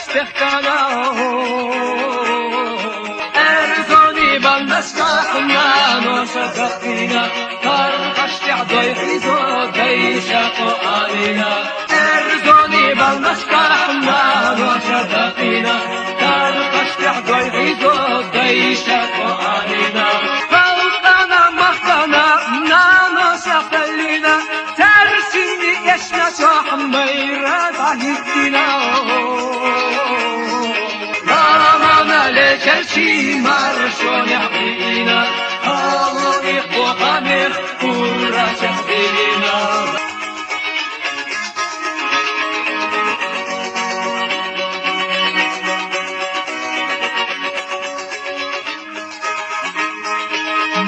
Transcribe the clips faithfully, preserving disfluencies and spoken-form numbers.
Стехкана, эрзони бандашка хна ноша дакина, таркашти дой хизо дайша ко алина. Эрзони бандашка хна ноша дакина, таркашти дой хизо дайша ко алина. Халкана махтана, нано сахалина, терсини эшна сохмайра дагитина. Рамана ле черчи маршо яхина, алу и хохамер кура чахина.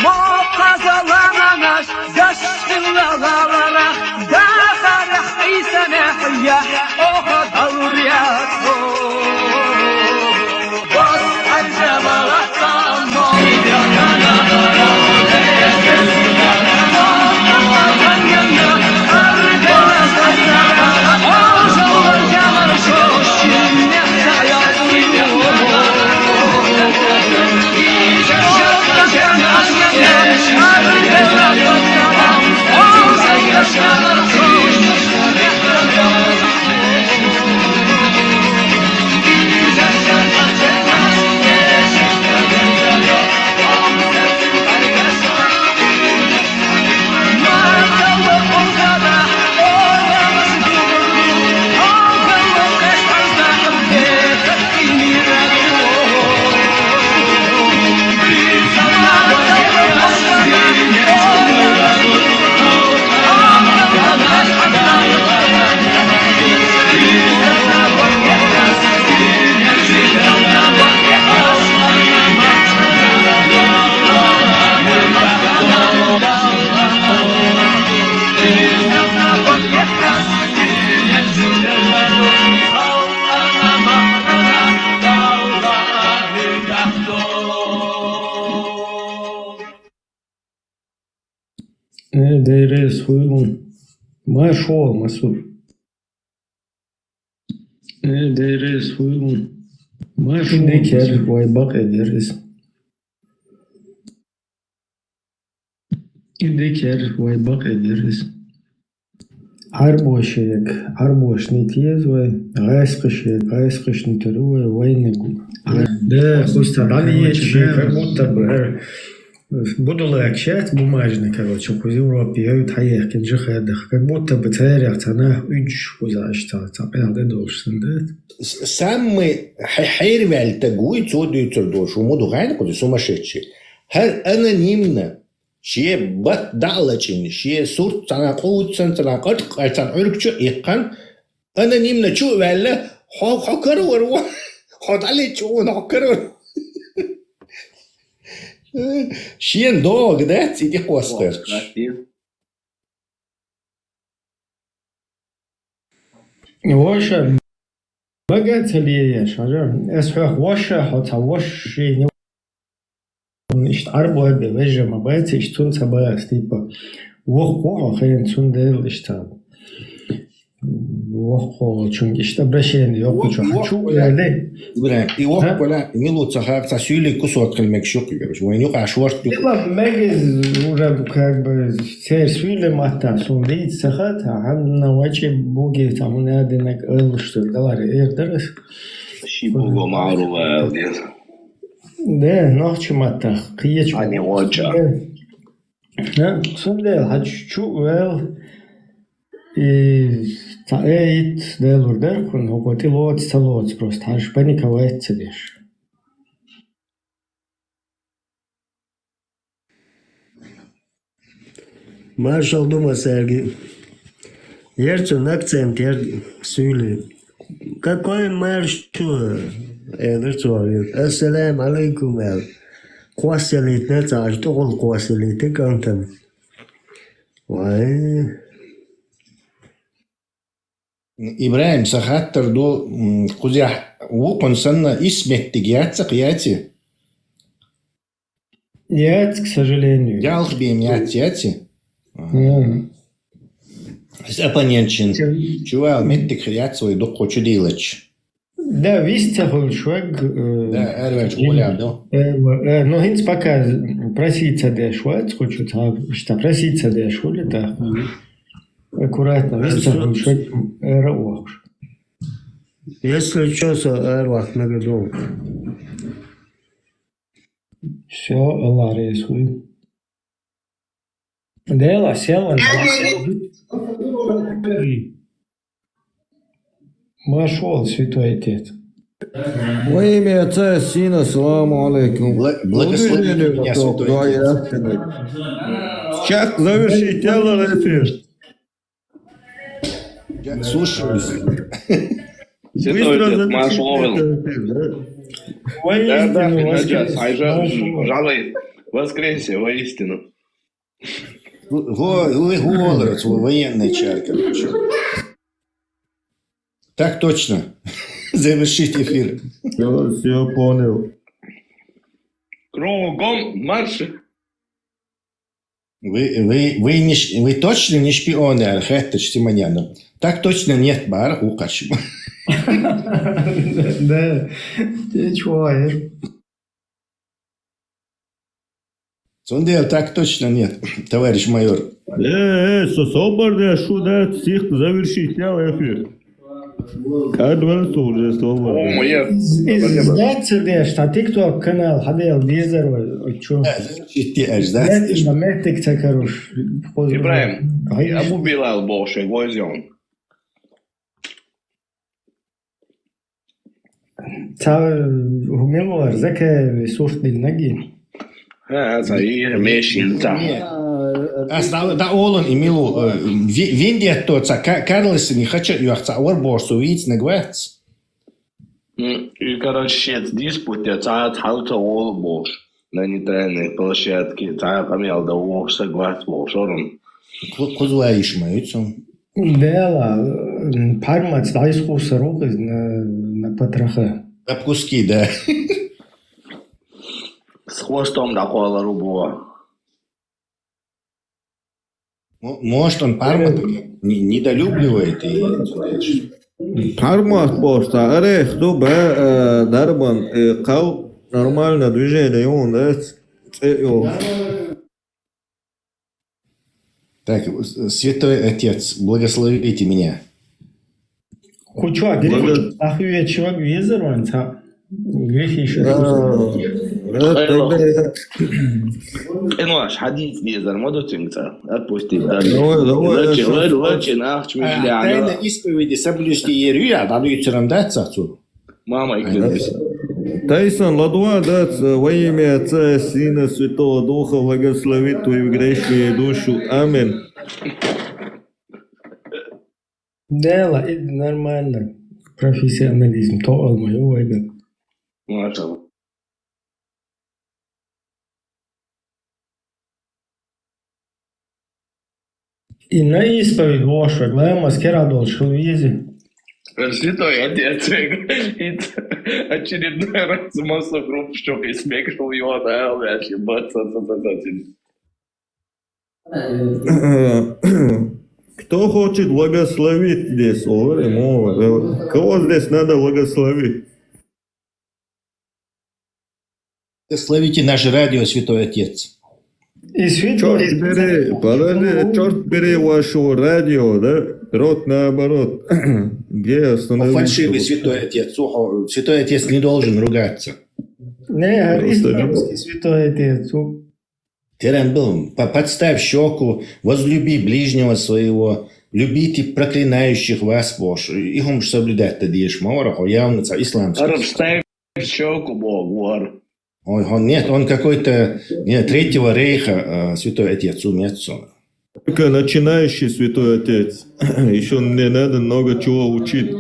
Мо казалананаш, дашхилалалара, дахарах исанах я, ох, далуриятхо. Бос аржабалахтан мо Э, дерес хуйлун. Ма шо, масур. Э, дерес хуйлун. Ма шо, Декер, масур. Вай бакъ эдерес. Декер, вай бакъ эдерес. Арбошек, арбошни тез вай, гайскышек, гайскышни тер вай, вайнегу. Да, хуста дали ечи, как будто бы, э, Будулай акшац бумажный, короче, куз Европе, я вот хаяхкин же хадах. Как будто бы царях цана уч кузаш ца, ца, да, должен, да? С-, самый хе-, хервял тагуй, цо дюцер дош, умуду гайн куди сумасшедший. Хер анонимно, ше бат далачин, ше сурт цана куцан, цана кат, цан уркчу иккан, анонимно чу вялла, хо, хо карвар ва, хо дали чу, хо карвар. Шен дог, да, циди костер. О, красиво. Ваша бага цалия, шажа. Эс хох ваша, хо ца ваши не. Ишт арбо бе вежа ма байци, ишт цун ца бая, типа. Вох кохо хен цун дел ишта. Вох кохо чун ишта обращение, вох кохо чун. Хочу, я, да. Ибрахим, и вох кола, и милу ца хак, ца сюли кусок калмек шук, короче. Вой нюк аш ворт нюк. Ила мегиз уже как бы цер сюли матта, сун дит сахат, а ан на вачи буги, там надо на кыл, что далар эрдерес. Ши буго мару вал, дел. Да, нохчи матта, киеч. Ани оча. Да. Сунде, хачу вел, и та эйт, делур деркун, хокоти лоц, та лоц, просто хаш паниковать цедеш. Маршал дума, Сергей. Ерцун акцент, ер сюли. Какой маршал? Эдер цуавир. Ассалам алейкум, эл. Кваселит, не цаж, тугул кваселит, кантам. Вай. Ибрахим, сахаттар ду, м, кузя, вукун санна исметтиг яццак яци? Нет, к сожалению. Ялх бим яц, яци? Ага. Мгм. С оппонентшин. Чё? Чувал меттик хряц свой духу чудилач. Да, вист ца хуьлуш ваг, э, Да, аьрваьнчу гӀолехь ду. Э, э, ну, хӀинца пока проситься деш вац, кху чу ца, иштта проситься деш хуьлу, тӀаккха. Мгм. Аккуратно, вист ца хуьлуш ваг, ара а вохуш. Если чё, со аьрвахна мега долу. Всё, Аллах реза хуьлда. Дела, сел ван. Марш вал, святой отец. Во имя Отца и Сына, саламу алейкум. Благослови меня, святой отец. Сейчас завершите, Аллах, эфир. Я слушаю. Святой отец, марш вал. Воистину воскрес, марш вал. Жаль, воскресе, воистину. Во, во, во, военный чай, короче. Так точно. Завершить эфир. Всё, всё, понял. Кругом марш. Вы, вы, вы не ш-, вы точно не шпионы, Архет Симонян? Так точно нет, бар, укаш. Да, ты чё, э? Цундела так точно нет, товарищ майор. Э, э, со-, собар де, шу да, сих завершить, я эфир. Кадвал уже слово. О, моя. Из, из, сдаться деш, та TikTok канал, хадел дезер вай, чё? Да, защити аж, да. Нет, на мехтик ца каруш. Ибраим, Абу Билал бохуш, гвоздён. Ца, хӀумилор, закай сурт диннаги? Ха, ца, и мешин, ца. Ас да, да олун и милу, э, ви-, виндетто, ца, ка-, Карлсон, и хача, ю, ца, ор бохуш, со вийцинарг вац. М, и, короче, шец диспут я, цхьацца хьал ца волу бохуш. На нейтральной площадке, цхьа къамел дан вохуш, соглас волу шорун. Кху-, кхуза ваийш ма ю цунна. Дела, м, пхьармаца дӀайсхуссар ву иза на, на потроха. На куски, да. С хвостом дӀакхоллар ву боху. Мо-, может, он Парма так не-, недолюбливает и, знаешь. Парма просто орех, ну, б-, э, дарбан, э, кал, нормально движение, он, э, ц-, ц-, э, о. Так, с-, Святой Отец, благословите меня. Кху чохь грехаш, ахуьйечу ваг везар вайн цхьаъ? Грехаш. Да, да, да. Къинош хьадийца дезар ма ду цуьнга цхьа. Отпустить, да. Давай, давай, лачи, я щас лачи, лачи, нахча, а, мижляна. Тайна исповеди соблюсти ер ю, я, дӀадуьйцуран дац цхьа цо? Мама, и клянусь. Тайсон, ладва дац, во имя Отца, Сына, Святого Духа, благословит твою грешную душу. Аминь. Дела, и нормально. Профессионализм, то алмаю вайда. Машалла. И на исповедь вошваг, ламаз кера долуш хила веза. Святой Отец, и очередной раз массу группу, что и смекшил его, да, вящий бац. Кто хочет благословить здесь? Ой, мой, э, кого здесь надо благословить? Благословите наше радио, Святой Отец. И святой Чёрт бери, подожди, чёрт бери вашего радио, да? Рот наоборот. Где остановился? Фальшивый Святой Отец. Слухай, Святой Отец не должен ругаться. Не, просто исламский Святой Отец. Терен был, по-, подставь щеку, возлюби ближнего своего, любите проклинающих вас, Боже. И хумш соблюдать-то дишь, ма вара хо, явно ца исламский. Подставь щеку Богу, вар. Ой, он, нет, он какой-то, нет, Третьего Рейха, э, Святой Отец, умец он. Только начинающий Святой Отец. Ещё не надо много чего учить.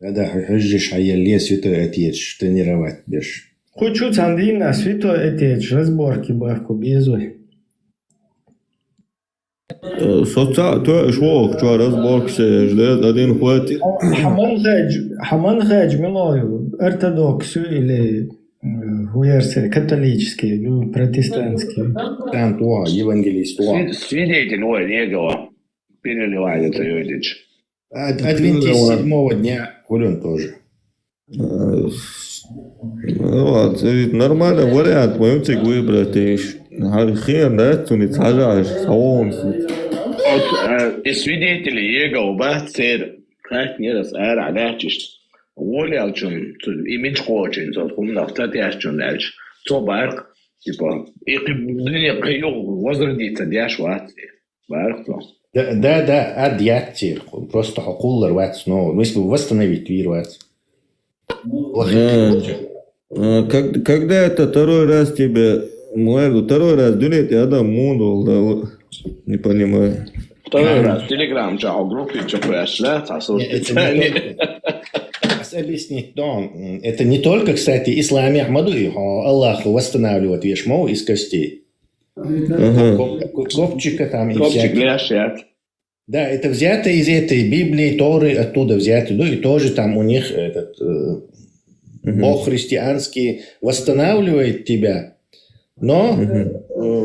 Да-да, хьуьжжаш хьаелле Святой Отец тренировать беш. Кху чу цхьана дийнахь Святой Отец разборки бахку безой. Э, соца-, то, шо, чё разборки се, ждет один хватит. Хьаман хадж, хьаман хадж милой, ортодоксу или, э, Уверсия, католический, ну, протестантский. Там то, евангелист то. Свидетель, ой, Иегова. Переливается, Йович. Ад- Адвентист седьмого дня, Хулион тоже. Э, с- ну вот, это ведь нормальный вариант, мы цик выбрать, и ш- га- хрен, да, цуниц хажаш, саон. Вот, э, и свидетели Иегова, ба, цер, как не раз, ара, гачишь. Волял чун, и меньше кочин, со хумнах, цатяш чун дальше. Цо барк, типа, и кы- дуне кыю возродиться дяш ват. Барк то. Да, да, да, ад яццир. Просто хо куллар вац, но если бы восстановить вир вац. Э, э, как- Когда это второй раз тебе, Муэрду, второй раз дунет, я дам мунду, да, вот, не понимаю. Второй раз. Телеграм, чё, группе, чё, пошла, Не, это не только- Ас объяснить, да. М, Это не только, кстати, исламе Ахмаду, и, о, Аллах восстанавливает вешмоу из костей. Ага. Коп- коп- Копчика там и Копчик всякие. ляшет. Да, это взято из этой Библии, Торы, оттуда взято. Ну и тоже там у них этот э, Мгм. Бог христианский восстанавливает тебя, но Мгм.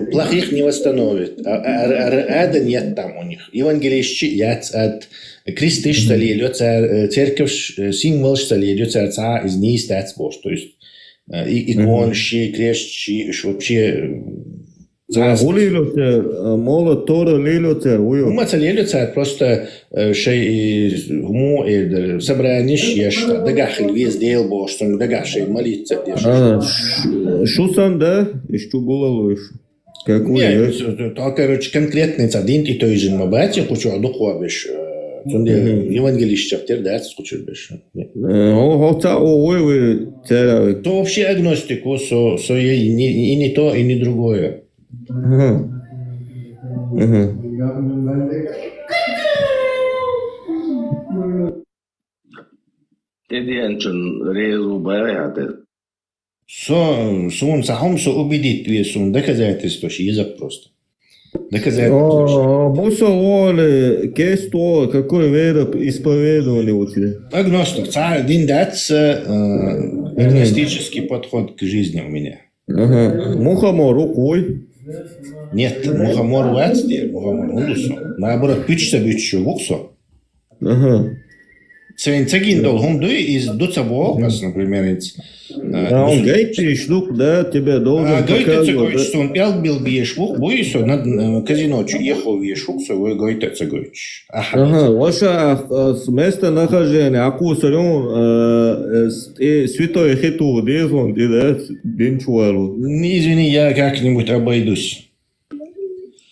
э, плохих не восстановит. А, а, а, а, ада нет там у них. Евангелист яц ад, Кристиш салил, церковь, э, символ салил, церца из ней стать Бог. То есть э, и иконши, крестши, ш- вообще э, Гулилоте, молот Тора лилоте, уйо. Ума ца лелица просто э, шей му собраниш еш дагахил вез дел бош, сон дагах шей молиться деш. А, ш- Шусан, да? Ишчу гулалуш. Какую? Не, Э? с- то, короче, конкретный ца дин и той же мабати, кучу духовиш. Цунде Мгм. Евангелист чаптер да, кучу беш. Не. Э, О, хоца, о, ой, вы, церяви. То вообще агностику, со, со и, не, и не то, и не другое. Ага. Ага. Тедианчун резу баяте. Со, сун сахом со убедить ве сун доказательство ши язык просто. Доказательство ши. О, Бусалоли, кесто, какой вера исповедовали у тебя? Агностик, ца дин дац э, агностический подход к жизни у меня. Ага. Мухомор, укуй. Нет, мухомор вацди, мухомор улусу. Наоборот, пичса бичу вуксо. Ага. Цен цагин дол хум дуй из дуца бокас, например, из. А он гайти штук, да, тебе должен А гайта показывать, цегой да? Сон пял бил биеш вук буй со на э, казино чу ехал виеш вук со, вы гайта цегой. Аха. Ага, ваша а, с- местонахождение, акусарен, э, э, с- э, святой хиту, дезон, и да, день чуалу. Не извини, я как-нибудь обойдусь.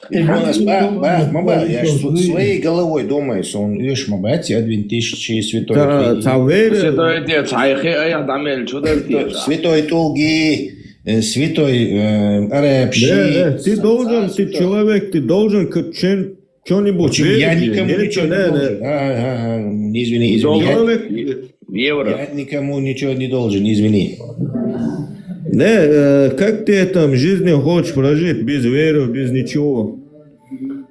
Ба, ба, ба, ба, я ж сво- своей головой думаю, что он ешь мабати, адвентист, святой. Та, та вера. Святой отец, айхи, ая, дамел, чудо Святой Тулги, э, святой э, Арабши. Да, да, ты должен, ты человек, ты должен к- чем- что-нибудь Почему? Я верить, никому нет, ничего не да, да. должен. А, а, а, извини, извини. Я, Доллар, Человек, евро. я никому ничего не должен, извини. Не, э, как ты там жизни хочешь прожить без веры, без ничего?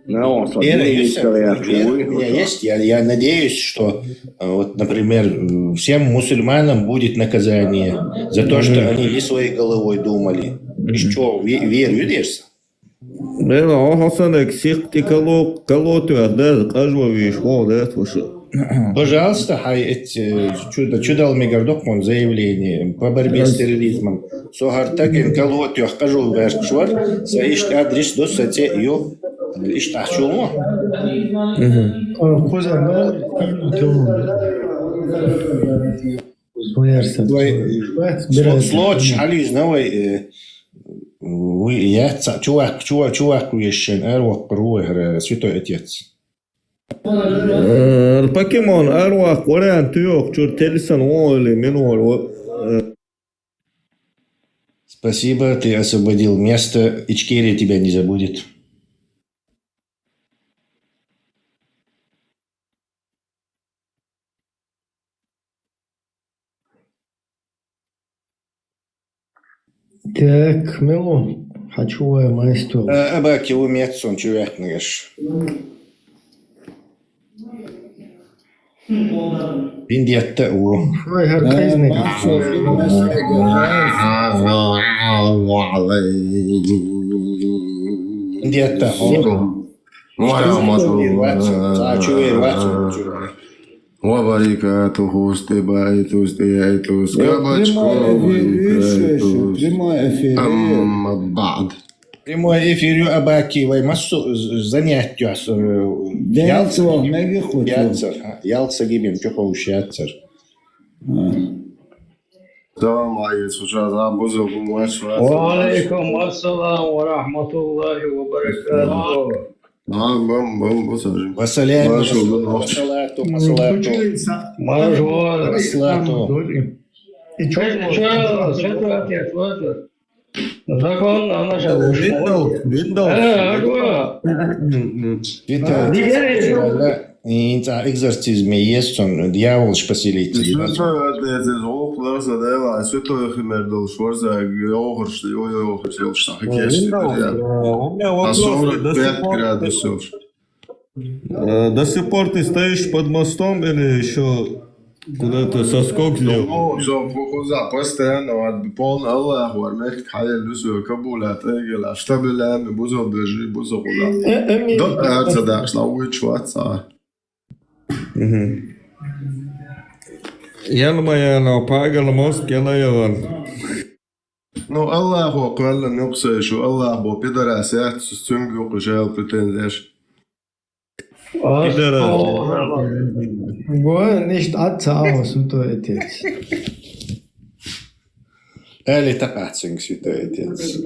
Ну, вот, Вера смотри, есть, Виктор, я вера у меня чую. Есть. Я, я надеюсь, что э, вот, например, э, всем мусульманам будет наказание за то, что они не своей головой думали. Ты что, ве- верю, веришь? Бела, о, хасанек сихти коло, колотуях, да, каждого видишь, о, да, слушай. Пожалуйста, хай эти чудо, чудал мегардок он заявление по борьбе с терроризмом. Сохартаген колотуях кажу вершвар, са ишт адрес до сате ё, ишт ахчулу. Мгм. Хоза, скинуть его. Уверсия. Слоч, али знавай, э, вы, я ца, чувак, чувак, чувак, вешен, эрвок, руэ, святой отец. Э, Покемон, Арвах, Кориан, Туёк, Чур, Телисан, Уолли, Минуолли, э, Спасибо, ты освободил место. Ичкерия тебя не забудет. Так, мило, хочу я майстер. Э, Аба километр сон чувак наш. Виндетта у. Ой, хӀара кайзна. Виндетта у. Ва рахматуллахи ва баракатуху, стебаитус, стеяйтус, кабачко, прямой эфир. Амма баъд. Прямой эфир ю абаки вай массу занятиёс. Ден цо меги хучу. Яцар, ялса гибим чуховш яцар. Салам алейкум, шаза бузугум ваш. Ва алейкум ассалам ва рахматуллахи ва баракатуху. Бам, бам, бам, бусажи. Ва салам. Машалла. Ва салату, ва салату. Машалла. Ва салату. И чё, чё, чё ты ответ, вот? Закон, она сейчас Windows, Windows. Э, какое? Виталий, Виталий, инца экзорцизме есть он, дьявол ж поселится. Святой отец, из окна задела, святой химер дал шварца, йохарш, йо, йохарш, йохарш, Windows, э, у меня вопрос, ты до сих пор градусов. Э, до сих пор ты стоишь под мостом или ещё куда-то соскок сделал? Ну, всё, кукуза, постоянно, вот, полный Аллах, вар, мехк, хайя, люсу, кабуля, тегела, штабелями, бузо, бежи, бузо, куда. Э, э, ми- Дот, э, цада, шла, уй, чваца. Мгм. Ян моя, но пагал мост, кела яван. Ну, Аллаху квалла нуксай шу, Аллах бо пидорас яц, цунг юкъ жал претензияш. Пидорас. Го, ништ отца, а, святой отец. Али такацинг святой отец.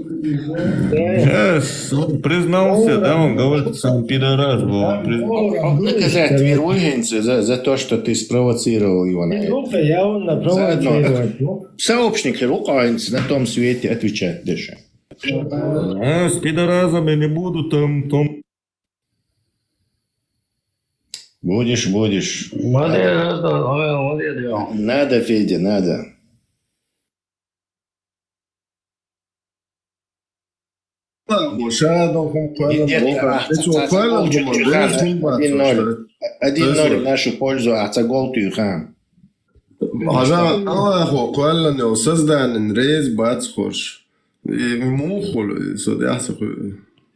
Yes, он признался, да, он говорит, что он пидорас был, он признался. Доказать мир за, за то, что ты спровоцировал его на это. Ну-ка, я он на провоцировать. Сообщник, рука на том свете отвечать даже. А, с пидоразами не буду там, там. Будешь, будешь. Молодец, молодец, молодец. Надо, Федя, надо. Один ноль в нашу пользу, а ца гол тюхан. Хажа, Аллаху кваллан йол созданин рез бац хорш. И мухул, и сод яса ху.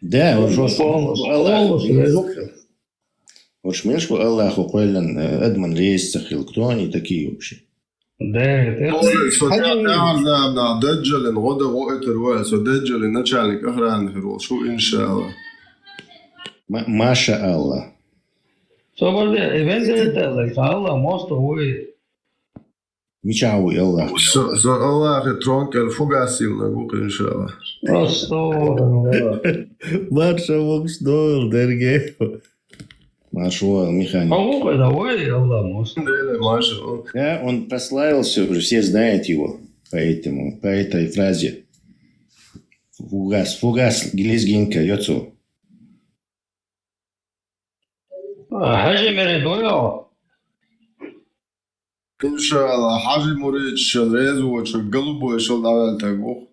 Да, он жёстко. Полностью, Аллах полностью рез. Рез. Уж меш бу Аллаху кваллан, э, адман рез цахил. Кто они такие вообще? Да, это Полностью, сод я, я знаю, да, Даджалин, года го это руа, со Даджалин начальник охраны хервол, шу иншаллах. Ма-, Маша Аллах. Соболде, эвенде это, Аллах, мосто уй. Мича уй, Аллах. Со, со Аллах и трон кел фугасил на гук, иншаллах. Просто. Марша вокс дол, дерге. Марша вол, механик. А гук, это уй, Аллах, мосто. Деле, марша вол. Да, он прославился уже, все знают его. Поэтому, по этой фразе. Фугас, фугас, лезгинка, йоцу. А, Хажи Мери дуял? Иншаллах, Хажи Мурид шел резу, шел голубой, шел давай так, ух.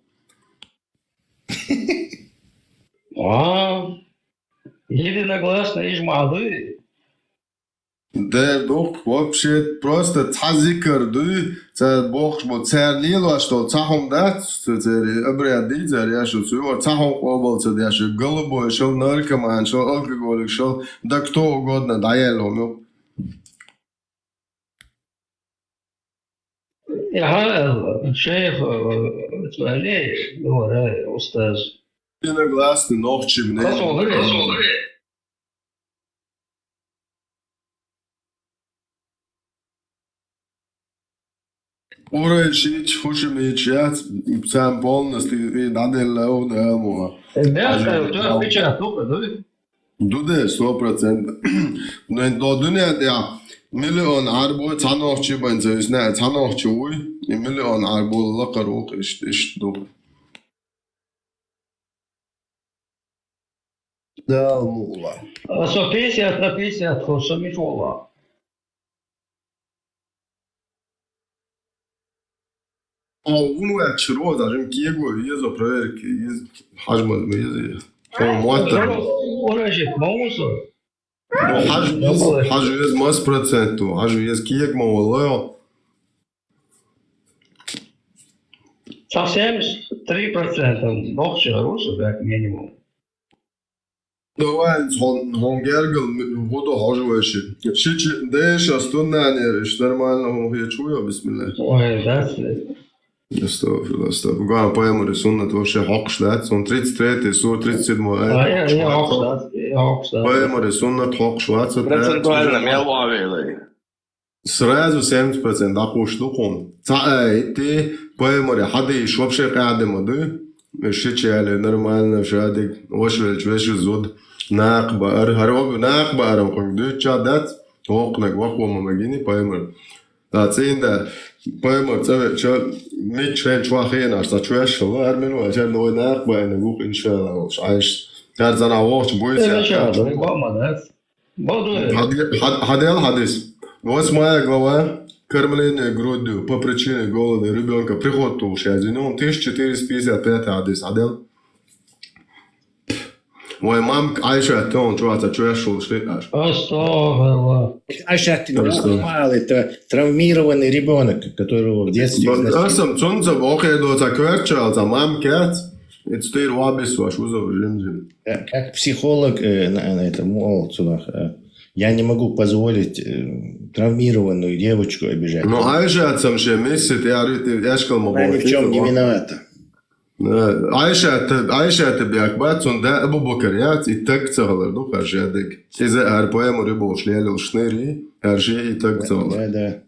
А, единогласно иж мады. Дер дух, вообще, просто ца зикр дуй, ца бохш бо, ца лило, что ца хум дац, ца, ца обряд ди, ца яшу цу, ца хум къобал ца яшу, голубой шел, наркоман шел, алкоголик шел, да кто угодно, да я ломил. Яха, шейх, э, Али, говоря, устаз. Единогласный, нохчи мнение. Косо говорит? Курайшич, хушимич яц, сам полностью и надо леу да муа. Э, да, Хажи, да, да. Печать только, да? Дуде, сто процентов. Но до дуня, я, миллион арбу, цанохчи бен, то есть, не, цанохчи уй, и миллион арбу лакарук, иш, иш, ду. Да, мула. А со пятьдесят на пятьдесят, то со мифола. А, унвечер, о, даже киего, езо проверки, ез, хажмаз, ез, о, муаттар. Ора же, маусо. Ну, хьажа веза, хьажа веза масса процент ду, хьажа веза кега ма валлал. Цхьа семьдесят три процента нохчий хир ву со, как минимум. Давай, хьо-, хьо гергал м-, гӀо ду хьожа вайши. Ши чи дайша стуннанера, иш нормально хӀума хеташ ву, йо, бисмилла. Ой, дац. Астагфирулла, астагфирулла. Гуан пайхамара суннат вообще хьокхаш дац, он тридцать третий сура, тридцать седьмой аят. А, я, я хьокхаш дац, я хьокхаш дац. Пайхамара суннат хьокхаш вац, вот. Процентуально мел вавелай. Сразу семьдесят процент дӀакхувш ду кхунна. Цхьа аят, пайхамара хьадис вообще къаьда ма ду. Ши чале нормально, шадиг, ваша велча веший зуда, накха баар, хӀара вага накха баар ма кхунга дуьйцуча дац, вокхунга ваха ма магини пайхамар. Та цӀийн да, пайхамар цӀа веача, мичча хен чохь хенаш цхьа чоьш хилла, хӀара мила ваьчар, но вай накха баьннарг ву-кх, иншалла, волуш Ӏайша. ХӀара цӀанхьа вохча буьйса. Э, иншалла, вай бакъ ма дац. Бакъ ду. Хьаде-, хьад-, хьадел хьадис. Восьмая глава. Кормление грудью по причине голода ребёнка. Приход тулуш яздина. Он тысяча четыреста пятьдесят пятый хьадис. Хьадел. Вай мамка Ӏайшат тхуна чохь цхьа чоьш волуш хиъаш. Астагфирулла. Ӏайшат, это травмированный ребёнок, которого в детстве изнасиловали. Аса цунца бохе до цхьа коьртачу цхьа мамка яц, и цу тӀера вабисваш вузов жим-жим. Э, как психолог, э, на, на этом, мол, цунах, э, я не могу позволить, э, травмированную девочку обижать. Ну, Ӏайшат сам ше миссит, я рити, я шкал ма. Она ни в чём не виновата. Э, Ӏайшат, Ӏайшат бехк бац, цунна да Абу Бакр яц, и таг ца хилар ду, хӀара шадиг. Иза хӀара пайхамар ю бохуш лелаш шнайри, хӀара ши и таг ца хилар. Да, да.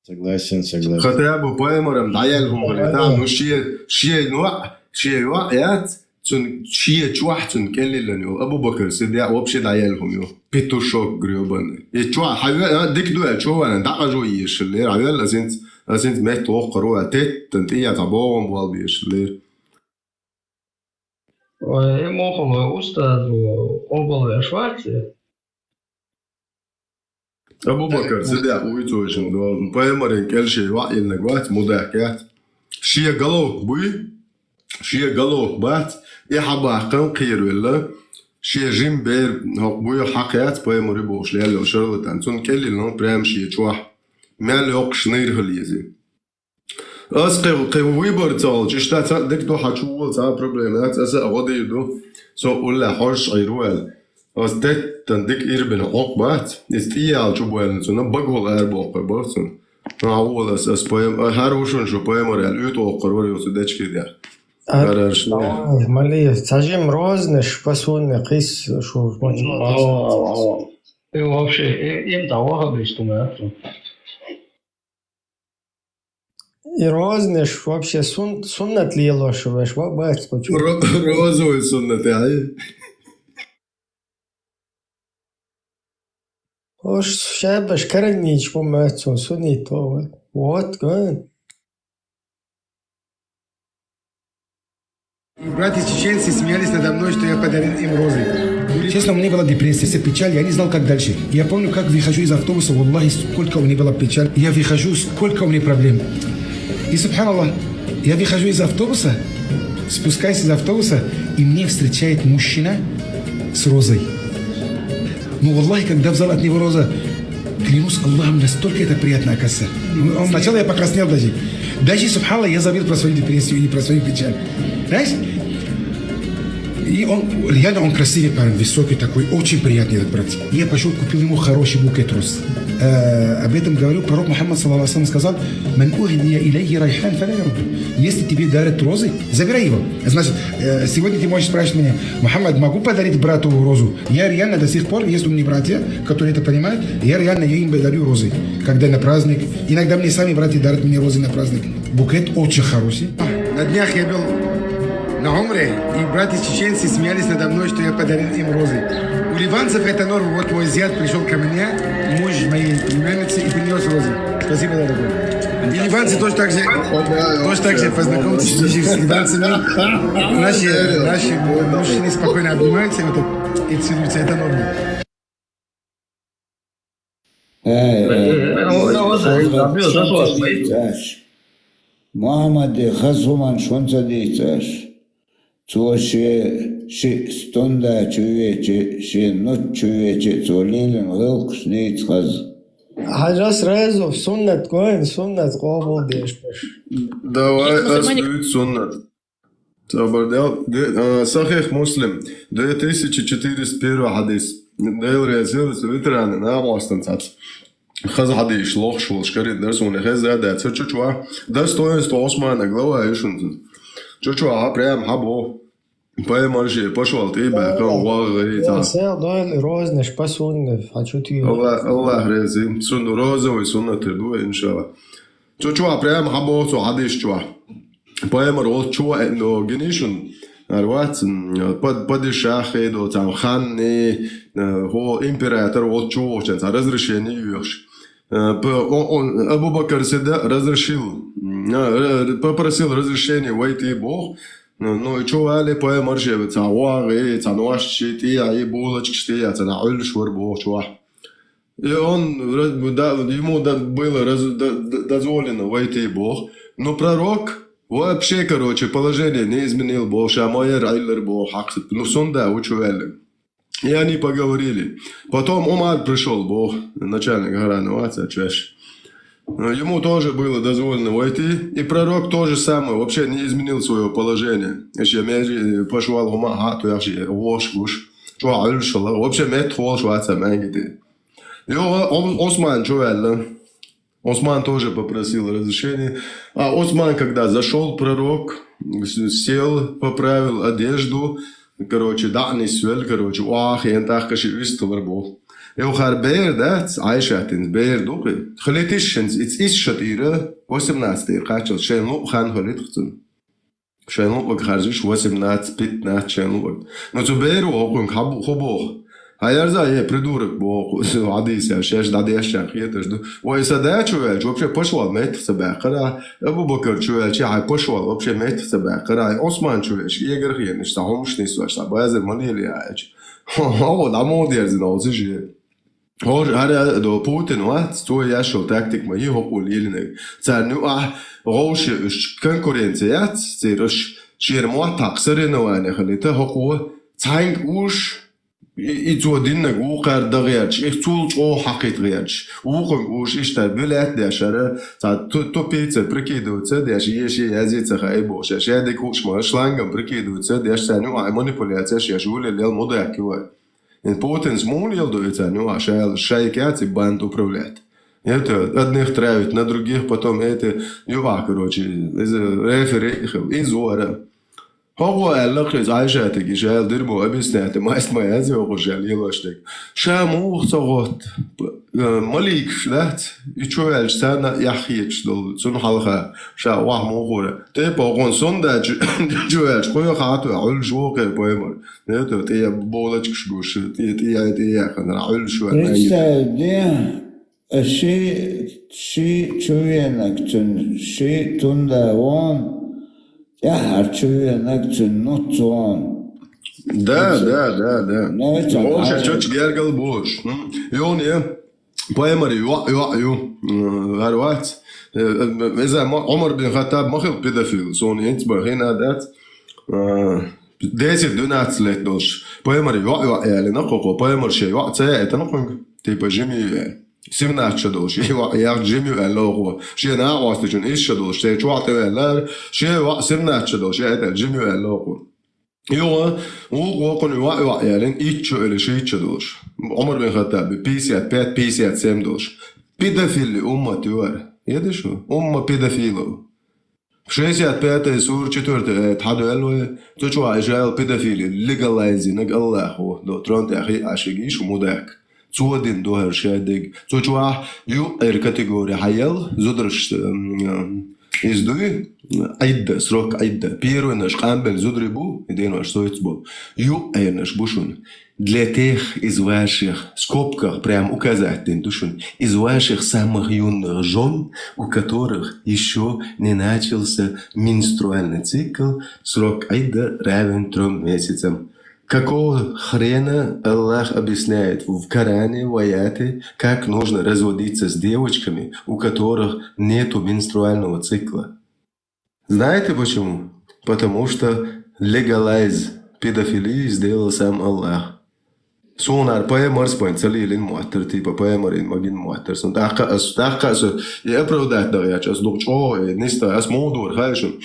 Согласен, согласен. Хотя бы пайхамарам дӀаяьлла хӀума хилийта, ну, шен, шен йоӀ, шен йоӀ яц, цун, шен чохь цун кӀеллилан йолу Абу Бакр Сиддикъ вообще дӀаяьлла хӀума ю. Петушок грёбаный. И чохь хьан ве-, а, дика ду аьлла, чо вана, дӀакъажо езаш лера, хьан велла, ас хӀинца, ас хӀинца метта воккхур ву аьлла, теттан тӀе я цхьа богӀун болла безаш лера. Ой, и мохула устаз ву, къобал веш вац и? Абу Бакр Сиддикъ вуй цо шин долу, пайхамаран кӀел шен йоӀ йиллинарг вац, мудах яц. Шен головка буй, шен головка бац, и хьабаккхам кхеравелла, шен жим бер хӀокху буй хьакха яц, пайхамар ю бохуш лелла йолу шарлатан. Цунна кӀеллилан прямо шен чохь. Мел йоккхуш найр хила еза. Ас кхин, кхин выбор ца олчу, иштта цхьаъ дика ду, хьан чу вола цхьа а проблема яц, аса а гӀо дийр ду, со уллехь хьожуш Ӏийр ву аьлла. Ас теттан дика ирбина хьокху бац, иза тӀеяьлла чу боьллина цунна, багахула арабоккхур бара цунна. Нагахь вола ас, ас пайхам-, а, хӀара ву шуна шу пайхамар аьлла, уьйтӀа воккхур вара йо цу дечкий дехь. А, хӀара аьлла шуна. Ой, Малиев, цхьа жима розанаш, пасунна кхис шу. Ава, ава, ава. И вообще, и, им та вахаб иштта ма яц. И розанаш вообще сун-, суннат лелош веш ва-, бац кху чу. Ро-, розовый суннат, ай. Ош шабаш карагнича бу мацун суннат ва. Вот, ган. И братья чеченцы смеялись надо мной, что я подарил им розы. Честно, у меня была депрессия, печаль, я не знал, как дальше. Я помню, как выхожу из автобуса, валлахи, сколько у меня была печаль. Я выхожу, сколько у меня проблем. И, субханаллах, я выхожу из автобуса, спускаюсь из автобуса, и мне встречает мужчина с розой. Ну, валлахи, когда взял от него роза, клянусь Аллахом, настолько это приятно, оказывается. Ну, он, сначала я покраснел даже. Даже, субханаллах, я забыл про свою депрессию и про свою печаль. Знаешь? И он, реально, он красивый парень, высокий такой, очень приятный этот брат. Я пошёл, купил ему хороший букет роз. Э, об этом говорил пророк Мухаммад, саллаллаху алейхи ва саллям, сказал: «Ман ухдия илейхи райхан, фаля ярудду». Если тебе дарят розы, забирай его. Значит, э, сегодня ты можешь спрашивать меня: «Мухаммад, могу подарить брату розу?» Я реально до сих пор, есть у меня братья, которые это понимают, я реально, я им дарю розы. Когда на праздник, иногда мне сами братья дарят мне розы на праздник. Букет очень хороший. На днях я был на умре, и братья чеченцы смеялись надо мной, что я подарил им розы. У ливанцев это норма. Вот мой зять пришёл ко мне, муж моей племянницы, и принёс розы. Спасибо, дорогой. И ливанцы тоже так же, тоже так же познакомьтесь ближе с ливанцами. Наши, наши мужчины спокойно обнимаются и вот так, и целуются. Это норма. Э, э, Мухаммаде хазуман шунца дийцаш. Цо ше Ши стунда чу вечи, ши нут чу вечи, цо лелина гӀулакхаш нийса хаза. Хьажа сразу суннат гоин, суннат къобалдеш беш. Давай, ас дуьйцу суннат. Цабар дел, де, а, Сахих Муслим, две тысячи четыреста первый хьадис. Дел резил, ветераны, на мостан цац. Хаза хьадис лохуш волуш карин дар суна хеза да, ца чучва. Достоинство Османа глава ишунца. Чучва, а прям хьабо. Пайхамар шен пашвал тӀе баьккха, вагӀа гӀайта. Сел дойл рознаш по сунне, а чу тӀе. Аллах, Аллах рези. Сун розовый суннат ду, иншалла. Цу чу прямо хьабо цу хьадис чу. Пайхамар вот чу, но гинишун, арвац, под, падишах хедо, там, ханни, хо император вот чу, там, разрешение юхш. Э, п-, он, он, Абу Бакр Сиддик разрешил, м, э, р-, попросил разрешения войти Бог. Ну, ну, и чё, вали, пой, марше, ца, вагы, ца, нуаш, щити, а, и булочки, щити, а, ца, на, уль, швар, Бог, чё. И он, раз-, да, ему да-, было раз-, да-, да-, дозволено войти Бог. Но пророк вообще, короче, положение не изменил Бог, ша, моя, райлер, Бог, хак, ну, сунда, учу, вали. И они поговорили. Потом Умар пришёл, Бог, начальник охраны, вот, чё ж. Ему тоже было дозволено войти, и пророк то же самое, вообще не изменил своего положения. Ещё межи пошёл Умар, а, то я же, вош, вош. Чё, а, вообще мет, вош, вот, сам, и где. И О-, О-, Осман, чё, вали? Осман тоже попросил разрешения. А Осман, когда зашёл пророк, с-, сел, поправил одежду, короче, да, не свел, короче, ах, я так, каши, вистовар был. И ухар бер, да, Айшатин бер духы. Хлетишин, ис, ис шатира, восемнадцатый, качал, шен лу хан хлетхцин. Шайн лукъаг харжиш восемнадцать, пятнадцать шайн лукъаг. Но цу беру хӀокхуьнга хьабу-, хӀу боху? Хьаярза, е придурок боху, хьадийса, шаьш дӀадешшехь хеташ ду. Вай са дачу ваьлча, вообще пашвал меттах ца баьккхара, Абу Бакар чу ваьлча, хьайн пашвал вообще меттах ца баьккхара, Осман чу ваьлча, эгар хенаш, ца хӀумаш нисваш, ца базар ма лелаяьча. ХӀо, дӀа мо дерзина, оцу же. ХӀора хӀара до Путин вац, цо яшал тактик ма йи хӀокхо лелинарг. Царна юкъахь гӀовше уьш конкуренция яц, цераш шера моттахь соревнование хилита хӀокхо цхьаьнга уьш, и, и цо диннаг вукхара дан гӀерташ, и цул чӀогӀа хьакхийта гӀерташ. Вукхунга уьш иштта билет дешара, цхьа ту-, тупица прикидываться деш, еши язица хай бохуш, шадик хууш ма, шлангом прикидываться деш, царна юкъахь манипуляция шеш, вуле лел мудакки вай. И Путинс муха леладо и царна юкъахь шайла, шайка яц и банд управлять? Это одних травит на других, потом это юкъахь, короче, из рефери хила, из вара. ХӀокхо аьлла кхин, Айшатига, и шайла дермо объяснять, маст ма яц хӀокхо шайла лелош дерг. Ша муха ца гӀотта? Э, маликаш дац, и чу ваьлча царна яххеташ долу, цунна хьалха, ша ваха мухура. Тепа хӀокхун сунда чу, чу ваьлча, кхоьха хьату, Ӏуьллуш ву кхе поймар. Это тӀе булочкаш гуш, тӀе, тӀе, тӀе яхана, Ӏуьллуш ваьлча. Представь, де, ши, ши чувенаг цун, ши тунда вон, тӀаьххьара чувенаг цун нуц вон. Да, да, да, да. Вообще, чочу гергал бош. М? Юн е. Пайхамар йоӀ, йоӀ ю, м, гӀар вац. Э, э, иза ма-, Ӏумар бин Хаттаб ма хила педофил, суна инц бан хина дац. Э, десять-двенадцать лет долуш. Пайхамар йоӀ, йоӀ ялина кхокхо. Пайхамар шен йоӀ ца яйтана кхуьнга. Типа жима ю яьлла. Семнадцать ша долуш. И йоӀ яхча жима ю аьлла кхо. Шен накъостачун исс ша долуш. Шен чохь тӀе ваьллара. Шен йоӀ семнадцать ша долуш. Яйтана жима ю аьлла кхо. Юха, вукхо кхуьнан йоӀ-йоӀ ялина, итт шу или шийтта шу долуш. Ӏумар бин Хаттаби, пятьдесят пять, пятьдесят семь долуш. Педофилли уммат ю вара. Еда шу? Умма педофилов. Шестьдесят пятая сура, четвёртая аят хьадоьлла вай. Цу чохь Ижраил педофили легалайзинарг Аллахо, до трон тӀехь и ашиги шу мудак. Цо дина ду хӀара шадерг. Цу чохь юкъера категори хьаелла, зударш, м, м, иза дуй, Ӏидда, срок Ӏидда. Первыйнаш къамбелла зударий бу, и денош сойтуш бу. Юкъернаш бу шуна. Для тех из ваших, в скобках прям указать дина ду шуна, из ваших самых юных жён, у которых ещё не начался менструальный цикл, срок Ӏидда равен трём месяцам. Какого хрена Аллах объясняет в Коране, в аяте, как нужно разводиться с девочками, у которых нету менструального цикла? Знаете почему? Потому что легалайз, Педофилия сделал сам Аллах. Суна ар паймарс байн ца лелин моттар, типа паймарин магин моттар. Сон тӀаккха ас, тӀаккха ас, и оправдать дагӀ яч, ас дух чӀо, э, ниста, ас модур, хайшун.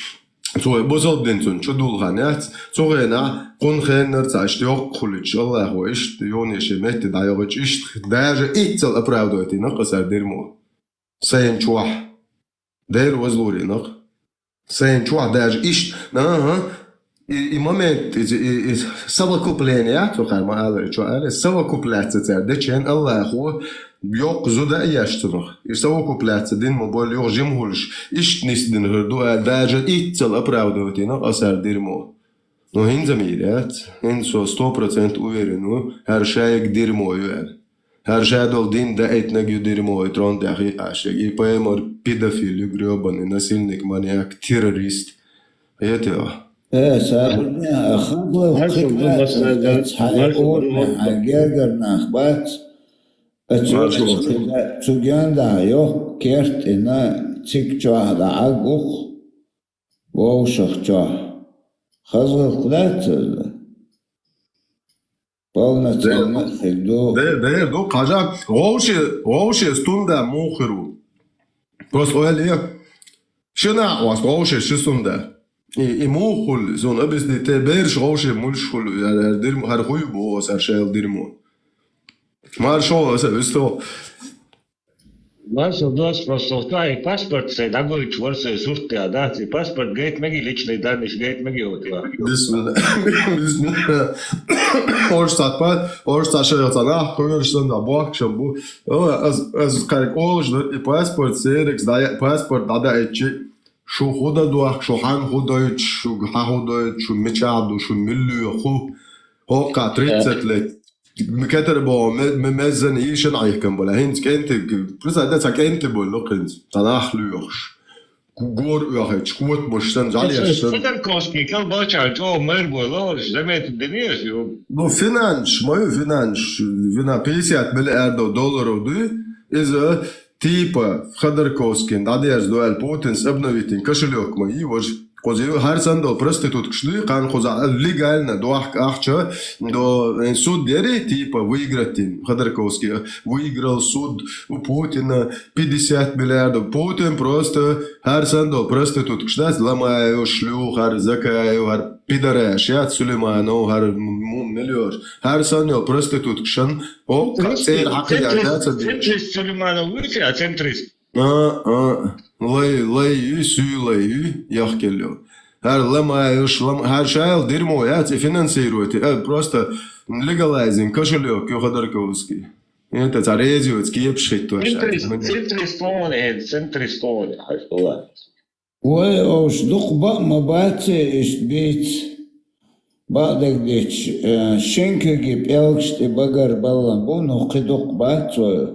Цо бусалба дин цун чу дулхан яц, цу гӀена, кун хеннар ца ишт йоккхулич, Аллахо ишт, ёне ше метте дӀайогӀич ишт, даже иццал оправдывать ина къасар дермо. Сайн чохь. Дера возлуринах. Сайн чохь даже ишт. Ага. И, и момент, и, и, и совокупление, цо хар ма аллара, чо аьлла, совокупляться цар дечен Аллахо йоккха зуда а еш цунах. И совокупляться дин ма болу юха жимхулш, ишт нисдина хир ду аьлла, даже иццал оправдывать ина къасар дермо. Ну, хӀинца мийр яц. ХӀинца со сто процент уверен ву, хӀара шайга дермо ю аьлла. ХӀара ша долу дин даийтинарг ю дермо, и трон тӀехь и Ӏаш, и паймар педофил ю, грёбаный насильник, маньяк, террорист. Хетий хьо? Э, сабарна, хабла Маршал, хи ду, бац, массажа, эц хьайн маршал, ду, орна, маршал. Хьайн гергар нах бац. Эц Маршал. Цу генда йохк кертина циг чохь дӀа Ӏаггух. Вовшах чохь. ХазгӀалт дац иза? Полноценно хир ду. Дер, дер ду, хьажа, вовше, вовше стунда муха хир ву. Просто ойла е. Ши накъост вовше ши стунда. И, и муха хуьлу, зун объясни, те бераш вовше муьлш хуьлу, яр, яр дирм, хӀара хуй бу, аса шел дирмо. Маршо, аса, висто. Маршал, дос просто, что и паспорт, сай дагойташ вар, сай сурт, да, и паспорт гайт меги, личные данные гайт меги, вот, я. Бисмилла. Бисмилла. Орш цат па, орш цат шайга цана, хойш сан да, бохк шам бу. О, аз, аз карик олш, да, и паспорт, серекс, да, паспорт, да, да, эчи. Шу худа дуах, шу хан худойч, шу ха худойч, шу меча ду, шу миллио ху. Хокка тридцать лет. Ми кетара боху, ме-, ме-, меззана ийшина Ӏехкам бала. ХӀинца кӀентиг, просто ца кӀентиг болу хӀинца. Ца нах лоьхуш. Ку-, гор оьхуьйтуш, котамаш сан, жӀалеш сан. Ходорковский, кал бача, чо мэр болу, заметить динеш, ю. Ну, финанс, мою финанс, вина пятьдесят миллиардов долларов дуй, иза типа Ходорковский, дӀадерза дуьйла Путинс обновитин кошелек ма йий, вож. Кхуза хӀара санна долу проституткаш дуй, кхана кхуза легально дохка ахча, до, э, суд дери, типа, выиграть, Ходорковский выиграл суд у Путина пятьдесят миллиардов. Путин просто хӀара санна долу проституткаш дац, Ламаев, шлюх, хӀара Закаев, хӀара пидораш, яц Сулейманов, хӀара м-, м-, миллиорш. ХӀара санна йолу проституткашан, о, церан хьакхига дац а деш. Центрист Сулейманов вуьйци, а центрист? А, а, лай, лай ю, суьй лай ю, яхкелло. ХӀара Ламаевш, Лам-, хӀара шайла дермо яц и финансируйте, а, просто легалайзинг кошелек ю Ходорковский. Это цхьа резиоц кепаш хӀиттош. Центрист, центрист лоне, э, центрист лоне, хьаш хӀула. Вай, овш дукха баа ма бац, иштта бийц. Баъдагдечу, э, шинкаги пӀелгаш тӀе багар баллан бу, ну, кхин дукха бац вай.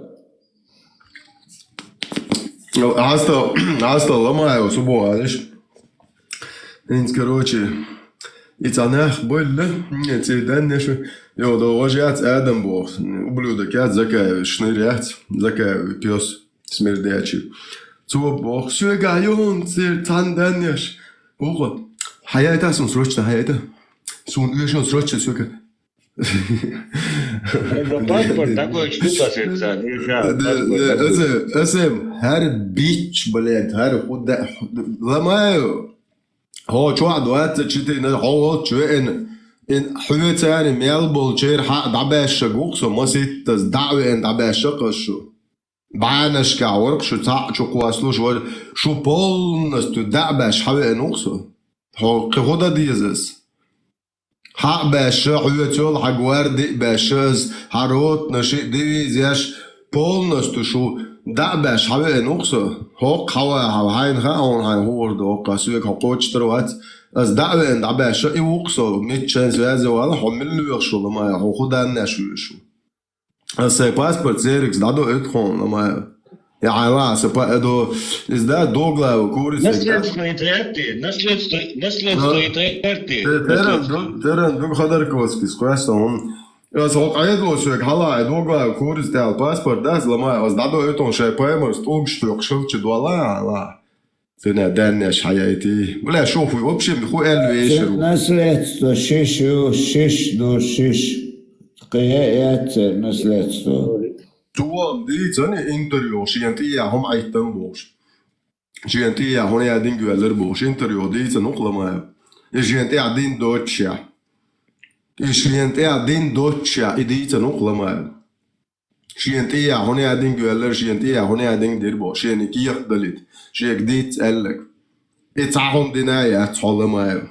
Хьаста, хьаста Ламаев субо алиш. ХӀинца, короче, и цхьа нах бевлла, м, цӀе даннеш, йо, до вож яц Адам боху, ублюдок яц Закаев, шныр яц, Закаев пес, смердячий. Цо боху, соьга йон, цӀе цхьаьна даннеш. Ухо, хьаяйта сун срочно, хьаяйта. Сун уьйшун срочно соьга. Это паспорт такой штука, сердца, нельзя. Да, паспорт да, такой. Эсэм, эсэм, хӀара бич, блядь, хӀара худа, Ламаев. Хьо чохь двадцать четыре, хьо волчу веана. Ин хьоьца аьлла мел болчеран хьа дӀабаьшша гух со, маситтаза дӀа а веана дӀабаьшша кхас шу. БӀанашкахь вара шу цхьаъ чу кхоссалуш вара, шу полностью дӀа а баьшша хьавеана ву-кх со. Хьо кхин хӀун дан деза ас? Хьа а баьшша, хьоьца йолу хьан гварди а баьшша ас, хьан ротнаш а, дивизияш, полностью шу дӀа а баьшша хьавеана ву-кх со. ХӀокху хьан вахьа, хьайна хаьа хьуна хьайн хӀора доккха, соьга хьо кхочуш тара вац. Ас дӀа а веана дӀабаьшша и ву-кх со, миччан связи вала, хьо мила лоьхуш ву, Ламаев, хьо хӀун даннеш вуьйш ву. Ас сайн паспорт серекс дӀадоуьйту хьуна, Ламаев. Я хьайла, аса па-, эдо, иза да, до главы курица. Наследство и тверти, наследство, наследство и тверти. Те-, теран ду-, теран ду Ходорковский, сквеста, он. Ас хьо къайдо соьга хьала, до главы курица тял паспорт, да, Ламаев, ас дӀадоуьйту хьуна шайн паймар, стугаш токху шилча дола, ла. Цуьнан даьннеш хьаяйти. Бля, шо хуй, вообще, ху эл вешер. Наследство шиш ю, шиш ду, шиш. Кхе яц церан наследство. Туам дийцани интервью, шен тӀе хӀума Ӏиттан бохуш. Шен тӀе хӀуна я динг веллар бохуш, интервью дийцан ву-кх Ламаев. И шен тӀе дин доццушехь. И шен тӀе дин доццушехь, и дийцан ву-кх Ламаев. Шен тӀе хӀуна я динг веллар, шен тӀе хӀуна я динг дир боху, шен и кехат далийта, шега диц аьлларг. И цхьа хӀума дина яц хьо, Ламаев.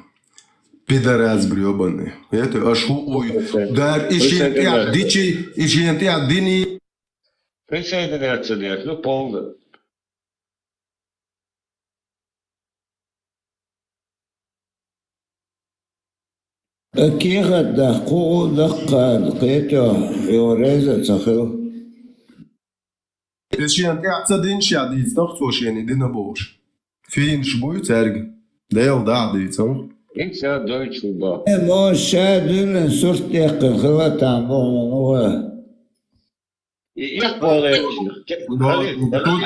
Пидорас грёбаный. Это аш ху уй. Дар и шен тӀе дичи, и шен тӀе дини. Присоединяться дерг, ну, полно. Кехат даха кху а даккха кхетахь, хьо реза а ца хила. Иза шена тӀехь ца динча дийцинарх цо шена и дина бохуш. Финаш буй цаьрга. Делан дӀа а дийцинарх. Ин ша дойчу ба. Э, мо ша дуьйна сурт деккхина хила там боху ма ваха. И эккхолгӀерчу.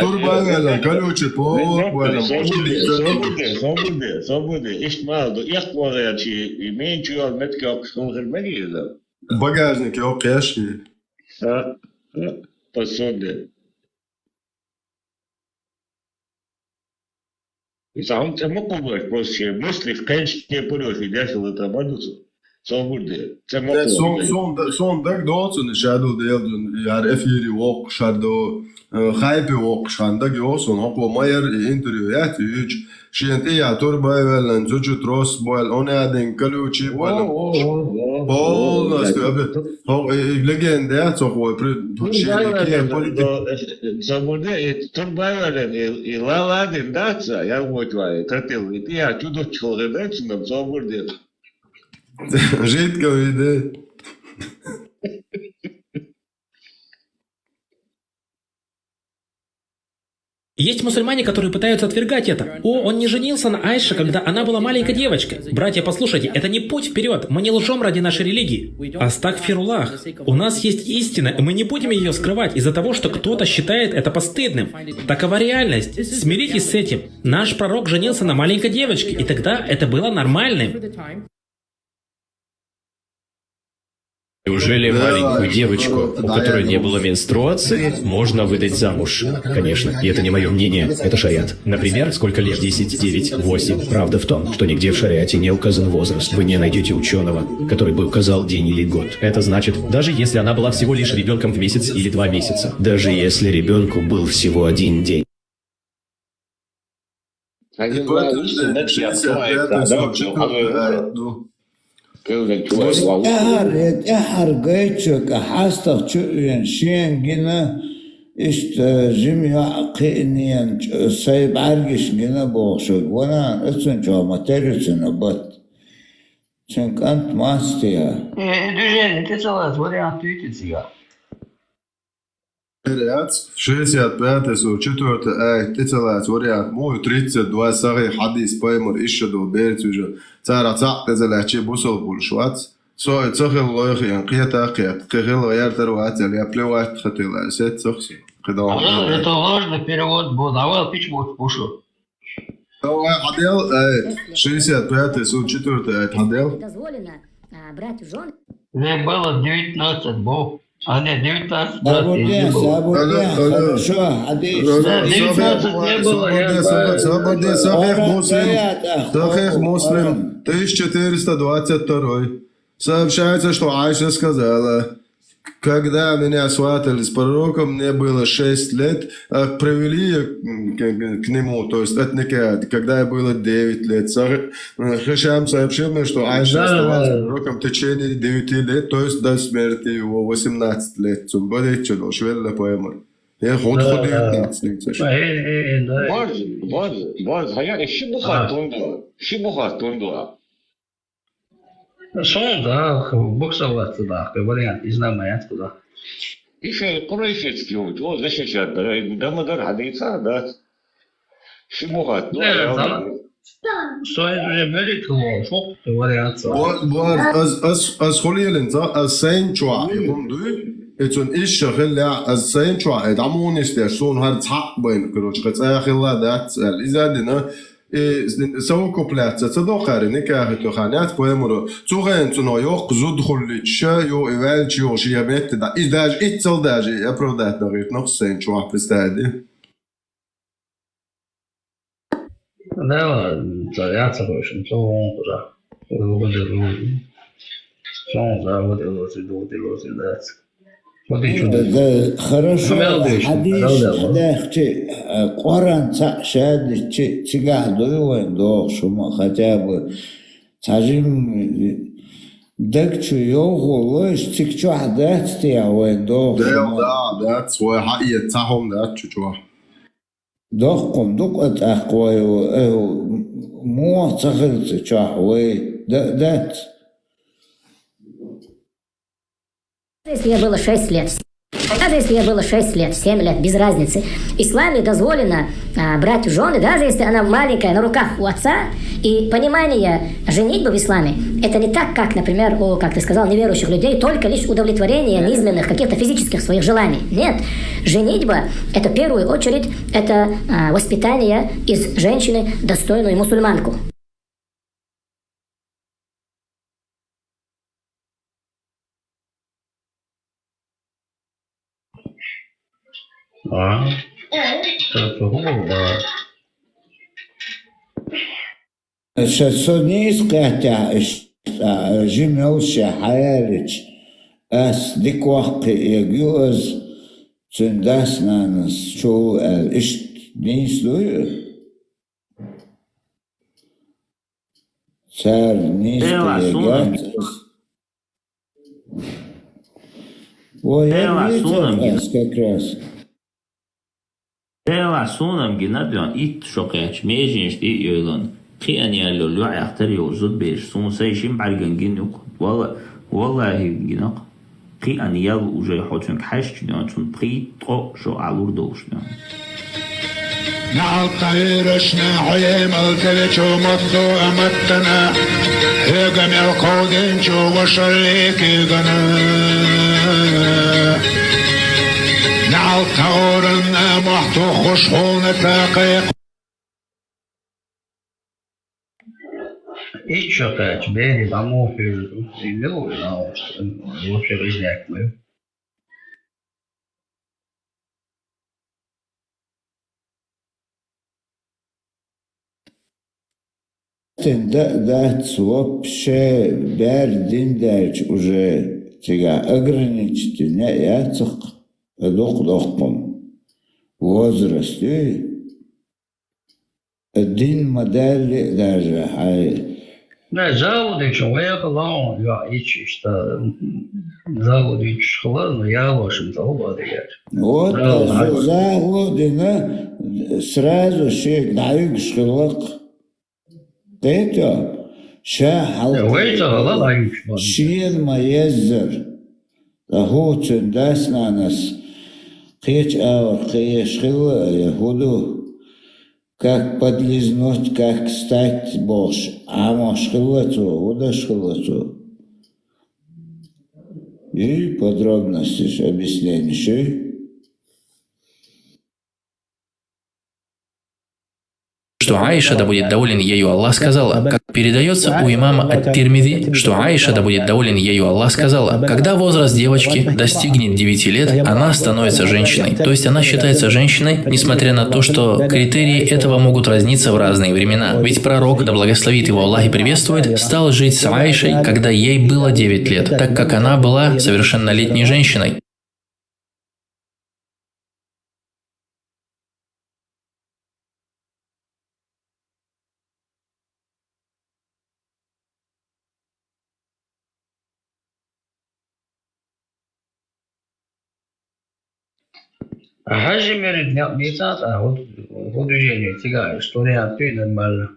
Турбавелла, колючий провод валла. Собуде, собуде, собуде, собуде. Иштта ма ду, эккхолгӀерчу, и мен чу йолу метка йоккхуш хила хир мегий иза? Багажник йоккхуш и. А? Посуде. Иза хӀума тӀе ма кхуллуш, просто шен муслих кхечу кепаро шен дешала тӀе ма ду цо. Собар де. Ца ма кхуллуш. Сон, сон, сон даг доцу, ша ду дел ду, яр эфире воккхуш хьар ду, э, хайпе воккхуш хан даг йо сон, хӀокхо ма яр и интервью яц, юьйчу. Шен тӀе я турбай ваьллан, цу чу трос бойл, он ядин, колючий бойл. О, о, о, о, Полностью, о, обе-, хо-, и, и легенда, цо хой, при-, Ну, шен да, да, кие да, полити- да, да, Собар де, и турбай ваьллан, и, и ла ладин, да, ца, я вот вай, тратил, и я чудо чхолгы, да, цундам собар де. Жидко виде. Есть мусульмане, которые пытаются отвергать это. О, он не женился на Айше, когда она была маленькой девочкой. Братья, послушайте, это не путь вперед. Мы не лжем ради нашей религии. Астагфируллах. У нас есть истина, и мы не будем ее скрывать из-за того, что кто-то считает это постыдным. Такова реальность. Смиритесь с этим. Наш пророк женился на маленькой девочке, и тогда это было нормальным. Неужели Да, маленькую девочку, у которой не было менструации, можно выдать замуж? Конечно, и это не моё мнение, это шариат. Например, сколько лет? Десять, девять, восемь. Правда в том, что нигде в шариате не указан возраст. Вы не найдёте учёного, который бы указал день или год. Это значит, даже если она была всего лишь ребёнком в месяц или два месяца, даже если ребёнку был всего один день. Хьайна ла вуьшта нах яхча, шестьдесят пятый, давай, сорок четвёртый, давай, ну. Кевнаг чу вай валу. ТӀаьхьар, я тӀаьхьар гайчуьнга хьастагӀа чу а вена, шена гина, иштта жима йоӀ кхиънена, чу-, сайн бӀаьргашна гина бохуш верг, ванан, оцунна чохь ма тера цуьнан бат. Цуьнан кӀант мац те. Э, э, движение тӀе ца лаца, вариант дуьйцу цигахь. Яц, шестьдесят пятый, сорок четвёртый аят тӀе ца лаца вариант, муха тридцать два сахих хьадис пайхамар иштта ду берца вижа. Цара цхьаъ тӀе ца лаьцча бусалба хуьлуш вац. Со и ца хила лойхийна, кхета а кхета, кхин хила гӀертар вац аьлла, я плевать хатила, сет цахси. Кхидолу. А это ложный перевод был, давай пич вот пушу. Давай, хьадел, ай, шестьдесят пятый, сорок четвёртый аят хьадел. Дозволено, а, брать в жёны. Мне было девятнадцать, был. А, нет, девятнадцать, да, Сабурдин, не было. Сабурдин, Алло, алло. Хорошо, хьадис. Алло, Да, девятнадцать не было, я Сабурдин, знаю. Сабурдин, Сахих Муслим. Сахих Муслим, тысяча четыреста двадцать второй. Сообщается, что Айша сказала: «Когда меня сватали с пророком, мне было шесть лет, а привели её, м, к, к, к нему, то есть от никаха, когда ей было девять лет». Сах-, э, Хишам сообщил мне, что Айша Да, оставалась да. с пророком в течение девяти лет, то есть до смерти его, восемнадцать лет. Цунна бадечча долуш велла пайхамар. Я худ Да, худ да. девятнадцать лет. Э, э, э, да. Боже, боже, боже, а я ещё А. бухать тунду. Ещё бухать тунду. Сон да, боксоваться да, вариант, иза ма яц куда. И шайн курайшицкий ву, о, защищать да, да, ма дар хьадийца, да. Ши мухат, ну, Не, а там, я со уже великого, шо ты вариант. Бо-, бо-, аз, аз, аз хуьлийлина ца, аз сайн чохь, и хӀума дуй? И цун иша хилла, аз сайн чохь, э, дӀа муха нисдеш, суна хӀара цхьаъ байна, короче, кхин цӀа хилла дац, аьлла. Иза а дина, и с-, совокупляться ца доккхара, никахь хӀиттина хан яц, поймаро. Цу хенахь цунах йоккха зуда хуллича, ша ю и ваьлча ю шен метте дӀа. И даже иццал даже и оправдать дан гӀиртинарг сайн чохь, представь. Дела, ца яц хӀуьшан, цо вон кхуза. Вуха делла. Сон за вуха делла, ца вуха делла, ца дац. Вот и чудо. Да, да, хорошо, хьадис, хьадис, хьадис, хьадис, а, Къуръан цхьаъ шадичи, цигахь дуй вайн догӀуш хӀума, хотя бы цхьа жим даг чу йовхо лойш, цига чохь дац те вайн догӀуш хӀума? Да, да, дац, вай хьаэца цхьа хӀума дац цу чохь. Доккхун ду-кх тӀаккха вай, э, муха ца хилла цу чохь вай, да, дац. Если ей было шесть лет, даже если ей было шесть лет, семь лет, без разницы, в исламе дозволено, а, брать в жены, даже если она маленькая, на руках у отца, и понимание женитьбы в исламе, это не так, как, например, у, как ты сказал, неверующих людей, только лишь удовлетворение низменных, каких-то физических своих желаний. Нет. Женитьба, это в первую очередь, это, а, воспитание из женщины достойную мусульманку. А? Ша со нийса кхеттехь иштта, а, жима йолуш ша хьаялича, ас дика воккхий эгаю ас, цуьнан дас-нанас чу аьлла, иштта нийса дуй? Цара нийса эгаяц ас. Ой, я витар ас как раз. Делахь, суна-м гина доьгӀна, итт шо кхаьчча, меженаш тӀе а йойлана, кхиъна яьлла йолу йоӀех тера йолу зудабераш, суна сайн шина бӀаьргана гина ю-кх. Валла-, валлахӀи, гина-кх. Кхиъна яьлла уже хьо цуьнга хьаьжча доьгӀна, цунна пхийтта-ткъо шо Ӏалур долуш доьгӀна. НеӀалт тӀе Ӏуьйрашна хьо емал тӀе вечу массо а маттана, хьоьга мел кховдинчу вашарий куьйгана. НеӀалт тӀе Ӏуьйранна мохь туххуш хьуна ца кхайкхо. Итт шо кхаьчча, берийн дӀа муха хьуьйр ду? И мила ву и нах? Вообще гӀизнек ма ю. Тин да а дац, вообще бер дин даьлча уже цигахь ограничительно яцахь, дукха доккхун возраст ю. Дин ма даьлли а даже хьайн. Не, загӀо дича вайга лаон, йоӀ, ича иштта загӀо дича хила, но ялошна ца хила дигар. Вот, загӀо а дина, сразу шега дӀаюьгуш хилла-кх. Кхетий? Ша хьалха вай ца хила дӀаюьгуш бан. Шена ма еззара. Ткъа хӀу цуьнан дас-нанас кхечу агӀор кхиэш хилла, я хӀу ду? Как подлизнуть, как встать бохуш, Ӏамош хилла цо, хӀу деш хилла цо? Юй подробностеш, объясненеш юй? Что Аиша, да будет доволен ею Аллах, сказала, как передается у имама Ат-Тирмизи, что Аиша, да будет доволен ею Аллах, сказала: «Когда возраст девочки достигнет девяти лет, она становится женщиной». То есть она считается женщиной, несмотря на то, что критерии этого могут разниться в разные времена. Ведь пророк, да благословит его Аллах и приветствует, стал жить с Аишей, когда ей было девять лет, так как она была совершеннолетней женщиной. Хьажа мерид некъ дийцахь а, хӀу, хӀу движение цигахь, что вариант ю нормально?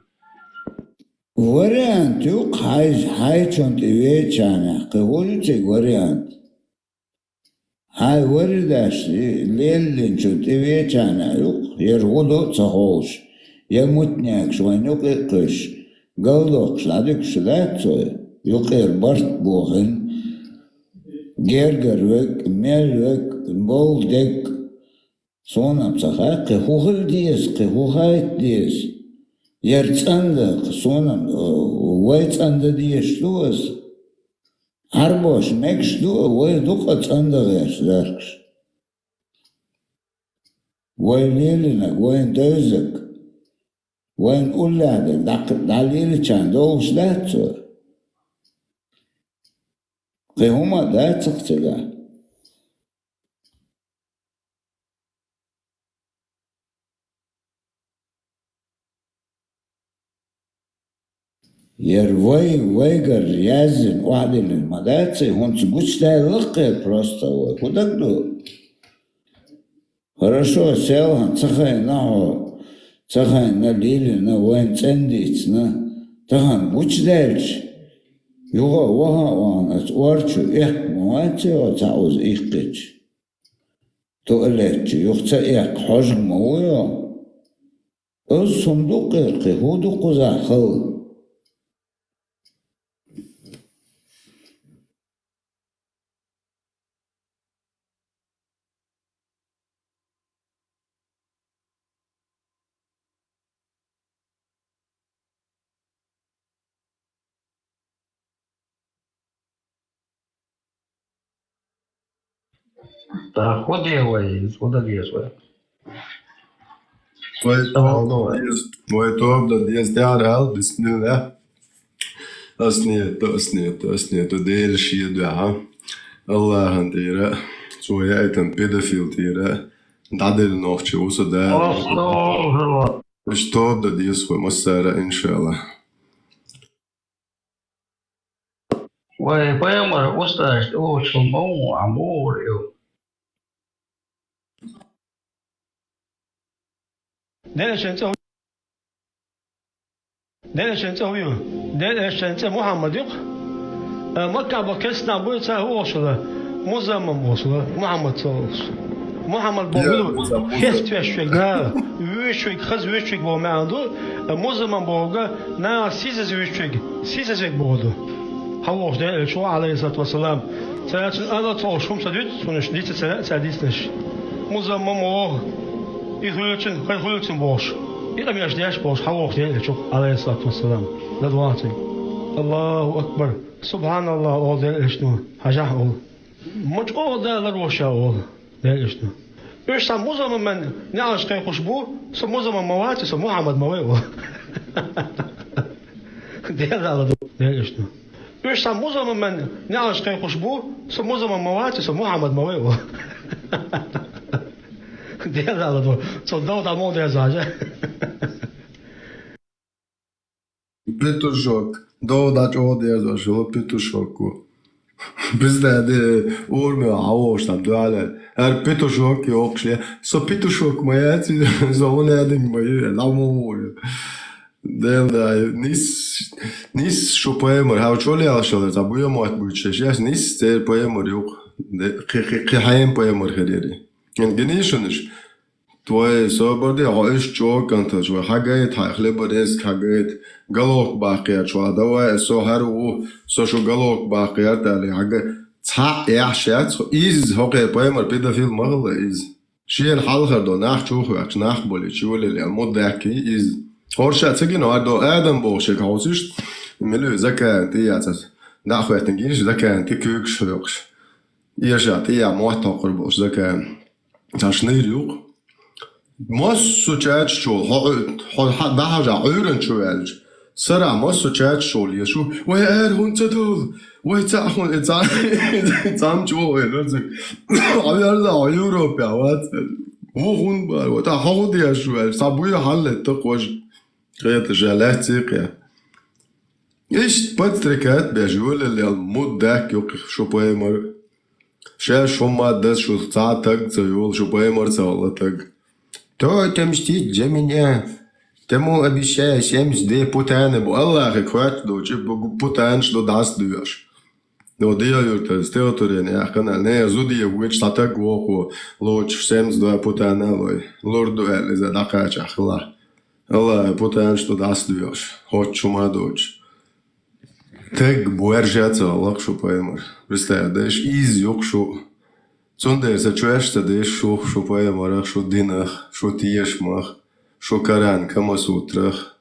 Вариант ю-кх, хьай-, хьайчунна тӀе вечахьана, кхин хӀун ю цига вариант? Хьайн вари даш леллинчунна тӀе вечахьана юкъ, яра хӀун ду а ца ховлуш, я мутнегаш вайн юкъе а кхуьссуш, галдоккхуш дӀадуьгуш дац цо, юкъера барт бохийна. Гергара вег, мел вег, бовла дег. Сона-м ца хаьа, кхин хӀун хила деза, кхин хӀун хайта деза. Яра цӀенда, сона-м, э, вай цӀенда дезаш ду ас. Ӏарбош мегаш ду, вай дукха цӀенда гӀерташ дархаш. Вай лелийнарг, вайна девзарг, вайна уллехьарг дӀа-, дӀалелийчарна довлуш дац цо. Кхин хӀума а дац-кх цигахь. Яра вай, вайгара яздина, охьадиллина ма дац, хӀинца гучудаьлла-кх яра просто вай. ХӀун дагадо? Хорошо, селхана ца хайна хьо, ца хайна лелийна, вайна цӀена дийцина, тахана гучудаьлча, юха а ваха а вахана, аса орчу эккха ма вац хьо цхьа уза иккхича. Туалет чу юха ца эккха хьожа ма ву хьо. Оцу сундукъера кхин хӀун ду кхузахь хала? Так, хӀун де вай, хӀун дан деза вай? Вай тоба дан деза, вай тоба дан деза, тӀаьхьара ал, бисмиллахӀ. Ас нет, ас нет, ас нет, Дела шен дуьхьа. Аллахьан тӀера, цо яийтина педофил тӀера, дӀаделла нохчи ву со Дала. АстагӀфируллахӀ. Иштта тоба дан деза вай массара, иншаАллахӀ. Вай пайхамар устазаш тӀелоцуш ма ву, Ӏа муха вара ю? Делан шен цӀе хӀу-, Делан шен цӀе хӀу ю? Делан шен цӀе Мухьаммад ю-кх. Э, Маккахь болу керста нах буй, цара хӀун олуш хилла? Музаммам олуш хилла, Мухьаммад ца олуш. Мухьаммад бохург хӀун ду? Хеставеш верг, наха вуьйцуш верг, хаза вуьйцуш верг боху маьӀна ду. Э, музаммам бохург нахах сийсаза вуьйцуш верг, сийсаза верг бохург ду. Хьан вохуш Делан элча ву, Ӏалайхиссалату вассалам. Цара цуьнан ала ца олуш хӀума ца дуьту, цунаш дийца ца, ца дийцинарш. Музаммам воху, и хуьлучун, хӀай хуьлучун бохуш. И къамелаш деш бохуш, хьан вохуш Делан элча ву, Ӏалайхиссалату вассалам. ЛадогӀа цуьнга. АллахӀу акбар. СубхьаналлахӀ олу Делан элчано, хьажахь олу. Ма чӀогӀа Дала ларвеш ю олу Делан элчано. Уьш цхьа музаммаман неӀалт кхайкхош бу, со музаммам ма вац, со Мухьаммад ма ву олу. Дела Дала ду Делан элчано. Уьш цхьа музаммаман неӀалт кхайкхош бу, со музаммам ма вац, со Мухьаммад ма ву олу. Дела Дала ду. Цо дов дӀа муха деза хьажа. Петушок. Дов дӀа чӀогӀа дезаш хилла петушок ву. Пиздец, де, урамехь хьан вохуш там дуьхьал. ХӀара петушок йоккхуш я. Со петушок ма яц, со хӀун аьлла ма ю, ламо ву. Дела да, нис, нис шу пайхамар, хьан чу лелаш хилла, цхьа буя мотт буьйцуш, еш, нис церан пайхамар ю-кх. Де, кхи, кхи, кхи хьенан пайхамар хир яри. Эн гиний шуна уьш? Твой собар де, хьо уьш чӀогӀа кӀанталаш вай. Хьагайта, хьайн хлеба резка хьагайта. Головка баккхийта чохь, давай, со хӀара ву, со шу головка баккхийта аьлла, хьага цхьаъ эхь шаьц, иза хӀокхе пайхамар педофил ма хилла иза. Шена хьалхара до нах чу хӀоьттуш, нах болийча, чу леле, мудаьхкий иза. ХӀорша ца гина, хӀара до Адам бохуш шега хьовсуш, мила закан тӀе яцара. ДӀа а хӀоьттина гинаш, закан тӀе куьйгаш хьоькхуш. Эша тӀе а мотт хьокхур болуш закан. Аш нир юкъ. Массо чаччул, хьо, хьо хьа-, дӀахьажа Ӏуьйран чу ваьлча, сара массо чаччул ешу, вай ара хӀун ца долу, вай цхьаъ хӀун, и цхьа-, цхьамчу вогӀу эр вацу. Хьо верза, хьо Европехь вац. Ву хӀун бара, вот, а хьо хӀун деш шу аьлча, цхьа буй хьаллетта кхожа. Кхета ша лаьцций кхе. Иштта подстрекать беш, йолалел, муд даьхка юккъе шу пайхамар. Шаьш хӀумма дас шу цхьа а таг ца йолу, шу пайхамар ца хилла таг. Кто отомстит за меня? Тому обещаю семьдесят две путана бу. Аллахе кхоьтту долчу бу-, путанаш ду дӀасадоьхуш. До Диа юртара стелтарен яьккхина, не зуде вуьйцу цхьа таг вохо, лоцуш семьдесят два путана а лой. Лур ду аьлла иза дӀакхачахь хилахь. Аллахе путанаш ду дӀасадоьхуш, хӀоттачу хӀума а доцуш. Тег боаржа ца гӀалгӀа шу пайхамар. Представь, деш из юкъ шу. Цундела сан чоьш ца деш шу, шу пайхамарах, шу динах, шу тешамах, шу Коран Камасутрах,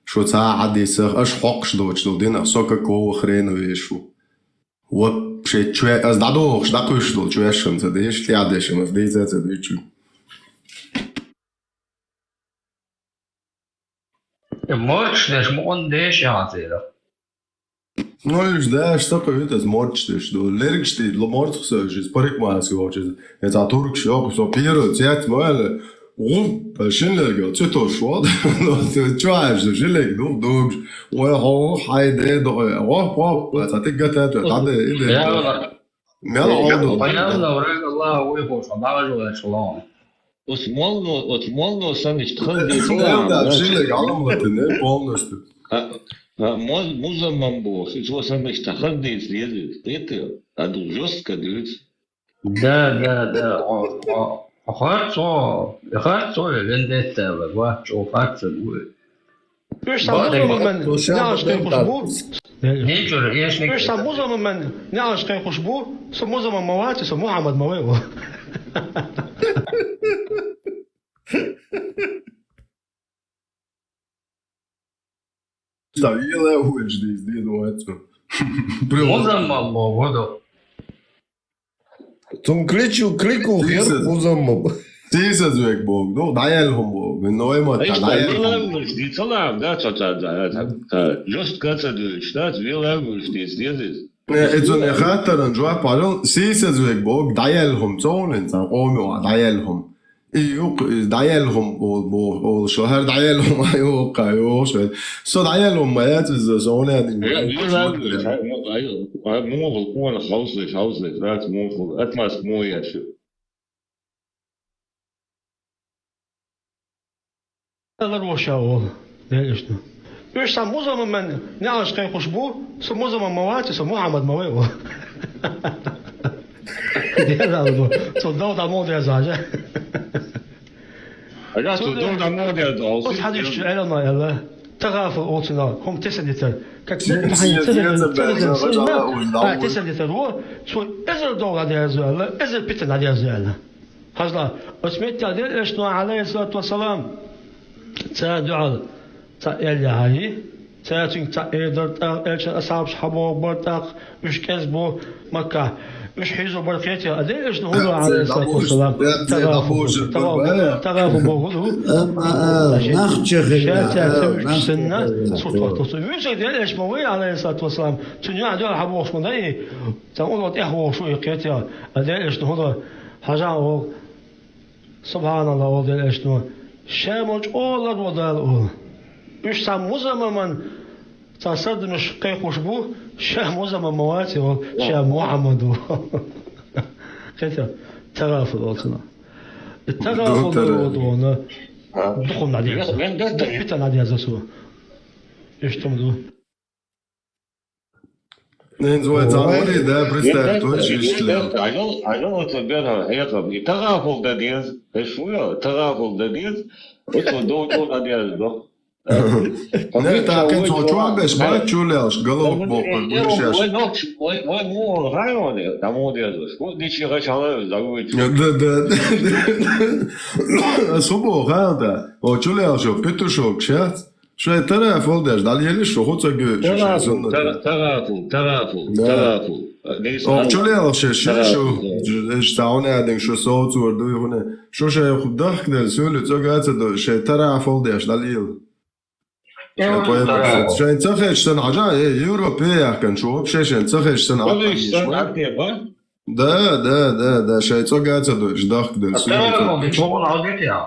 шу цхьа хьадисах, аш хьокхаш доцуш долу динах, со какого хрена веш ву? Вообще, чоь-, аз дӀадохуш, дӀакхуьйсуш долу чоьшшан ца деш, тӀаьхьа дешан аз дийца а ца дуьйцу. Э, морчаш деш, мукъан деш яхьа церах. Ну, уьш даш, такой вид, аз морчаш деш ду. Лергаш тӀе, ло морцах со, иза парикмахерский волчу иза. Я цхьа туркаш йоху, со пьеро, цец ма аьлла. Гу, шин лерга, цу тош вод. Чу аьлла, шин лерга, ду, дугаш. Ой, хо, хай, де, до, гу, гу, цхьа тик гатат, тхьа де, и де. Я вала. Мел Э, гӀо ду. Пайхамар, Аллах вуй хо, ша, багаж вуй, шалом. Оцу молло, оцу молло санна иштта хаза дийцина, Эл да, да, шилерг Ӏаламатане полностью. А, а, моз-, музаммам бохуш, иза санна иштта хаза дийца деза, кхетий? А ду жестко дуьйцу. Да, да, да. О, о, харцо, харцо, вендетта, ва, чо харцо дуй. Уьш сан музаммаман неӀалш кхайкхуш бу. Нечура, эшник. Уьш сан музаммаман неӀалш кхайкхуш бу. Со музаммам ма вац, со Мухьаммад ма вай ву. Ста вела уьш дийс дин вац. Музаммам ма ву. Цунна кричу, крикул хир Сийсаз. Музаммам. Сийсаз век боху, ну, дӀаелла хӀума боху. Вин нойма Иштта, дӀаелла хӀума. Вела уьш дийцалахь, да, цо ца, ца, ца, ца, жестко ца дуьйцуш, да, вела уьш дийца деза иза. Э, и цунна хаттаран жоп хьажал, сийсаз век боху, дӀаелла хӀума, цо вуьнан цхьа къоми ван, дӀаелла хӀума. И юкъ, и дӀаелла хӀума, бо-, бо-, олуш, хӀара дӀаелла хӀума, юкъа, юкъа, со дӀаелла хӀума ма яц иза, со вуьнан. Я, вела уьш, ай, ай, ай, муха къона хьовсалаш, хьовсалаш, да, муха, атмас муха еш ю. Алар ваша вол, деришна. Уьш сан музаммаман неӀалш кхайкхуш бу, со музаммам ма вац, со Мухьаммад ма вай ву. Деза ву, цо дов дӀа муха деза хьажа. Ага, цо дов дӀа муха деза, оцу хьадисчу Ӏелама аьлла, тагӀафул олу цунах, хӀума тесна дитар. Как тесна дитар ву, цо эзар дов дӀадерзо аьлла, эзар питана дӀадерзо аьлла. Хьажал, оцу меттехь дера элчано, Ӏалайхиссалату вассалам, цара дуьхьал цхьаъ яьлла яхьий, цара цуьнга цхьаъ эр дара тӀаккха, элчан асхьабаш хьабогӀу бара тӀаккха, уьш кӀезиг бу Маккахь, уьш хьийзо бара кхетий, а дера элчано хӀун до, Ӏалайхиссалату вассалам, тагӀафу, тагӀафу боху ду. Амма, а, нах чехира, шаьртехь а, ца вуьжучу нах санна, чехира. Сурт вахталц. Вуьйцург дера элча ма вай, Ӏалайхиссалату вассалам, цуьнан юьхь дуьхьал хьабогӀуш ма дай, цхьана улло тӀехвогӀуш ву и кхетий, а дера элчано хӀун до, хьажа а вогӀу. СубхьаналлахӀ, олу дера элчано. Ша ма чӀогӀа ларво Дала олу. Уьш цхьа музаммаман цхьа сардамаш кхайкхуш бу, ша музаммам ма вац, олу, ша Мухьаммад ву. Кхетий, тагӀафул олу цунах. И тагӀафул ларво дона. Дукха хӀума дӀадерзо. Дукха питана дӀадерзо цо. Иштта хӀума ду. ХӀинца вай цхьа валий, да, представь, точно иштта лел. Хьажал, хьажал оцу беран хьекъам. И тагӀафул дан деза. Эш ву, тагӀафул дан деза. Оцу дов чӀогӀа дӀадерзадо. Не, тӀаккха цо чохь беш, бац чу лелаш, голову боккхур, гуш еш. Вай нохчий, вай, вай муха хьайоне, дӀа муха дезаш. Ву дичи гӀаш хьала, дӀавуьйчу. Да, да, да. Ас хӀун боху, хан, да? О, чу лелаш, о, петушок, шац? Шайн тарафул деш, дӀалелаш шу, хӀун ца гоьдуш шу шайн суннат? Тара-, тарафул, тарафул, да. Тарафул. О, чу лелаш шайн ши шу, тарафул, да. Эш цхьа хӀуна аьдинг шу соцур дуй хӀуна. Шу шайн дахкаделла суьйлу цӀога а ца до, шайн тарафул деш, дӀалела. Шайн ца хеташ санна хьажа, э, Европе яхкан шу, вообще шайн ца хеташ санна хьажа. Да, да, да, да, шайн цӀога а ца дойуш, дахкаделла суьйра. Тарафул деш ву хӀуна хьажа.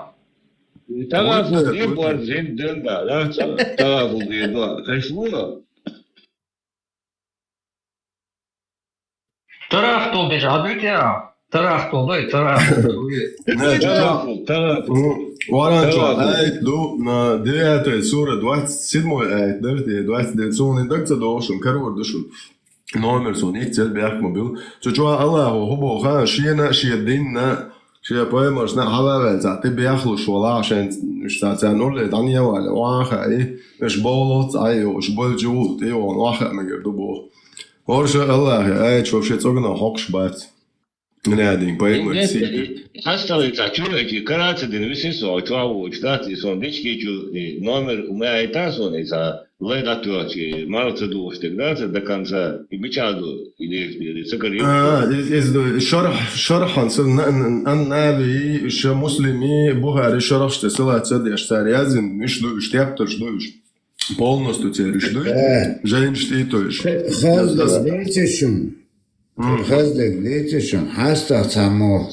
Тарафул деш ву хӀуна, жин ден да, да, тарафул деш ву хӀуна. Эш ву хӀуна? Тарафул деш хьажа. Тарафул дай, тарафул. Не, тарафул, тарафул. Варанчо, аят ду, на девятой сура, двадцать седьмой аят, подожди, двадцать девять, суна даг ца дохуш, карор ду шу. Номер суна иццел бехк ма билла. Цу чохь Аллахо хӀун боху хаьа, шена а, шен динна а, Шен пайхамаршна хьалаваьлла, цхьа тӀе бехлуш вала, шен уьш цхьа царна улле дӀаневали, охьа хаьа, уьш бовлалц Ӏай, уьш болчу ву, тӀе вон охьа мегар ду боху. ХӀорша Аллахе, аьлча вообще цӀогана хьокхуш бац. Нядинг, пайхамар сийти. Хьасталин цхьа чуьра эти караца дина висин со, чохь волчу дац, и сон дичкичу, и номер у меня и та сон, и цхьа лай дӀатоьхчи, мала ца духуш дерг дац, до конца, и мича ду, и деш дери, ца карий. А, из, из ду, шарх, шархан, сан, на, на, ан нави, ша муслими, Бухари шархаш те салат ца деш, цара язин, миш ду, уьш тептарш ду, уьш. Полностью цериш дуй? Э. Жайнаш тӀе тоьш. Хазда, дийцишин. М. Хазда, дийцишин. Хьаста цхьаммо.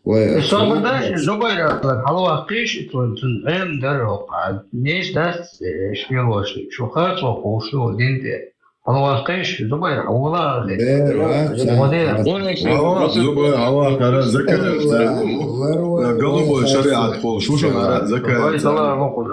Вай, собар даьш, Зубайр, хьалаваккхийш, цун, цун Ӏем дар, хьа, неш дац, э, шпилош, шу харцо хӀушу, дин тӀе. Хьалаваккхийш, Зубайр, хьавола, Бер, а, ца, Зубайр, хьава, Закаев, Ларва, Голубой шариат хол, шу шун ара, Закаев, Зубайр, салам алейкум.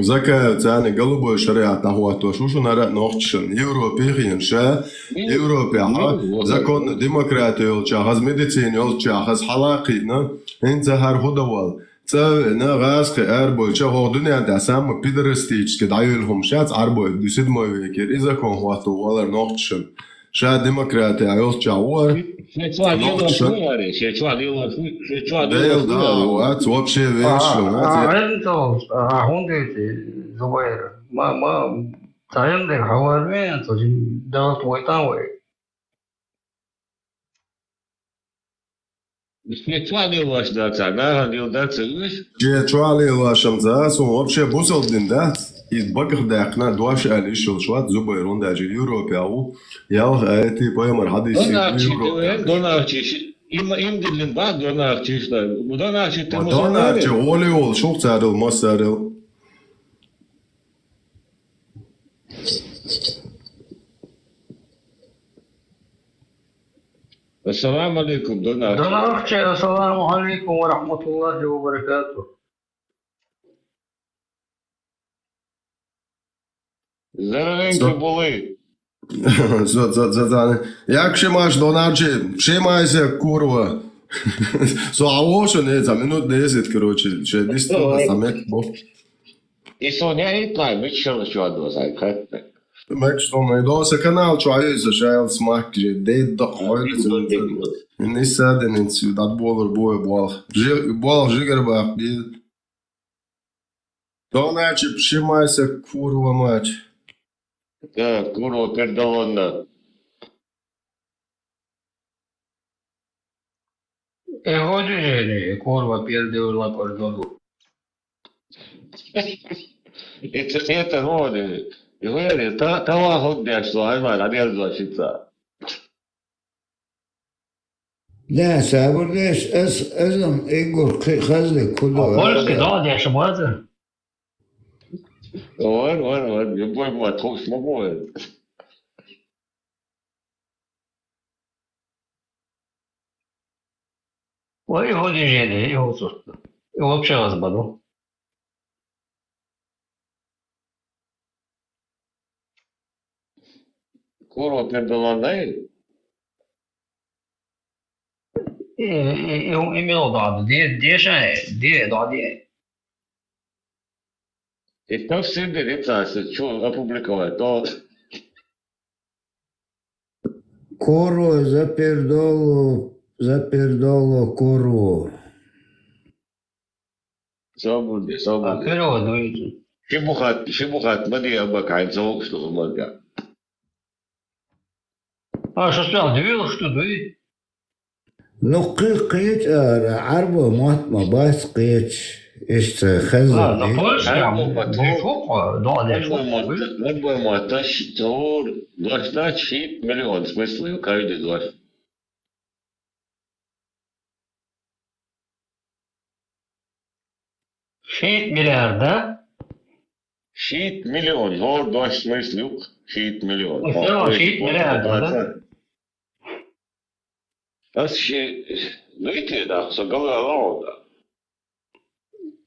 Закаев царна голубой шариат дӀахӀоттош ву шуна ара а нохчашна. Европе хиъна ша, Европехь законна демократи йолчохь, хаза медицина йолчохь, хаза хьала а кхиъна, хӀинца хӀара хӀун дан вал. ЦӀа а веана, гӀазкхи арабойча, хӀокху дуьнен тӀехь самый пидорастически дӀайолу хӀума шац арабой, седьмой векера, и закон хӀотто валар нохчашна. Ша демократи йолчохь вара. Шен чохь лелош ву, аре, шен чохь лелош ву, шен чохь лелош ву, аре. Вац, вообще вешан, вац. А, а, а, хӀунда ити, Зубайр? Ма, ма, цхьаьна дерг хьавар вен, цо жин далт войтан вай. Шен чохь лелош дац, нахана лела дац уьш? Шен чохь лелошам за, сон вообще бусалба дин дац. Иза багах даьккхина, дош аьлла йиш йолуш вац, Зубайр, хӀунда аьлча Европе ву. Ялх айти пайхамар хьадисий Донахчий Европе. Донахчий, ши-, има, им диллина бах, Донахчий, шта, Донахчий, ты мусульманин? Донахчий, гӀоли волу, шух царил, массарил. Ассаламу алейкум, Донахчий. Донахчий, ассаламу алейкум ва рахматуллахи ва баракатух. Здоровенько були. Со, со, со, со, як шимаш, Донахчий, шимайся, курва. Со а вошен, э, за минут десять, короче, шесть десять, самек, бо. И со не итла, миччала чуа доза, кхетта. Меч, со ме доса канал чуа, еза шайл смак, же, дед да, ойда, не саден, ин сюда, болар, бой, бол. Же, бол, жигер бах, бил. Донахчий, пшимайся, курва мать. Да, курва, пердалонна. Э, годи жени, курва, пердалонна, пердалонна. Это, это годи. И говорит, та, та ва ход деш, что ай ма, а дер два шица. Да, сабур деш, аз, азам игур кхи-, хазли куду. А польский, да, деш, маза. Вар, вар, вар, любой мат, хок смогу. Ой, его движение, его тут. И вообще вас баду. Курва пердаландай? И, и, и, и мел да, де, деша, де, да, де. И там сидит, это, что опубликовать, то Курва за пердолу, за пердолу курву. Собуди, собуди. А, перевод, ну, видите. Ши бухат, ши бухат, мади абакайн, соук, что мади. А, что сказал, две, что, да? Ну, кхи-, кхеча ара, Ӏарбо мотт ма бац кхеча, иштта хезна. А, на польском? Ӏарбо мотт. Ди фу кхо, да, ди фу кхо. Ӏарбо мотт, Ӏарбо мотт, аш цаур, дош дац шийтта миллион, в смысле, каждый дош. Шийтта миллиард, да? Шийтта миллион, хӀора дош смысле юкъа, шийтта миллион. Всё, шийтта миллиард, да? Ас ши, ну, и те, да, со голова лоуда.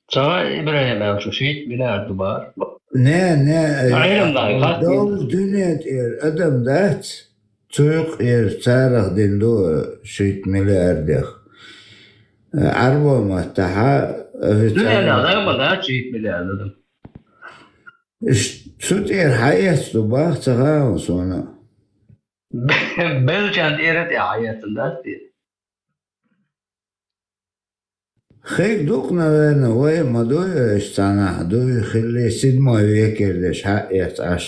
Ца ИбрахӀим аьлла, шу шийтта миллиард ду бара. Не, не, Ӏилманхой, э, хатта. Долу дуьне тӀера адам дац, цу юкъера царах дина ду, э, шийтта миллиардех. Э, Ӏарбой маттахьа официально. Дуьненна гӀайба дац, чийт миллиард адам. Иш цу тӀера хьаэцна бах ца хаьа суна. Белчан тӀера тӀе хьаэцна дац те. Хиг дукха, наверное, вай ма дуй, иш цхьанахь дуй, хилли седьмой векера деш хьаэц Ӏаш.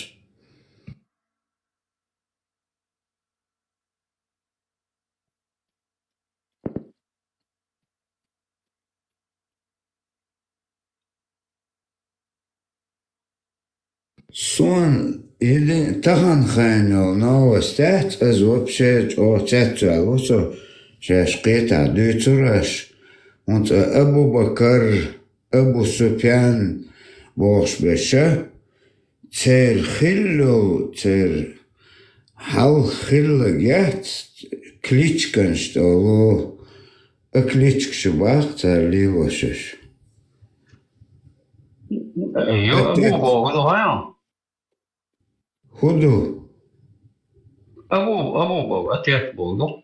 Суна един тахана хайн йолу новость яц, аса вообще чӀогӀа цецваьлла ву со, шаьш кхетахь дуьйцур аш, хӀунца Абу-Бакар, Абу-Суфьян бохуш берш, церан хилла йолу, церан хьалха хилларг яц, кличканаш тӀе олу. А кличкаш бах цара лелош аш. Йо, Абу боху, хӀун ду хьан? ХӀун ду? Абу, Абу боху, отец боху.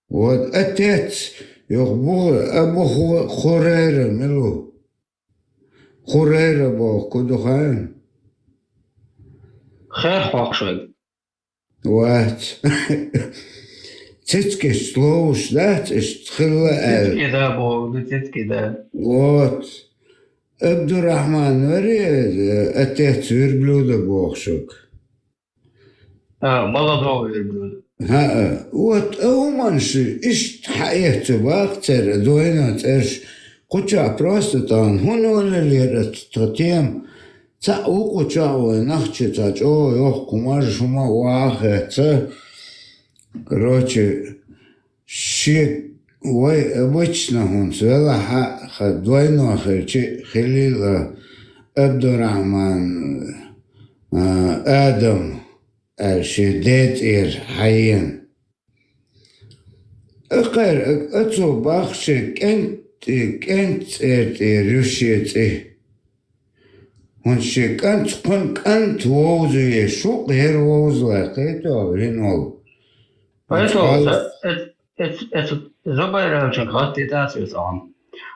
Вот отец, юха бу, Абу Ху-, Хурайра мила ву? Хурайра боху, хӀун ду хьан? Хер хьокху шайга. Вац. Цицкиш ловуш дац, иштта хилла аьлла. Цицки да боху, цицки да. Вот. Абдурахман вари, э, отец верблюда боху шуьга. А, молодого верблюда. ХӀаъ, вот, а хӀуманаш иштта хьаэцна бах церан, дойна цӀераш. Кхучахь просто тахана хӀун олалера тхан тема? Цхьаъ ву кхучахь вай нах чу цхьа чӀогӀа йоккха хӀумаш, хӀума ваха хетта. Короче, шен вай обычно хӀунца велахь а, ха дойно хилча а хилийла Абдурахман, а, Адам аьлла шен ден цӀера хьаена. Акхар, а, а цо бах шен кӀент-, кӀентан цӀера тӀера ю шен цӀе. ХӀунда шен кӀант, кхуьнан кӀант вовза везаш ву, кхера вовза вай кхетаволу вина волу. Поэтому Ца- эц-, эц-, эц-, эц-, Зубайр аьллачун хатта тӀе а ца веца хьуна.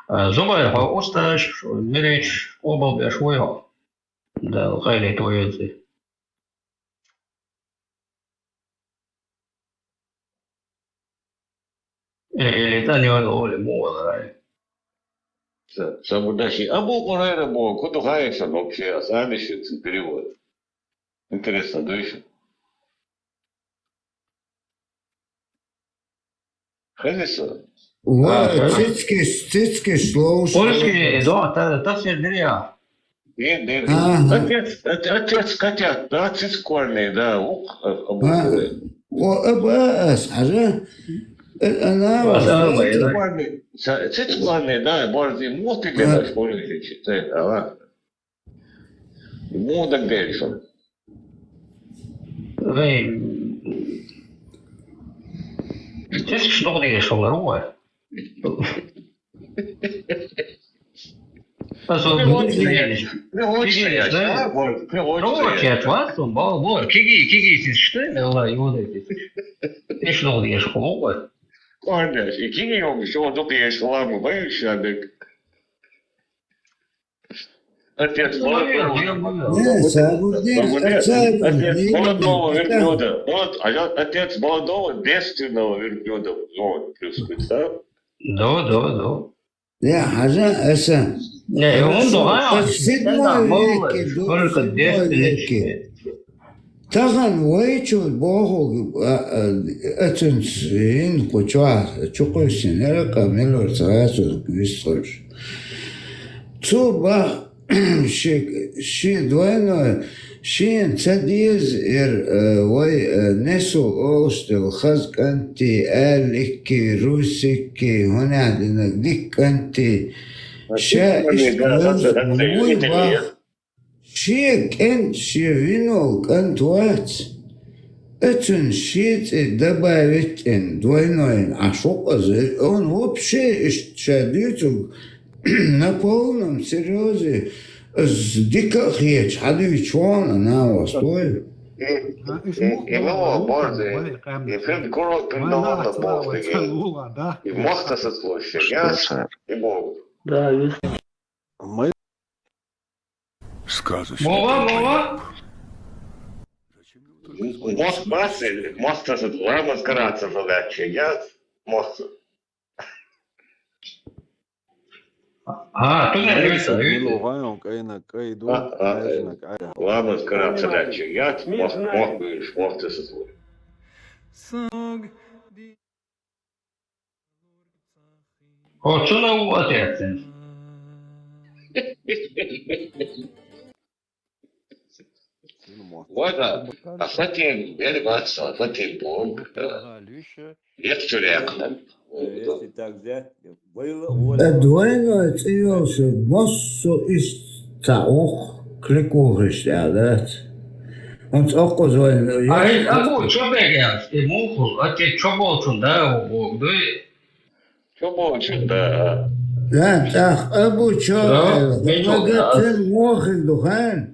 А, Зубайр, хьо устазаш, миричаш къобалбеш вуй хьо? Дала къайле тойоьцу. Э, или тӀанойла олий, муха валарий? Ца, ца бу даши. Абу Къурайра боху, кху ду хаьий сан вообще, ас ани шуьца перевод? Интересно, дуй шу? Хезий со? Ва, А, ха? Цицкиш, цицкиш ловуш. Польский, да, та, та сердерия. Нет, нет. Ага. Отец, от-, отец котят, да, цицкуарный, да, ух, а, а, А, буквы. О, а, ба, ас, хьажа? Э, она, Ас, а, ба, да. Цицкуарный, ца-, цицкуарный, да, борзый, мутный, А. Да, вспомнил, читает, а, ладно. Муха дагадеана шуна? Вай, цицкаш догӀа дезаш хилар ву вай. Аса Кхин вон вон ца ца еш. Кхин вон ца Кигиш, еш, да? А? Вон, кхин вон ца еш. Кигиш, вац, вон, бо, бо, киги, киги цицкаш, да? Валлахи, вон цицкаш. Иш догӀа дезаш хилар ву вай. Конечно, и киги йогуш, догӀа дезаш хилар ву вай, иш яндаг. Отец молодого, Не, Сабурдин, Сабурдин, отец отец молодого верблюда. Молод-, а я отец молодого девственного верблюда. Вот, плюс, представь. Да, да, да. Я, хьажа, аса. Не, он, да, седьмой веке, только седьмой веке. Тахана вайчул бохург, а, а, а цуьнца хӀинца кху чохь чукхоьссина яра, кху милур ца гӀа цо вистхуьлуш. Цо бах, ши, ши двойной, шена ца деза яра, а, вай, а, несу олуш долу хаза кӀантий, аьлликкий, русиккий, хӀунехь динарг дика кӀантий. Ша иштта вуй бах. Шен кӀант, шен вино кӀант вац. Оцунна шен цӀе добавить йина, двойной йина Ӏаш ву-кх иза. Он вообще иштта ша дуьйцург на полном серьёзе, иза дика а хеташ хьадуьйцуш ву хьуна, наха вац, той. А, уьш мух и мало борзе, и фирд куро пиндалана борзе, и мохтасац луш, я, и бо. Да, уьш. Мы Сказочный. Мова, мова. Мох баси, мохтасац ламаз караца фалачи, я, мохтасац. А, ту не Мелугъайон кайна кайду, а, а, межна кайда. Ламаз караца фалачи, я, мох, мох бирш, мохтасац луш. О, чуна у отец? Вайда, а фатин, бери бац, а фатин бом. Эх, чурек. Если так взять, было воля. Двойной цӀи йолча массо а иштта цхьа уху, кликухаш тӀехь дац. ХӀунца оккхуза вайн А я и Абу чо бегаш, и мухул, а те чо болчун да, у бог, дуй? Чо болчун да? Да, тӀаккха Абу чо, да, э, мичо, да. Магацин мохиг ду хан.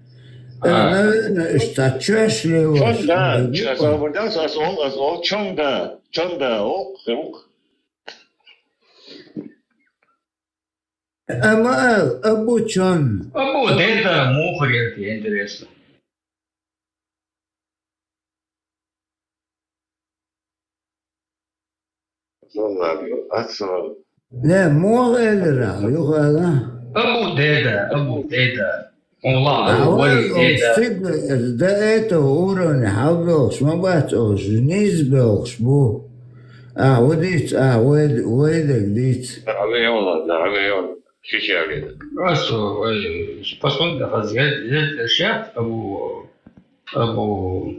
А. Э, наверное, иштта чош лелош. Чон да, чон да, ас ол, ас ол, чон да, чон да, ох, ох. Амма ал, Абу чон. Абу деда мухрет, интересно. Золлар, ацал. Не, муха элира, юха ала. Абу деда, Абу деда. Аллах, Абу деда. Стигла, до этого уровня хьалбелхаш ма бац, ош низ белхаш бу. А, хӀу диц, а, вай, вайдаг диц. Да, хьавеяла, да, хьавеяла. Ши чагида. Просто, ой, посмотри, да, хазгад, я, я, щас, Абу, Абу.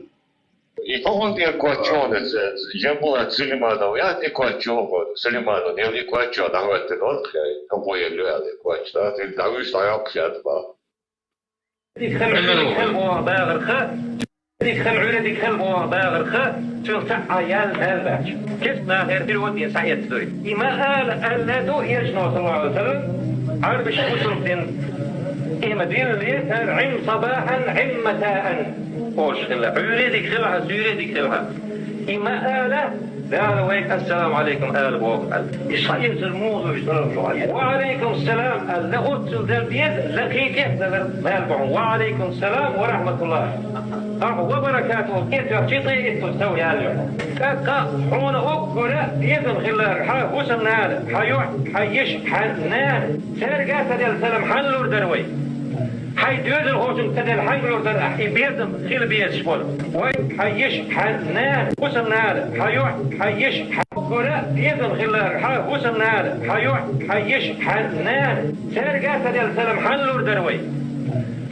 И хӀун тӀе коччо, э, Джамбулат Сулейманов, я тӀе коччо, Сулейманов, я тӀе коччо, да, вот, вот, я, кого я люблю, я тӀе коччо, да, ты давишь, да, я общаться, да. Дика хам Ӏуьйре дика хила боху багӀарха, дика хам Ӏуьйре дика хила боху багӀарха, цуьнан цхьа а ял мел дац. Кест нахера перевод ден схьаэцна дуй. И ма ала аьлла ду Элчано, саллаллаху Ӏалайхи ва саллам, Ӏарбаш бусулба дин. И ма дилли, Ӏим сабахьан, Ӏим масаан. Олуш хилла. Ӏуьйре дика хилахьа, суьйре дика хилахьа. И ма ала, Дала вайга «Ассаламу Ӏалайкум» ала боху аьлла. И схьаэцар муха ду, салам шу Ӏалайкум. «Ва Ӏалайкум салам» аьлла, оццул дала деза, лакхий тӀе а далар мел бу хьуна. «Ва Ӏалайкум салам ва рахьматуллахӀ». Ахьа «ва баракатухӀу» тӀе тоьхчи, тӀе а итт сов ял ю. ТӀаккха хьуна уггара безам хилар, хьан хӀусамнана, хьан юьхь, хьан йиша, хьан нана. Цаьрга а ца делла салам хьанна лур дара вай? Хьайн доьзалхочуьнга ца делла хьаьнга лур дара ахь, и безам хила безаш болу? Вай, хьан йиша, хьан нана, хӀусамнана, хьан юьхь, хьан йиша, хьан уггара безам хилар, хьан хӀусамнана, хьан юьхь, хьан йиша, хьан нана. Цаьрга а ца делла салам хьанна лур дара вай?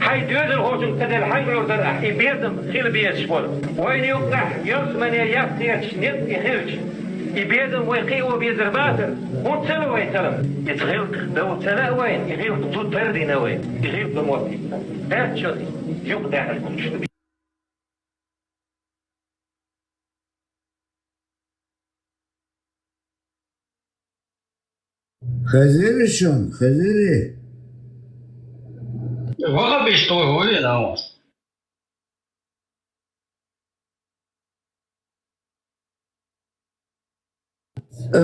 Хьайн доьзалхочуьнга ца делла хьаьнга лур дара ахь, и безам хила безаш болу? Вайна юккъехь ялсамане яккхеташ ницкъ и хилча, и безам вай кхио безар бацара, хӀунда ца ло вай салам? Иза гӀиллакх дов ца лаьа вайна, и гӀиллакх зуда тардина вай, и гӀиллакх дан мотт. Даьччалц юкъадаьхьаш гучуш ду. Хезира шуна, хезира? Вахабиш тхо вуй, Наус?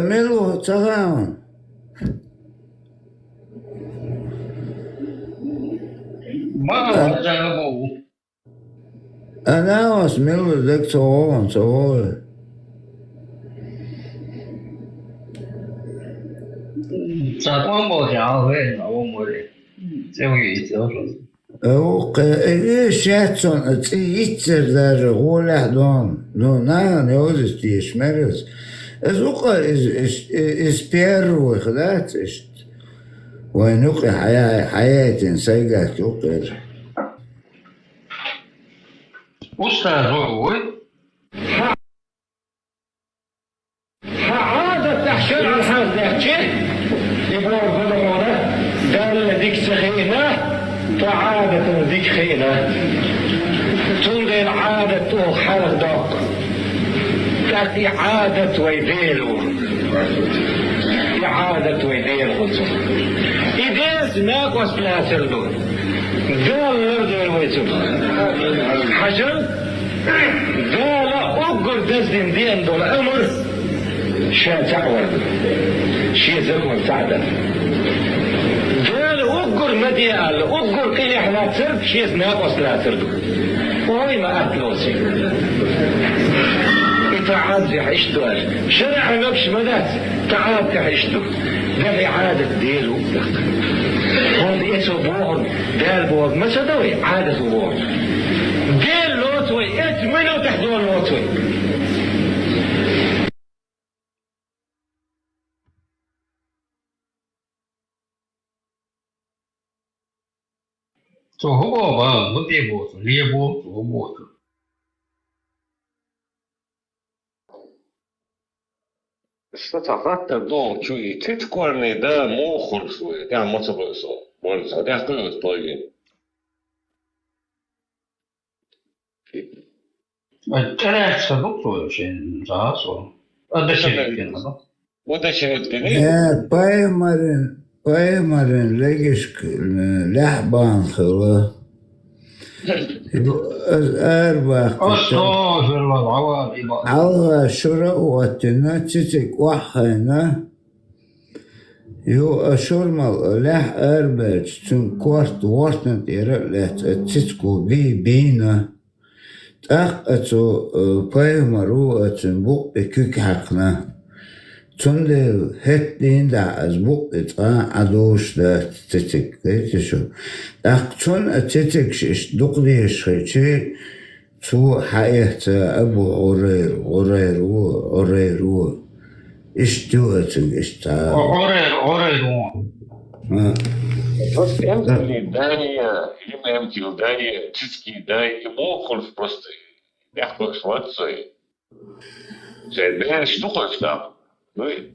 Мила ву ца хаьа? Ма, а, ма, ма, ма. Ана ас милла дерг ца гӀовгӀан, ца гӀовгӀан. Ца тӀом болчу ӀалгӀе а вон море. ЦӀе вуьйцу, цӀе вуьйцу. Э, вукхе, э, э, шаьццон, э, цӀе йиццара даже гӀолехь дон. Ну, нахана йозаца теша мер иза. Иза вукхе, иза, иза, иза первый хилац иштта. Вайн юкъе хьая-, хьаяйтина сайгахь юкъера. Устаз ву вуй? Хьан Ӏадатехь шарӀан хьаздехча, и боху гуламона Далла дика ца хиъна, тхо Ӏадатана дика хиъна. Цундела Ӏадат оха хьалха доккху. ТӀаккха и Ӏадат вай Дела ву. И Ӏадат вай Дела ву цу. И деза накъост лацар ду. Дала лардойла вай цу. Хьажал, Дала уггар даздина деана долу амр ша цхьаъ вар ду. Шен закон цхьаъ дар. Дала уггар ма де аьлла, уггар къинехь лацар шеца накъост лацар ду. Ой, ма атта лоций. И тӀаӀат дехьа иштта ду аьлла. ШарӀан лапаш ма дац, тӀаӀат дехьа иштта ду. Дахьи Ӏадат Дела ву тӀаккха. ХӀунда эцо бохург, Дала бохург ма ца до вай, Ӏадат ву бохург. Дела лоцу вай, эцу минотехь Дела лоцу вай. Цо хӀун боху, бан, хӀун тӀе боху, ле боху, хӀун боху? Сан цхьа хаттар ду хьуна чу, и цицкъорни да муха хуьлуш ву, тӀехь ма ца бевза со, варна цхьа тӀехь кхуьуьйту тойгина. ТӀерехь ца ду цо шен, за со. А дешерик кина ду. Ву дешерик дини? Э, пайхамарин, пайхамарин легишка, э, лаьхьа бахна хилла. Ю, аз арабаккхича, АстагӀфируллахӀ, Ӏавар, и бакъ. Хьалха шура а оттина, цициг охьахайна. Ю, а шурмал а лаьхьа арабаьлча, цуьнан корта вортан тӀера а лаьцна, а цициг бий-, бийна. ТӀаккха а цу, э, пайхамар ву а цуьнан букъ тӀе куьг хьаькхна. Цундела хӀетта дийнахь аз букъ тӀе цкъа а Ӏадужуш дац цициг, хетий шу? ТӀаккха цунна а цицигаш иштта дукха дезаш хилча, цо хьаэцна Абу Ӏурайра, Ӏурайра ву, Ӏурайра ву. Иштта ю оцуьнга иштта. Ӏурайра, Ӏурайра ву. А. Просто эмкалий дай, э, или эмкал дай, цицкий дай, и муха хуьлуш просто. Яхкаш вац цой. Церан бераш ду хӀокху там. Ну и.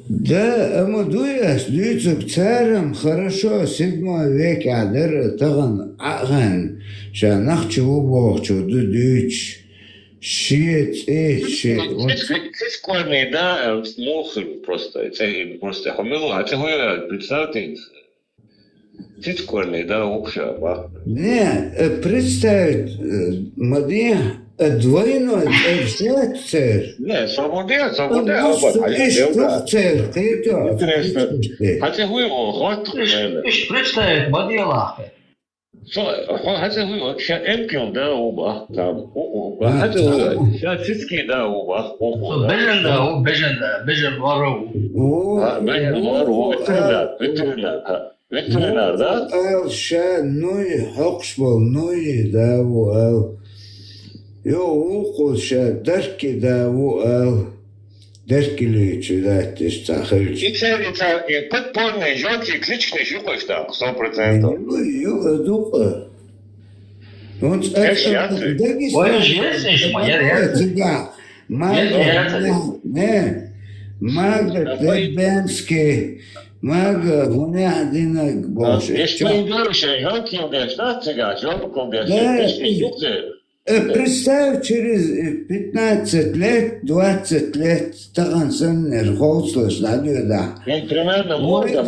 Да, амма дуй ас дуьйцург, цара-м хорошо, седьмой векехь дара тахана Ӏа а хьаьнна, ша нах чу ву бохучо ду дуьйцуш. Шен цӀе, шен цицкъорни да, э, муха просто, цӀе, просто. Хьо мила ву, хьан цӀе хӀун ю, представь те. Цицкъорни да ву-кх ша, бах. Не, э, представить, э, ма де, э, двойной цӀераш яц церан. Не, со ма де, со ма де, а вот, а я иштта ду церан, кхетий? Интересно. Хьан цӀе хӀун ю, хӀотта хӀун ю? Иштта представить ма делахь. Со, хьо хьан цӀе хӀун ю, ша эмкал да ву бах, там, у, у, хьан цӀе хӀун ю, ша цицкий да ву бах, у, у, со бежан да ву, бежан да, бежан лоро ву. А, бежан лоро ву, ветеринар, ветеринар, а. Ветеринар, да? Ала ша нуй, хьокхуш болу нуй да ву ала. Йо, вукху ша дарки да ву ала. Дарки луьйчу латташ цхьа хилча. И церан, и церан, и подпольный жёлтый кличкаш ю-кх уьш тӀаккха, сто процентов. Ю, ю, а ду-кх. Вайша яц и? Дагестан. Вайша яц и, ма яр, яр. Цигахь. Мага, не, мага, Дербенский, мага, хӀунех динарг бохуш. Эш ма дара шайн жонкал деш, да, цигахь, жонкал деш, да, эш ма юкъе. Э, представь, через, э, пятнадцать лет, двадцать лет, тахана саннера ховцалаш дӀадоьдахь. Примерно можно,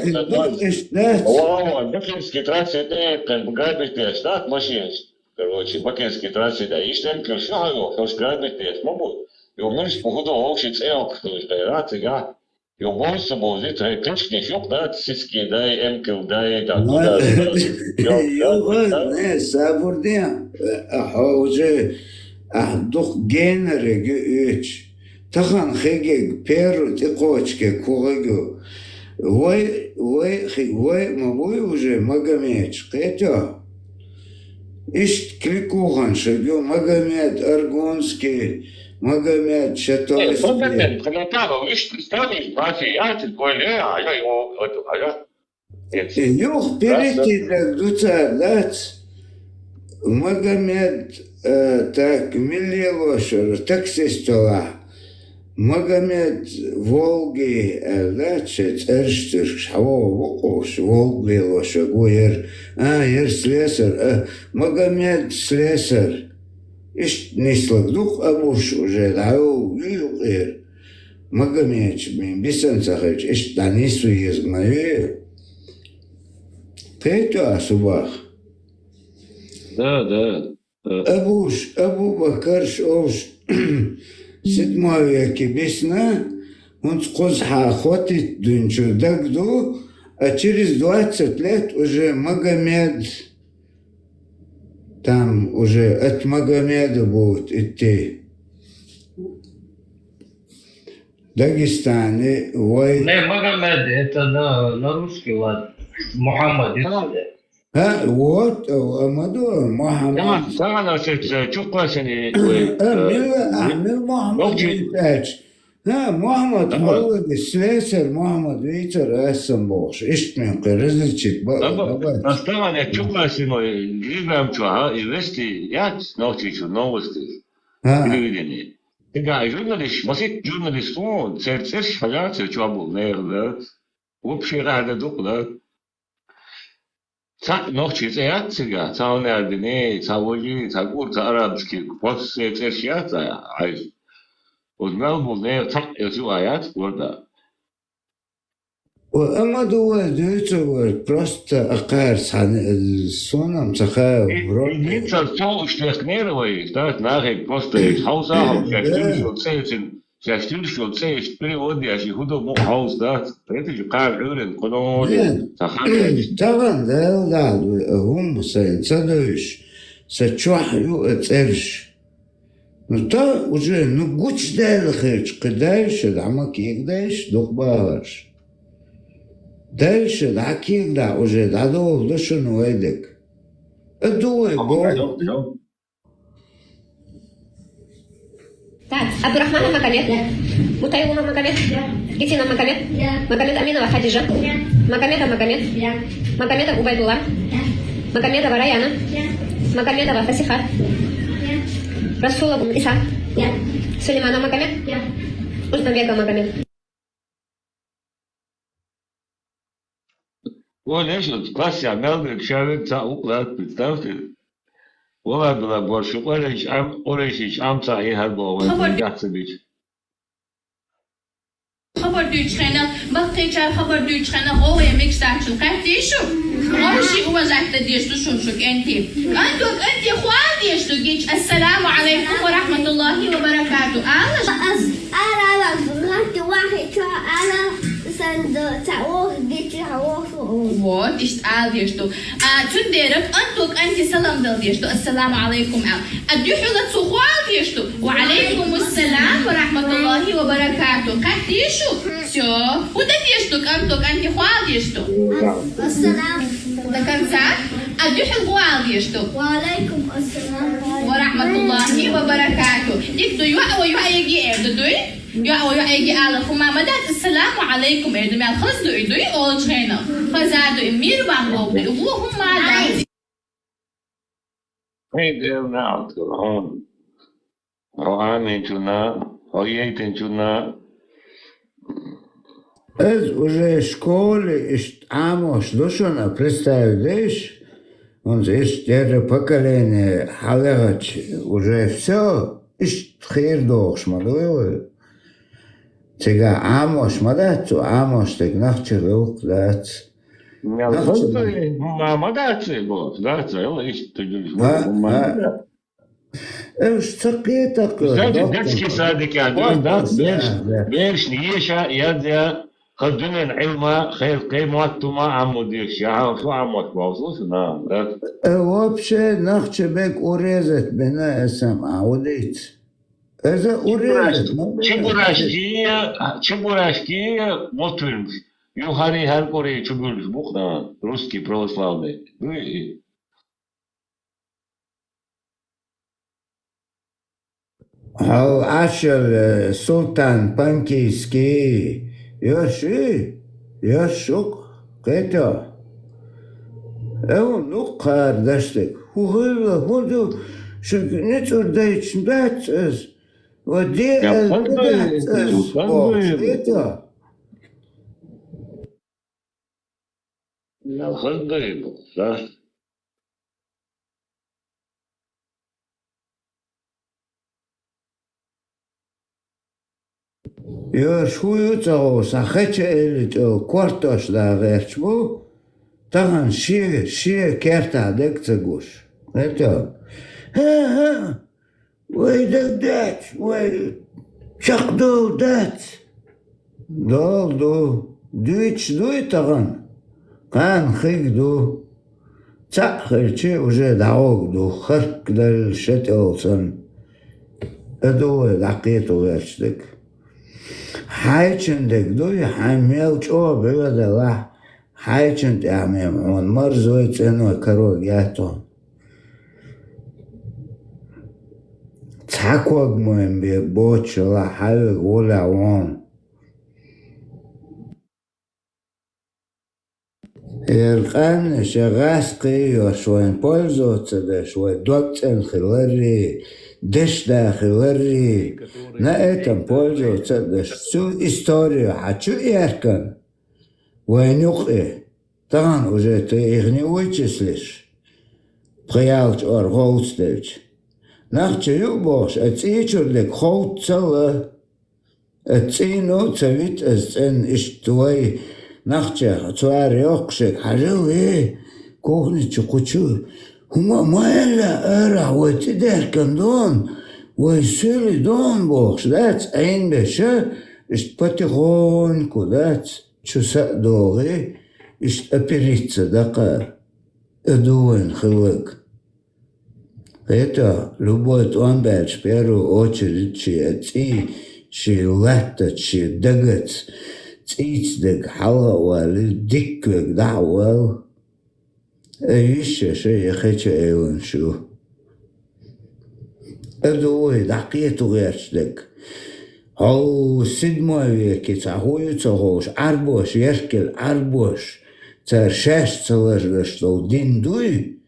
Бакинский трассе тӀе, грабить деш, да, машинаш. Короче, Бакинский трассе тӀе иштта эмкал шу хьан йо, хӀорш грабить деш ма бу. Йо, муьлш бу хӀун ду, вовшийн цӀе йоккхуш хилча, дера, цигахь. Йо, бовза ца бовзийта, хӀай, кличкаш юкъ дац, цицкий дай, эмкал дай, там, туда, туда. Йо, не, сабур де, а, хьо уже, а, дукха генарг ю оьцуш. Тахана хигиг, первый тӀекхочуге кху хигу. Вай, вай, хи-, вай ма вуй уже Магомедаш, кхетий? Иштта кликуханаш ю: Магомед Аргунский, Магомед Шатойский. Э, Магомед Ханатаров, иштта ставишь, бафи, я тебе говорю, э, а я его, это, а я. Юха перейти дерг ду цара, дац? Магомед, э, так, мила лелош вара, таксист валахь. Магомед Волги, аьлла, дац шайн цӀераш туьйсуш, хьан вогӀу вукхуш, Волг лелош ву яра. А, яра слесарь, а, Магомед слесарь. Иштта нислаг ду-кх абуш уже, дӀайовлу юкъера. Магомедаш бен бисан ца хилча, иштта дӀанисве еза ма ю. Кхетий ас хӀун боху? Да, да. Абуш, Абу-Бакарш олуш, седьмой веке бисна, хӀунца кхузахьа хотитта дуьнчу дагду, а через двадцать лет уже Магомед, там уже от Магомеда будут идти. Дагестане вай. Не, Магомед, это на, на русский лад. Мухаммад, если. А, вот, э, Амаду, Мухаммад. Таман, таман, а, чё, чё, чё классен и, ой, А, э, мила, а, мила Мухаммад нохчий. Витальевич. А, Мухаммад, Ага. Хьаллали, слесарь Мухаммад Виталь, ас сан бохуш. Иштта мен кхин различить ба-, Ага. Давай. Ас таман, я чё классен, ой, грибам чё, а, и вести, я нохчий чё, новости. А. Телевидение. Цигахь журналист, масийтта журналист ву, церан цӀерш хьажа, церан чохь болу нехан, да? Вообще гӀада дукха, да? Цхьаъ нохчийн цӀе яц цигахь, цхьа хӀун аьлла дина, цхьа вожий, цхьа кӀур, цхьа арабский, просто церан цӀерш яц, а, хьайша. Оцу мел болу нехан цхьаъ оцу юкъа яц, гурда. Ва амма ду вай дуьйцу вай, просто а кхаьрца хьан, э, суна-м ца хаьа, И, вроде. И ниццалц цо уьш техкинера вай, да, нахе просто хьовса, хьовса, Да. Шаьш тилла шо цӀе, шаьш тилла шо цӀе, иштта перевод еш, и хӀун ду мукъа хьовса, да? Эта же кхара Ӏуьйренна, кхуьнан Да. Ца хьан Э, тахана Дала дахьа дуй, а хӀумма сайна ца дуьйш, са чохь ю а цӀераш. Ну, та уже, ну, гучудаьлла хилча, кхин дайша дӀа ма кегадайша, дукха бахарш. Дайша дӀа кегадахь уже дӀадолу ду шуна вай дерг. А ду вай боху. Так, Абдурахманов Магомед. Мутаилова Магомед. Гитина Магомед. Магомед Аминова Хадижа. Магомедов Магомед. Магомедов Убайдулла. Магомедова Раяна. Магомедова Фасиха. Расулов Иса. Сулейманов Магомед. Узбамбеков Магомед. Оля, шу классехь мел верг, ша верг цхьаъ ву-кх лаьтта, представьте. Вала била бор шу къурайш Ӏам, къурайшиш Ӏам цхьаъ хӀара боху вайн Хабар ду- гахь ца бича. Хабар дуьйчу хенахь, баккхийчара хабар дуьйчу хенахь, гӀовгӀа мегаш дачул хаьттий шу? ГӀовгӀа ши уважать дан дезаш ду шуна шу кӀентий. КӀанто кӀанте хьоал дезаш ду гича: «Ассаламу алайкум ва рахматуллахи ва баракату», ала шу? Ас ара ала, гӀанти вахи чо ала, сан ду, ца охи гичи хьа охи. Вот, иштта ала дезаш ду. А, цундела кӀанто кӀанте салам дала дезаш ду, «Ассаламу алайкум», аьлла. А дуьхьала цо хьоал дезаш ду, «Ва алайкумуссалам ва рахматуллахи ва баракату». Кхаьттий шу? Всё. ХӀун дан дезаш ду кӀанто кӀанте хьоал дезаш ду? Ассалам. До конца. А дуьхьала хьоал дезаш ду? Ва алайкум ассалам. Ва рахматуллахи ва баракату. Дика ду, йоӀ ва йоӀ еги эр ду, дуй? ЙоӀ ва йоӀ еги ала хӀума ма дац, «Ассаламу алайкум» эр ду, мел хаза ду и, дуй, олучу хенахь. Хаза ду и, мир бан боху и, ву хӀума дац. Хьайн Дела неӀалт хуьлда хьуна. Хьо аминчунна, хьо яйтинчунна. Иза уже школе иштта Ӏамош ду шуна, представь деш, хӀунца иштта дерриг поколение хьалаьхча, уже всё, иштта хийра дохуш ма дуй вай. Цигахь Ӏамош ма дац цо, Ӏамош дерг нах чу гӀуллакх дац. Мел Нах чу хаза ма ма дац и боху, дац, ала иштта тигилш ма ма дац. Уьш ца кхетахь, Кстати, доктор, детский садик, а, доктор, дац, берш, да, да. Берш еша, язъя, хаза дуьненан Ӏилма, хаза кхин мотт хӀума Ӏаммо дезаш, я хьан шу Ӏаммош бовзуш, на, да. Э, вообще, нах чу берг урезать бина эсам а удиц. Иза урезать, Чебурашки, Чебурашки, Чебурашки мультфильмаш. Юхари хӀара къури чу буьллуш бу-кх, на, русский православный. Дуй и? Хьо Ӏаш йолу, э, Султан Панкийский, йош ю? Йош ю-кх, кхетий хьо? Эвн, ну-кх кхара дашдерг. ХӀун хилла, хӀун ду? Шуьга ницкъ дайча дац ас? Ва де Я аьлла хаза дац ас? Хаза бохуш, кхетий хьо? Мел хаза ду и боху, да? Йош хӀун ю ца гӀо, сан хеча элли тӀе кортош да гӀерташ бу, тахана шен, шен кертахь дерг ца гуш. Кхетий хьо? ХӀа-хӀа, вай даг дац, вай чакхдовла дац. Дола ду, дуьйцуш дуй тахана? Кхана хиг ду. Цхьаъ хилча уже дӀагӀоргду, харкдалла шатӀолла санна. А ду вай дӀакхето гӀерташ дерг. Хьайчун дерг дуй, хьайн мел чӀогӀа бӀоьдалахь, хьайчун тӀехь мем хьуна марзой, цӀеной, карой яц хьуна. Цхьа ког ма бе-, боцуш хилахь, хьайвега гӀолехь вон. Яра къаьмнаш я гӀаскхий йош вайн пользоваться деш, вай дог цӀена хиларий, дешда хиларий, на этом пользоваться деш, цу историю хьан чу эркан вайн юкъе. Тахана уже ты их не вычислишь. Пхи-ялх чкъор ховцделча. Нах чу ю бохуш, а цӀий чуьра дерг ховццал а. А цӀийно ца вита ас цӀена иштта вай нах чех, цара йоккхушег хьажал, э, кухни чу кху чу. ХӀума а ма аьлла, арахь вай цӀи деркан дон, вай суьли дон бохуш, дац Ӏийна беша, иштта потихоньку дац. Чу са а догӀий, иштта опериться даккха а ду вайн хилларг. ХӀета, любой тӀом баьлча, первую очередь шен а цӀий, шен латтаца, шен дагаца, цӀийца дерг хьалха а валий, дикка верг дӀа а вала. Ай, йиш я ша, я кхечу эланаш ю. А ду вай дӀакхето гӀерташ дерг. Хьо седьмой веке цхьа хӀун ю ца ховш, Ӏарбош, яркел Ӏарбош, цара шаьш ца лардарш долу дин дуй?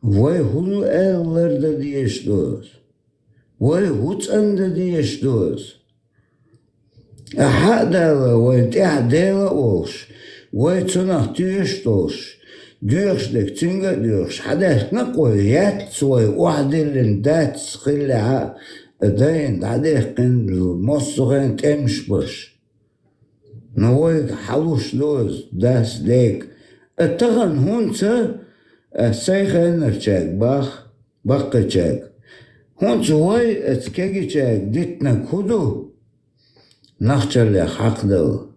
Вай хӀун аьлла лардан дезаш ду ас? Вай хӀун цӀандан дезаш ду ас? Ахьа а Дала, вайн тӀехь Дела а волуш, вай цунах тоьшуш долуш, доьхуш дерг цуьнга а доьхуш, хьадаьхкина а кхо яц вай охьадиллина дац хиллехь а, дайна дӀадаьккхина массо а хенахь тӀемаш беш. Но вайга хьалуш ду ас, дас, дега. А тахана хӀунца ас сайн хеннарчаьрга бах, баккхийчаьрга? ХӀунца вай аса кегийчаьрга дитинарг хӀун ду? Нахчаллех хьакхадала.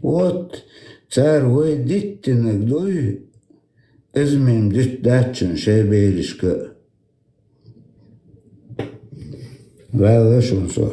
Вот, цара вай диттинарг дуй, иза мем дуьту дац шун шайн берашка а. Ваьлла шуна со.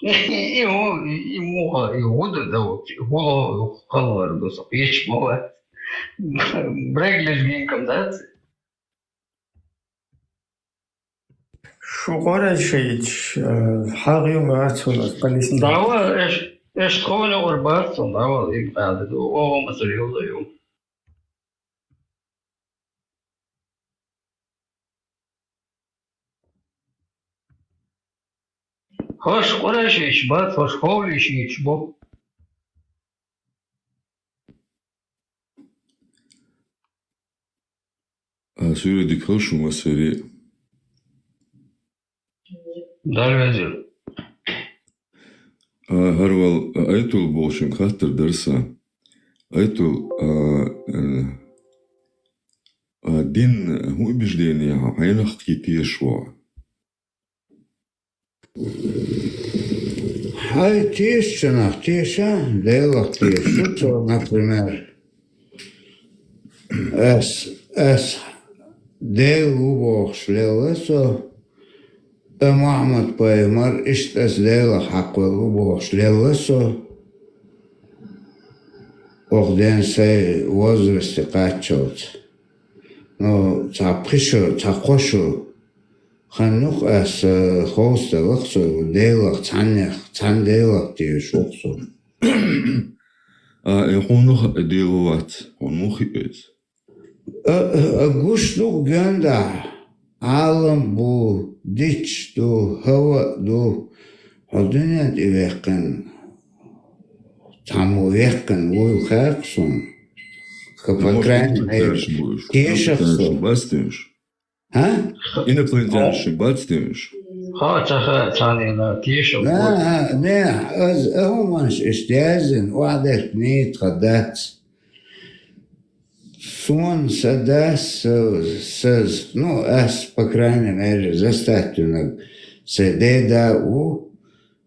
И, и, и муха, и гӀуда да, гӀула халлар ду, со кхеча ма вац. Браг лезгинкам дац. Шу къорай шайча, э, хьагӀ ю ма ацунас, палестин. Дава, эш, эш тхона ор бац, дава, им къаьда ду, о, масал ю, ю. Хьош къурайшийча бац, хьош ховлийшийча бу. А, суьйре дика хила шу массаре. Дала везар. А, хӀара вал, а, Айтул бохучунга хаттар дар са. Айтул, а, э, а, дин, хӀун убеждение хьа, хьенах кхеташ ва? Хьай тешачунах теша, Делах теша. Шу цо, например, ас, ас Дела ву бохуш лелла со, э, Мухьаммад пайхамар иштта ас Делах хьакхвелла ву бохуш лелла со. Оха ден сай возрасте кхаччалца. Ну, цхьа пхи шу, цхьа кхо шу хан юкъа ас, э, ховсадалах со, Делах цхьаннех, цхьан Делах тешаш ву-кх со. А, э, хьунах а Дела вац, хьуна муха хиъ иза? А, а, а гуш ду-кх гондахьа, Ӏалам бу, дича ду, хӀаваъ ду, хьо дуьнен тӀе ваьккхина, цхьаммо ваьккхина вуйла хаьа-кх суна. Ха, по крайней мере, тешах со. Бац те уьш? ХӀа? Инопланетянаш бац те уьш? Ха, ца ха, царна тешам. Не, не, аз а хӀуманаш иштта яздина, охьадерг нийтха дац. Суна са дас, са, са, ну, ас, по крайней мере, застать винарг са деда ву,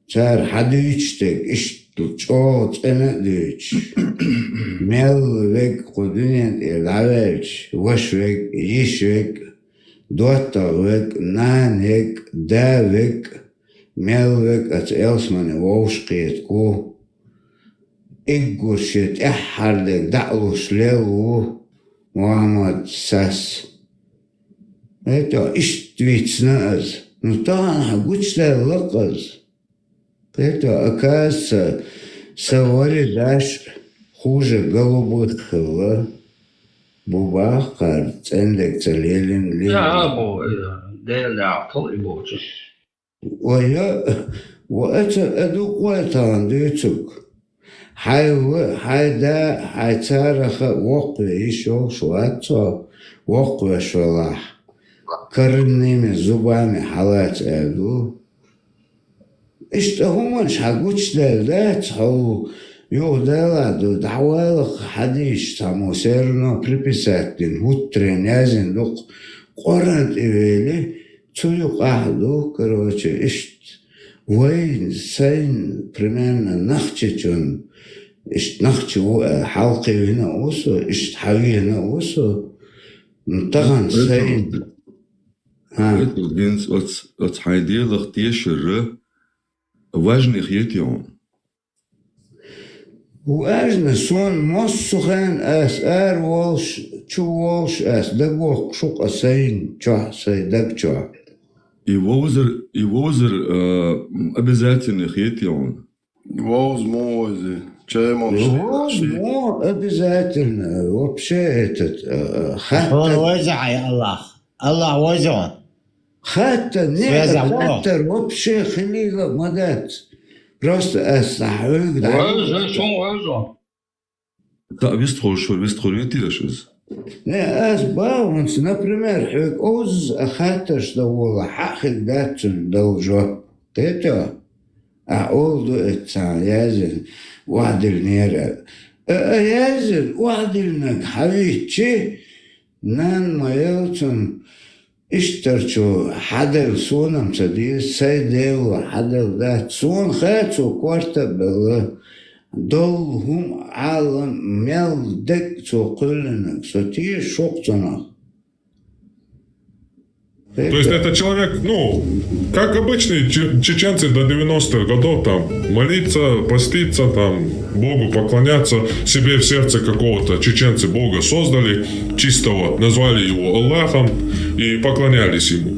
цара хьадуьйцуш дерг, иштта чӀогӀа цӀена а дуьйцуш. Мел верг кху дуьнен тӀера дӀаваьлча, ваша верг, йиша верг, доттагӀа верг, нана верг, да верг, мел верг оцу Элсмане вовшахкхетарг ву. Уггар шен тӀаьххьара дерг дӀа а луш лелла ву Мухьаммад сас. ХӀета иштта вицна аз. Ну, тахана хьан гучудаьлла-кх аз. ХӀета, оказывается, са вари даш хуже голубых хилла. Бу бахкара, цӀена дерг ца лелина, лелина. Я, бу, э, Дела яхтал и бу чу. Ой, я, ва эца а ду-кх вай тахана дуьйцург. Хьай ва, хьай да, хьай цараха воккхаве йиш йолуш вац цо, воккхавеш велахь, коренными зубами хьалаца аьлла ду. Иштта хӀуманаш хьан гучудаьлла дац, хьо юха далахь ду, дӀавалах хьадийша цхьаммо, всё равно приписать дина, хӀуттаренна яздина ду-кх, Къуръан тӀе вели, цу юкъахь ду, короче, иштта. Вайн, сайн, примерно, нохчичун, иштта нохчи ву аьлла, хьалкхевина а ву со, иштта хьавена а ву со, ну, тахана сайн. ХӀа. ХӀинца оц-, оцу хьайн Делах тешар важный хетий хьуна? Важно, суна массо а хенахь ас ара волуш, чу волуш ас дагавоккхуш ву-кх ас сайна чохь, сайн даг чохь. И вовзар, и вовзар, а, обязательно хетий хьуна? Вовза ма вовзий, чай ма вовза ма обязательно, вообще этот, а, а, хаттар. Хьуна вовза хьай Аллах. Аллах вовза хьуна. Хаттар, не, связь а хаттар вообще хилийла ма дац. Просто ас хьоьга дӀа. Вовза, суна вовза. Та вистхуьлуш, вистхуьлуьйтий аша иза? Не, ас боху хӀинца, например, хьоьга озза а хаттарш дан волахь, хьан а хир дац цуьнан дала жоп. Кхетий? Ахь олу ду эццахь яздина, охьадиллинера аьлла. А, а яздина, охьадиллинарг хьан витчи, нанна ма елла цунна, иштта чу хьаделла суна-м ца деза, сайн Дела хьаделла дац. Суна хаьа цо корта а белла, долу хӀума Ӏалам мел дерг цо кхоьллинарг, со тешаш ву-кх цунах. То есть это человек, ну, как обычные че-, чеченцы до девяностых годов, там, молиться, поститься, там, Богу поклоняться, себе в сердце какого-то чеченцы Бога создали, чистого, назвали его Аллахом и поклонялись ему.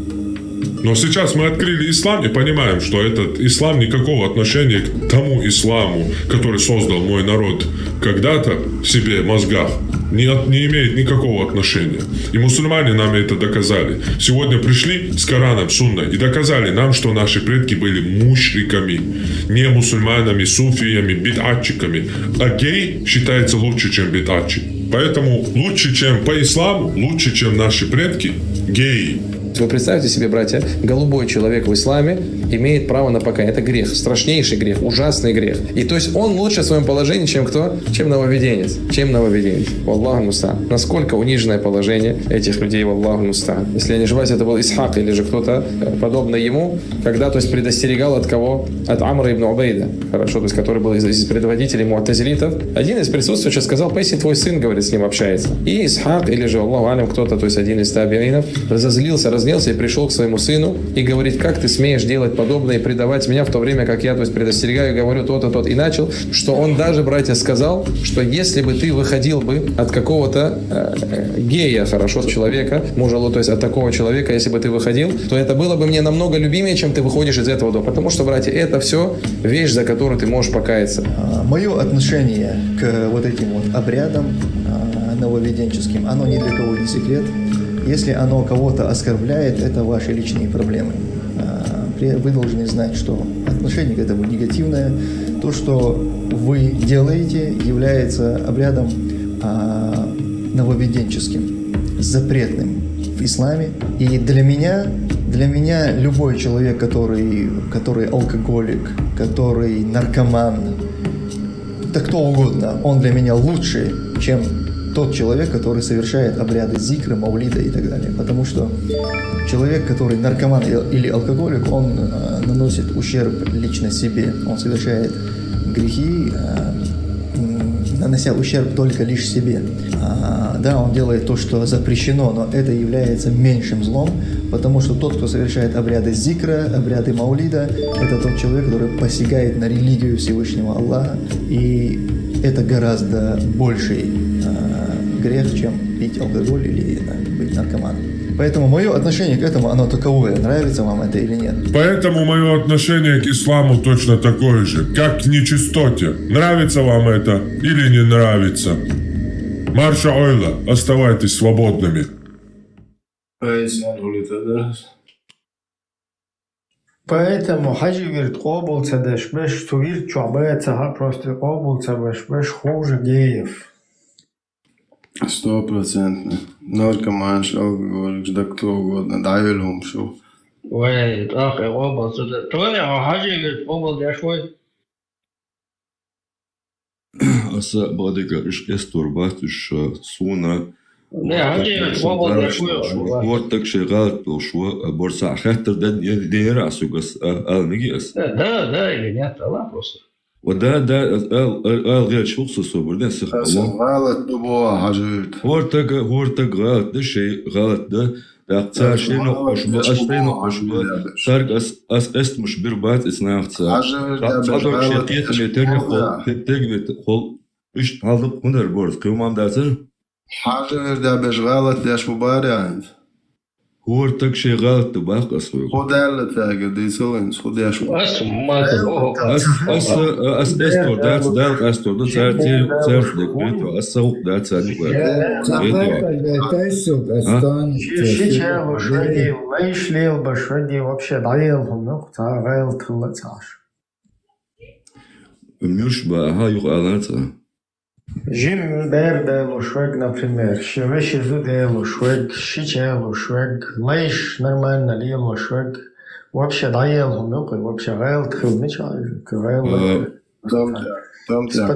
Но сейчас мы открыли ислам и понимаем, что этот ислам никакого отношения к тому исламу, который создал мой народ когда-то в себе в мозгах, не, от- не имеет никакого отношения. И мусульмане нам это доказали. Сегодня пришли с Кораном, Сунной и доказали нам, что наши предки были мушриками, не мусульманами, суфиями, бидатчиками. А гей считается лучше, чем бидатчик. Поэтому лучше, чем по исламу, лучше, чем наши предки, геи. Вы представьте себе, братья, голубой человек в исламе имеет право на покаяние. Это грех, страшнейший грех, ужасный грех. И то есть он лучше в своем положении, чем кто? Чем нововведенец. Чем нововведенец. Валлаху мустаан. Насколько униженное положение этих людей, валлаху мустаан. Если я не ошибаюсь, это был Исхак или же кто-то э, подобный ему, когда, то есть, предостерегал от кого? От Амра ибн Убайда, хорошо, то есть, который был из, из предводителей муатазилитов. Один из присутствующих сказал: «Поистине твой сын, говорит, с ним общается». И Исхак, или же, Аллаху алям, кто-то, то есть один из табиинов, разозлился, разнелся и пришел к своему сыну и говорит: «Как ты смеешь делать подобное и предавать меня, в то время как я, то есть, предостерегаю, говорю то-то, тот». И начал, что он даже, братья, сказал, что если бы ты выходил бы от какого-то э, гея, хорошо, человека, мужа, то есть от такого человека, если бы ты выходил, то это было бы мне намного любимее, чем ты выходишь из этого дома. Потому что, братья, это все вещь, за которую ты можешь покаяться. Мое отношение к вот этим вот обрядам а, нововведенческим, оно ни для кого не секрет. Если оно кого-то оскорбляет, это ваши личные проблемы. А, при- Вы должны знать, что отношение к этому негативное. То, что вы делаете, является обрядом а, нововведенческим, запретным в исламе. И для меня, для меня любой человек, который, который алкоголик, который наркоман, да кто угодно, он для меня лучше, чем тот человек, который совершает обряды зикра, маулида и так далее. Потому что человек, который наркоман и- или алкоголик, он э, наносит ущерб лично себе. Он совершает грехи, э, м, нанося ущерб только лишь себе. А, да, он делает то, что запрещено, но это является меньшим злом, потому что тот, кто совершает обряды зикра, обряды маулида, это тот человек, который посягает на религию Всевышнего Аллаха, и это гораздо больший э, грех, чем пить алкоголь или э, быть наркоманом. Поэтому мое отношение к этому, оно таковое, нравится вам это или нет. Поэтому мое отношение к исламу точно такое же, как к нечистоте. Нравится вам это или не нравится? Марша ойла, оставайтесь свободными. Поэтому Поэтому хьажи вирд къобал ца деш беш, цу вирд чохь баьца хьа просто къобал ца беш беш, хуже геев. Стопроцентно. Наркоманш, алкоголикш, да кто угодно, дӀавелла хӀума шу. Вай, тӀаккха къобал ца де. Тоне хьо хьажи вирд къобал деш вай? Аса бадика уьш къестор бац уьш суна. Не, хьажи вирд къобал деш вай. Хортак шей гӀалат долуш ва, борса хаттар дан дера а сугас, а, ала миги ас. Да, да, или нет, ала просто. Ва да, да, ал, ал, ал гӀелч вуксу собур, да, сих Аса гӀалат ду бо хьажи вирд. Хортага, хортаг гӀалат да, шей гӀалат да. Дакъ цар шей нокъош ба, ас шей нокъош ба. Царг ас, ас къестамаш бир бац ис нахца. Хьажи вирд Цхьа дог шей кхетаме терра хол, тегвет хол. Ишт хьалдукъ хӀунар борс, кхин мам дацар? Хьажи вирд беш гӀалат деш бу баря хӀинца. Хортаг шей гӀалат ду баккха ас хьоьга. Ху даьлла тага дийцал хӀинца, ху деш ву. Ас ма Ас, ас, ас эстор дац, Дала къастор ду, цар цер, цер дек бету, ас сагӀук дац, цар никъ. Бету. Ши чалу шаги, лайш лел ба шаги, вообще дӀаел хӀума, ца гӀел тхилла цаш. Муьш ба, аха, юха алан ца. Жим бер делу швег, например, ши веши зу делу швег, ши чалу швег, лайш нормально лелу швег. Вообще дӀаел хӀума юкъе, вообще гӀел тхилла мича, гӀел. Там, там, А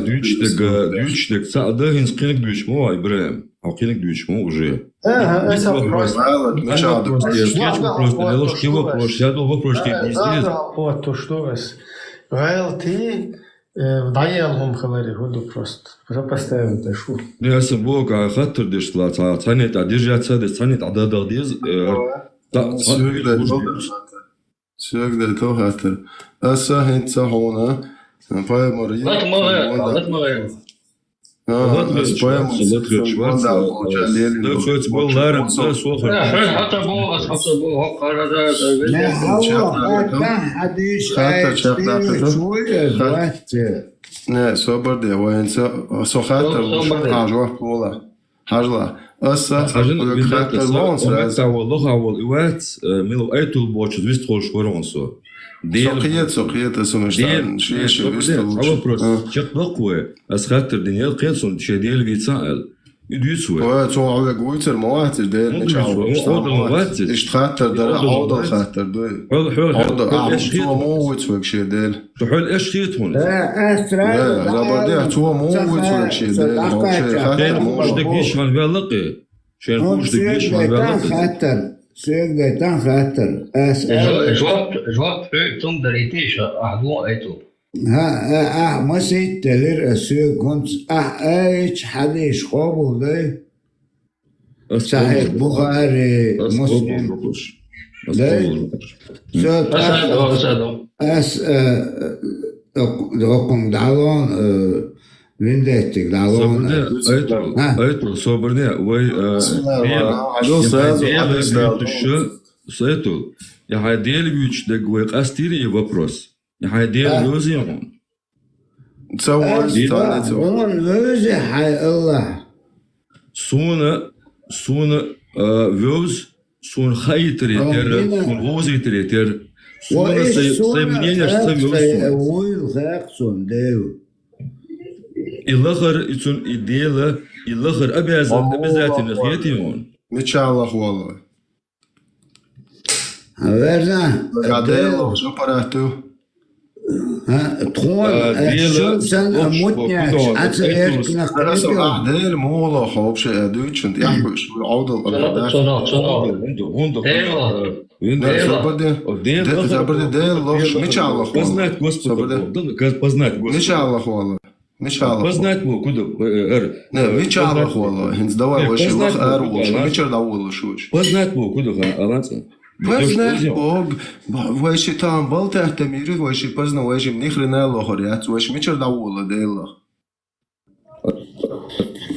дуьйцуш дерг, дуьйцуш дерг ца а да, хӀинца кхиниг дуьйцуш ма вай, Ибрахим. Хьо кхиниг дуьйцуш ма уже. Ага, это Вопрос. просто. Кечу вопрос, Данилович, кхин вопрос, я думал, вопрос тебе не здесь. Вот то, что вас. ГӀелти, э, дӀаел хӀума хилари хӀу ду просто. Просто поставим это шу. Не, я сам бог, а хаттар деш ла, ца, цхьанне тӀа держаться деш, цхьанне тӀа дадал дез, э, та, Соьгда тохатар. Аса хӀинца хьуна, пайхамар Лат ма гӀел, лат ма гӀел. Латвер чу вац, Латвер чу вац, да, хӀоьца бо ларам, да, сохар. Да, хӀоьца хьо ца бо, ас хьо ца бо, хӀокхара, да, да, Не, везде. Аллах, Акан, хьадис, Хатта чакх даккха. Чуя, хат-, вац. Не, собар де, вайнца, со хаттар луш, хьажа, вац, вола. Хьажла. Аса, Хьажин, хаттар виндата, лоан со, сразу. Вац, а, вол, лоха вол, и вац, а, мила айтул бочу вист холш варон со. Со кхета, со кхета, со мешта, Дел, ши, ши, собар де, вист а вопрос. А. Чакх доккху вай. Ас хаттар динел кхел сун, ше Дел вийца ал. И дуьйцу вай. Ой, цо хьоьга вуйцар ма вац, Дел мича вуйцар, вац. Ишта хаттар дара, Ӏовдал хаттар дуй. Хьол, хьол, Ӏовдал, хьол, а, эш цо хет. Ма вуйц вайга ше Дел. Цо хьол эш хет хьуна. Да, астра, да, да, забар де, цо ма вуйц вайга ше Дел. Шен хушда гиш хан вяллакъе. Шен хушда гиш хан вяллакъе. Хаттар. Сегда тан хаттар. Ас, жо-, жоп, жоп, хьоьга тум дарите ша, ахьло айту. ХӀа, а, ахь масийтта лир а соьга хӀунца, ахь аьлча хьадийш къобал дай? Ас Сахьихь къобал. Бухари, ас Муслим. Къобал рукуш. Ас дай? Къобал рукуш. Со Ас тӀаккха, ас ас ас ас, э, э, доккхун дӀалон, э, виндеттиг дӀалон. Собарне, э, айту, хӀа? Айту, собарне, вай, э, Бисмиллахир рахманир рахим. Хьадис сразу, Дел хьадис вуьтуш, сразу. Айту, я хьай Дел вуьтуш даг вай къастийри и вопрос. Хьай Дела вевзий хьуна? Ца вевзий, ца вевзий. Хьуна вевзий хьай Аллахь. Суна, суна, а, вевз, суна хаийтаре терра, суна вовзийтаре терра. Суна сай, сай мнениеш ца вевз суна. Вуйла хакъ суна Дела. И лахар, и цун, и Дела, и лахар обязан-, обязательно хетий хьуна? Мича лах валла? Верна. Гадело, шо парату. ХӀа, тхона, а, э, Дела, шун сан лохш, мутняч, кудо, аца эркна. Дела мула, вообще, э, дуйчун, я хуш, Ӏовдал, Ӏовдал. Цунах, цунах. Хунда, хунда, Дела. Э, вин Дела. Дела. Собар де. Дела, Дела, собар де, Дела лохш, мича лах валла? Познать Господа. Собар де. Познать Господа. Мича лах валла? Мича лах валла? Познать бу куда, э, эр. Не, э, мича лах валла? ХӀинца давай, не, вай ши познать лах бу эр куда, валла, мичара дӀаволла шуч? Познать бу куда, ха, аланца? Познать бу, ба-, вай ши там балтахта мири, вай ши поздно, вай ши ни хрена лохар яц, вай ши мичара дӀаволла Дела лах?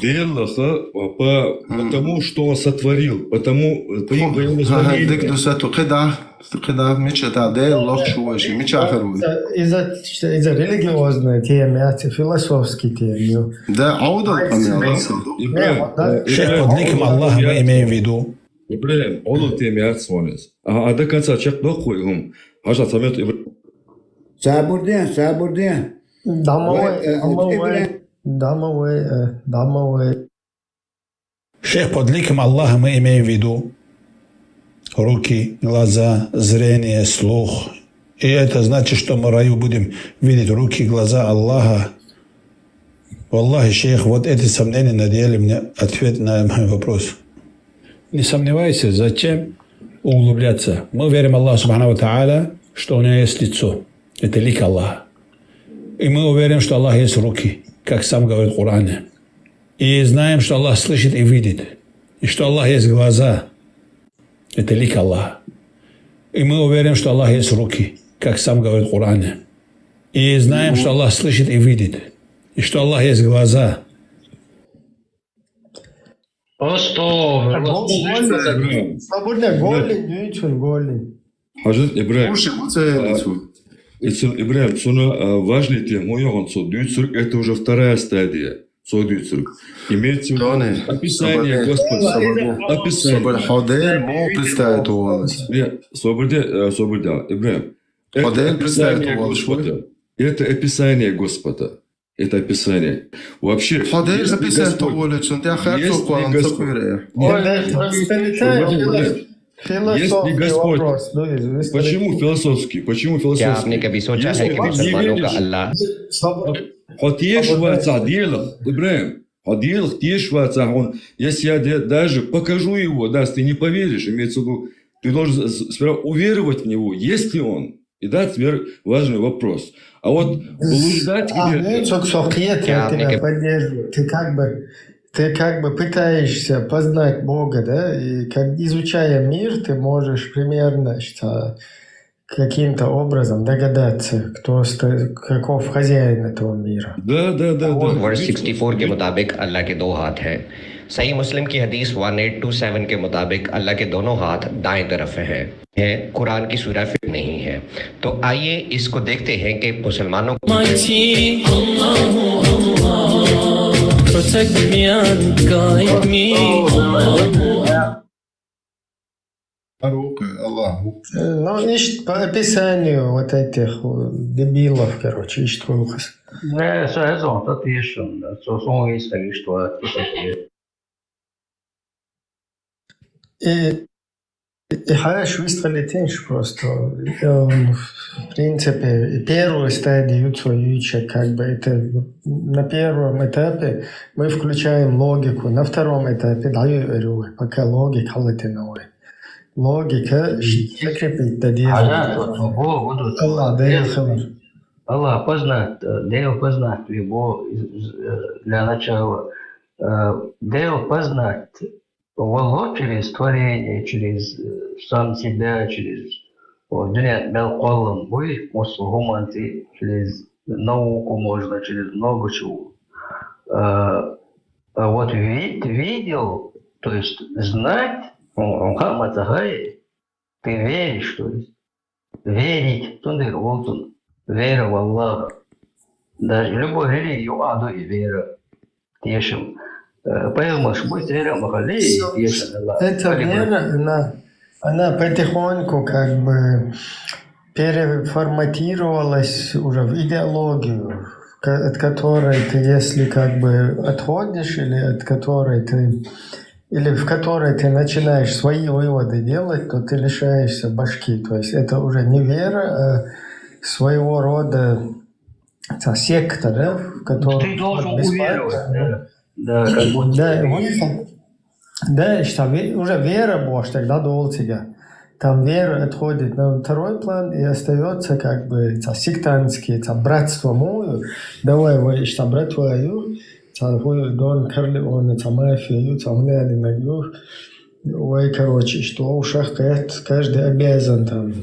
Дела лаха, по, потому что он сотворил, потому, по его, по его, ха, ха, творению. Дик ду сату, кхида. Кхида мича та Дела лох шу вай ши, мича хир вуй? Из-за, из-за, из-за религиозной темы, а, философской темы. Да, Ӏовдал къамаьл. Ибрагим, э, шейх, под ликом Аллаха мы имеем в виду. Ибрагим, Ӏовдал тема яц хьуна из. А, а до конца чакхдоккху вай хӀума. Хьажа цхьа минут, Ибрагим. Сабур де, сабур де. Домовой, вай, э, домовой, Ибрагим. Домовой, э, домовой. Шейх, под ликом Аллаха мы имеем в виду руки, глаза, зрение, слух. И это значит, что мы в раю будем видеть руки, глаза Аллаха. Валлахи, шейх, вот эти сомнения надели мне ответ на мой вопрос. Не сомневайся, зачем углубляться? Мы верим Аллаху Субхану ва Тааля, что у него есть лицо. Это лик Аллаха. И мы уверены, что Аллах есть руки, как сам говорит в Коране. И знаем, что Аллах слышит и видит, и что Аллах есть глаза. Это лик Аллаха. И мы уверены, что Аллах есть руки, как сам говорит в Коране. И знаем, что Аллах слышит и видит, и что Аллах есть глаза. Астагфируллах. Гол-, гольный. Свободно, гольный, дуйцун, гольный. Хьажат Ибрагим. Слушай, вот это, а, вот. Ицун Ибрагим, цуна, а, важный тема, хӀун яхана цо дуьйцург, это уже вторая стадия. Цо дуьйцург. Имеется в виду описание Господа. Описание. Собар, хьо Дела муха представить волаш? Не, собар де, а, собар де, Ибрагим. Хьо Дела представить волаш? Это описание Господа. Это описание. Вообще, хьо Дела описать волаш, цунна тӀехь харцо кхоьллина ца кхуьйра. Ой, философский вопрос. Почему философский? Почему философский? Если ты не веришь, хьо тешаш вацахь Делах, Ибрагим, хьо Делах тешаш вацахь, он, если я де-, даже покажу его, да, ты не поверишь, имеется в виду, ты должен с-, с-, сперва уверовать в него, есть ли он. И да, теперь важный вопрос. А вот блуждать где-то... Цок, цок, я тебя поддерживаю. Ты как бы, ты как бы пытаешься познать Бога, да? И как, изучая мир, ты можешь примерно, что, каким-то образом догадаться, кто, ста- каков хозяин этого мира. Да, да, да, да. Verse sixty four के मुताबिक अल्लाह के दो हाथ हैं। सही मुस्लिम की हदीस one eight two seven के मुताबिक अल्लाह के दोनों हाथ दाएं तरफ हैं। है कुरान की सूरह फिर नहीं है। तो आइए इसको देखते हैं कि मुसलमानों को Mighty, Allahu Allah, protect me and guide me. Ruke, Allahu. Ну, ищет по описанию вот этих э, дебилов, короче, ищет Хулхас. Nē, es aizdomāju, patiešām. Es to sunu izteikšu to, tas ir. И, и хорошо выстроили тенш просто. Эм, В принципе, первую стадию Цоюча, как бы это на первом этапе мы включаем логику, на втором этапе даю пока логика латиновая. Логика закрепить до А я тут, ну, вот, вот, вот. Аллах, да я хавар. Аллах познать, э, Дейл познать любого из- из- э, для начала. Э, Дейл познать Аллах через творение, через э, сам себя, через вот, дунья мел коллам, буй, мусу, гуманти, через науку можно, через много чего. Э, А вот вид, видел, то есть знать, он, он хаматахай, ты веришь, то есть верить, тунdir волтун, вера в Аллаха. Даже любой религии аду и вера. Тешим. Поэтому ж будет вера махали, тешим Аллах. Эта вера, она, она потихоньку как бы переформатировалась уже в идеологию, ко- от которой ты, если как бы отходишь, или от которой ты, или в которой ты начинаешь свои выводы делать, то ты лишаешься башки. То есть это уже не вера, а своего рода та секта, да, в которой Ты должен вот бесплатно, уверовать, да. Да, как будто Да, ты- выход. Да, что ве- уже вера больше тогда долго тебя. Там вера отходит на второй план и остается как бы та сектантский, та братство мою. Давай вы что братвою, та хуй Дон Корлеоне, та мафию, та гуляли на гур. Ой, короче, что ушах каждый обязан там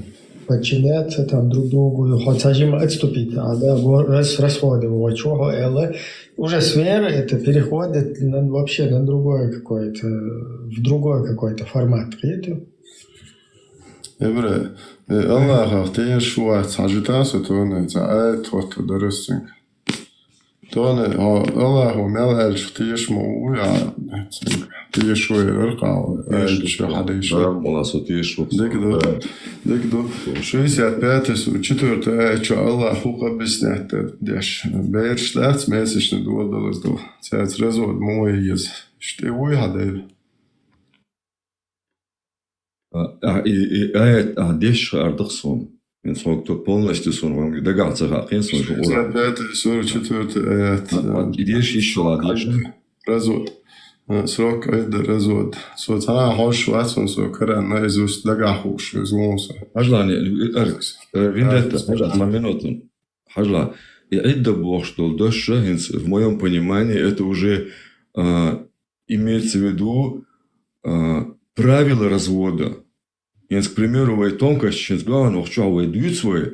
подчиняться там друг другу, хотя же отступить, а да, го- раз расходы, вот чего это уже с веры это переходит на, вообще на другое какое-то, в другой какой-то формат. Видите? Эбре, э, Аллахах тешуа цажитасу тоне, ца айт вот дарасинг. Тоне, о, Аллаху мел эльш тешму уя, тешуа раркал, эльш хадиш. Дараб Аллах со тешуа. Дегду, дегду. Шестьдесят пятый, четвертый аят, что Аллаху объясняет деш. Берш лац месячный дуа долаз дуа. Цец развод мой из. Что вы хадей? А, а, и, и аят, а, деш ардах сон. Ин сон кто полностью сон, вам дагар ца хакин сон, что ура. Шестьдесят пятый, сорок четвертый аят. А, а, и деш ещё ладно. Развод. Э, Срок айда развод. Со цана хош ватсон со кара наизусть дагахуш из лонса. Хажлани, э, э, э, Вендетта, Да, хажла, одну минуту. Хажла. И Идда Бог, что дальше, в моем понимании, это уже а, имеется в виду а, правила развода. Ин, к примеру, вай тонкость, ин главное, что вай дают свои.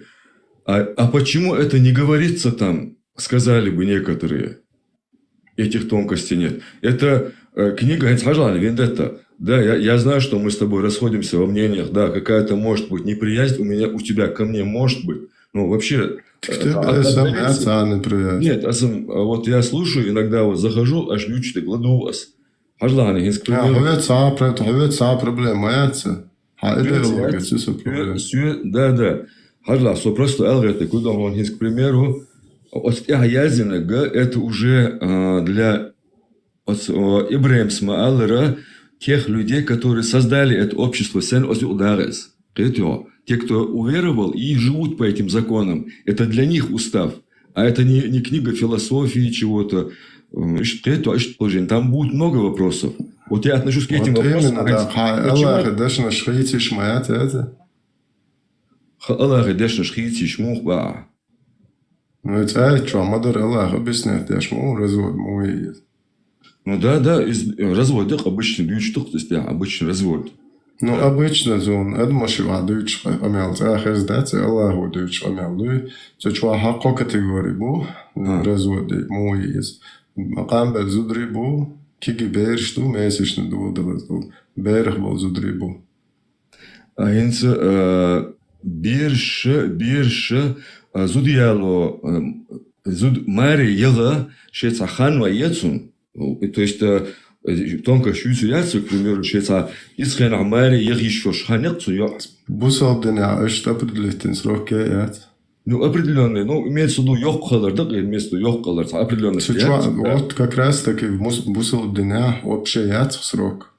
А, а почему это не говорится там, сказали бы некоторые. Этих тонкостей нет. Это э, книга Ханс Хажлан, Вендетта. Да, я, я знаю, что мы с тобой расходимся во мнениях. Да, какая-то может быть неприязнь у меня, у тебя ко мне может быть. Ну, вообще... э, Ты от- сам отдалиться. Цаны привет. Нет, а сам, а вот я слушаю, иногда вот захожу, аж лючит и кладу вас. Хажлан, Ханс, к Я примеру. Хувет са прет, хувет са проблема яца. А это Хувет логика, яца. все проблема. Сюэ- Да, да. Хажла, со просто алгете, куда он Ханс, к примеру, от Язинага, это уже а, для от, о, Ибрахим Смаалера, тех людей, которые создали это общество, сен от Юдарес. Те, кто уверовал и живут по этим законам, это для них устав. А это не, не книга философии чего-то. М, ишт- те, то, ишт положение. Там будет много вопросов. Вот я отношусь к этим Вот вопросам. именно, да. Ха- Почему? Аллах, дашна шхейти шмаят это. Ха- Аллах, дешна шхейти шмух ба. Ну, это а что, мадар Аллах объясняет, я шму развод мой. Ну да, да, из, развод, да, обычный, дючтук, то есть, да, обычный развод. Ну, обычно зун адамаши ваӀ дуьйцу къамел цӀа хеза дац, Аллахо дуьйцу къамел дуй. Цу чохь хьакхо категори бу, разводи, муй иза. Къамбел зударий бу, киги бераш ду, месячный доладалаз ду. Берах болу зударий бу. А хӀинца, а, бераш, бераш, а, зуда яло, а, зуда маре яла, шен цхьа хан вай яцун. То есть, а, тонкость юьйцур яц, к примеру, шен цхьа иза хенахь маре яха йиш йолуш хан яц цу йоӀ. Бусалба динехь аша определительный срок яц? Ну, определённый, ну, имеется в виду, йоккха хилар, да, имеется в виду, йоккха хилар, цхьа определённый. Цу чохь, вот как раз таки в мус-, бусалба динехь вообще яц срок.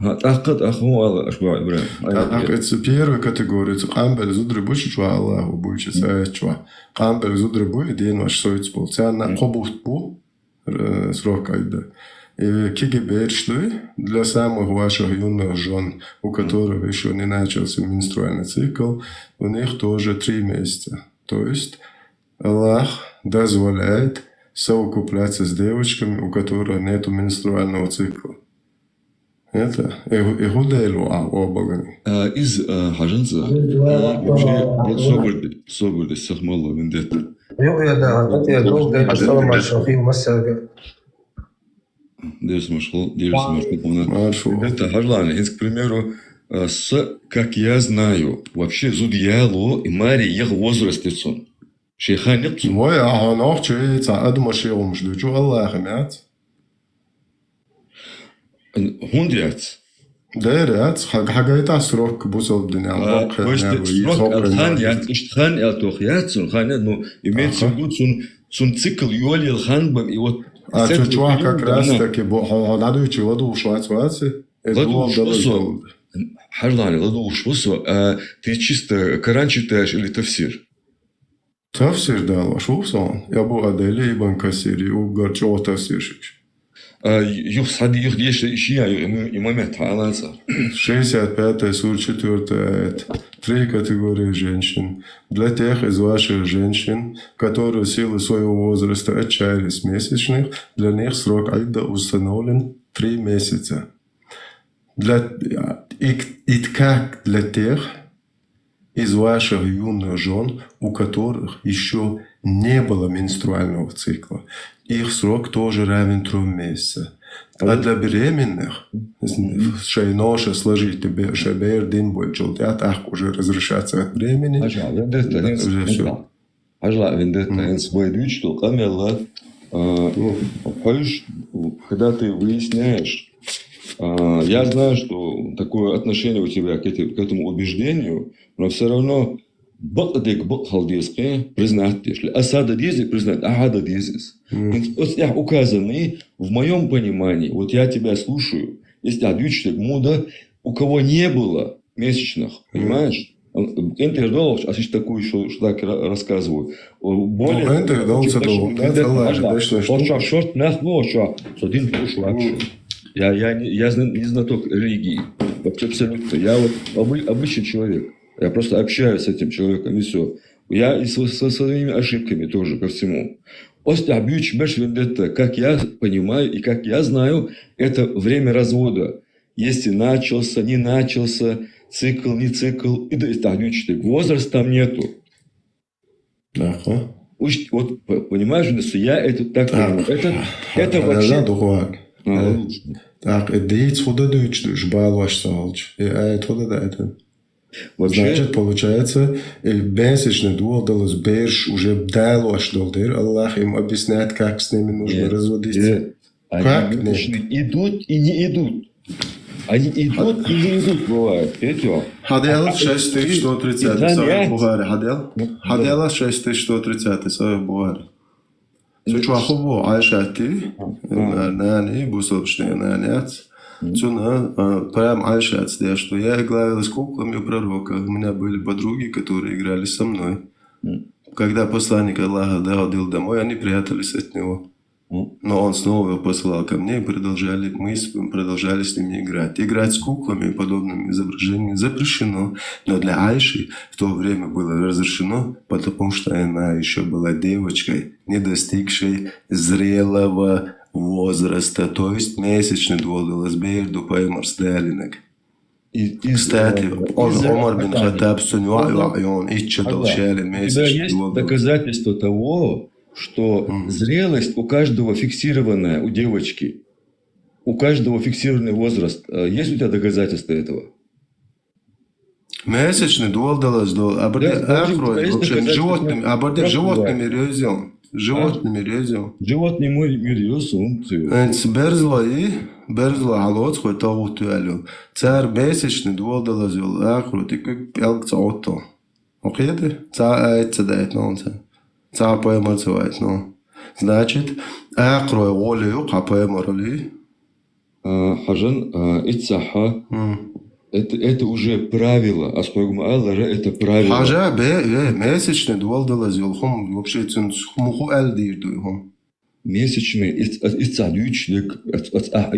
ХӀа, тӀаккха, тӀаккха хӀун ала аша боху, Ибрахим? ТӀаккха цу первой категори, цу къамбел зударий бу шу чохь Аллахо буьйцу цу аят чохь. Къамбел зударий бу, и денош сойца болу. Царна кхо бутт бу, э, срок Ӏидда. И киги бераш дуй, для самых ваших юных жён, у которых ещё не начался менструальный цикл, у них тоже три месяца. То есть Аллах дозволяет совокупляться с девочками, у которых нету менструального цикла. Это, и, и хӀун Дела ву а обалан? А, иза, а, хьажанца, и вообще, вот собар де, собар де, сахмалла, вендетта. Юкъа я да, хӀан, тӀе долу дерг саламаш хила массаьрга. Дерс машгул, дерс машгул, хӀуна. Маршо. Вендетта, хьажлана, хӀинца, к примеру, а, са, как я знаю, вообще зуда яло и маре яха возраст яцун. Шен хан яц цунна. Вай, ахьа нохчий цхьа адамаш шен гӀумаш дуьйцу, Аллахьа яц. ХӀунда яц? Дера яц, хьа-, хьагайтахь срок бусалба динехь, а, баккхий то есть нервы, срок аьлла хан яц, иштта хан аьлла тоху яц цунна, хан яц, ну, имеется в виду, цунна, цунна цикл йолаелла хан бан, и вот. А цу чохь как раз таки бу-, хьо, хьо дӀадуьйчу ладугӀуш вац, вац? Э, ладугӀуш ву со. Хьажлана, ладугӀуш ву со, а ты чисто Коран читаешь или тафсир? Тафсир далош ву со, я бу Адели ибн Касири, уггар чӀогӀа тафсиршикаш. А, юха схьади-, юха деша шиъ а ю-, и момент хьаланца. Шестьдесят пятая сура, четвёртая аят. Три категории женщин. Для тех из ваших женщин, которые в силу своего возраста отчаялись в месячных, для них срок Ӏидда установлен три месяца. Для, и, и как для тех из ваших юных жён, у которых ещё не было менструального цикла. Их срок тоже равен трём месяцам. А для беременных, шайн ноша сложить, бе-, шайн бер дин бойчул, я так уже разрешаться от бремени. Уже всё. Хьажал, вендетта, хӀинца вай дуьйцу ду къамел, а, хьуьш, когда ты выясняешь, а, я знаю, что такое отношение у тебя к этой, к этому убеждению, но всё равно бакъдерг бакъ хила деза кхин признать деш. Аса дан деза признать, ахьа дан деза иза. ХӀинца оцу тӀехь указанный, в моём понимании, вот я тебя слушаю, если тӀехь дуьйцуш дерг муха да, у кого не было месячных, понимаешь? КӀентӀера долахь, ас иштта такую ещё, что так ра-, рассказываю. Более, ну, кӀентӀера долахь, ца долахь, да, ца лаьа, да, что, вот что? Шорт нах бу, вот что, со дин хууш вац. Я, я не, я зна-, не знаток религии. Вообще абсолютно. Я вот обы-, обычный человек. Я просто общаюсь с этим человеком, и всё. Я и со, со своими ошибками тоже ко всему. Оцу тӀехь буьйцуш берш, вендетта, как я понимаю и как я знаю, это время развода. Если начался, не начался, цикл, не цикл, и да, и так, возраста там нету. Ага. Уж, вот, п-, понимаешь, что я это так понимаю. Это, это вообще. ТӀаккха, э, дийца хӀун дан дуьйцуш ду уьш балош ца хилча? И аят хӀун дан даьтта? Вообще. Значит, получается, и месячный доладалаза бераш уже далош долу дера, Аллах им объясняет, как с ними нужно разводиться. Нет. Как нет? Они идут и не идут. Они идут и не идут, бывает. Видите? Хьадел шесть тысяч сто тридцатый, Сахих Бухари, хьадел. Хьадел шесть тысяч сто тридцатый, Сахих Бухари. Цу чохь хӀун бу, Айшат, нана, бусалбачу нана яц. Цунна, а, прям Айшат деш ду: «Я игралась куклами у пророка, у меня были подруги, которые играли со мной. Когда посланник Аллаха доходил домой, они прятались от него. Но он снова его посылал ко мне, и продолжали, мы с-, продолжали с ними играть». Играть с куклами и подобными изображениями запрещено, но для Айши в то время было разрешено, потому что она ещё была девочкой, не достигшей зрелого возраста, то есть месячный доладалаза бер ду Пайхамарца далийнарг. Из, из, Кстати, э, он из Умар бин Хаттаб суньва, Умар, ва, и он ичча дол Аллах, шелин у тебя месяц есть доказательства того, что зрелость у каждого фиксированная у девочки? У каждого фиксированный возраст. Э, есть у тебя доказательства этого? Месячный доладалаза йола, а бардер, да, даже у тебя есть доказательства, животными, а бардер, животными резал. Животными резал. Животными мир, мир резал, он ты. Эц берзлой, берзлой хьалоц хой тагут ялю. Цар месячный доладалаза йола, ахру, ты как пялк ца отто. Окей, да? Ца, а, эц ца дает, но он ца. Ца поэма ца вайт, но. Значит, ахрой воли, ха поэма роли. А, хьажан, а, иццахьа. Это, это уже правило. Ас хьогма аллара, это правило. Хьажа, бе, бе, месячный доладалаза йола хӀума вообще цун хӀума ху эл дийр дуй хӀума. Месячный, иццахьа дуьйцуш дерг, иццахьа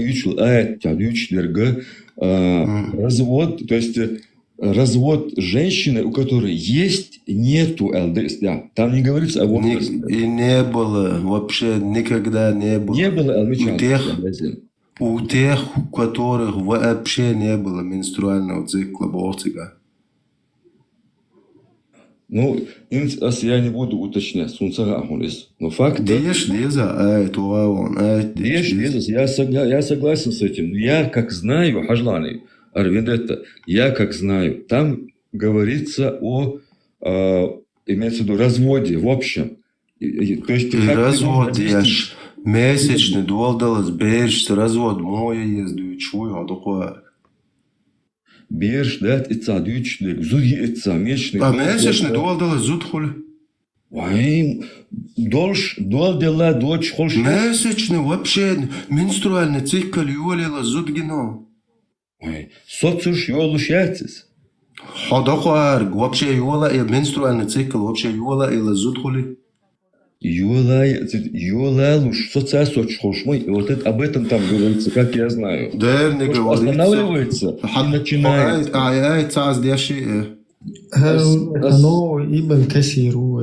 дуьйцуш дерг, а, развод, то есть, э, развод женщины, у которой есть, нету эл дес, да. Там не говорится о возрасте. И не было, вообще никогда не было. Не было, эл мича. У тех, у тех, у которых вообще не было менструального цикла, бохцига. Ну, ин ас я не буду уточнять, сунца ахун из. Но факт. Деш, деза, ай, то он, ай, деш, деза, я согла-, я согласен с этим. Я как знаю, хьажлани, ар вендетта, я как знаю, там говорится о, а, имеется в виду разводе в общем. И, и, то есть, и как развод еш, месячный доладалаза берш, развод моя езду, чуй, а духуа. Берш дац иццахьа дуьйцуш дерг, зуда я иццахьа, месячный. А месячный доладалаза зуда хули? Вай, долуш, доладелла доцуш хуьлуш. Месячный вообще, менструальный цикл йолалаза зуда гино. Ай, соцуш йолуш яц иза. Хьо докхар, вообще йола, э, менструальный цикл вообще йола, э, ла зуда хули? Йола, э, ц-, йола луш, соца соцуш хуьлуш, мой, вот это, об этом там говорится, как я знаю. Дерни говорится. Останавливается и начинается. Ай, ай, ай, цаз деши, э. Хьал, ас, ас, ано Ибн Касир ву.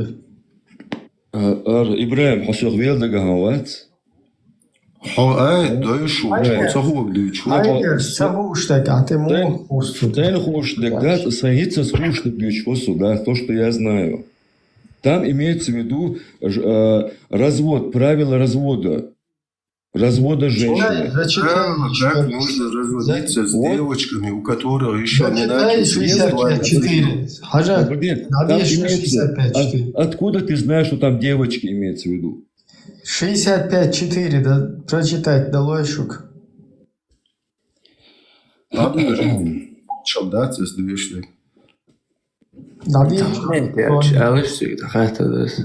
А, ар, Ибрахим, хьо сох вел дагахьа вац? Хьо, ай, дойшу, ай, хьо ца хӀуг дуьйцу. Ай, ца хӀуш даг, а тӀе муха хӀуш даг? Тайна хӀуш даг, да, сан хӀинца хӀуш даг дуьйцу, хӀусу, да, то, что я знаю. Там имеется в виду ж-, э, развод, правила развода. Развода женщины. Зачитай, зачитай. Как можно разводиться с девочками, у которых ещё не начали... Зачитай шестьдесят пять четыре. Хьажа, там имеется, шестьдесят пять четыре. От-, откуда ты знаешь, что там девочки имеется в виду? Шестьдесят пять четыре, да, прочитать далой шуг. Ладно, чё, да, цес движли. Да, алыш всегда, хата дас.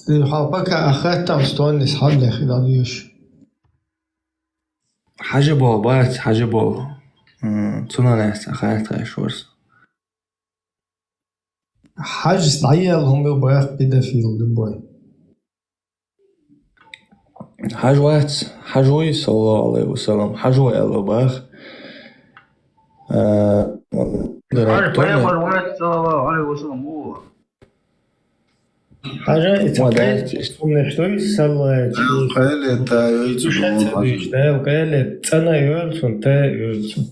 Хьо пока ахаттам стоннис хьаллехи дӀадоьшу. Хьажа бо, бац, хьажа бо. М, цунах лаьцна хатта хьаьш варс. Хьажас дӀаелла хӀума ю бах педофил любой. Хьажа вац, хьажа вуй, саллаллаху алейхи ва саллям, хьажа вуй аьлла бах. А, хьажа пайхамар вац, саллаллаху алейхи ва саллям, ву. Хьажа, и ца ма кхел-, дац, ис. Умнеш дуй, саллаллаху алейхи ва саллям. Кхел ета, ой, цу шаца дуй, да, кхел ета, цӀана йоьлцун, та йоьлцун.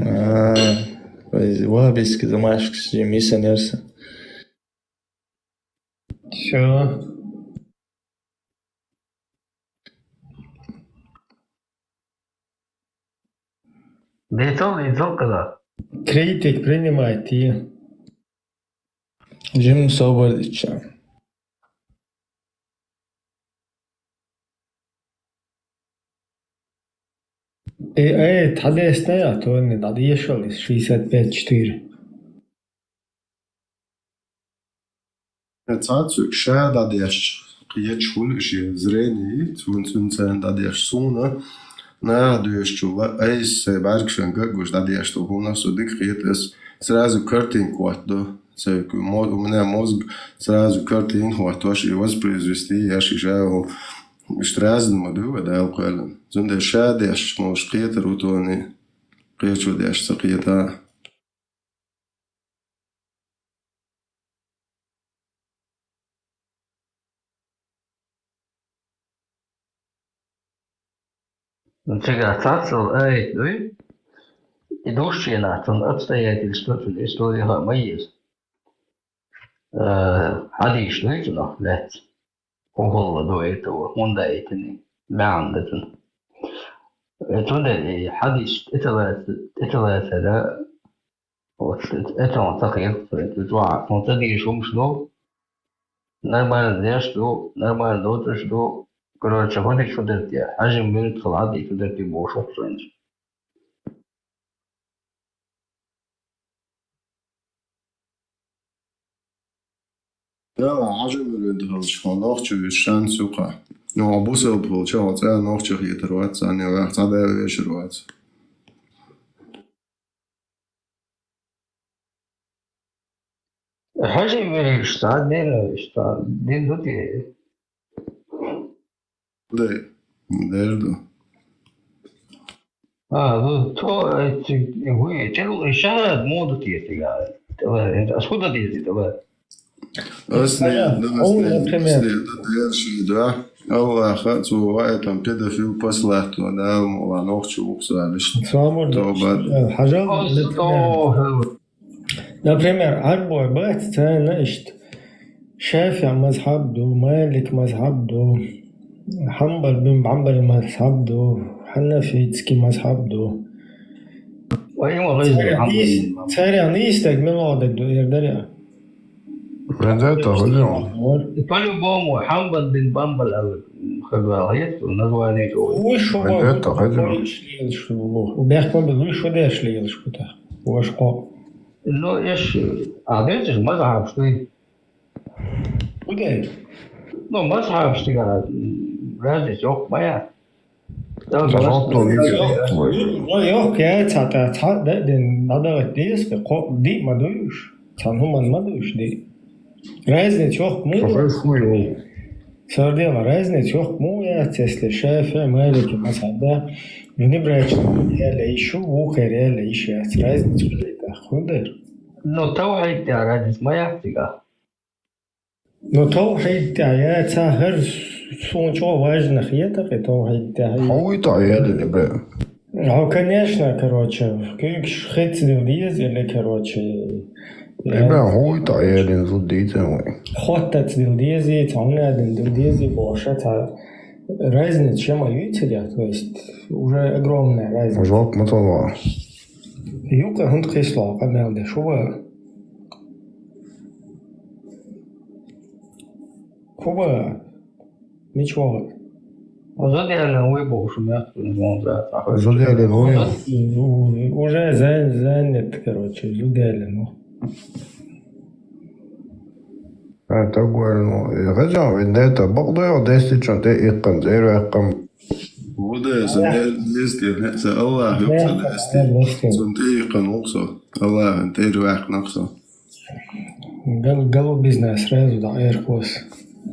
А, ваххабистский замашкаш, миссионерса. Всё. Бетон и золкала. Критик принимайте. Жим собар дича. Э, э, тхьадесна я, тони, дӀадешал из шестьдесят пять четыре. Цхьацца ша дӀадешча, кхеча хуьлу шен зрение, цунна, цунна царна дӀадешча, суна наха доьшучул айса сайн бӀаьргашка а гуш дӀадешча, хӀунда со дика хета ас, сразу картинка хӀоттадо. Цу мо-, у меня мозг сразу картинка хӀоттош и воспроизвести еш и ша ву. Иштта разный ма ду вай, Дала кхоьллина. Цундела ша дешча, ма уж кхетар ву тони, кхечо дешча ца кхета. Ну, цигахь цхьаццал аят дуй, и душченахь цунна обстоятельства, цуьнан история хаа ма еза. Э, хьадийш дуй цунах лаьцна. ХӀун хилла ду это, хӀунда аьттина, маьӀна ду цуьнан. Э, цундела и хьадийш тӀеталаца-, тӀеталацара, вот, это он ца кхета, это чохь, он ца дийш хӀумаш ду, нормально деш ду, нормально доцуш ду. Короче, хӀун дича хӀун дара те, хьажим вуьрда хила хьан дича хӀун дара те бохуш ву-кх цуьнца. Да, хьажим вуьрда хилча, хьо нохчо вуьйш шанс ю-кх. Ну, хьо бусалба хилча, хьо цӀа нохчо хетар вац, царна ваьхьа цхьа да вешар вац. Хьажим вуьрда, цхьа дина, цхьа дина ду те? Дай, дер ду. А, ну, то, э, ти-, э, вы, те, ну, шахьадат муха ду те цигахь? Давай, это, а хӀун ду те, давай? Ас не, Шахьадат, ну, ас он, не, например, ас не, да, дер ши, да? Аллаха, цо вай там педофил послать, то, да, мула, нохчо ву-кх со, алиш. Цо мур да. Тоба. Э, хьажал, Ас например. То, Например, Ӏарбой бац царна иштта: ШафиӀ мазхьаб ду, Малик мазхьаб ду, Хьамбал бин Бхьамбал мазхьаб ду, хьанафитский мазхьаб ду. Ой, ма гӀайза Царах Хьамбал нийс-, бин Бхьамбал. Царах нийса даг мила дог ду, эр даре? Вайн дай тохуьллу. По-любому, Хьамбал бин Бхьамбал аьлла, хаза вала хета, название чӀогӀа. Уьш шу Вайн дай тохуьллу. Бехк ма бу, уьш шу деш лелаш ку тах. Ваша кхо. Ну, эш, а, дезаш мазхьабаш дуй. Кудай? Ну, мазхьабаш тигара, м, разница йоккха ма яц. Там Цхьа просто жовту вижу. Йоккха, йоккха яц, цхьа, цхьа, да, дин, надо вот деза, кхо, диъ ма дуй уьш. Цхьана хӀуманна ма дуй уьш диъ. Разница йоккха ма яц. Цхьа фу йой. Сардела, разница йоккха ма яц, если ШафиӀ, Малики мазхьаб да, внебрачный яла йиш ю, вукхер яла йиш яц. Разница хӀун ду тӀаккха, хӀун ду? Ну, тавхьид тӀехь разница ма яц цигахь. Ну, тавхьид тӀехь яц, хӀара суна чӀогӀа важна хета, кхин тавхьид тӀехь. Хьо вуй тӀехь яьллина, бе? Хьо, конечно, короче, куьйгаш хецдила деза или, короче, Э, бе, хьо вуй тӀехь яьллина, зуда дийцина вай. Хоттацдила дезий, цхьа хӀума дина дила дезий бохуш, цхьа разница шен ма юьйцур яц, то есть уже огромная разница. Жоп ма ца ло. Юкъа хӀунда кхийсало къамел деш, хӀун бан? ХӀун бан? Мича вогӀу? Зуда яьллина вуй бохуш, мех вон за, цхьа хӀума. Зуда яьллина вуй? Уже за-, занят, короче, зуда яьллина ву. А, так говорю, ну, я хотел, ведь до этого бакъдоьгӀу дестичун тӀе иккхана, цӀера ваьккхана. Ву де, сан тӀе дести, сан Аллах юкъа сан дести. Сан тӀе иккхана ву со. Аллахьан тӀера ваьккхана со. Гал-, гал бизнес сразу дӀаэрхос.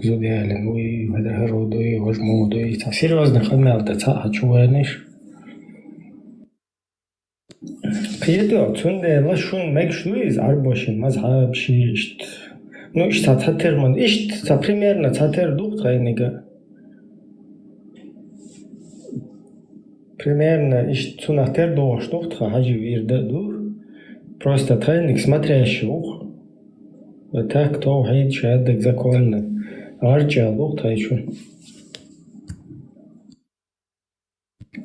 Зуда яьллина вуй, хӀара хӀара дуй, важа муха дуй. Цхьа серьёзный къамел дан цхьаъ хьан чу ванаш. Кхетий, цундела шуна мегаш ду иза, Ӏарбошин мазхьаб ши иштта. Ну, иштта цхьа, цхьа термин, иштта цхьа примерно цхьа тера ду-кх тхайниг. Примерно иштта цунах тера догӀуш ду-кх тхан хьажи вирда а ду. Просто тхайниг смотрящий ву-кх. А так тавхьид шаддаг законно. ГӀарчӀ ду-кх тхайчун.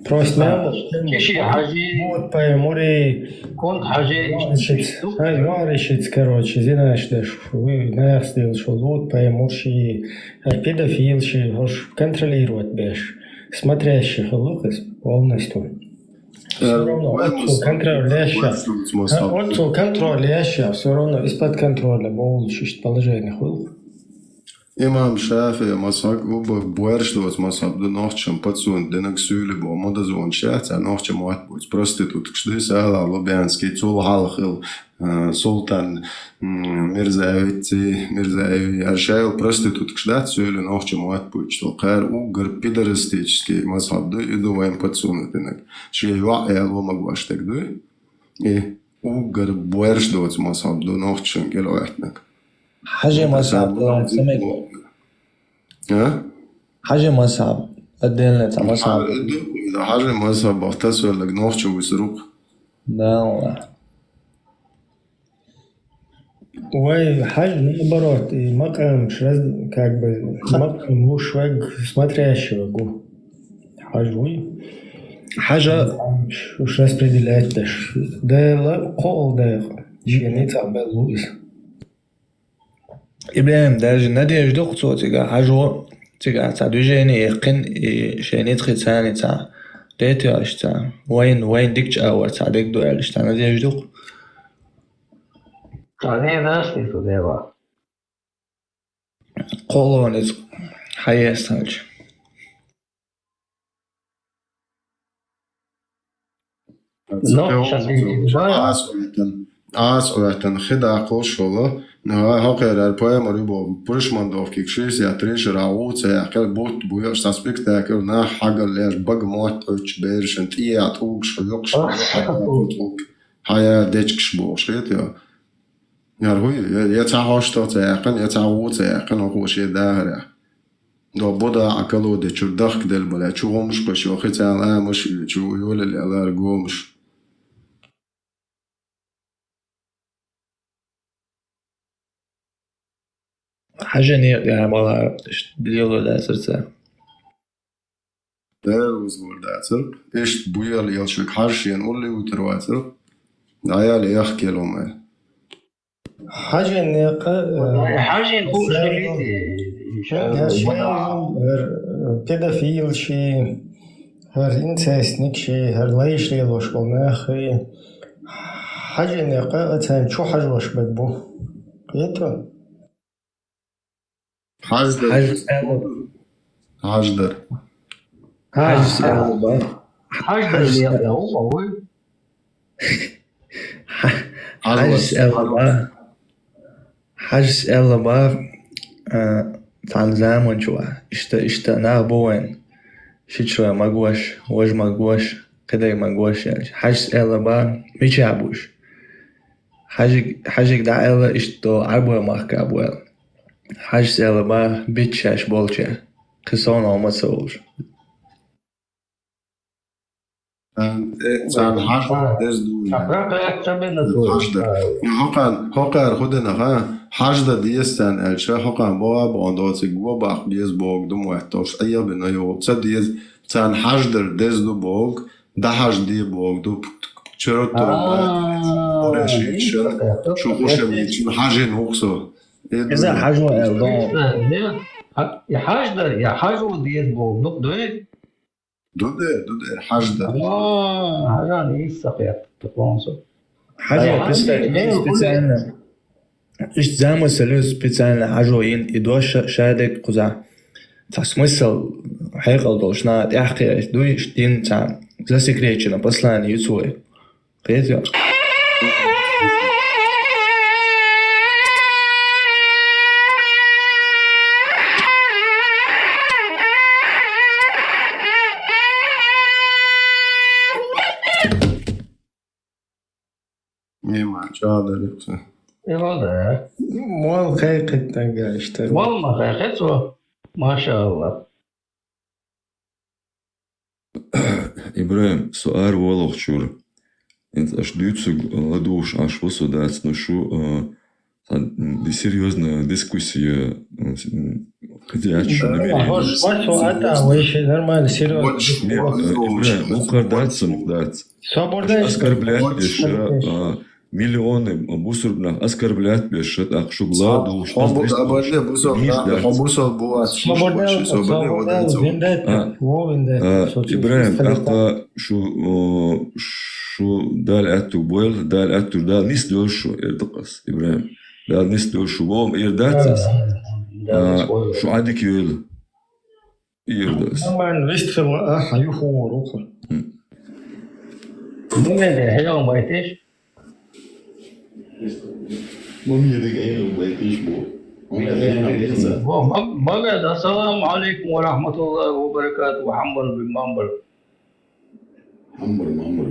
Просто А, мел киши хьажи, Лут пай мури, кунт хьажи, юаришиц, ду. Ай, юаришиц, короче, зинаш деш, вуй, нахс дилш, Лут пай мурши, ай, педофилши, хӀорш контролировать беш, смотрящий хилла-кх иза полностью. Всё равно вай отцу мусор, контроль леща. Вай мусор. А, отцу контроль леща, всё равно из-под контроля бовлуш иштта положение хуьлу. Имам ШафиӀи мазхьаб уггар боьрша доцу мазхьаб ду, нохчашна пацунна динарг суьйле бо, ма дазонаш яц, цхьа нохча мотт буьйцу, проституткаш дуй, Сала Лубянский, цул хьалха хилла, э, Султан, м, Мирзаевици, Мирзаеви, ара шайла проституткаш дац суьйле нохча мотт буьйцуш долу. Кхара уггар пидорастический мазхьаб ду, и ду вайн пацунна динарг. Шен йоӀ аьлла ма гуш дерг дуй. И уггар боьрша доцу мазхьаб ду нохчашна кӀел Ӏоьттинарг. Хьажи мазхьаб, ца мега. А? Хьажи мазхьаб. Отдельно там, а сам. Хьажа, хьажа мазхабах тасвеллаг нохчо висар ву-кх. Да, валлахӀи. Вай хьажа, наоборот, и макъамаш раз-, как бы, макъам луш вег, смотрящий вег ву. Хьажа вуй. Хьажа. Уж распределять деш. Дела, кхоъал декъа. Шен ницкъах белла ву иза. ИбрахӀим, даже надежда ду-кх цо цигахь, хьажа, цигахь цхьа движение яьккхина, и шен ницкъаца цхьаьна цхьа дета йош цхьа, вайн, вайн дикачу агӀор цхьа дерг ду аьлла, цхьа надежда ду-кх. Цхьа ден дац те цу дела. Кхоъ ло иза хьаэцна хилча. Но, ша дийцина бара. Аса Ӏоьттина, аса Ӏоьттина, хи даккхалш хӀула, хӀокхерара пайхамар ю боху, Пришмандовкиг шийсет трешара гӀу ца яьккхира, бутт буьйш, цхьа спектакль, нах хьагаллеш, бага мотт Ӏуьттуш, берашна тӀе а тӀулгаш хьоькхуш, хьая дечкаш бохуш, хетий? Яра хӀу, я, я цхьа хьошто ца яьккхина, я цхьа гӀу ца яьккхина, хӀокхо шен дахарехь. До буда а кало де чуьра дахка делла бале, чу гӀумаш паш йохи царна амаш, чу йолале лара гомаш. Хьажа некъ яра мала, иштта дело дацар цара. Дера вузвар дацар, иштта буьйла елшиг хьажа шена улли вуьтур вацар, дӀаяла яхка ело май. Хьажа некъа, э, хьажин хӀума шаьргал, шаьргал, шаьргал, хӀара, э, педофил ши, хӀара инцестник ши, хӀара лайш лелош болу нах хи. Хьажа некъа, а царна чу хьажош бег бу. Кхету? Хьаждар. Хьаж-, хьаждар. Хьажас аьлла бах. Хьаждар. Хьажас аьлла бах. Хьажас аьлла бах, а, цхьана заманчу ван. Иштта, иштта нах бу вайн. Шича вай магош, важа магош, кхидерг магош аьлча. Хьажас аьлла бах, мича буш. Хьажиг, хьажиг дӀа аьлла, иштта Ӏарбой махка бу аьлла. Хьажас аьлла бах, битта шаьш болча, кхин совнаха ма ца волуш. Царна хьажа деза ду. Хьажа дан. Хьокхарна, хьокхара хӀу дина, ха? Хьажа дан деза царна аьлча, хьокхарна богӀа а бохьана доцург го баккха беза бохург ду мотт, товш Ӏехабина йогӀу. Ца деза, царна хьажа дар деза ду бохург, дӀахьажа де бохург ду. Чуьра тӀе ма, а, Къурайш йитча, шу хӀуша йитча, хьажина ву-кх со. Иза хьажо аьлла догӀу. Я хьажа дар, я хьажа деза бохург ду-кх, дуй? Ду де, ду де, хьажа дар. А, хьажа нийса ца кхетта, ту хьонсу. Хьажа, ай, представь, хьажа, ин специально. Иштта замысел ю специально хьажо йина и дош ша-, шадерг кхузахь. Цхьа смысл хьекъал долуш наха тӀаьхкхиъ дуй, иштта йина цхьа засекречено послание ю цо. Кхетий? Нима, чӀагӀдарий хьуна? Молла кхайкхийтинарг иштта. Молла ма кхайкхи цо. Маша Аллах. ИбрахӀим, со ара волахчура. ХӀинца аша дуьйцург ладугӀуш Ӏаш ву со дац, но шу, а, цхьа, м, ди-, серьёзная дискуссия, м, с-, м, кхидӀа яц шу. Да, намерение. Хьо, хьо, хьо, а, та, вай ши нормально, серьёзно. Нет, э, ИбрахӀим, вукхар дац, сан дац. Свобода. Аша оскорблять деш, а, миллионы бусурба нах оскорблять беш, тӀаккха шуьга ладугӀуш, хьо бу-, хьо бусурба нах, хьо бусурба бу аьлла, свобода, свобода, вендетта, а, во вендетта, а, ИбрахӀим, тӀаккха шу, о, шу Дала аьтту бойла, Дала аьтту, Дала нисдойла шу, эр ду-кх ас, ИбрахӀим. Дала нисдойла шу, вон эр дац ас. А, шу Ӏадика йойла. Ир ду ас. Нормально, вистхила, а, хьан юхавора ву-кх. М. Муьлхха хьехам байтиш? Муьлхха хьехам байтиш бу. Муьлхха хьехам байтиш бу. Ма-, ма-, Магомед, ассаламу алейкум ва рахматуллахи ва баракатуху, Хьамбар бин Мамбар. Хьамбар, Мамбар.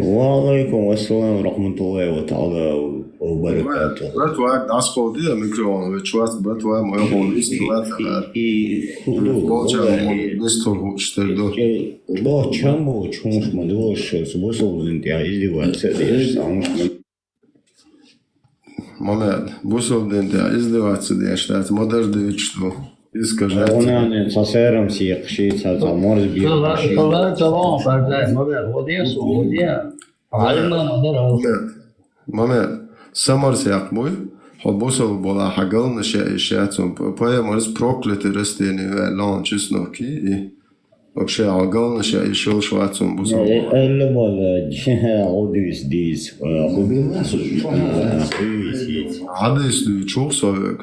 Ва алейкум ассалам ва рахматуллахи ва та'ала ва وبركاته. Братва, дӀасакховдий микрофон, вай чуац братва, мой хьон вист вац. И, и, худо, Боча, валлахи, вист хӀуштар ду. Э, Боча, Боча, хӀунш ма дош, с бусалба дин тӀа издеваться деш, хӀунш ма. Момент, бусалба дин тӀа издеваться деш, дац, ма дар дивич ду. Искажать. Гунани, ца серам сиекъ ши, ца, ца морз би. Салам, салам, салам, Фарзай, момент, вот я, вот я. Гьалмагьмад дар ал. Момент. Момент. Са марсаяккха буй, хьо бусалба болаш хьа галнаш яа йиш яц хьона. П-, пайхамарас проклятое растение ваьлла хьона чеснок, и вообще хьа галнаш яа йиш йолаш вац хьона бусалба. Э, аьлла бала, хьадис дийц, э, хьадис дийц. Хьадис дуй чух со вег.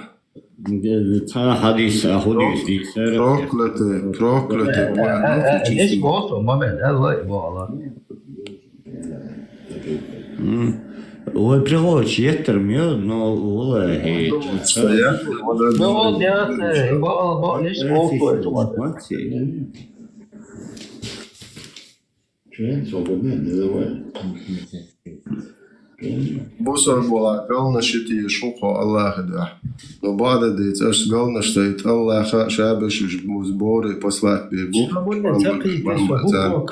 Цхьа хьадис, а, хьадис дийцар. Проклятый, проклятый. Э, э, э, э, здесь просто момент, э, лай, бала. М. Вай приготовить еттар мё, но валлахи. Ну, вот, я, вот, ну, вот, я, э, бала, бала, здесь просто. Чё, свободно, не давай. Бусалба болаш галнаш йита йиш хьона Аллахӏа духьа. Но бакъда дийца, аш галнаш ца йита Аллахӏа, шабаш уж боре послать бе бу. Свободно, ца кхийта, Мухаммад, ца.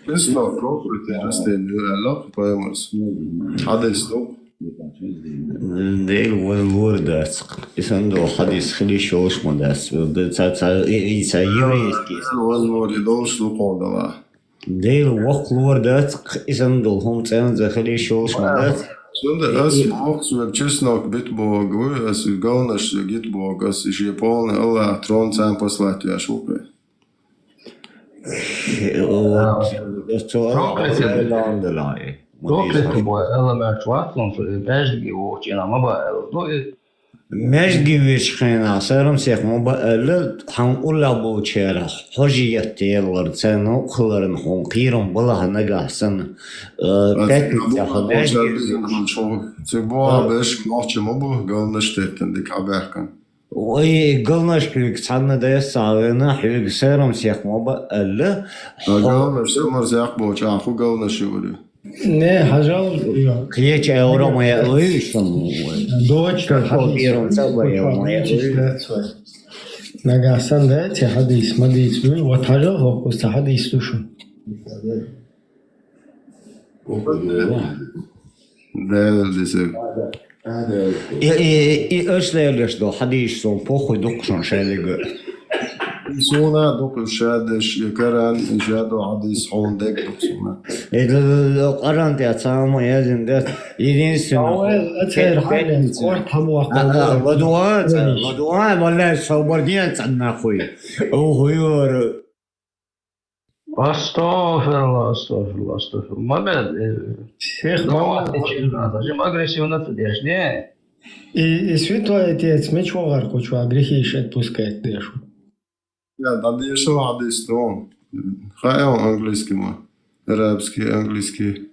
Чеснок, проклятое растение, аьлла пайхамарас. Хьадис ду. Дела ваз лорадацкъ. И санна дола хьадис хила йиш йолаш ма дац. Ца, ца, и, и, ца еврейский. Дела ваз лорадолаш ду кхондала. Дела воккха лорадацкъ. И санна дола хӀума цӀенза хила йиш йолаш ма дац. Цунда ас боху соьга чеснок бита бохург вуй, ас галнаш соьга йита бохург, ас и шен полный Аллахӏа трон царна послать веш ву-кх. Вот, это проклятый. Проклятый. Проклятый бой, Алла мертвый, он маьждиге вочина ма баьлла. Ну, и маьждиге вечу хенахь, сайрам сех ма баьлла, хьан уллехь болчара хьожа етта яллар, царна хиларна хьуна кхерам балахь нагахь санна, э, пятница хьо маьждиге вечу. Цига бохьа беш нохча ма бу, галнаш теттан дика хьабаьхкан. Ой, галнаш хьоьга цхьанна дайса ца вена, хьоьга сайрам сех ма баьлла. А галнаш, са марсаяккха болчу ахьа хӀун галнаш юурий? Не, хьажал. Кхеча аьлла ма яа вуй шуна. Дочка, хьажал. Нагахь санна дац хьадис, ма дийца вуй. Вот хьажал хӀокхуза ца хьадис ду шуна. Дела дисаг. И, и, и аш лелаш до хьадис сон похуй дукха шун шелига. Суна дукха шадеш, и Коран, и шадо хьадис хьон дег дукха суна. И д-, д-, д-, Коран тӀе цхьа ма язин дес. Единственное. Ава, ацер хьален, корт хьабуахка. А, а, ладуа, ладуа, валлай, собар диан цӀанна хуй. О, хуйор. Астагфирулла, астагфирулла, астагфирулла. Мамед, э, сех, ну, Мамед. Отлично, зачем агрессивно ты делаешь, не? И, и святой отец, мича вахар кху чу грехи иш отпускает дешу? Я, да дешал хьадис дон. Хаьа английский ма. Арабский, английский.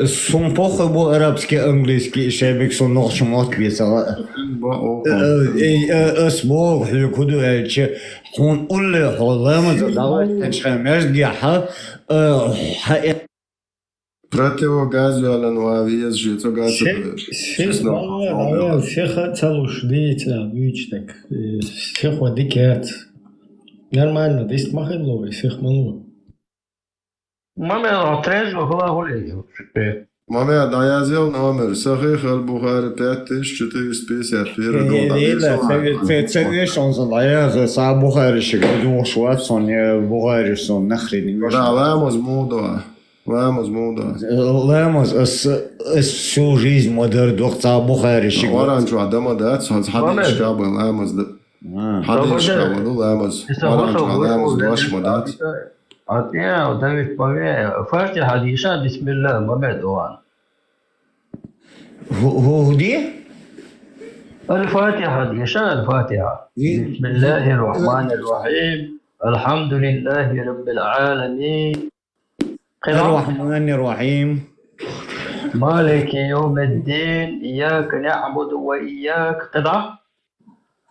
Сун похуй бу арабский, английский, и шайбик сун нохча мотт бецала. Ба, о, о. Э, э, э, ас боху хьоьга хӀун ду аьлча, хьуна улле хьо ламаза дӀаваьттинчхьа маьждигехьа, э, хьа э. Противогаз йоьллина ван веза ши цо газ. Се-, се-, честно, валла, валла, сеха ца луш дийца, буьйцу так, э, сеха дика яц. Нормально, дист ма хилла вай, сех ма лу. Мамед, а трезво хила хуле. Мамед, дӀаязъел номер. Сахих аль-Бухари, пять тысяч четыреста пятьдесят первый гол. Э, дӀаязъел. Ца, ца, ца веш он сан дӀаязъел, са Бухари шига духуш вац, сон я Бухари сон нахрин веш. Да, ламаз муха до. Ламаз муха до. Ламаз ас, ас всю жизнь ма дар доху, ца Бухари шига. Коран чохь дан ма дац, хьадисашка бен ламаз да. А. Хьадисашка бен ду ламаз. Коран чохь ламаз дош ма дац. А те, Давид, пове, Фатиха дийша, бисмилла, Мамед, ван. ХӀу-, хӀу-, хӀу де? Аль-Фатиха дийша, Аль-Фатиха. Бисмиллахир Рахманир Рахим. Алхамдулиллахи Раббил Аламин. КхидӀа. Ар-Рахманир Рахим. Малики йовмиддин. Ийяка наъбуду ва ийяка. КхидӀа.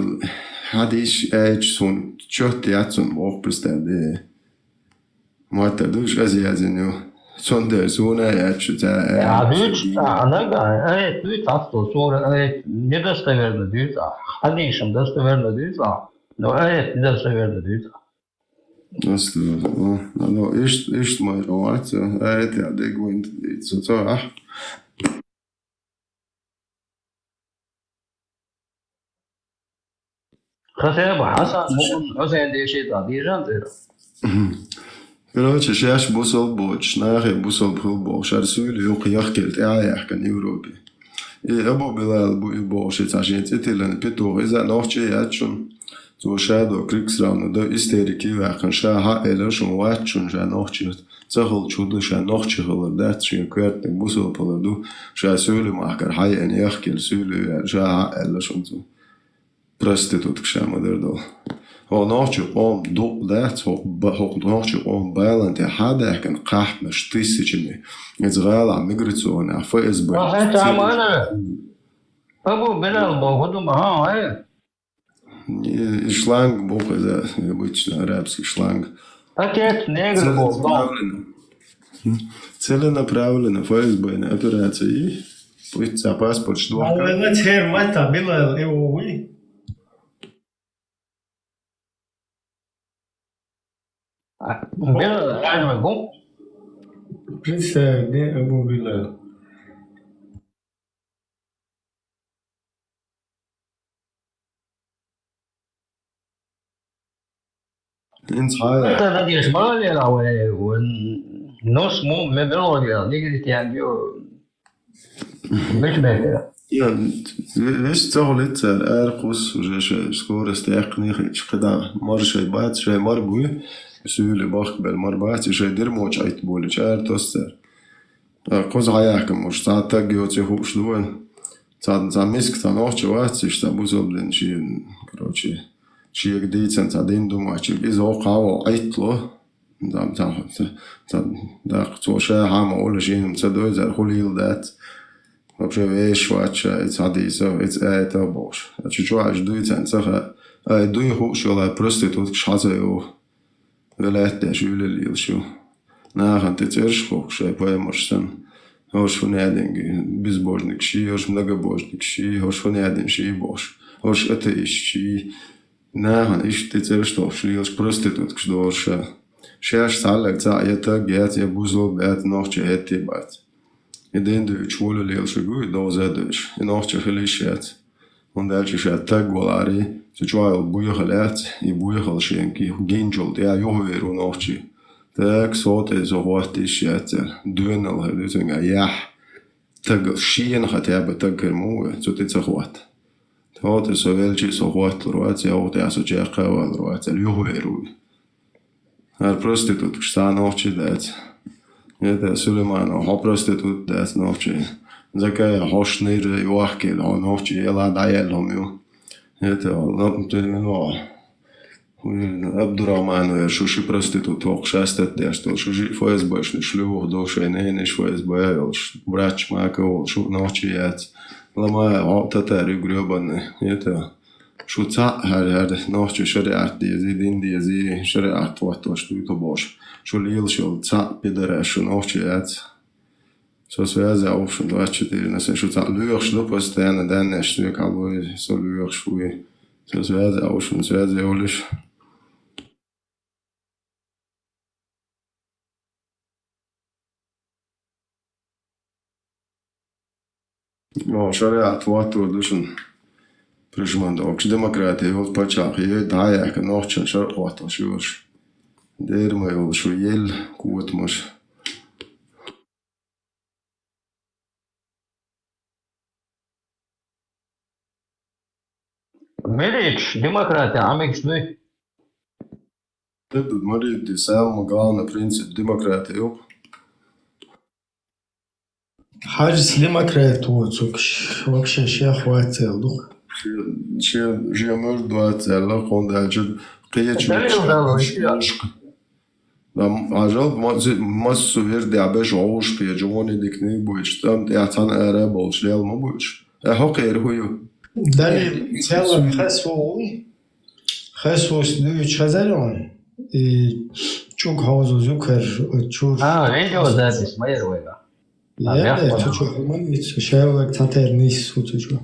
дал хьадийш аьлча, суна чот яц, суна боху, представь, де. Мотта дуьйш аз язйина ю. Цундела суна а яц шу ца а. А дуьйцу цхьа, а нага, а, э, дуьйцу цхьа, цо суна, э, недостоверно дуьйцу, а. Хьадийшам достоверно дуьйцу, а. Но, э, недостоверно дуьйцу, а. Ас, ну, ну, ну, ишт, ишт ма вац, а, это я дегу инт, цо, цо, а. Хасеба Хьасан, Муъмин Хьусайн деши цӀа дийжан цӀера. Короче, шаьш бусалба боцуш, нахе бусалба хила бохуш, шара суьйли юкъа яхкина тӀе а яхкина Европе. И Абу Билал бу и бохуш, и цхьа шен цӀе тиллина петух, иза нохчи яц шуна. Цо ша до Криксрауна до истерики ваьккхина, ша хьа а элира, шуна вац шуна ша нохчи. Ца хилча хӀун ду, ша нохчи хилар дац, шен коьртаниг бусалба хилар ду, ша суьйли махкара хьаеана яхкина суьйли веана, ша хьа а аьлла шуна цо. Проститутка ша ма-дарра долу. ХӀокху нохчийн къоман дукъ дац, хӀокху ба-, хӀокху нохчийн къоман баланна тӀе хьа а даьхкина кхахьпанаш тысячами. Иза гӀалахь миграционехь, ФСБ. Ахьа, ца ма ана. Абу Билал боху ду ма, хьан, хьан? И, и шланг боху иза, обычно арабский шланг. Отец негр боху, но. Целенаправленно. М? Целенаправленно ФСБ-на операция и пусть ца паспорт что. Алла цер мата Билал и увы. А, Билал, а, бу? Представь, не, Абу Билал. Инца хьая. Ата дадеш мала лела вай, вон нос му ме бело лела, нигритян ю. Миш ме лела. Я, вис цогълица, эр кус, уже шей скорость яхни хич, когда мар шей бац, шей мар буй, сюли бахк бел мар бац, шей дир моч айт боли, чар тостер. Кхуза хьаяхкам уж, цхьа таг йоци хууш ду вайн. Цхьа, цхьа миск, цхьа нохча вац, иш цхьа бузалдин ши, короче, шиег дийцан, цхьа дин думачиг, иза окхаво айтло. Дам, цхьа, цхьа, цхьа, дакх, цо ша хьама ола шинам ца дойзар, хулил дац. Вообще веш вач ша, иц хьадийса, иц айта бош. А чу чу аш дуйцан цаха, ай дуй хууш йола проститутка шхьаза йо. Велаьттеш уьллал йилла шу. Нахана тӀе цӀераш хохку шай поэмаш санна. ХӀорш фу наьдинг безбожник ший, хӀорш многобожник ший, хӀорш фу наьдин ший бохуш, хӀорш атеист ший. Нахана иштта тӀе цӀераш тохуш лелаш проституткаш дора ша. Шаьш цхьаьллаг цхьаъ я таг яц, я бузал бац, нохча хӀетте бац. И ден дуьйчу вула лелаш вуй, довза а дуьйш. И нохча хила йиш яц. ХӀунда аьлча ша таг валари, цу чохь йолу буьйхал яц, и буьйхал шен гинчул тӀе юхавер ву нохчий. Так, со тӀе со хӀоттийш яц цара. Доьналла хир ду цуьнга яхь. Таг шена хатаба таг хир ма ву, цу тӀе ца хӀотта. Тхо тӀе со велчий со хӀотталур вац, я ву тӀе со чекхвалур вац, аьлла юхавер ву. ХӀара проституткаш цхьа нохчий дац. Это Сулейманов, хьо проститут дац нохчий. Закая хьош нир йохкийла, хьо нохчий яла дӀаяьлла хӀума ю. Это, ну, Абдурахманов, шу ши проститут воккхуш астат деш долу, шу ши ФСБшна шлюха долу, шайн ненаш ФСБ йолуш, врач мака волу, шу нохчий яц. Ламая, хьо татар ю грёбаный. Это, Шу цхьаъ хӀара, хӀара нохчо шариӀат дези, дин дези, шариӀат хӀоттош дуй тхо бохуш. Шу лелаш йолу цхьаъ пидараш шу нохчо яц. Со связи а ву шун двадцать четыре на семь. Шу цхьаъ лоьхуш ду постоянно, даннеш соьга хьалой, со лоьхуш вуй. Со связи а ву шун, связи а волуш. О, шариат хӀоттор ду шуна. Прижман доккхуш демократи йолчу пачхьалкхе, дӀаяьхка нохчан шаръ хӀоттош йолуш. Дера ма йолуш ву елла котамаш. Милиташ демократи Ӏамигаш дуй? Марийди самый главный принцип демократи ю. Хьажас демократ воцугаш вообще шех вацаьлла ду. Шен, шен, шен муьрд вацаьлла, хӀунда аьлча кхечу Далил дала, вешка. Дан, хьажал, массо вердехь беш гӀовш кхечу, вон и диканиг буьйцу, тӀам тӀехь цхьана ара а болуш лел ма буьйцу. Э, хьо кхера хӀу ю? Далил, цхьаллаг хас ву вуй? Хас ву дуьйцу хазар он? И чуг хьозу зукар, чур. А, видеозапись ма яра вайга. Яра, цу чу хӀуман виц, шаьллаг цхьатера нисс ву цу чу.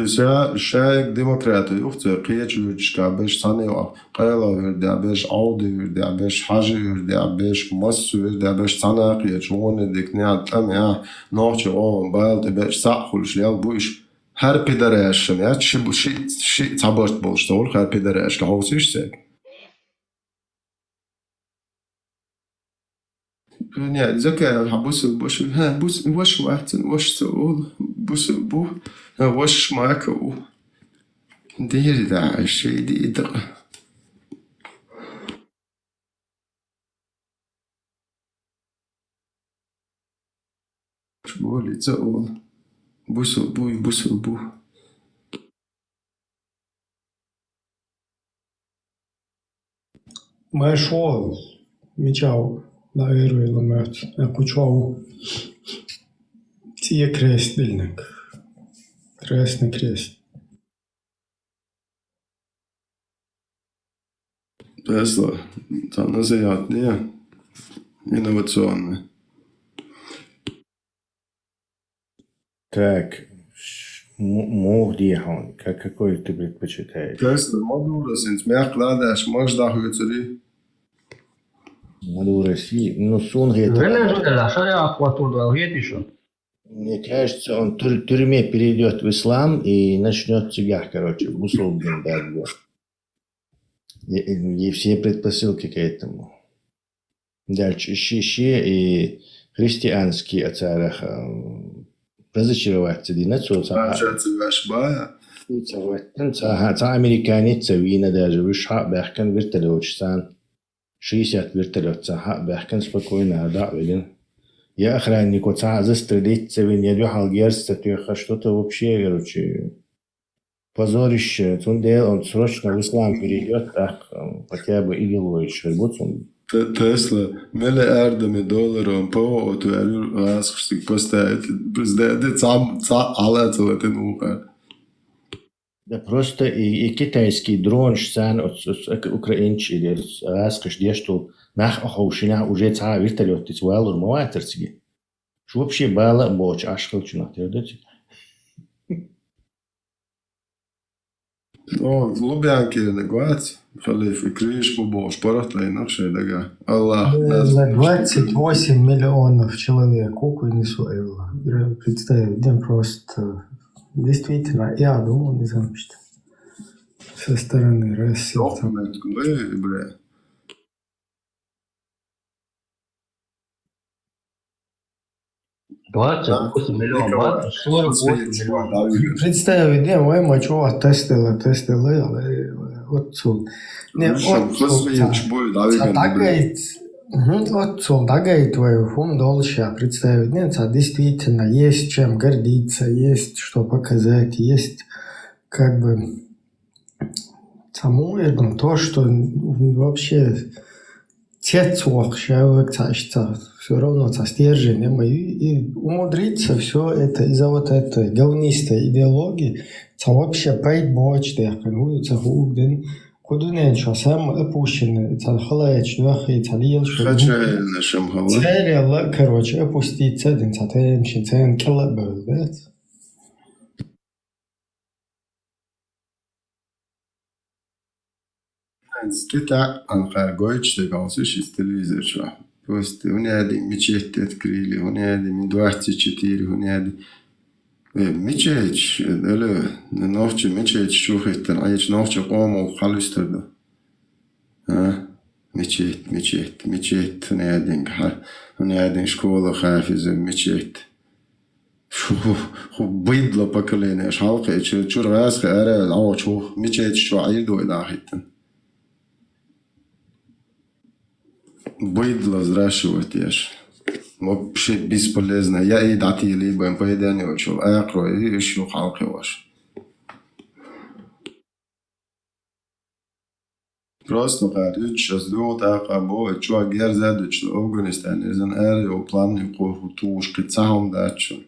Ша, шаьллаг демократи юха церан кхечу вирдашка беш цхьаьна йоах, къайла вирдехь беш, Ӏовди вирдехь беш, хьажи вирдехь беш, массо вирдехь беш цхьаьна кхечу, вон и диканиг а, тӀам а, нохча гӀовгӀан бала тӀе беш цхьаъ хуьлуш лел буьйш. ХӀара пидарашна яц, ши, ши, ши цхьа барт болуш ца хуьлу, хӀара пидарашка хьовсийша церг. Не, закай, хьан бусул бу шу? Хьан бус-, ваша вацан, ваша ца волу, бусул бу. Хьан ваша мака ву. Дери да, ши ди дакъа. Боли ца волу. Бусул бу, бусул бу. Ма шо, мича ву, да, эр вайла моьтту, а кху чо ву? ЦӀе крест диллинарг. Красный крест. Тесла, цхьа назият не, инновационный. Так, ш-, му-, муха дехьа хьуна? Ка-, какой ты предпочитаешь? Тесла, Мадуро синца мехкла даш, маж дахьуьцури? Мадуро си, ну, суна хета. Венезуэла, шариат хӀоттор ду аьлла хетий шуна? Мне кажется, он в тюр- тюрьме перейдет в ислам и начнет цигах, короче, бусулба дин бергу. И, и все предпосылки к этому. Дальше ищи, ищи и христианский ацарах, э, разочароваться дина, цо ца- Ача цигаш бая. Цо ваттан, ца, ха, ца американец ца вина даже, виш ха бехкан вертолёт сан. Шестьдесят вертолёт ца ха бехкан спокойно, да, велин. Я охраннику ца застрелить ца вин, я дюхал герз ца тёха, что-то вообще, короче, позорище. Цундел он срочно в ислам перейдет, так, э, хотя бы идолович, хербуцун. Те- Тесла, миллиардами долларов ПВО отварил, асхсик поставить. Президент, ца, ца, ала целотен ухар. Да просто и, и китайский дрон шсан от, от, от украинч или асхш дешту нах охоушина уже ца вертолёт тец валур маватер циги. Шу вообще бала боч ашхал чунах тердец. О, Лубянки не гвац, халиф и криш бу бош порох тайнах шей дага. Аллах. Э, нас на двадцать восемь миллионов человек, куку не суэлла. Представь, день просто. Действительно, я думал, не знаю, что со стороны России. Ёх, там. Блин, бля. Двадцать восемь миллион бат, сорок восемь миллион. Представь, не, ой, мачо, а тестила, тестила, вот цу. Не, вот цу, ца дагайт, вот цу дагайт твою фун дольше, представь, не, ца действительно есть чем гордиться, есть что показать, есть как бы самоуверен, то, что вообще цец вахшавек ца, ца, все равно ца стержень, и, и умудриться все это из-за вот этой говнистой идеологии, ца вообще пойт боч, да, как будто ца хугден, кудунен, что самое опущенное, ца халаеч, да, и ца лил, что Хачаевна Шамхала. Царь, короче, опуститься, ден ца тем, шин цен килла был, да? Стита анхар гойч де галсиш из телевизор чу. Просто у неади мечеть открыли, у неади ми двадцать четыре, у неади. Э, мечеть, эле, нохчи мечеть чухиттен, айч нохчи кому халюстерду. А? Мечеть, мечеть, мечеть, у неадин, ха, у неадин школа хафиза, мечеть. Шу, ху, быдло поколение, шалкы, чу, чургас, ара, лао, чу, мечеть, чу, айдой, да, хиттен. Быдло взращивать ешь. Вообще бесполезно. Я и дати либо им поедание учил, а я крой, и ещё халкы ваш. Просто хар, ич час дугъу тӀаккха бо, чуа герза дучу Афганистан, изан ари о план и коху туш, кхи цахум дачу.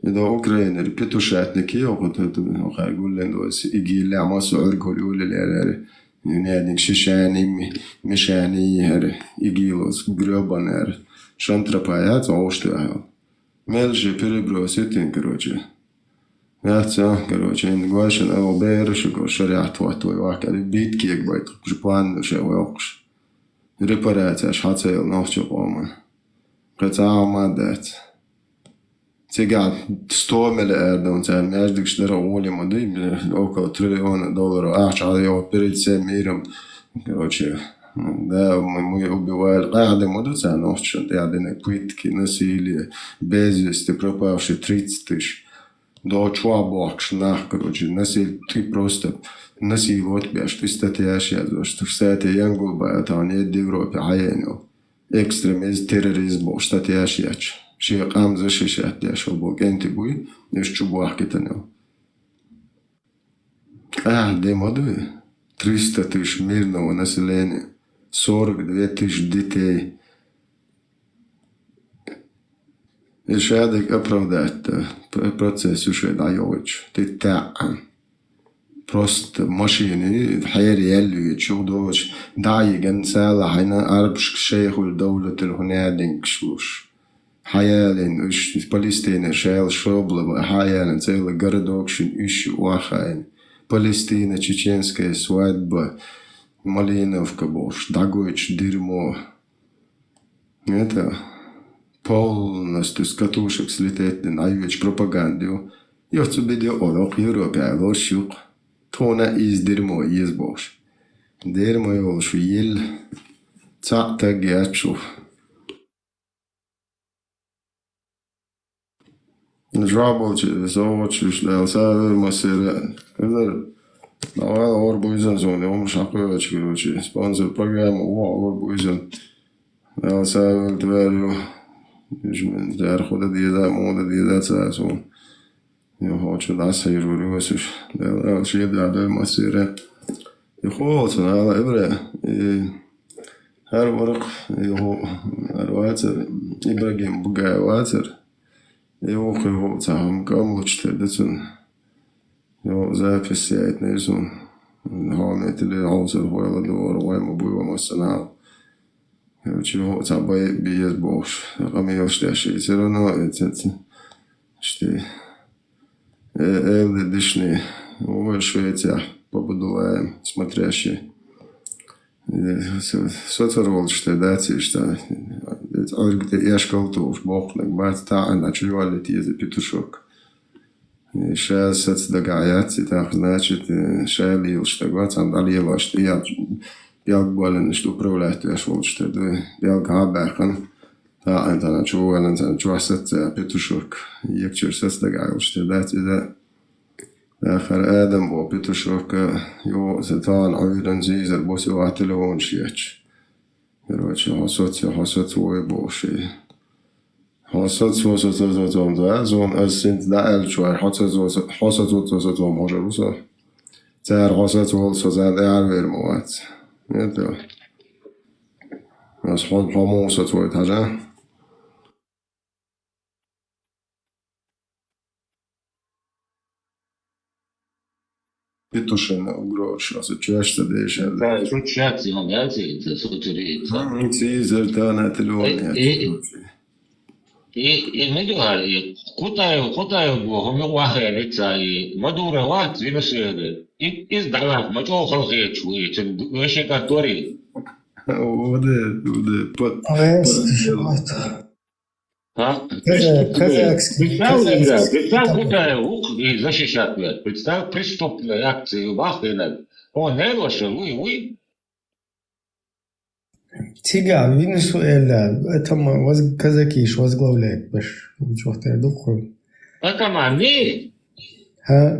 И до Украинер петушатники, о, хот, хот, хот, хай гуллен до, и гилля масу аргу люли лерери. Юнядин шишани, ми-, мишани, ери, и гилос, грёбанер. Шантропа яц, ошты, а. Мел же перебросить, короче. Яц, короче, ин гуашин, а, о, беру, шуко, шарят, вот, твой вакари, битки, як байт, же план, же вокш. Репарация, шхацел, нохчо, ома. Каца, ома, дац. Циган сто миллиардов, цан, между, что ра, оли, моды, около триллиона долларов, а, чали, о, перед всем миром, короче, да, мы, мы убивали, а, да, моду, цан, нохчо, да, да, пытки, насилие, без вести пропавшие тридцать тысяч. До чуа бокш, нах, короче, насиль-, ты просто насиловать беш, ты статья сейчас, что, кстати, Янгулбай, это он едет в Европе, а я не. Экстремизм, терроризм, бо, статья сейчас. Ши кам защищать, я шо бо, кенти буй, еш чу бахкитанил. А, де моду? Триста тысяч мирного населения, сорок две тысячи детей. И шадик оправдать-то, п-, процесс уже даёвич. Ты таан. Просто машины, хайр ялли, чудоч, даиган сала, хайна арбш шейхуль давлатил хунядин кшлуш. Хаялин, уж Палестина, шел шобла, хаялин, целый городок шин, уж уахаин. Палестина, чеченская свадьба, Малиновка, бош, дагоч, дерьмо. Это полностью с катушек слететь дина, аювечу пропаганда ю. Юха цу беде олу, Европе айлош юкъ. Тхуна иза дерьмо еза бохуш. Дерьмо йолуш ю елла цхьаъ таг яц шух. Жоп болчу, со воцуш Дала сагӀа вевза массеран. Хезар, Дала гӀора буьйзина суна, хӀумаш хьакхоьллича, короче, спонсор программа ву гӀора буьйзина. Дала сагӀа вевза твар ю. Уьш мин, цара хӀун дан деза, муха дан деза ца суна. Юха хӀокху чу дӀасахьийжор ю аса уьш. Дала шен да бевза массеран. И хӀун волу цунах ала, Ибра? И хӀара вара-кх, и хӀу, хӀара вацара, Ибрагим Бугаев вацара. И вукху, и хӀу цхьа хӀума кӀам лучу тера ду цунна. Йо, запись яйтина иза хӀума. Хьо метале хьовсар хойла дора, вай ма буй ва массанхьа. Чу хӀу цхьа бай беза бохуш. Къамелаш деш и всё равно, и ца, ца, шти. Э, элди дишни, вай Швецияхь побудулаем, смотрящий. Э, со-, соцар волчу тӀе дац иштта. Э, Ӏуьрга тӀе эшкал тухуш, бохкунаг бац, таӀана чу йоллий теза петушок. Э, ша саца дагахь яц, и тахка, значит, э, ша лелаш стаг вац, ам дӀалелош, тӀе ял-, пӀелг боллинаш управлять веш волчу тӀе дуй. ПӀелг хьа баьккхина. ТаӀана царна чу валлина, царна чохь саца петушок. Екчара саца дагахь йолуш тера дац иза. Ахара Адам боху петушок, йо, сан тахана Ӏуьйранна зийзар бу сиха телефонаш ечу. Короче, хьо соц, хьо соц вой боху ши. Хьо соц, хьо соц, хьо соц, хьо соц, зон ас синца дӀааьллачу вара, хьо соц, хьо соц, хьо соц, хьо соц, хьо соц, хьо соц, хьо соц. Цара хьо соц волу со зан тӀе Ӏарвер ма вац. Нет, ас хьо, хьо муха соц вой тхьажа? Петушина угрозаш, аса чоьш ца дешар. Да, шуьца шаьцций хӀума яций, ца сутури, ца. М, ца изар тана телефон Э, яц, э, короче. И, и мегар, и Кутаев, Кутаев бу, хӀума юкъа вахара ца, и Мадура вац, Венесуэла. И, иза дӀаваьхна, ма чӀогӀа халахеташ ву, и цуьнан вешин кӀант вари. Ваде, ваде, под, Вес под, шо вац. А? Каза-, казахский, Представь, казахский Игорь, представь, там. Куда я ух, и защищать меня. Представь, преступная акция, и бах, и надо. О, не, лошадь, уй, уй. Цигахь Венесуэла, это ма-, воз-, казакиш возглавляет баш. Чё ты духу? Это ма-, не. А?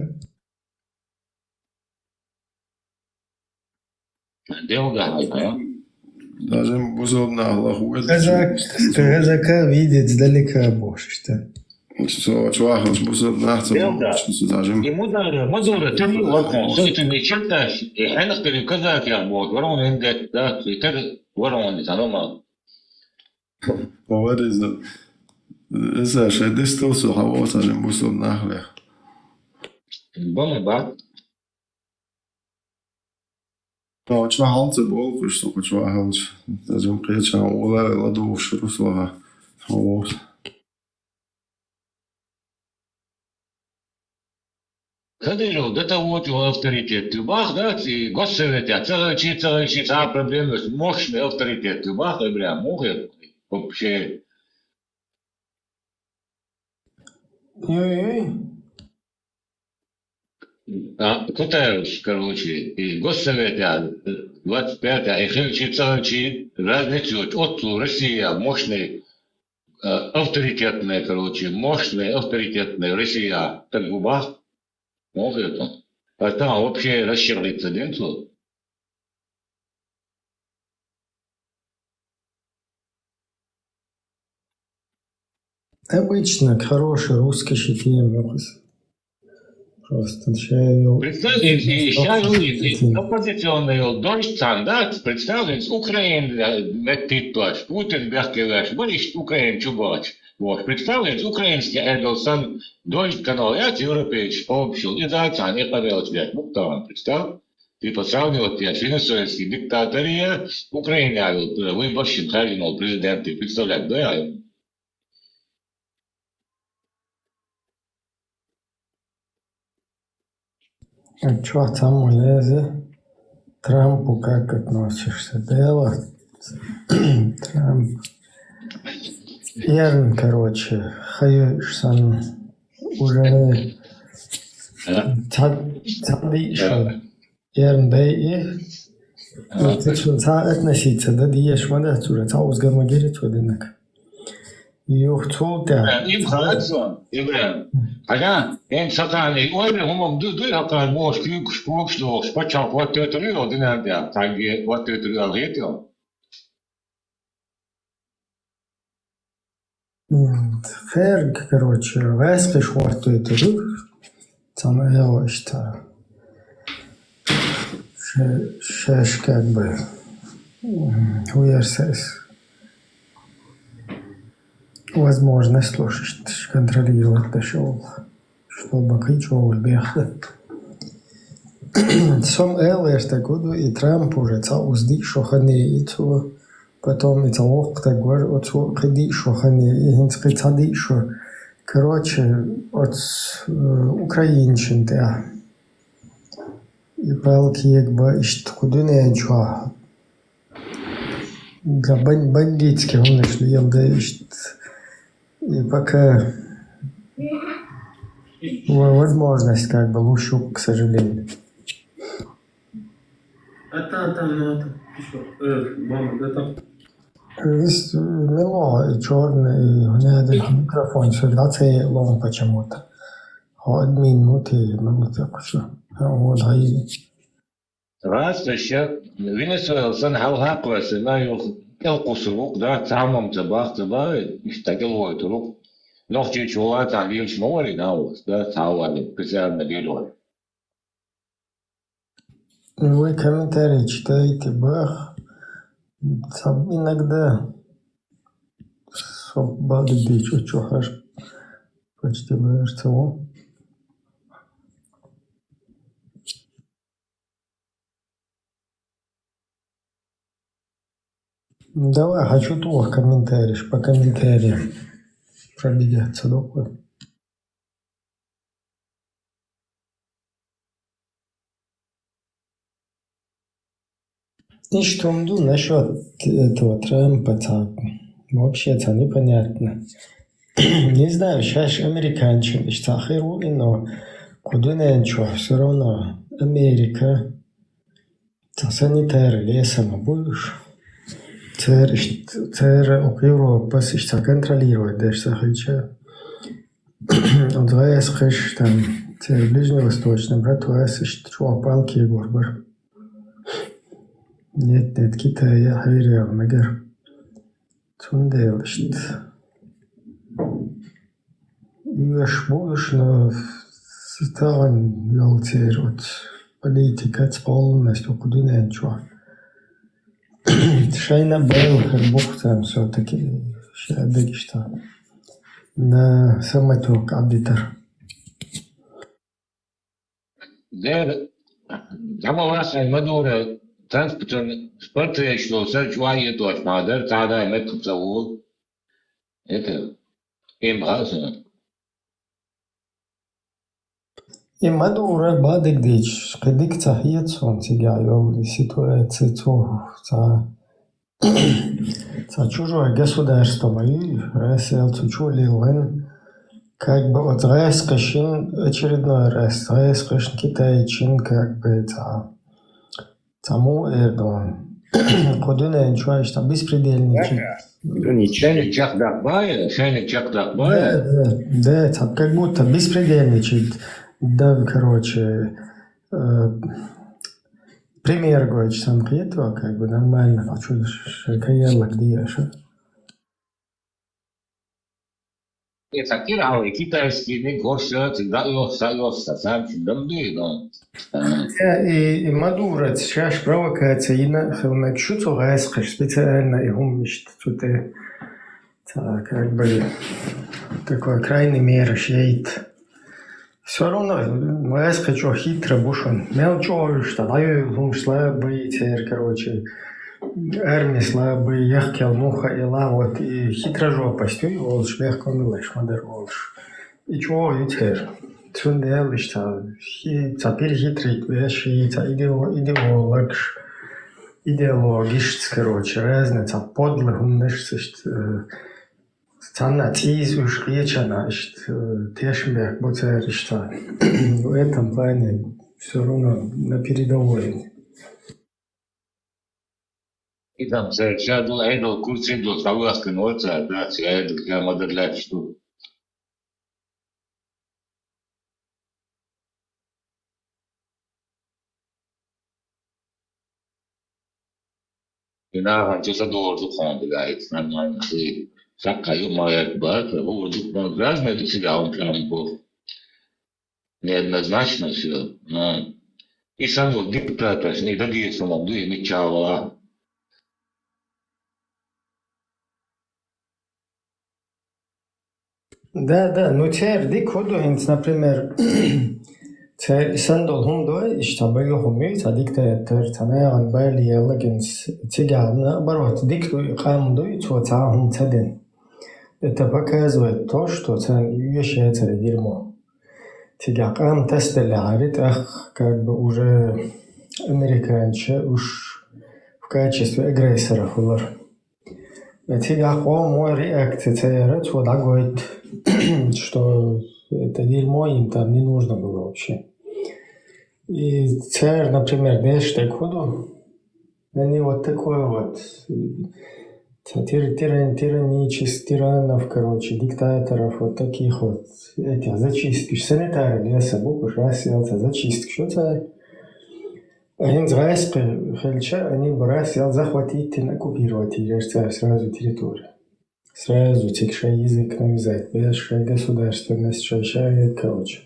Делгахь, а? Даже бусалба нах лахвойту. Казак, казака видит сдалека бохуш, что. Со чувахалш бусалба нах ца Делгахь. Бохуш, даже. И Мадура, Мадура, ты не вот, что это не читаешь, и хьенах ты казак, я вот, ворон индет, да, и ты ворон, это нормально. Вариза. Иза шайн дистал со хьан воцу хьажа бусалба нах лех. Бала бат. Та чу хьалца болхуш, со чу хьалца. Даже кхеча вала ладугӀуш руслагӀа. Хьан воцу. Кадыров до того чего авторитет. Ты бах, да, и Госсовет, я ца гӀайчи, ца гӀайчи, ца проблема, мощный авторитет. Ты бах, и прям, муха, вообще. Ой-ой. А, Кутаевс, короче, и Госсовет, я, двадцать пять, я, и хилчи, ца гӀайчи, разницу, вот, оцу Россия, мощный э, авторитетная, короче, мощная, авторитетная Россия, так губах. Вот это. А там вообще расщеплется динцу. Обычно хороший русский щитием юхас. Просто ша йо-, Представь, и, и ща йо-, и оппозиционный йо-, дождь цан, да? Представь, из Украины, э, меттит тош, Путин бехке веш, баришт Украин чубач. Вот, представь, из украинский айдол сан дождь канал, я европейский, общил, и да, цан, и павел тебе, муктаван, представь. Типа сравнивать я с венесуэльский диктатория, Украина, э, выборщик, кардинал, президент, ты представлять, да, я? А чё там лезет? Трампу как относишься? Дело. Трамп. Эрна, короче, хьаюш сан уже ца, ца дийшал. Эрна дай и. Ца относиться, да, диеш ма да, уже ца узгар ма гери цо динак. Юх цул тя. Им хаат сон, Ибрахим. Хьажа, эн сакхани, ойре хумам ду, ду хакан мош кюкш, кюкш дохш, пачал хваттетри, о, динан дя, танге хваттетри, алгетио. М, Ферг, короче, вайсхиш хваттетри, цана эго ишта. Ше-, шеш как бы, м, хуярсес. Возможность слушать, контролировать дошёл, чтобы кычёл бехлет. Сом эл эрта году и Трамп уже ца узди шохане и цо, потом и ца ох так гвар, о цо кыди шохане, и хинц кы ца ди шо. Короче, от, э, украинчин тя. И палки як ба ишт кудунен чуа. Да бан-, бандитский, он ишт, ел да ишт. И пока во-, возможность как бы лучше, к сожалению. А там, там, ну, а там, ещё, э, мама, да там. Вис-, мело и чёрный, и у меня этот микрофон всегда целый лом почему-то. Хо админ, ну, ты, ну, ты, что? Вот, а и Раз, ещё, Венесуэла сан хьал хакваса, на юх, кел кусурук, да, цамам цабах, цаба, ишта кел вой турук. Нохчи чула та лилш мори на ус, да, цавали, специально герой. Вы комментарии читаете, бах. Сам иногда соб бады дичь, чё хаш. Почти, наверное, целом. Давай, хочу туох комментарий, по комментариям пробегаться, да, вот. И что он ду насчёт этого Трампа, ца, вообще, ца непонятно. Не знаю, щас американчин, ишта хиру, но кудунен чё, всё равно Америка, ца санитар лесом будешь. Цер, ишт-, цер ок Европа, ишта контролировать, даже сахича. От гайс кыш, там, цер ближневосточный, брат, вас ишт, чё, палки горбар. Нет, нет, Китай, я хавирия, мегер. Цундел, ишт. Юаш буш, но стаган ялцер, от политика, полностью кудунен чё. Шайна бел хер бух там всё-таки, шабек ишта. На самотёк абитар. Дер, дама васай Мадура транспортын спортрешто сар чуа еточ мадар, тада мет купсавул. Это, им хасана. И Мадура бадык дич, кыдык цахиет сон цига ёл ситуация цо, ца, ца чужое государство мои, Россия цо чули лен, как бы от гайс кышин, очередной раз гайс кышин Китай чин, как бы ца, цаму Эрдоган. Кудунен чуа ишта беспредельничать. Шайна чах дак бая, шайна чах дак бая. Да, да, да, там как будто беспредельничать. Да, короче, э, пример гойч сам хетва, как бы нормально, хочу ш-, ш-, каялак диаша. Э, цакир али китайский, не горша, ци да ёс, са ёс, са сам чи дам дуй, но. Э, и, и Мадура, сейчас провокация, и на, хелмек шуцу гайс, кыш специально, и гум мишт, цу те, ца, как бы, такой крайней меры шейт. Всё равно, гайс, хочу хитро бушун. Мел чё, что, да, и гум слабый, цер, короче, армия слабый, яхкел муха и ла, вот, и хитро жопость, и олш, мягко милаш, мадар олш. И чё, и цер. Цундел, ишта, хи-, ца перехитрить, веши, ца идео-, идеологш, идеологиш, короче, разница, подлых, умнышцишт, э, цхьанна цӀийз уьш кхечанна иштта, э, тешнабехк бу цара иштта. В этом плане всё равно на передовой. И там цара ша долу Ӏедал куьрсиг долуш дӀавоьхкина вара цара, да, цигахь Ӏедал ша ма-дарра лаьтташ ду. И нахана чу ца догӀур ду кхунна дигахь, нормально, и саккха юкъа ма гӀерта бац, хӀума ду кхунна, разный ду цигахь хӀума чам бу. Неоднозначно всё. Но и сам вот диктаторш, и дагийсаман ду, и мичча вала. Да, да, ну церан дика хӀун ду хӀинца, например, церан и санна долу хӀума ду, иштта цхьа бай хӀума ю, цхьа диктатор, цхьа нахана бала яьлла гинс, цигахь наоборот дика ду, и къам ду, и цо цхьа хӀума ца дина. Это показывает то, что царна и вешается дерьмо. Цигахь къам тасаделлехьара, тӀаккха как бы уже американцы уьш в качестве агрессоров хилар. Цигахь къомо реакция ца яра, цо дӀагойту, что это дерьмо им там не нужно было вообще. И церан, например, деш дерг хӀун ду? Они вот такой вот, э, тир-, тиран-, тираничес-, тиранов, короче, диктаторов, вот таких вот, этих зачисткаш, санитары леса бу, пожалуйста, зачисткаш ю цара. А хӀинца гӀаскхи хилча, они бу раз ял захватить и оккупировать йира цара сразу территорию. Сразу цига шайн язык навязать, без шайн государственность, шайн, шайн, короче.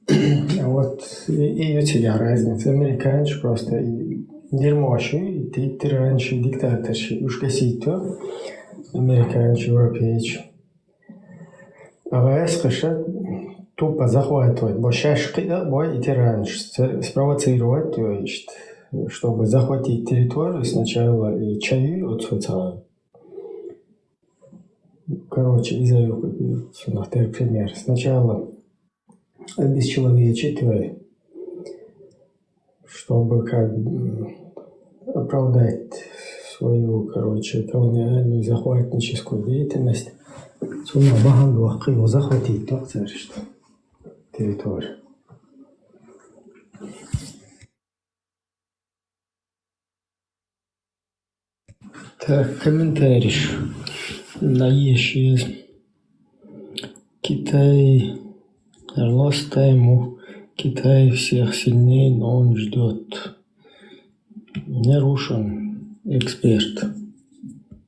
А вот и, и ю цига разница. Американцы просто и дерьмош ю, и ти-, тиранцы, и диктаторцы, уьш гасить ю. Американцы, европейцы. А гӀаскхаша тупо захватывать бу, шаьш кхиа бу и тиранцы, ц-, спровоцировать ю иштта, чтобы захватить территорию сначала и чаю, вот, вот, а, короче, иза ю, цунах тера пример. Сначала обесчеловечить вай, чтобы как бы, м, оправдать свою, короче, колониальную захватническую деятельность. Цунна бахьана дохкий, захватить доху цара иштта территорию. Так, комментарий. Наешье. Китай, Лоста ему, Китай всех сильнее, но он ждёт. Нарушен эксперт,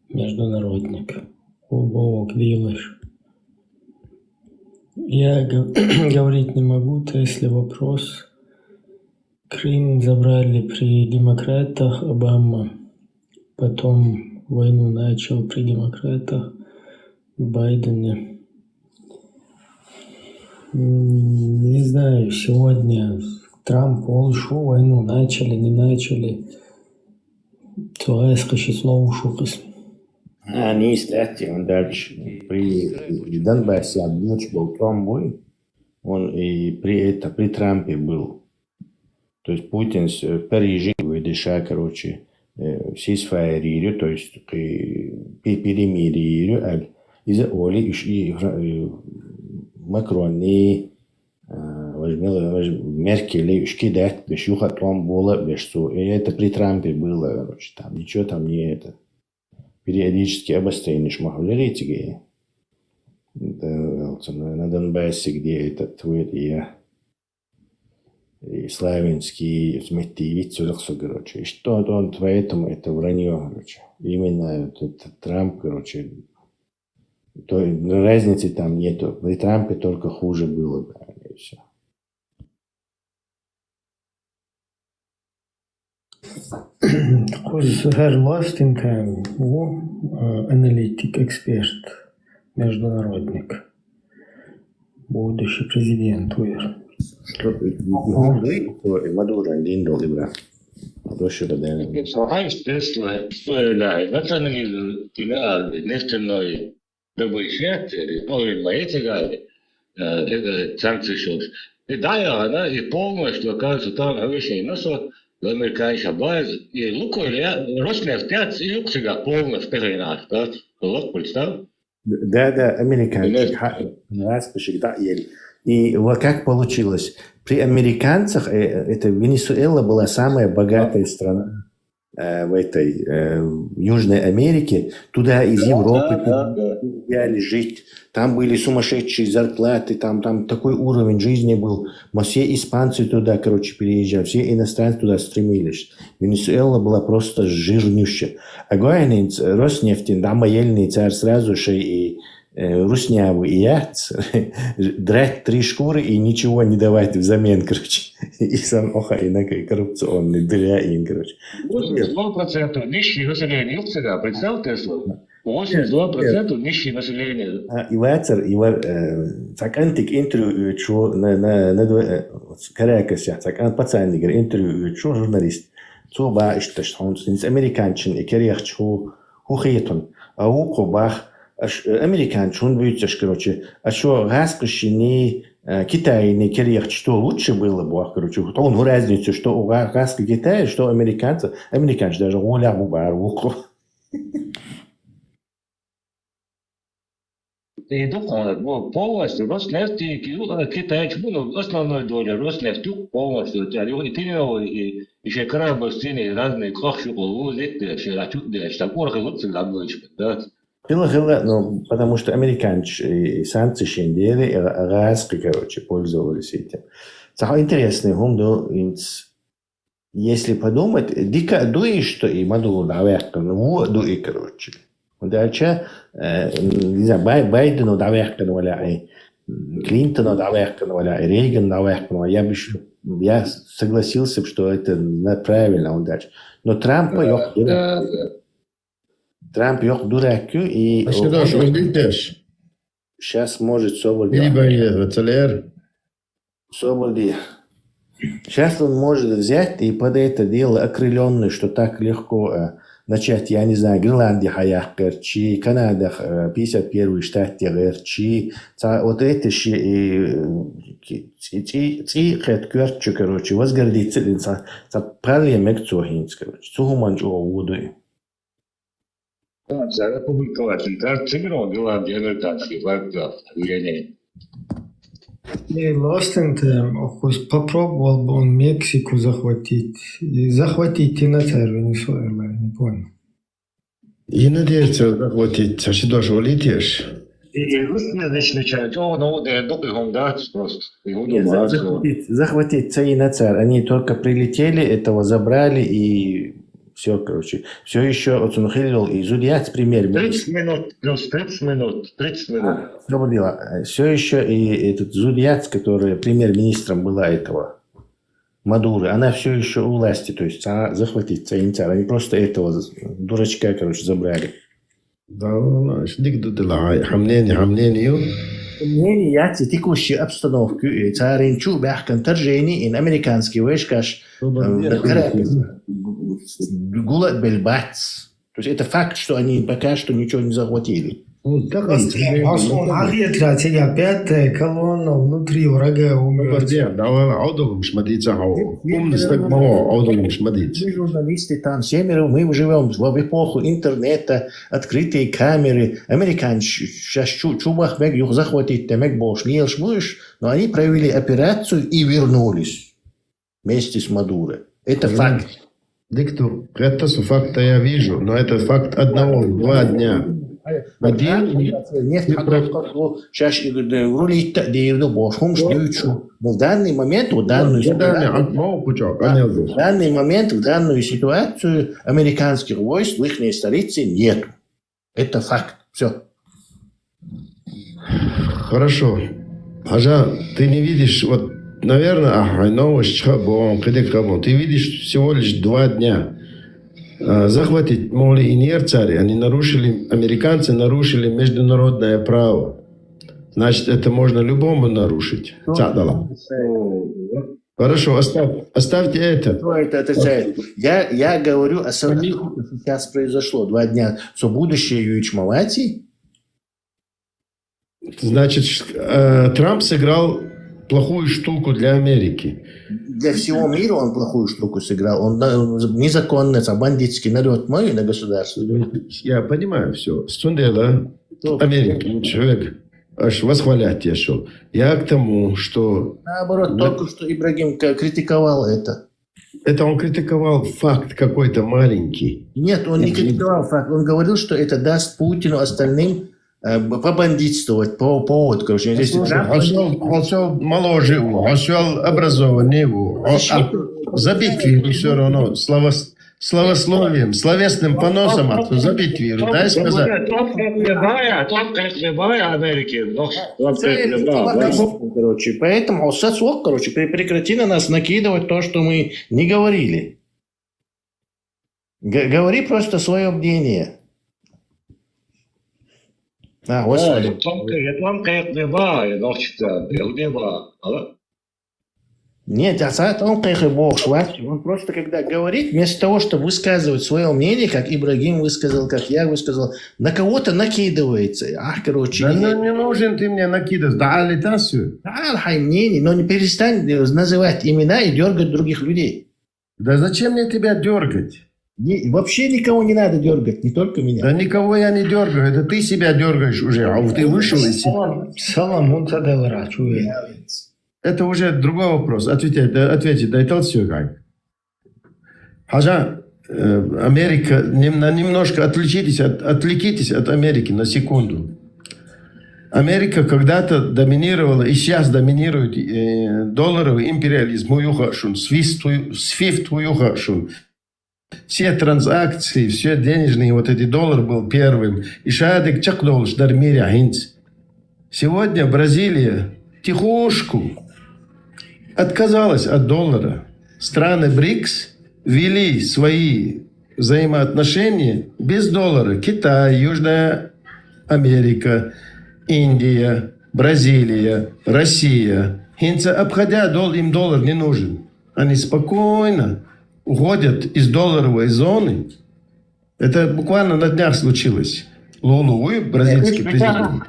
международник. Убог делаешь. Я г-, говорить не могу, то если вопрос. Крым забрали при демократах Обама, потом войну начал при демократах Байдене. М, не знаю, сегодня Трамп, Олшу войну начали, не начали. Цо айс кхиши слово шукас. А, не истратил дальше. При Донбассе объёч был Трамп, он и при, это, при Трампе был. То есть Путин с-, э, в Париже, в Дыша, короче, э, ceasefire йир, то есть при, при перемирии йир, аль, иза оли иш и Фра-, э, Макрон и, э, вож-, Мел-, вож-, Меркель, иш кидать беш, юха тон бола беш, су, и это при Трампе было, короче, там ничего там не это. Периодически обострение шмахулеритиге. Да, на Донбассе, где этот твой, я и Славянский, сметти вид сюрах со, короче. И что он, поэтому это вранье, короче. Именно этот, этот Трамп, короче. То разницы там нету. При Трампе только хуже было бы, и всё. Кхуза хӀара Лостинг ву, а, аналитик, эксперт, международник. Будущий президент ву яра. Мадуран дин дол ибра. Дошу да ден. Сохайс Тесла, что я, национализм, нефтяной добыча, ну, и мои тягали, э, э, санкции шош. И да, я, она и полностью, кажется, там обычный насос, американская база, и Лукойл, я, Роснефть, я, и Луксига полностью, ты же наш, да? Лок, представь. Да, да, американцы. Ха-, раз пошли, да, ели. И вот как получилось? При американцах э, это Венесуэла была самая богатая страна э, в этой э, Южной Америке. Туда из Европы приезжали жить. Там были сумасшедшие зарплаты, там, там такой уровень жизни был. Все испанцы туда, короче, переезжали, все иностранцы туда стремились. Венесуэла была просто жирнющая. А Гуайнинц, Роснефтин, да, Маельный царь сразу же и э, русняву и яц, драть три шкуры и ничего не давать взамен, короче. И сан оха и на коррупционный дыря и, короче. Восемьдесят два процента нищее население, представьте себе. Восемьдесят два процента нищее население. А, и вацар, и вар, э, цакантик интервью, э, чё, на, на, на, дво- э, вот, Каракас, я, цакан пацан, говорит, интервью, э, чё, журналист. Цо ба ишташ, он с американчин, и керех чё, ху хитон. А у кобах, аш, э, американчин, он бьются, короче. А чё, гаскашини, э, Китайни керех, что лучше было бы, короче. Вот он в разницу, что у га- гаска Китая, что американцы. Американцы даже гуля бубар, уко. И духовно, ну, полностью Роснефть и Ки- э, Китай, ну, основной доля Роснефть полностью, у тебя и теневой, и еще корабль с теней, разные кохши, полу, летные, все, а тут, да, что, корка, вот, всегда, да. Хила, хила, ну, потому что американцы и санкции шендели, и га- гаски, короче, пользовались этим. Самое интересное, хум, ну, инц- если подумать, дика дуи, что и Мадуру давяккан, во дуи, короче. Дальше, э, не знаю, Бай- Байдену давяккан валя, и Клинтону давяккан валя, и Рейган давяккан валя. Я бы ещё- я согласился бы, что это на- правильно, он дальше. Но Трампа ёх- Трамп ёх дуракю и... А что дальше, он видишь? Сейчас может собрать. Либо и Вацалер. Соболди. Сейчас он может взять и под это дело окрыленный, что так легко э, начать, я не знаю, Гренландия хаяккер, чи Канада э, пятьдесят первый штат тягер, чи ца- вот это ще и э, ки- ци- ци- ци- хет кверчу, короче, возгордиться, ца- ца парламент цохинц, короче, цухуманч о вуду. Цар опубликовать, цар цигрон Гренландия американский, варга, объявление. И Лостентем, хоть попробовал бы он Мексику захватить. И захватить и на царь Венесуэлы, я не понял. И надеется захватить, саши дошь валитеш. И, и русскоязычный человек, о, ну, да, ну, и он, да, просто. И он Нет, за- думает, что захватить, захватить царь и на царь. Они только прилетели, этого забрали и все, короче. Все еще Оцунхилл и Зудьяц премьер-министр. Тридцать минут, плюс тридцать минут, тридцать минут. А, что было дело? Все еще и этот Зудьяц, который премьер-министром была этого Мадуры, она все еще у власти, то есть она захватить царь и на царь. Они просто этого дурачка, короче, забрали. Да, ну, дик дудила, хамнени, хамнени ю. Мнение яц и текущую обстановку, и царин чу бяхкан торжени, и американский войскаш, э, Каракас, гулат бельбац. То есть это факт, что они пока что ничего не захватили. Ну, так и Просто Басон Агиатра, тебя пятая колонна внутри врага умрет. Давай, аудалум шмадица хау. Ум стак мало, аудалум шмадица. Журналисты там, семеро, мы живем в эпоху интернета, открытые камеры. Американцы сейчас чу- чубах мег юх захватить, те мег бош, не ешь будешь, но они провели операцию и вернулись вместе с Мадуро. Это факт. Дикту, это факт я вижу, но это факт одного, два дня. Один... Нефть, сейчас и рулить, да, и рулить, бошь, хумш, дючу. Но в данный момент, в данную ситуацию, в данный момент, в данную ситуацию американских войск в их столице нету. Это факт. Все. Хорошо. Хажа, ты не видишь, вот, наверное, а, новость, ты видишь всего лишь два дня. А, захватить могли и нерцари, они нарушили, американцы нарушили международное право. Значит, это можно любому нарушить. Цадала. Хорошо, оставь, оставьте это. Кто это отрицает? Я, я говорю о событии, что сейчас произошло два дня. Что будущее Юич Мавати? Значит, э, Трамп сыграл плохую штуку для Америки. Для всего мира он плохую штуку сыграл. Он незаконно, бандитский налет мой на государство. Я понимаю все. Стундела, Америка, ну, человек аж восхвалять я шёл. Я к тому, что... Наоборот, только что Ибрагим к- критиковал это. Это он критиковал факт какой-то маленький. Нет, он не критиковал факт. Он говорил, что это даст Путину, остальным э, б- побандитствовать, по повод, короче. Если Слушай, Трамп- Хасел, Хасел моложе его, Хасел образованнее его. А, а забить его все равно. Словос- словословием, словесным поносом, а то забить виру, дай сказать. Трамп как любая, Трамп как любая Америки. Ну, Трамп как любая, да. Короче, поэтому сейчас вот, короче, пре- прекрати на нас накидывать то, что мы не говорили. Г- говори просто свое мнение. А, вот Да, смотри. Трамп как- Трамп как любая, значит, да, как любая. А? Нет, а саат он кайхы бог шварц. Он просто когда говорит, вместо того, чтобы высказывать свое мнение, как Ибрагим высказал, как я высказал, на кого-то накидывается. Ах, короче, Да не- ну, не нужен ты мне накидывать. Да, алитасию. Да, алхай мнение, но не перестань э, называть имена и дергать других людей. Да зачем мне тебя дергать? Не- вообще никого не надо дергать, не только Да меня. никого я не дергаю, это ты себя дергаешь уже, а ты вышел из себя. Салам, салам, он тадалара, чуве. Это уже другой вопрос. Ответить, да, ответить, дай тот сюгай. Хажа, э, Америка, нем- на немножко отвлекитесь от, отвлекитесь от Америки на секунду. Америка когда-то доминировала и сейчас доминирует э, долларовый империализм. Уюха шун, свифт, свифт уюха шун. Все транзакции, все денежные, вот эти доллар был первым. И шадик чак доллар дар мире ахинц. Сегодня Бразилия тихушку отказалась от доллара. Страны БРИКС ввели свои взаимоотношения без доллара. Китай, Южная Америка, Индия, Бразилия, Россия. Хинца обходя дол, им доллар не нужен. Они спокойно уходят из долларовой зоны. Это буквально на днях случилось. Лулу, вы, бразильский президент.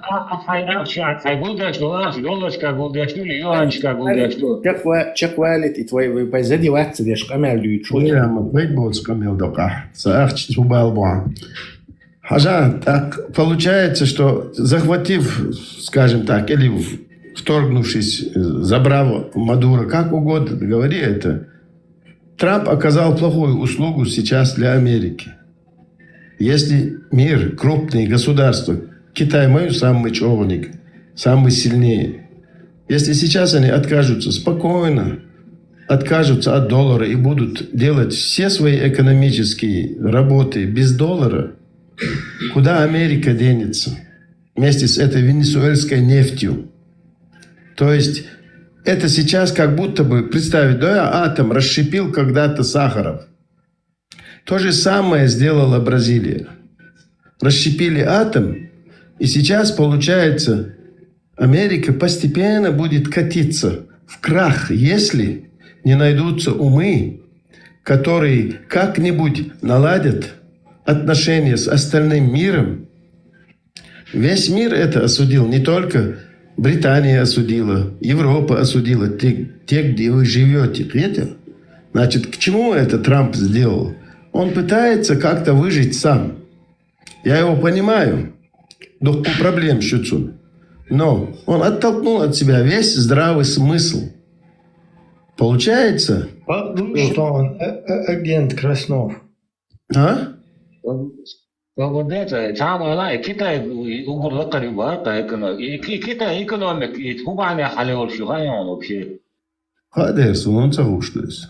Гулдаш, долларчка гулдаш, или юанчка гулдаш. Чаква, чаквалит и твой вы позади ватцы деш камер дюй чуй. Прямо пойдёт камер дока. Саахч субалбуа. Хажа, так получается, что захватив, скажем так, или в- вторгнувшись, э, забрав Мадуро, как угодно, говори это, Трамп оказал плохую услугу сейчас для Америки. Если мир, крупные государства, Китай мою самый човник, самый сильнее, если сейчас они откажутся спокойно, откажутся от доллара и будут делать все свои экономические работы без доллара, куда Америка денется вместе с этой венесуэльской нефтью? То есть это сейчас как будто бы, представить, да, атом расщепил когда-то Сахаров. То же самое сделала Бразилия. Расщепили атом, и сейчас, получается, Америка постепенно будет катиться в крах, если не найдутся умы, которые как-нибудь наладят отношения с остальным миром. Весь мир это осудил, не только Британия осудила, Европа осудила, те, те, где вы живете, видите? Значит, к чему это Трамп сделал? Он пытается как-то выжить сам. Я его понимаю. Духу проблем шуцун. Но он оттолкнул от себя весь здравый смысл. Получается, Что он э, э, агент Краснов? А? Свободец, самое главное, Китай угур лакари барка экономик. И Ки- Китай экономик, и Кубане халиор шугаyon вообще. Хадерс, он цагуштес.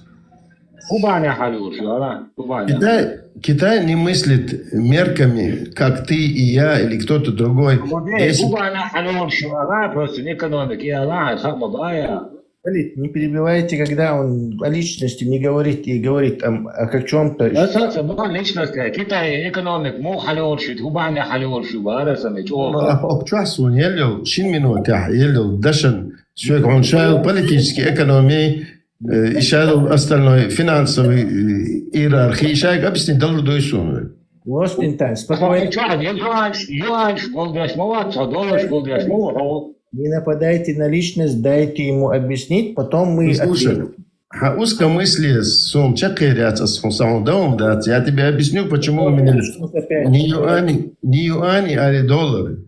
Кубане халиор шугала, Кубане. Китай, Китай не мыслит мерками, как ты и я или кто-то другой. Если- Кубане халиор шугала, просто не экономик, и Аллах, хакма бая. Валид, не перебивайте, когда он о личности не говорит и говорит там о чем-то. Эсаса, бу личность, Китай экономик, му халиор шуд, Кубане халиор шуд, бара сами, чё? Окчуасун елил, шин минута елил, дашан, сюек он шайл политический, экономии, э, и шайл остальной, финансовый, э, иерархии, шайл объяснить дал дойсун. Лостин тайм, спокойно. Юанч, юанч, юанч, голдяш, мова, доллар, голдяш, мова. Не нападайте на личность, дайте ему объяснить, потом мы Слушай, ответим. Ха узкомыслие сом чакеряц асхун саун даум дац. Я тебе объясню, почему у меня Что опять? не юани, не юани, а не доллары.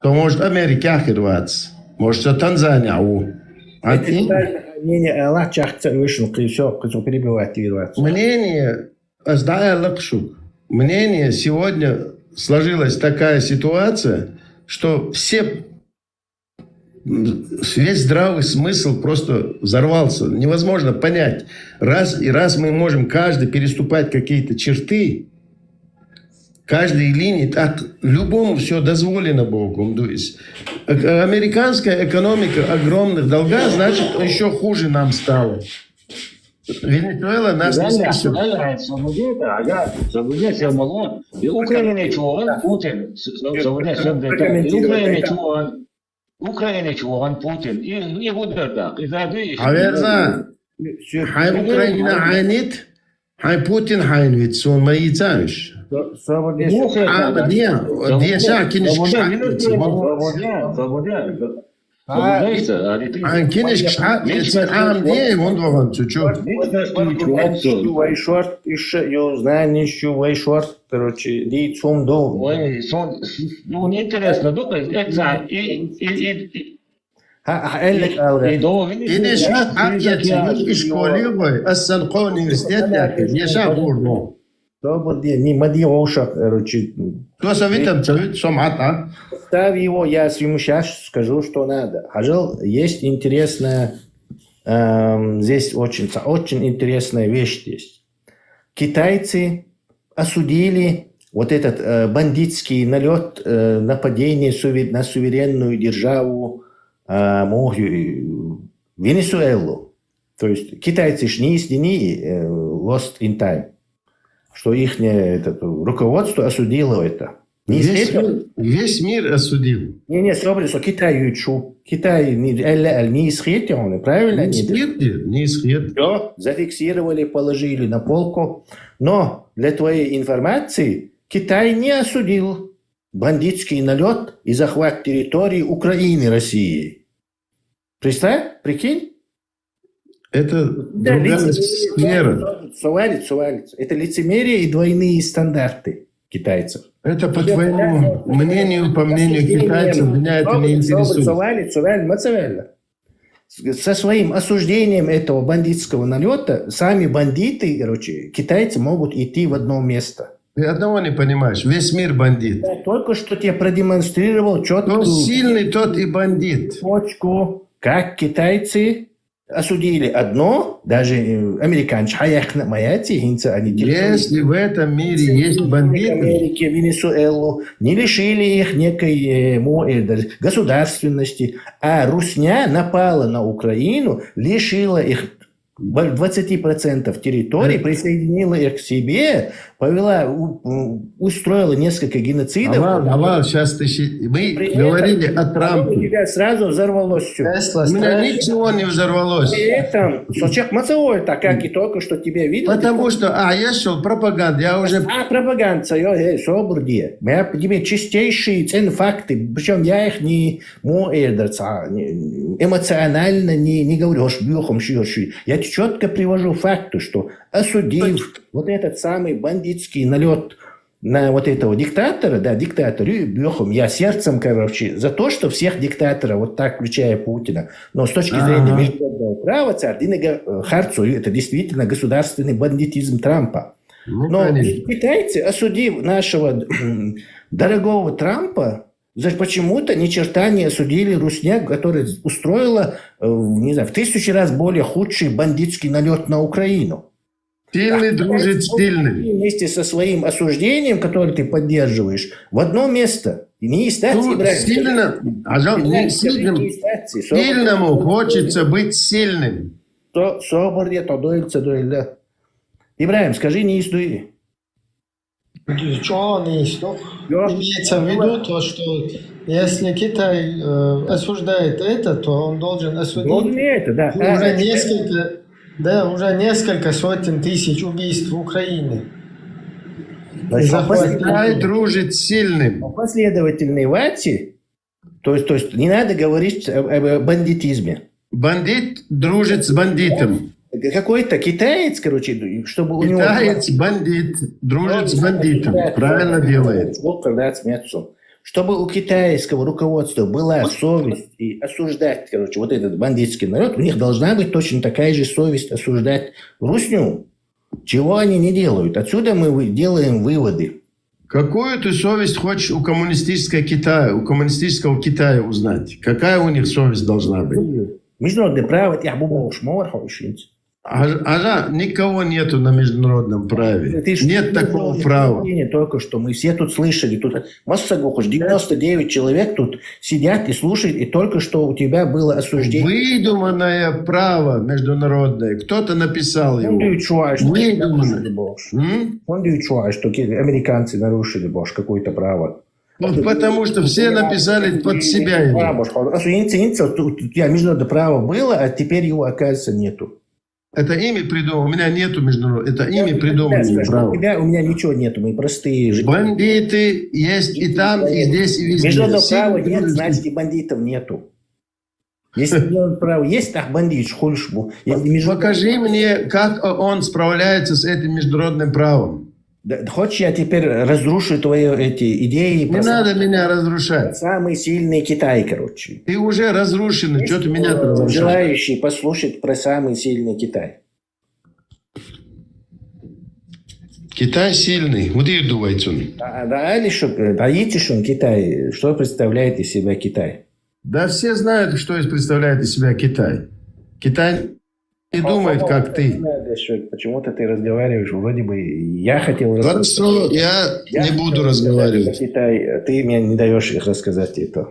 то, может, Америка хир вац, может, со Танзания у. А Эти ти- правильно, мнение Аллах чахца вышел, и всё, кто перебивать и вац. Мнение аз дӀаалакх шуга. Мнение сегодня сложилась такая ситуация, что все, м, весь здравый смысл просто взорвался. Невозможно понять. Раз и раз мы можем каждый переступать какие-то черты, каждой линии, так любому всё дозволено Богом. То есть э, американская экономика огромных долга, значит, ещё хуже нам стало. Венесуэла нас не Реально, спасёт. Реально, освободи это, ага, освободи всё, мало. И Украине чугун Путин, с-, с-, освободи всё это. И Прокомментируй. Украине чугун, Украине чугун Путин. И, и вот это, и за дыши. А верза, Всё. Хьай Украина хьайнит, хьай Путин хьайнвит, сон ма йицаьш. Со-, собор деш. Муха А, это, да. Дия, Собор дия деш, ша кинишка собор деш, шаккиц, собор деш, мон. Собор деш, собор деш. А, Собор деш, а, ты А, кинишка Миш шаккиц, а, дия, мон ваган цучу. Миш шаккиц, Вай шорт, ещё, ё, знаешь, ещё, вай шорт, короче, ди цум ду. Ой, сон, ну, неинтересно, ну, это, и, и, и, и, Ха, ха, эллек алгъа. Киниш хьакъ яц, ишколи гъой, асан къо университет яхъ, яша гъурну. Собор ди, ни мади гъовшах, короче. То совитам, совит, сомат, а? Ставь его, я с-, ему щас скажу, что надо. Хажал, есть интересная, эм, здесь очень, ца-, очень интересная вещь есть. Китайцы осудили вот этот, э, бандитский налёт, э, нападение суве-, на суверенную державу, э, Мохью, э, Венесуэлу. То есть китайцы ж не из-, не, э, lost in time, что ихнее, это, руководство осудило это. Не из Весь этого. мир, весь мир осудил. Не, не, собри, со Китай ючу. Китай не, элле, эль, не из хетёны, правильно? Не из хетёны, не из хет. Всё, зафиксировали, положили на полку. Но для твоей информации, Китай не осудил бандитский налёт и захват территории Украины Россией. Представь, прикинь. Это Да, другая лицемерие, сфера. Сувалит, сувалит. Это лицемерие и двойные стандарты китайцев. Это по Тебе твоему понятно? мнению, по мнению Осуждением. китайцев, меня это не Сувалит, интересует. Сувалит, сувалит, мацавелла. С-, со своим осуждением этого бандитского налёта сами бандиты, короче, китайцы могут идти в одно место. Ты одного не понимаешь, весь мир бандит. Я только что тебе продемонстрировал чёткую Кто сильный, тот и бандит. точку, как китайцы осудили одно, даже, э, американцы, хаяхна маяти, хинца они Если в этом мире есть бандиты, Америки, Венесуэлу, не лишили их некой, э, мо-, э, да, государственности, а русня напала на Украину, лишила их бо-, двадцати процентов территории, Э. присоединила их к себе, повела, у-, у-, устроила несколько геноцидов. Авал, авал, щас ты щи-, мы При говорили этом о Трампе. у тебя сразу взорвалось всё. Тесла У меня страшно. ничего не взорвалось. При этом, сочек мацаой, так как и только что тебе видел, Потому ты что, а, я шёл, пропаганда, я уже А, пропаганда, ё, э, собор ди. Я тебе чистейшие цен факты. Причём я их не мо-, э, да, ца-, не, эмоционально не, не говорю, ож бюхом ши, ож ши. Я чётко привожу факты, что осудив вот этот самый бандитский налёт на вот этого диктатора, да, диктатор, и бюхом, я сердцем, короче, за то, что всех диктаторов, вот так, включая Путина, но с точки зрения Ага. международного права, цар динега, э, харцу, это действительно государственный бандитизм Трампа. Ну, Но конечно. китайцы, осудив нашего дорогого Трампа, за почему-то ни черта не осудили русня, которая устроила, э, в, не знаю, в тысячи раз более худший бандитский налёт на Украину. Сильный А дружит с китайцы сильным. вместе со своим осуждением, которое ты поддерживаешь, в одно место. И не из статьи Ну, брать. сильно, а жаль, не Брать сильным. не из статьи. Сильному хочется быть сильным. То собор я, то дойльца, дойльда. Ибраим, скажи, не из дуи. Чё не из, ну, Ё. имеется в виду то, что если Китай, э, осуждает это, то он должен осудить Должен и это, да. уже А, несколько, да, уже несколько сотен тысяч убийств в Украине. Значит, Захват. Китай дружит с сильным. Последовательные вати, то есть, то есть не надо говорить об, об бандитизме. Бандит дружит с бандитом. Какой-то китаец, короче, чтобы у него Китаец, бандит, дружит с бандитом. Правильно делает. Вот когда смеется. Чтобы у китайского руководства была совесть и осуждать, короче, вот этот бандитский народ, у них должна быть точно такая же совесть осуждать русню. Чего они не делают? Отсюда мы делаем выводы. Какую ты совесть хочешь у коммунистического Китая, у коммунистического Китая узнать? Какая у них совесть должна быть? Международное право, я бы мог шмор, хочешь. А, а никого нету на международном праве. Нет такого права. Только что мы все тут слышали, тут массагухуш, девяносто девять человек тут сидят и слушают, и только что у тебя было осуждение. Выдуманное право международное. Кто-то написал его. Выдуманное. Он что американцы нарушили, Бош, какое-то право. Вот потому что все написали под себя его. Я международное право было, а теперь его, оказывается, нету. Это имя придумал. У меня нету международного. Это имя придумано. У меня ничего нету. Мы простые жители. Бандиты есть и там, и здесь, и везде. Международного права нет, значит, и бандитов нету. Если международное право есть, так бандит, хульш бу. Покажи мне, как он справляется с этим международным правом. Да, хочешь, я теперь разрушу твои эти идеи? Не надо меня разрушать. Самый сильный Китай, короче. Ты уже разрушен, что ты меня разрушаешь? Желающий послушать про самый сильный Китай. Китай сильный. Вот и думается. Да, да, или что, да, Китай. Что представляет из себя Китай? Да все знают, что представляет из себя Китай. Китай не думает, как ты. Почему-то ты разговариваешь, вроде бы я хотел рассказать. Хорошо, я не буду разговаривать. Китай, ты мне не даешь их рассказать это.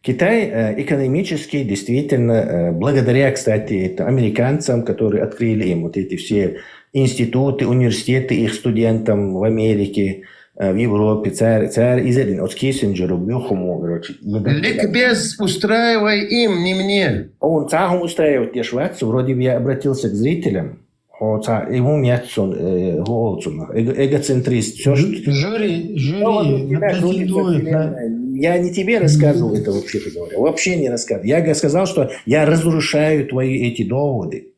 Китай э, экономически действительно, э, благодаря, кстати, это американцам, которые открыли им вот эти все институты, университеты их студентам в Америке, э, в Европе, царь, царь Изерин, от Киссинджера, Бюхому, короче. Ликбез устраивай им, не мне. Он сам устраивает, я швец, вроде бы я обратился к зрителям. Ему Мятсон, э, Голцун, эго, эгоцентрист. Все, что... Жюри, жюри претендует на... Я не тебе рассказывал это, вообще-то говоря. Вообще не рассказывал. Я сказал, что я разрушаю твои эти доводы.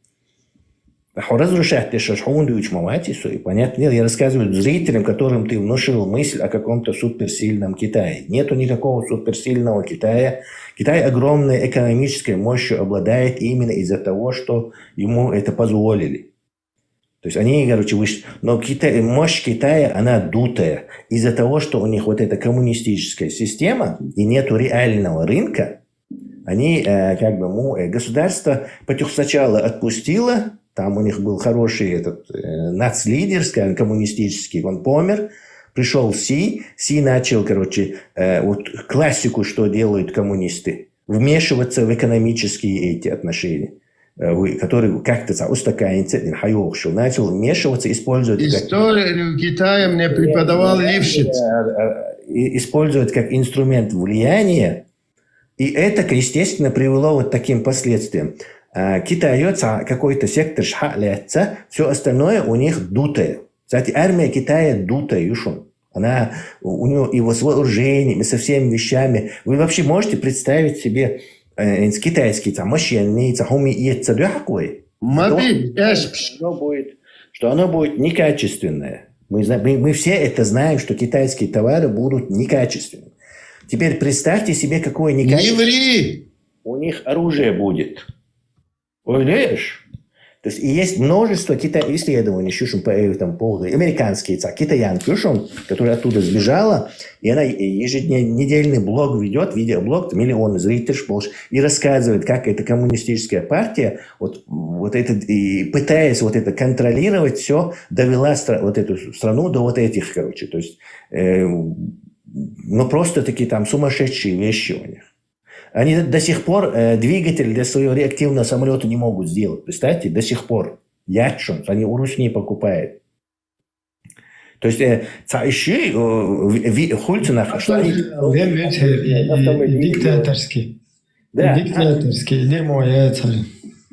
Разрушать ты что, он дючмовать и понятно. Я рассказываю зрителям, которым ты внушил мысль о каком-то суперсильном Китае. Нету никакого суперсильного Китая. Китай огромной экономической мощью обладает именно из-за того, что ему это позволили. То есть они, короче, вышли. Но Китай, мощь Китая, она дутая. Из-за того, что у них вот эта коммунистическая система и нету реального рынка, они э, как бы э, государство потих сначала отпустило, там у них был хороший этот э, нацлидер, скажем, коммунистический, он помер, пришел Си, Си начал, короче, э, вот классику, что делают коммунисты, вмешиваться в экономические эти отношения, э, который как-то устаканится, начал вмешиваться, использовать... Историю Китая мне преподавал Лившиц. Использовать как инструмент влияния, и это, естественно, привело вот таким последствиям. Китайец, какой-то сектор шхалятся, все остальное у них дутое. Кстати, армия Китая дутая, юшун. Она, у нее и с вооружением, и со всеми вещами. Вы вообще можете представить себе э, китайский там машинный, там хуми и это духакой? Мобиль, что оно будет, что оно будет некачественное. Мы, мы, мы все это знаем, что китайские товары будут некачественными. Теперь представьте себе, какое некачественное... Не ври! У них оружие будет. Ойлеш? То есть и есть множество кита... исследований, шушум по этому поводу. Американские, ца, китаянка, шушум, которая оттуда сбежала, и она еженедельный блог ведет, видеоблог, миллионы зрителей больше, и рассказывает, как эта коммунистическая партия, вот, вот это, и пытаясь вот это контролировать, все довела стра... вот эту страну до вот этих, короче, то есть, э, ну, просто такие там сумасшедшие вещи у них. Они до сих пор э, двигатель для своего реактивного самолета не могут сделать. Представьте, до сих пор. Ячун, они у Руси покупают. То есть, э, ца ищи, э, хульцинах, что они... Диктаторский. Да. Диктаторский, дерьмо яйца.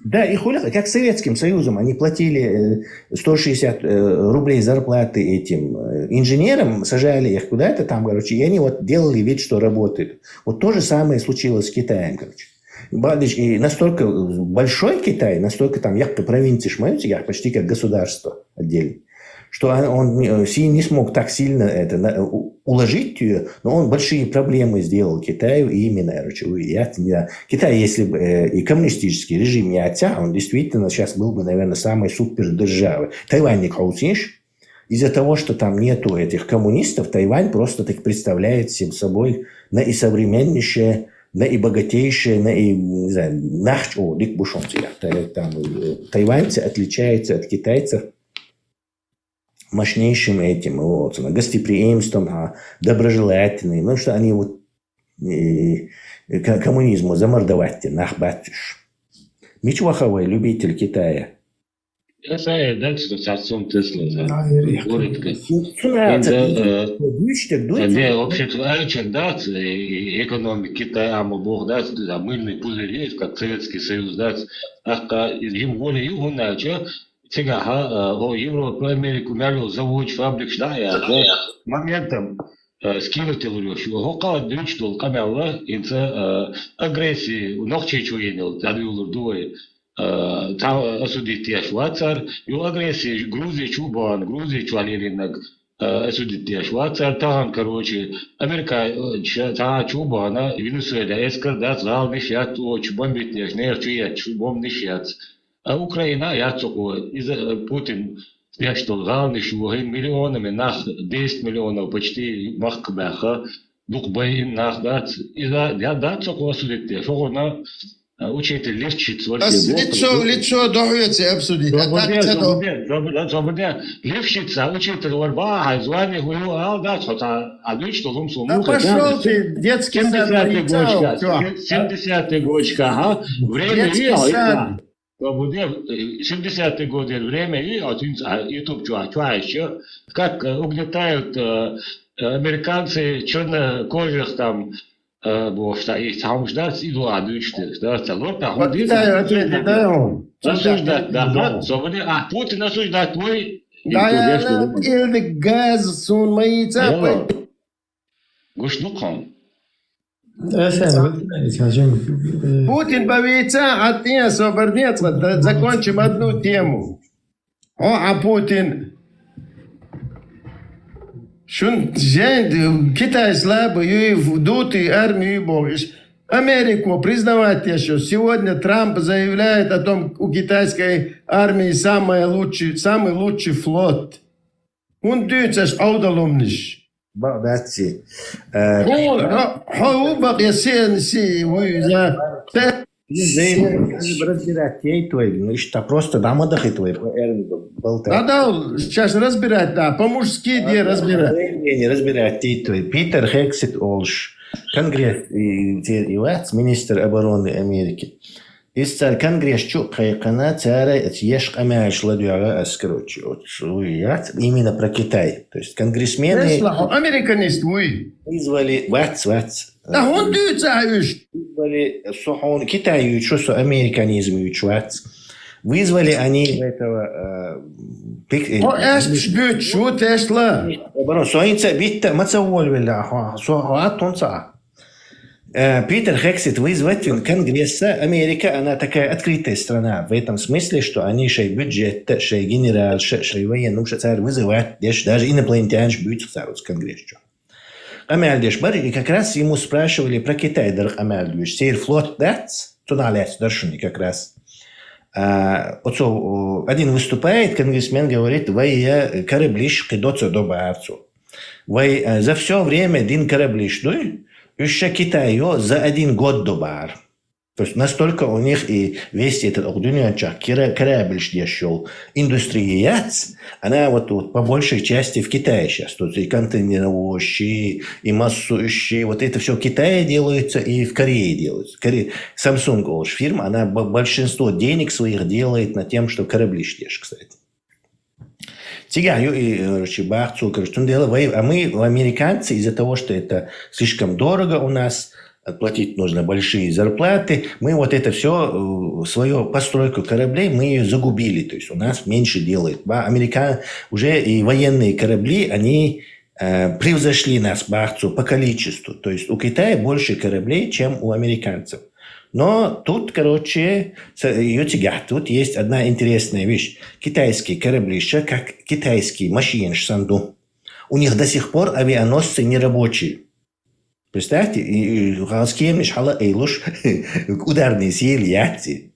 Да, и хули, как Советским Союзом, они платили 160 э, рублей зарплаты этим э, инженерам, сажали их куда-то там, короче, и они вот делали вид, что работают. Вот то же самое случилось с Китаем, короче. И настолько большой Китай, настолько там якка провинции шмаюти, як почти как государство отдельно, что он, он не- э, Си не смог так сильно это на- у- уложить ее, но он большие проблемы сделал Китаю и именно, короче, у- я- я- Китай, если бы э, и коммунистический режим не отца, он действительно сейчас был бы, наверное, самой супердержавой. Тайвань не хаусишь, из-за того, что там нету этих коммунистов, Тайвань просто так представляет всем собой на и современнейшее, на и богатейшее, на и, не знаю, нахч, о, дик бушонцы, там, э, тайваньцы отличаются от китайцев мощнейшим этим, вот, гостеприимством, а, доброжелательный, ну, что они вот э, к- коммунизму замордовать нах батюш. Мичваховой любитель Китая. Я знаю, да, что с отцом Тесла, да. Наверное. Город как. Цена Инде, э, дучтер, Инде вообще-то альчик, да, и- и экономика Китая, а мы бог, да, да, мыльный пузырь есть, как Советский Союз, да, а им более югунача, цигага, о Европу, Америку, мяло завод, фабрик, да, я, да, моментом э, скинуть лурёш. Хока дучтол камялла, инца э, агрессии, нохчи чуинел, тадюлур дуэ. Э, Та осудить я швацар, ю агрессии Грузия чубан, Грузия чуалилинаг, э, осудить я швацар, тахан, короче, Америка, э, ча- та чубана, Венесуэла, эскер, да, зал нишят, оч бомбит я, нер чуят, чу бом нишят. А Украина, я цоко, из э, Путин, я что, главный, что миллионами нах, десять миллионов почти мах бяха, дух бай нах дац, из я да цоко осудить я, что на учитель легчит, Ас лицо в лицо дохуется обсудить. А так Добрый, цадо. добрый, добрый, добрый. Легчит, а учитель варба, а звание хуйню, а да, что-то, а дочь, что лум суму. Да пошел ты, детский сад. 70-й Наицал, гочка, чё? 70-й гочка, ага. Время Детский и, сад. а, Свободе, э, 70-й годы время и от инц- а, YouTube чуа, чуа еще. Как э, угнетают э, американцы чернокожих там, э, бо что их там ждать и два дышты, да, это лорта. Вот Китаю ответить, да, он? Осуждать, да, Да. да, свободе, а Путин осуждать твой. Да, я на илдик газ сун мои цапы. Гуш нукам. Эсен, эсен, Путин бавица, а ты освободец, вот, да, закончим одну тему. О, а Путин. Шун жен Китай слабый, и в дутый армию богиш. Америку признавать еще. Сегодня Трамп заявляет о том, у китайской армии самый лучший, самый лучший флот. Он дюцаш аудаломниш. Баъдатси. Э, Хо, хо, хо, убак я сен си, уй, я. Те- Разбирать ей твой, ну что, просто дамадахи твой, по эрн болта. Да, да, сейчас разбирать, да, по-мужски где разбирать. Не разбирать ей твой. Питер Хексет Олш, Конгресс и, и, и вац, министр обороны Америки. Из цар Конгресс чу хайкана цара еш амяш ладуяга аскарочи. Вот, уй, яц, именно про Китай. То есть конгрессмены Тесла, хо, американист, уй. вызвали, вац, вац. Да, он дюца уж. Вызвали, со, он, Китай ючу, со американизм ючу, вац. Вызвали они этого, э, пик- э, О, эш, дюц, вот Тесла. Оборона. Соинца битта маца вольвела, хо, со, хо, атонца. Э, Питер Хексет вызвать вин Конгресса. Америка, она такая открытая страна в этом смысле, что они шей бюджет, шей генерал, шей, шей военный, ну, шей царь вызывать, деш, даже инопланетяне бьют царь с Конгресс, чё. Амяль деш бар, и как раз ему спрашивали про Китай, дар амяль деш. Сир флот дац, туналец даршуни как раз. А, вот со, о, один выступает, конгрессмен говорит, вай я кораблиш кидоца до барцу. Вай э, за все время дин кораблиш дуй, ещё Китаю за один год до бар. То есть настолько у них и весь этот огдунянчак кораблиш дешёл, индустрия яц, она вот, вот по большей части в Китае сейчас. То есть и контейнеровозчи, и массующие, вот это все в Китае делается, и в Корее делается. Коре... Samsung, уж фирма, она б- большинство денег своих делает на тем, что корабли шьешь, кстати. Тига, ю и, короче, бах, цу, короче, тун дело, вай- а мы, американцы, из-за того, что это слишком дорого у нас, платить нужно большие зарплаты, мы вот это все, свою постройку кораблей, мы ее загубили, то есть у нас меньше делают. Ба, Америка, уже и военные корабли, они э, превзошли нас, бах, цу, по количеству. То есть у Китая больше кораблей, чем у американцев. Но тут, короче, с- ю цигахь, тут есть одна интересная вещь. Китайские корабли, ща как китайские машины санду. У них до сих пор авианосцы не рабочие. Представьте, и, и, с кем лишь хала эйлуш, ударные силы яйцы.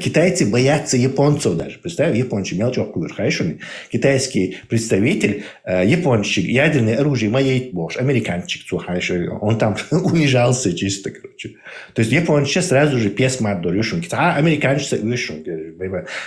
Китайцы боятся японцев даже. Представь, японцы мелочь охкуешь, хайшуни. Китайский представитель, э, япончик, ядерное оружие моей бошь, американчик цу хайшуни. Он там унижался чисто, короче. То есть японцы сразу же пес мат дорюшун. А американцы уюшун.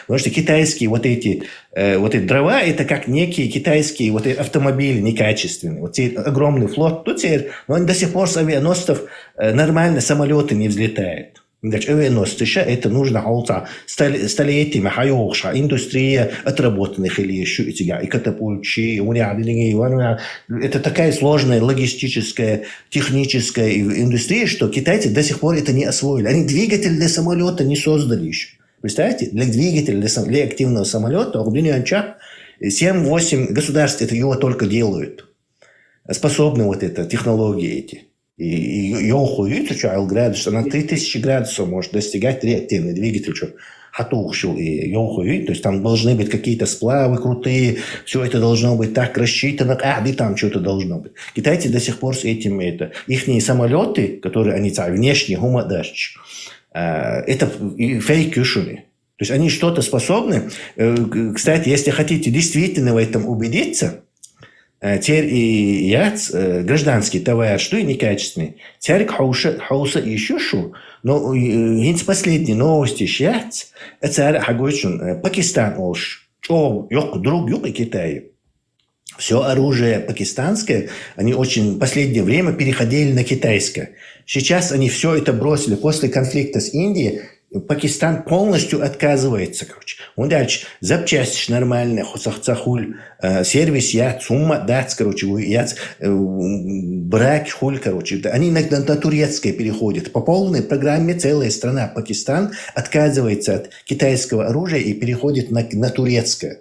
Потому что китайские вот эти, э, вот эти дрова, это как некие китайские вот эти автомобили некачественные. Вот те огромный флот, тут теперь, но они до сих пор с авианосцев, э, нормально самолеты не взлетают. Значит, авианосцы ща это нужно, а вот, а, стол- столетиями, хайохша, индустрия отработанных или еще эти, и катапульчи, и уня, и уня. Это такая сложная логистическая, техническая и- индустрия, что китайцы до сих пор это не освоили. Они двигатель для самолета не создали еще. Представляете, для двигателя, для, сам- для активного самолета, в Дуньянча семь-восемь государств это его только делают. Способны вот это, технологии эти. И, и Йохуи, ты что, градус, она три тысячи градусов может достигать реактивный двигатель, что хатухшил и Йохуи, то есть там должны быть какие-то сплавы крутые, все это должно быть так рассчитано, а, и там что-то должно быть. Китайцы до сих пор с этим, это, ихние самолеты, которые они ца- внешне гумадашч, э, это и фейк юшуни. То есть они что-то способны. Э, к- Кстати, если хотите действительно в этом убедиться, э, теперь и яц, э, гражданский товар, что и некачественный. Теперь хауса, хауса и шушу, но э, гинц последние новости щас, это царь хагойчун, э, Пакистан олш, что, юк, друг, юк и Китай. Все оружие пакистанское, они очень последнее время переходили на китайское. Сейчас они все это бросили после конфликта с Индией. Пакистан полностью отказывается, короче. Он дальше запчасти нормальные, хусахцахуль, э, сервис я, сумма дац, короче, у- яц, э, м, брак хуль, короче. Да, они на, на, на турецкое переходят. По полной программе целая страна, Пакистан, отказывается от китайского оружия и переходит на, на турецкое.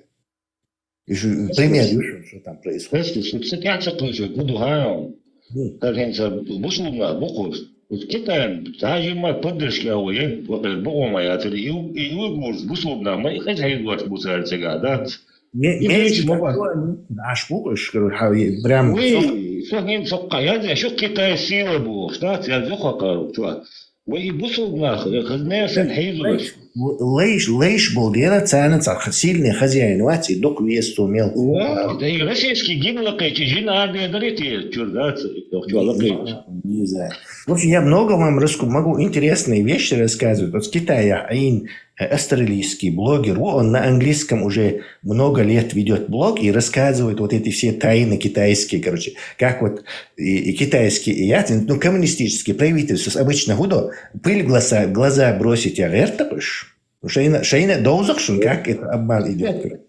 Ещё пример, что там происходит. Слушай, что ты как-то тоже, буду хаем. Мгм. Как они за бушуна, букус. Вот Китай, даже мы поддержка, ой, вот это было моя, это и у- и уйгур, бушуна, мы их это и вот бусар сега, да? Не, И меньше меньше как баба. Кто они? Аж букус, говорю, ха- и прям... Ой, что они сокка, я здесь, что Китай сила был, что я здесь хакару, что? Ой, и бушуна, хозяин хейзуш. Лейш, лейш был, дела цена, ца- сильный хозяин, вать, и док вес сумел. Ва, да и российский гимн лакайчи, жин арде дарите, чурдац, чуа лакайчи. Не знаю. В общем, я много вам расскажу, могу интересные вещи рассказывать. Вот в Китае Аин, э, австралийский блогер, во, он на английском уже много лет ведет блог и рассказывает вот эти все тайны китайские, короче, как вот и, и китайские, и я, ну, коммунистические правительства с обычно худо, пыль в глаза, в глаза бросить, я говорю, так уж. Шейна, шейна дозах шун, как это обман идет.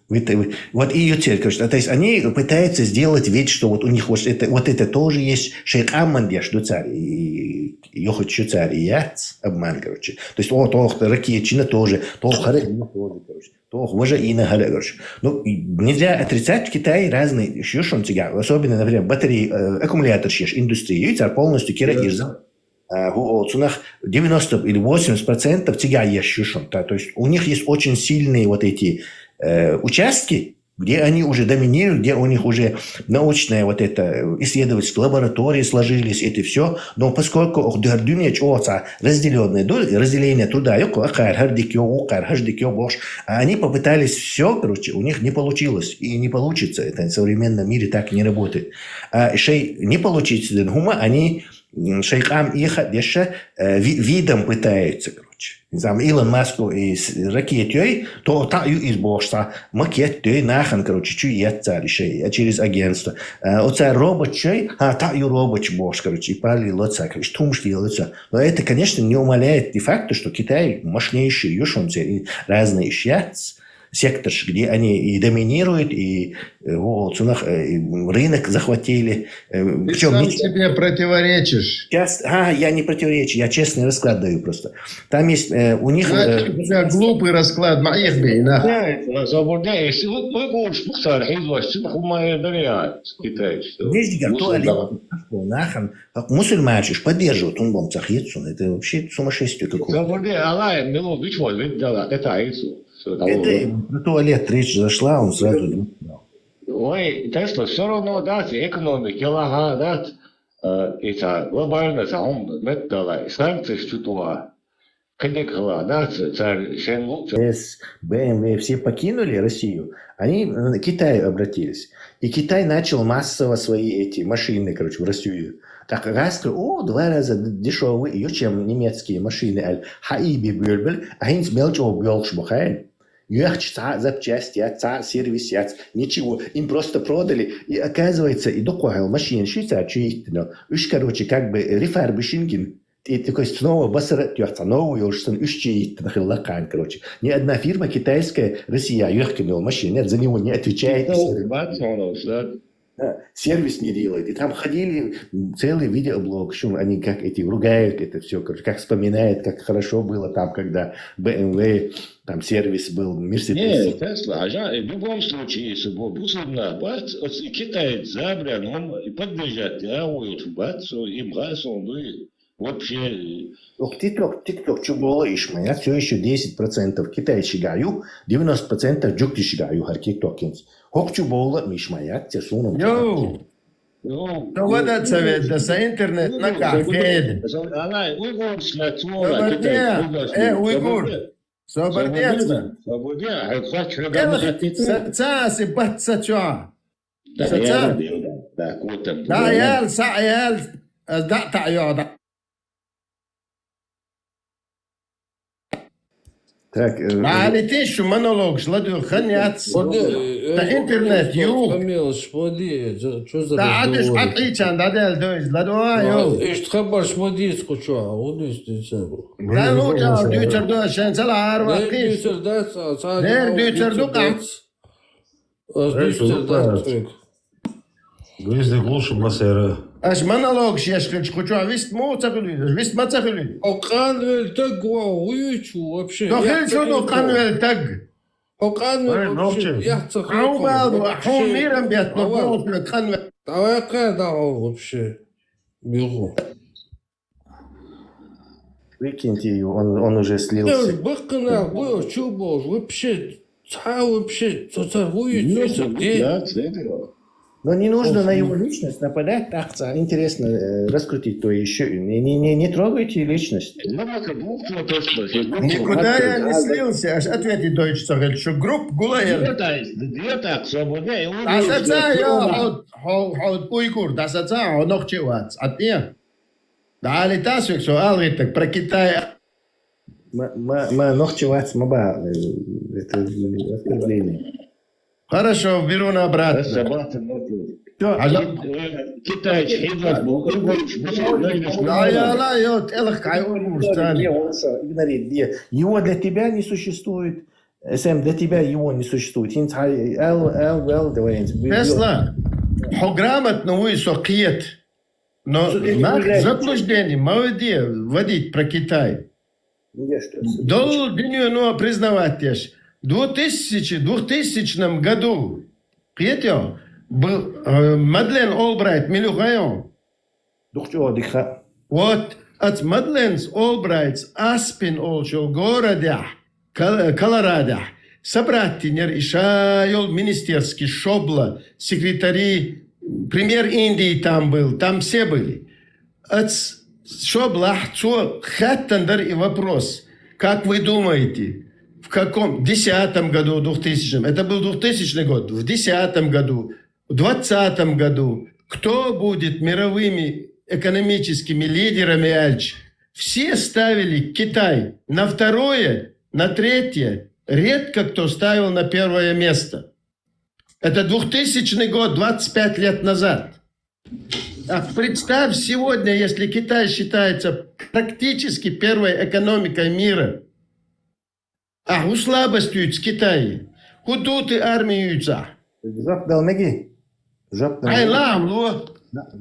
Вот, вот и ю церковь, то есть они пытаются сделать вид, что вот у них вот это, вот это тоже есть, шейкаман деш, ду царь, и йохочу царь, и яц, обман, короче. То есть, о, тох ракетчина тоже, тох харакина тоже, короче. Тох вожа и на хара, короче. Ну, и нельзя отрицать, в Китае разные шушун тяга, особенно, например, батареи, э, аккумулятор шеш, индустрии, и царь полностью кира ирза. Э, гу- о, цунах девяносто или восемьдесят процентов тяга еш шушун, да, то есть у них есть очень сильные вот эти, э, участки, где они уже доминируют, где у них уже научная вот эта, э, исследовательская лаборатория сложились, это все. Но поскольку ох, дер дунья чоца разделённая, ду- разделение труда, ёко, акар, хардик, ё, укар, хардик, ё, бош, а они попытались все, короче, у них не получилось и не получится. Это в современном мире так не работает. А шей не получится, ден хума, они м, шейкам иха деша, э, ви- видом пытаются, короче. Не знаю, Илон Маску и с- ракетёй, то та ю из бошта, макет тёй нахан, короче, чу ет царь шей, а через агентство. Э, оца робочой, а та ю робоч бош, короче, и пали лоца, короче, тумшли лоца. Но это, конечно, не умаляет де-факто, что Китай мощнейший юшунце и разные ишьяц. секторш, где они и доминируют, и э, вот, цунах, э, и рынок захватили. Э, Ты причем сам не себе противоречишь. Сейчас, а, я не противоречу, я честный расклад даю просто. Там есть э, у них... Ну, э, это у тебя глупый расклад, маих бейна. Соборде, если вы будешь пухтар, хизваш, ты хумая даря, китайцы. Нижний туалет, нахуй, нахуй. Как мусульманчиш поддерживают, он вам цахицун. Это вообще сумасшествие какое-то. Соборде, алай, мило, вич вот, ведь дала, это айцу. Это про туалет речь зашла, он сразу... Ой, Тесла, все равно, да, экономика, лага, да, это глобально, сам, меттала, санкции, что-то. Кадекала, да, царь Шенгу. С, Б М В все покинули Россию, они к Китаю обратились. И Китай начал массово свои эти машины, короче, в Россию. Так раз, о, два раза дешевле, чем немецкие машины, аль, хаиби бюльбюль, а хинц мелчо бюлш бухай. Юахч ца запчасть, я ца сервис, я ничего. Им просто продали. И оказывается, и докугал машин шица чиитно. Уж, короче, как бы рефарбишинген. И такой снова басарат юахца, новый уж сан уж чиитно хиллакан, короче. Ни одна фирма китайская, Россия, юахкин машин, нет, за него не отвечает. Сервис не делает. И там ходили целый видеоблог, что они как эти ругают это все, как вспоминают, как хорошо было там, когда Б М В, там сервис был, Мерседес. Нет, Тесла, а в любом случае, если бы бусурна бат, китаец забран, он и поддержать, я вот бат, им газ он дует. Вообще. Ох, тикток, тикток, что было, ишмаят, все еще десять процентов китайцы гаю, девяносто процентов джукти гаю, харки токинс. Хок, что было, мишмаят, те сунул. Йоу! Ну, Что вот это совет, да, со интернет на кафе. Она уйгур, Соборде, э, уйгур. Соборде, саца си бат сачо. Да, ял, са ял, да, та ял. Так, э, Али тишу монолог, шладу ханят. Води, Та интернет, ю. Камил, води, что за Да, адиш разговор? Атличан, да, дел, дойш, ладу, ю. Ишт хабар шмодис куча, он ишт дисабу. Да, ну, ча, дючер, да, шен, цала, арва, Дер киш. дючер, да, ца, ца, Дер дючер, да, кам. Аз дючер, да, трек. Везде глушу масера. Аш монолог шеш хилч, куча, вист му цахилин, вист ма цахилин. Окан вел таг гуа уючу вообще. Да хилч, ну, кан вел таг. Окан Ай, вел нокче. вообще. Я цахил. Хау бал, хау мирам бят, но, Ава. Бог, кан вел. Давай, какая да вообще. Бегу. Выкиньте его, он, он уже слился. Бакына, бу, чё бо, вообще, ца вообще, ца ца уючу, ца де. Но не нужно на его личность нападать, так, ца, интересно э, раскрутить то еще. Не, не, не, не трогайте личность. Никуда я не слился, аж ответить дойч цахиль, что групп гулаер. Две так, свободнее. А саца, я, ход, ход, ход уйгур, да саца, он нохчевац, а ты? Да, али та сюк, со, алгит, так, про Китай. Ма, ма, ма, нохчевац, ма ба, э, это оскорбление. Хорошо, беру на обратно. Всё. А я- Китай, Хибат, А я, ла, я, вот, элах, кай, уйгур, Игнорит, не, он со, игнорит, не. Его для тебя не существует. С М, для тебя его не существует. Хинц, ай, эл, эл, эл, давай, хинц. Тесла, хо грамотно уй со киет. Но Что ты нах удивляешься? Заблуждение, молодец, водить про Китай. Ну, я что, Дол диню, ну, признавать еш. В две тысячи, двухтысячном году, киет ё, был э, Мадлен Олбрайт, Милюхайон. Духчо, дыха. Вот, от Мадлен Олбрайт, Аспен олчул города, Кол- Колорадо. Собрать тинер иша йол министерский шобла, секретари, премьер Индии там был, там все были. От шобла цо хаттандар и вопрос. Как вы думаете, в каком, десятом году, двухтысячном, это был двухтысячный год, в десятом году, в двадцатом году, кто будет мировыми экономическими лидерами, Альч? Все ставили Китай на второе, на третье. Редко кто ставил на первое место. Это двухтысячный год, двадцать пять лет назад. А представь сегодня, если Китай считается практически первой экономикой мира, а у слабостью с Китаем. ХӀун ду те арми юьйцахь? Жоп дала меги? Жоп дала меги? Хьайн лаам ло.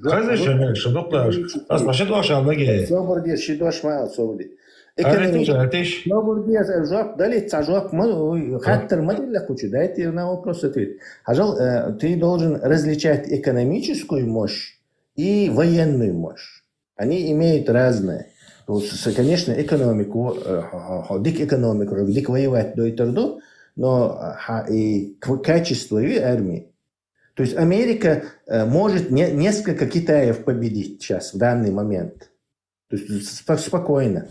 Хаза шо мег, шо дукха. Ас ма ши дош ала меги. Собар де, ши дош ма ала, собар де. Экономически. Собар де, жоп дали, цхьа жоп ма, ой, хаттар ма дилла кхучу. Дайте на вопрос ответ. Хьажал, э, ты должен различать экономическую мощь и военную мощь. Они имеют разные. То есть, с-, конечно, экономику, э, хо-, хо-, хо-, дик экономику, дик воевать дойтар ду, но, э, ха-, и к-, качество и армии. То есть Америка, э, может не-, несколько Китаев победить сейчас, в данный момент. То есть спо-, спокойно.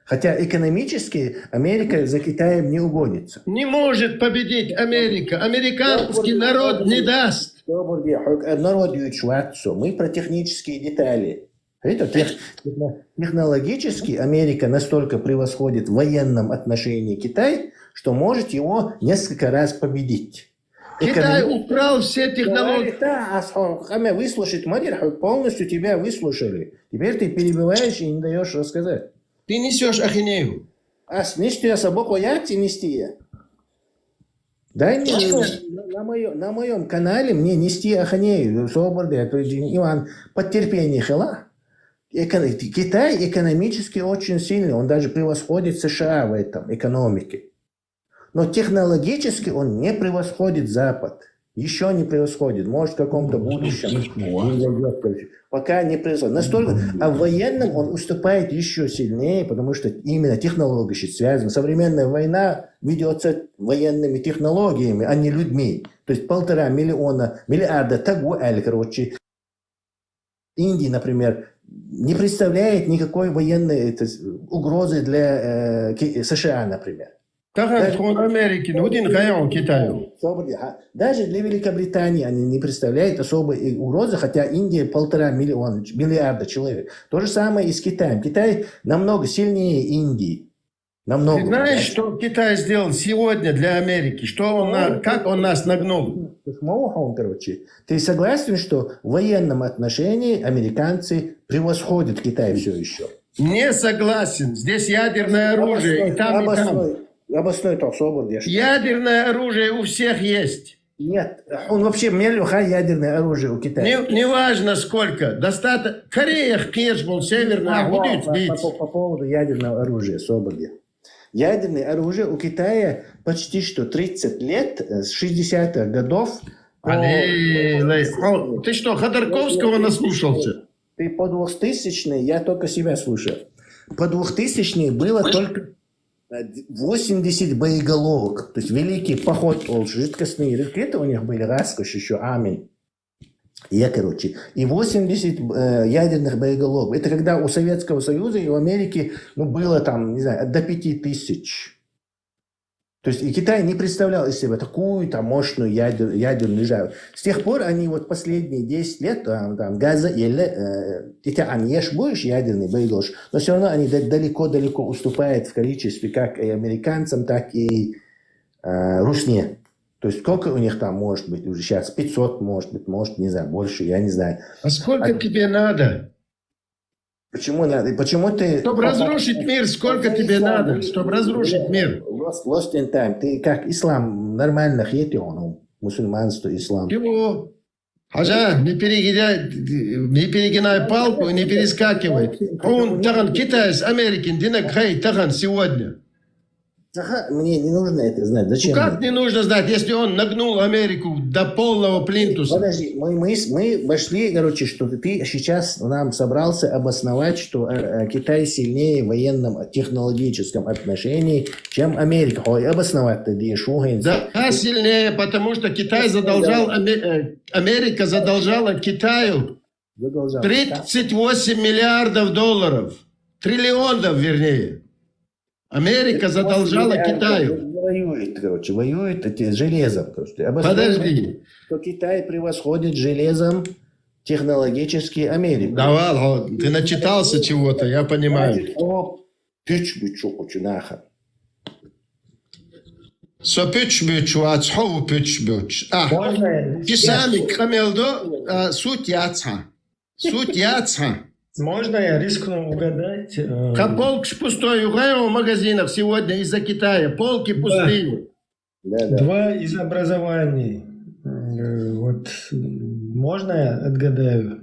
Хотя экономически Америка за Китаем не угонится. Не может победить Америка. Американский народ не даст. Собар де, хьо-, э, народ юьйцуш вац со. Мы про технические детали. Это тех-, техно-, технологически Америка настолько превосходит в военном отношении Китай, что может его несколько раз победить. Китай украл все технологии. Говорит, да, а с-, о, хьо мя выслушать ма дир, хьо полностью тебя выслушали. Теперь ты перебиваешь и не даёшь рассказать. Ты несёшь ахинею. Ас нести аса бокъо яц и нести я. Дай мне на, на моё-, на моём канале мне нести ахинею. Собар де, это Иван, потерпение хила. Эко-, Китай экономически очень сильный, он даже превосходит США в этом экономике. Но технологически он не превосходит Запад. Ещё не превосходит. Может, в каком-то будущем. Не дойдёт, короче. Пока не превосходит. Настолько, а в военном он уступает ещё сильнее, потому что именно технология щас связана. Современная война ведётся военными технологиями, а не людьми. То есть полтора миллиона, миллиарда таг ва аьлла, короче. Индия, например, не представляет никакой военной, это, с-, угрозы для, э, Ки-, США, например. Тахан тхуна Америкин, хӀун дина хайон Китаю? Собар де, ха. Даже для Великобритании они не представляют особой и угрозы, хотя Индия полтора миллиона, миллиарда человек. То же самое и с Китаем. Китай намного сильнее Индии. Намного. Ты знаешь, что Китай сделал сегодня для Америки? Что он на-, как он нас нагнул? Ты ж мог, он, короче. Ты согласен, что в военном отношении американцы превосходят Китай всё ещё? Не согласен. Здесь ядерное оружие, и там, и там. Обоснуй, обоснуй, то, собар де. Ядерное оружие у всех есть. Нет, он вообще мел ха ядерное оружие у Китая. Не, не важно сколько. Достаточно. Корея кхеташ бола северная, а хӀун дийца? По, по, по поводу ядерного оружия, собар де. Ядерное оружие у Китая почти что тридцать лет, э, с шестидесятых годов по... Али, лей, хо, ты что, Ходорковского наслушался? Ты по двухтысячные, я только себя слушаю. По двухтысячные было только, э, восемьдесят боеголовок. То есть великий поход, ол жидкостные ракеты у них были, гаскаш ещё, амин. Я, короче, и восемьдесят, э, ядерных боеголовок. Это когда у Советского Союза и у Америки, ну, было там, не знаю, до пяти тысяч. То есть и Китай не представлял из себя такую там мощную ядер-, ядерную державу. С тех пор они вот последние десять лет, там, там, газа еле, э, хотя они еш будешь ядерный боеголовок, но всё равно они да-, далеко-далеко уступают в количестве как и американцам, так и, э, русне. То есть сколько у них там может быть уже сейчас? Пятьсот, может быть, может, не знаю, больше, я не знаю. А сколько тебе надо? Почему надо? И почему ты... Чтоб разрушить мир, сколько тебе надо, чтоб разрушить мир? Lost, lost in time. Ты как ислам нормально хетён, мусульманство, ислам. Чего? Хьажа, не перегиняй, не перегинай палку и не перескакивай. Хьуна тахан Китайс Америкин динарг хай тахан сегодня. Ага, мне не нужно это знать. Зачем мне? Ну как не нужно знать, если он нагнул Америку до полного плинтуса? Подожди, мы, мы, мы вошли, короче, что ты сейчас нам собрался обосновать, что, э, э, Китай сильнее в военном, э, технологическом отношении, чем Америка. Ой, обосновать ты дишь, ухаем. Да, сильнее, потому что Китай задолжал, Аме-, э, Америка задолжала Китаю тридцать восемь миллиардов долларов. Триллионов, вернее. Америка задолжала Китаю. Воюет, короче, воюет эти железом. Короче. Подожди. Что Китай превосходит железом технологически Америку. Давай, ты начитался чего-то, я понимаю. Значит, о, пуьч бу чу кху чу наха. Со пуьч буьйцуш вац, хьо ву пуьч буьйцуш. А, можно я? Кисами къамел до, а, суть яц хьан. Суть яц хьан. Можно я рискну угадать? Э, Кхы полкаш пустой ю хьайн магазинах сегодня из-за Китая. Полки пустые. Да, да. Два из образований. Э, Вот, м, можно я отгадаю?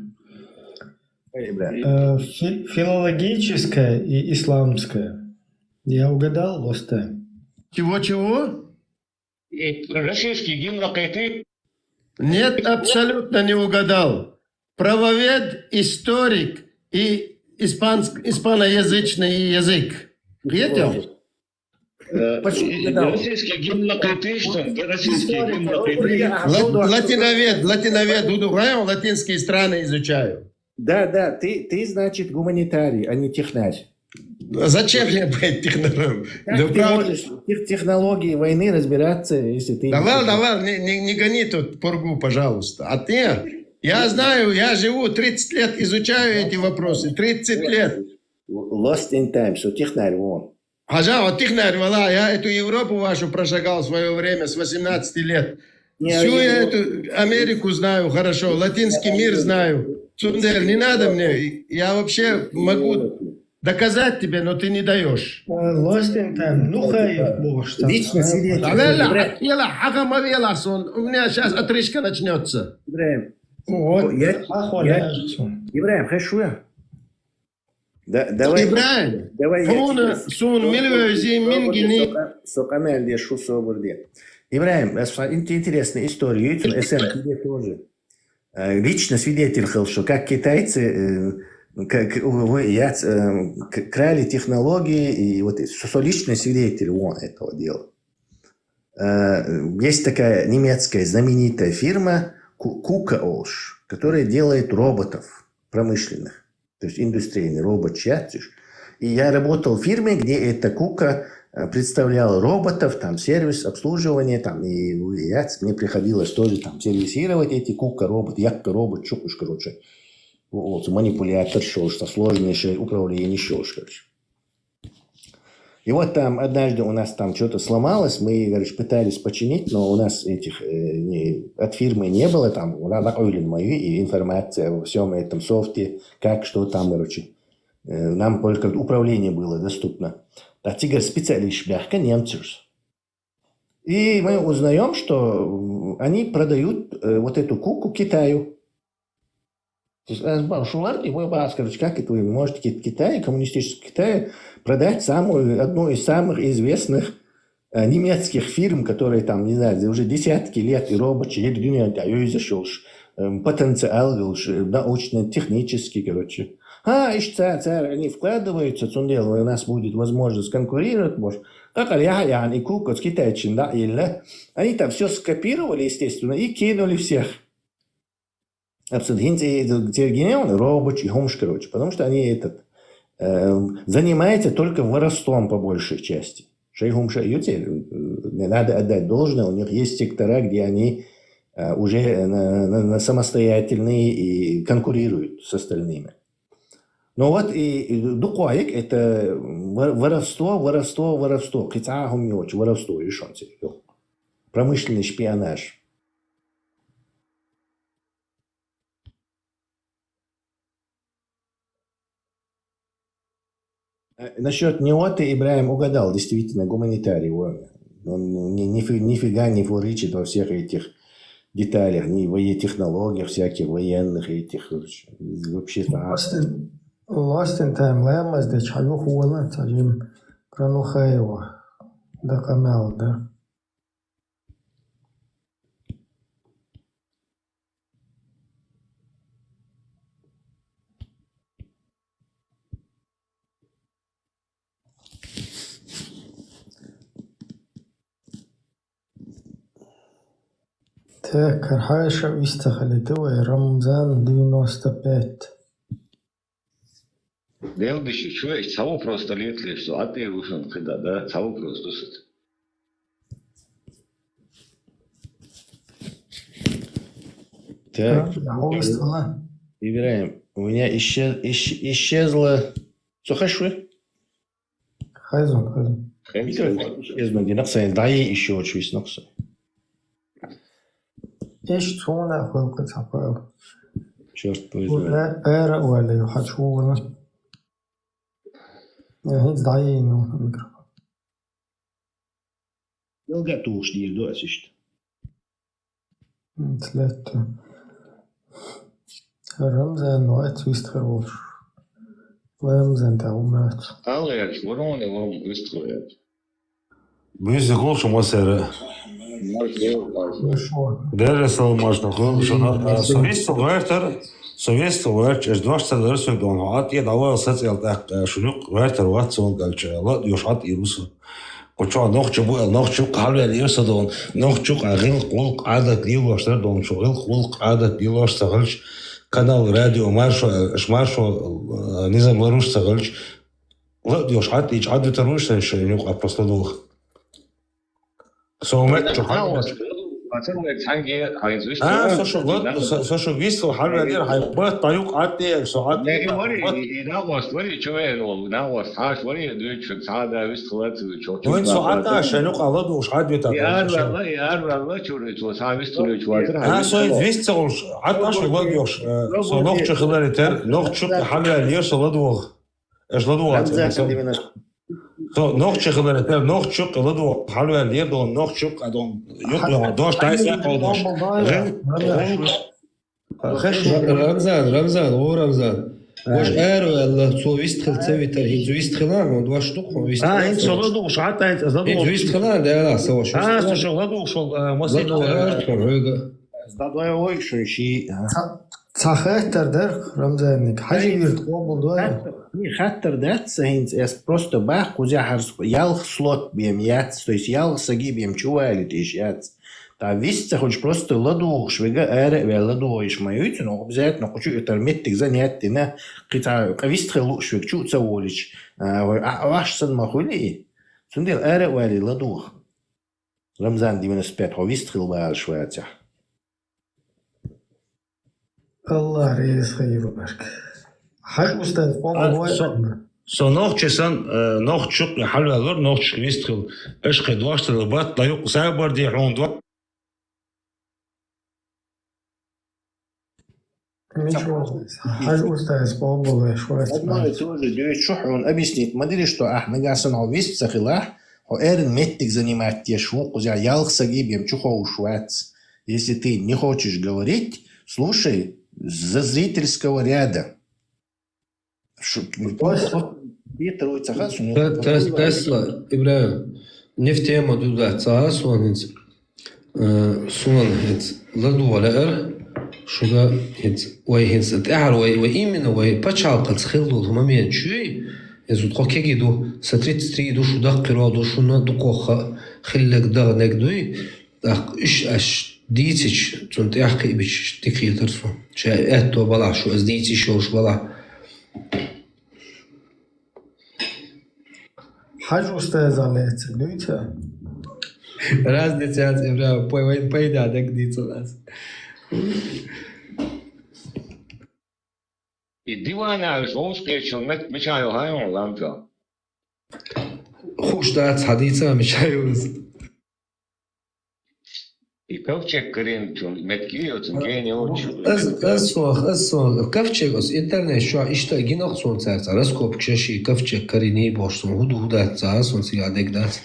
Э, бля. Э, фи- филологическое и исламское. Я угадал, Лоста? Чего-чего? Э, Российский гимн Акайты. Нет, абсолютно не угадал. Правовед, историк и испанск- испаноязычный язык. Видел? Э, Почему и- угадал? Российский гимн Акайты, что ли? Российский Историк, гимн Акайты. Ла- Латиновед, латиновед, буду, я латинские страны изучаю. Да, да, ты, ты, значит, гуманитарий, а не технарь. Зачем мне быть технарем? Как Да ты правда. можешь в тех- технологии войны разбираться, если ты не Давай, технарь? Давай, не, не, не гони тут пургу, пожалуйста. А ты, я знаю, я живу тридцать лет, изучаю эти вопросы, тридцать лет. Lost in time, so технарь, вон. Хажа, вот технарь, вала, я эту Европу вашу прошагал в свое время с восемнадцати лет. Не, Всю я я эту Америку знаю хорошо, латинский мир знаю. Цундель, не надо мне. Я вообще могу доказать тебе, но ты не даешь. Э, Lost in time. Ну, хай, бог что. Лично свидетель. Давай, Ибра- ела, хакама вела сон. У меня сейчас отрыжка начнется. Ибраим. Вот. Я- Ахуй, я- я же сон. Ибраим, хорошо. Да, давай, Ибраим, давай я Хуна тебе сун, Милвези, Мингини. Сока- Сокамель де шу собур де. Ибраим, это интересная история. Ютун эсен тебе тоже. Э, Лично свидетель хыл, что как китайцы э, как, вы, я, э, к- крали технологии, и вот со со личный свидетель вон этого дела. Э, Есть такая немецкая знаменитая фирма Ку- Кука Олш, которая делает роботов промышленных. То есть индустрийный робот чатиш. И я работал в фирме, где эта Кука э, представляла роботов, там сервис, обслуживание, там и, и я, мне приходилось тоже там сервисировать эти Кука робот, Якка робот, чукуш, короче. Вот, манипулятор, что, что сложнейшее управление, что, короче. И вот там однажды у нас там что-то сломалось, мы, говоришь, пытались починить, но у нас этих э, не- от фирмы не было, там, у нас и информация во всем этом софте, как, что там, короче. Э, Нам только управление было доступно. А тигр специалист бяхка немцев. И мы узнаем, что м, они продают э, вот эту Куку Китаю. То есть, э, ба- шулар, и вы, ба- скажете, как это вы можете Ки- Китай, коммунистический Китай, продать самую, одну из самых известных э, немецких фирм, которые там, не знаю, уже десятки лет и робочие, и дунья, да, и за что ж, эм, потенциал, говоришь, э, научно-технический, короче. А, ишь, царь, царь, они вкладываются, цундел, у нас будет возможность конкурировать, может. Как я, я, и Кука с китайцем, да, или они там все скопировали, естественно, и кинули всех. Абсолютно. Хинц и Тергинеон, робоч и хомш, короче, потому что они этот, э, занимаются только воровством по большей части. Шейхумша и Юцель, э, не надо отдать должное, у них есть сектора, где они э, уже на, на- на самостоятельные и конкурируют с остальными. Ну вот и, и дукуаек это вор- воровство, воровство, воровство. Кицахум не очень, воровство, и шо он тебе вёл. Промышленный шпионаж. Э, Насчет него ты, Ибраим, угадал, действительно, гуманитарий. Он, он ни- нифи- нифига не фурычит во всех этих деталях, ни в технологиях всяких военных этих, вообще. Lost in, Lost in time, лаймаз де чхьаюх уолан цхьа жим кранухаева. Да камал, да. Так, Кархаша вистахали, ты, ой, Рамзан девяносто пять. Делдыш, чё, есть, цаво просто лет ли, что, а ты вышел, когда, да, цаво просто дусит. Так, Ибраим, у меня исчез, исчезло. Что хочу? Хайзон, хайзон. Микрофон исчезло, где нахсай, да и еще чуть нахсай. Ишт цуна хӀалакъа ца хьоьлу. Чёрт возьми. Ара а валли, хьачу вала. Э, хӀинца дӀаейна ву микрофон. Илга тухуш дийр ду ас иштта. М, летта. Рамзан вац вистхир волуш. Рамзан тӀе хӀума яц. Алла яц, вороне вом вистхир яц. Буьйса гулшу масера. Марш лев, марш. Ну шо? Деррес салам марш, нах, шуна, а, со вист гӀертар, со вист гӀертар, эш дош ца дар со дон, хьо атӀе дӀавала сацӀел тӀаккха, шуна юкъ гӀертар вац сон галча, ладугӀуш хьатӀе ву со. Кху чохь нохчо бу аьлла, нохчо юкъ хьалваьлла ю со дон, нохчо юкъ гӀиллакх, гӀуллакх, Ӏадат лелош дара дон, шу гӀиллакх, гӀуллакх, Ӏадат лелош ца хилча, канал, радио, маршо, аш маршо, а, низам ларуш ца хилча, ладугӀуш хьатӀе, Ӏадвитар ву шайн, шайн юкъа просто дулх. Со меттачу хьан вац? А, со шу лад-, со, со шу вистхила хьан ваьллера, хьайн бат дӀа юкъа Ӏад де, со Ӏад де. Вари, и нагӀост, вари, чу вен волу, нагӀост, хьаш, вари, дуьйцу, цхьа а да вистхила ца вичу. Вайн со Ӏад а, шайн юкъа ладугӀуш Ӏад витар. И арвалла, и арвалла, чури, цо цхьа вистхила вичу ватар. А, со вист ца гӀуш, Ӏад а шу ладугӀуш, э, со нохча хиларе тер, нохча юкъа хьан ваьллера, со ладугӀу. Эш ладугӀу. Со нохча хиларе тер, нохча юкъа ладугӀу, хьалваьлла лер дон, нохча юкъа дон, юкъа дон, дош тайса кхол дош. Рамзан, Рамзан, о, Рамзан. Ваш араваьлла, цо вистхила ца витар, хӀинца вистхила, хьуна дош ду, хьуна вистхила. А, хӀинца со ладугӀуш, хьан тайнца ладугӀу. ХӀинца вистхила, да, со ваш. А, со шу ладугӀуш, а, масийтта. ЛадугӀу, хьуна, хьоьга. Ца дой вой шун ши, а? Ца, ца хаттар дар, Рамзанник. Хьажи вирд къобал дой? Хаттар, и хаттар дац ца хӀинца, эс просто бах, кхуза хьарс, ялх слот бем яц, то есть ялх саги бем чу валит иш яц. Та вист ца хуч просто ладугӀуш, вега ара а ваьлла ладугӀу иш ма юй цунах, обязательно кхучу итар меттиг занят дина, кхи ца, кхи вист хила лууш вег чу ца волич, а, вай, а, а, ваш сан ма хули и. Цундела ара а вали ладугӀу. Рамзан девяносто пять, хьо вист хила валаш вацахь. Аллах реза хир ву барг. Хьажа устаз, а, къобал вой со, со нохча сан, э, нохча юкъа хьалваьллар, нохча вист хила. Эш кхе дош тала бат, ла юкъа сабар де хьуна до. Ничего. Хьажа устаз, къобал веш вац. Одно и то же, дуьйцу хьуна объяснить ма дира, что ахь нагахь санна хьо вист ца хилахь, хьо эрна меттиг занимать еш ву, кхуза ялх саги бем чу ховш вац. Если ты не хочешь говорить, слушай за зрительского ряда. Шу-, Тас-, Тасла, Ибрагим, не в тему ду дац, ца а сон хӀинца. Э, суна хӀинца ладогӀа лаьара, шуьга хӀинца, вай хӀинца тӀаьхьара вай, вай именно вай пачхьалкхаца хила долу момент чуьй, хӀинца вот тхо кегий ду, сан тридцать три ду, шу даккхийро ду, шуна дукхох хилларг, даханарг дуй, тӀаккха уьш аш дийцича, цунна тӀаьхьа кхиъ бича дика хетара суна. Ша аьтто балахь, шу ас дийца йиш йолуш балахь. Хьажа устаза лаьцна дуьйцу? Разница яц, Ибрагим, пай-, вайн пайда дагадийцал ас. И диванаш вовшахкхетачул мет-, мича йо хьайван ламча? Хууш дац, хьан дийца, мича йо иза? И ковчег карийначун метки йоцун гене йоцуш. Ас, ас сох, ас сох. Ковчег ас интернет чохь иштта а гинах суна цаьрца. Раскопка шаьшший ковчег карийний бохуш суна. ХӀун ду, хӀун дац ца, суна цигахь дег дац.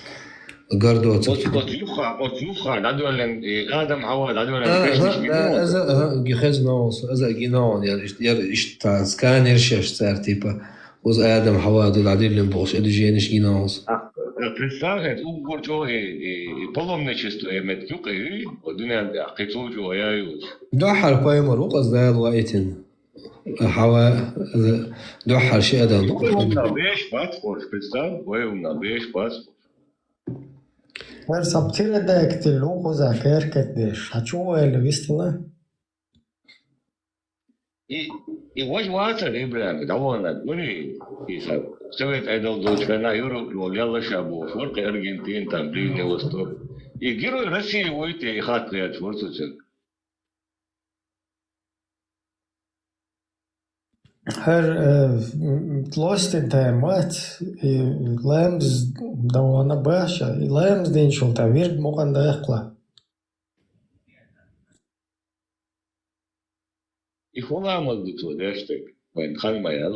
Гардо ца. Оцу, оцу юххе, оцу юххе дӀадоьллина, и Адам Хьава дӀадоьллина. Ага, кешнаш гина да, оцу? Аса, ага, ги хезна оцу, аса гина оцу, яра ишт-, яра иштта сканер шаьш цара, типа. Уза Адам Хьава ду дӀадиллина бохуш, и движенеш гина оцу. А, а, представь, хӀинца уггар чӀогӀа и, и, и паломничество, и меттиг юкъа ю, о дуьнен тӀехь кхин цул чӀогӀа яй оцу. Дуьххьара пайхамар ву-кх аса Дала ваийтина. Хьава, аса дуьххьара ши адам ду. Вайна беш бац хӀорш, представь, вайна беш бац хӀорш. ХӀара сан птеродактиль ву кхузахь керкат деш. Хьан чу ваьлла вистхила? И, и важа вацара Ибрагим, дӀаваханарг вари, и сан Совет Ӏедал долчу хенахь Европа лелла ша бохуш вара кхин Аргентина, там, Ближний Восток. И Герой России вуй те, и хатта лаьтташ вара цо цуьнга. ХӀара, э, м, лостин тайм вац, и лаамаз дан вахана баша, и лаамаз динчул тӀаьхьа вирд мукъан даккхала. И хӀун ламаз ду цо деш дерг? Вайн хан ма ял.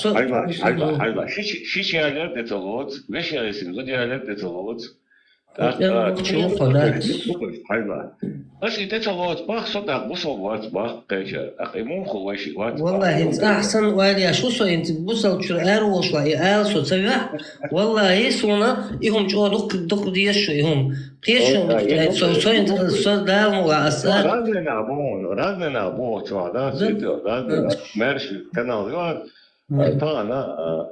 со, хьайла, хьайла, хьайла. Шиш, шиш ялер тӀе ца лоц, веш ялер син, зуд ялер тӀе ца лоц. ТӀаккха чу хо дац. Хьайла. Ас и тӀе ца лоц бах, со тӀаккха бусал вац бах кхеча. ТӀаккха и мун ху вайши вац. Валлахи, ахсан вайли я шу со инт бусал чур эр вошла и эл со ца вя. Валлахи, суна и хум чо дук дук диеш шу и хум. Кхеча со со инт со дал мула аса. Разные на бон, разные на бон, чо да, сидо, разные. Мерш канал юар. Тана,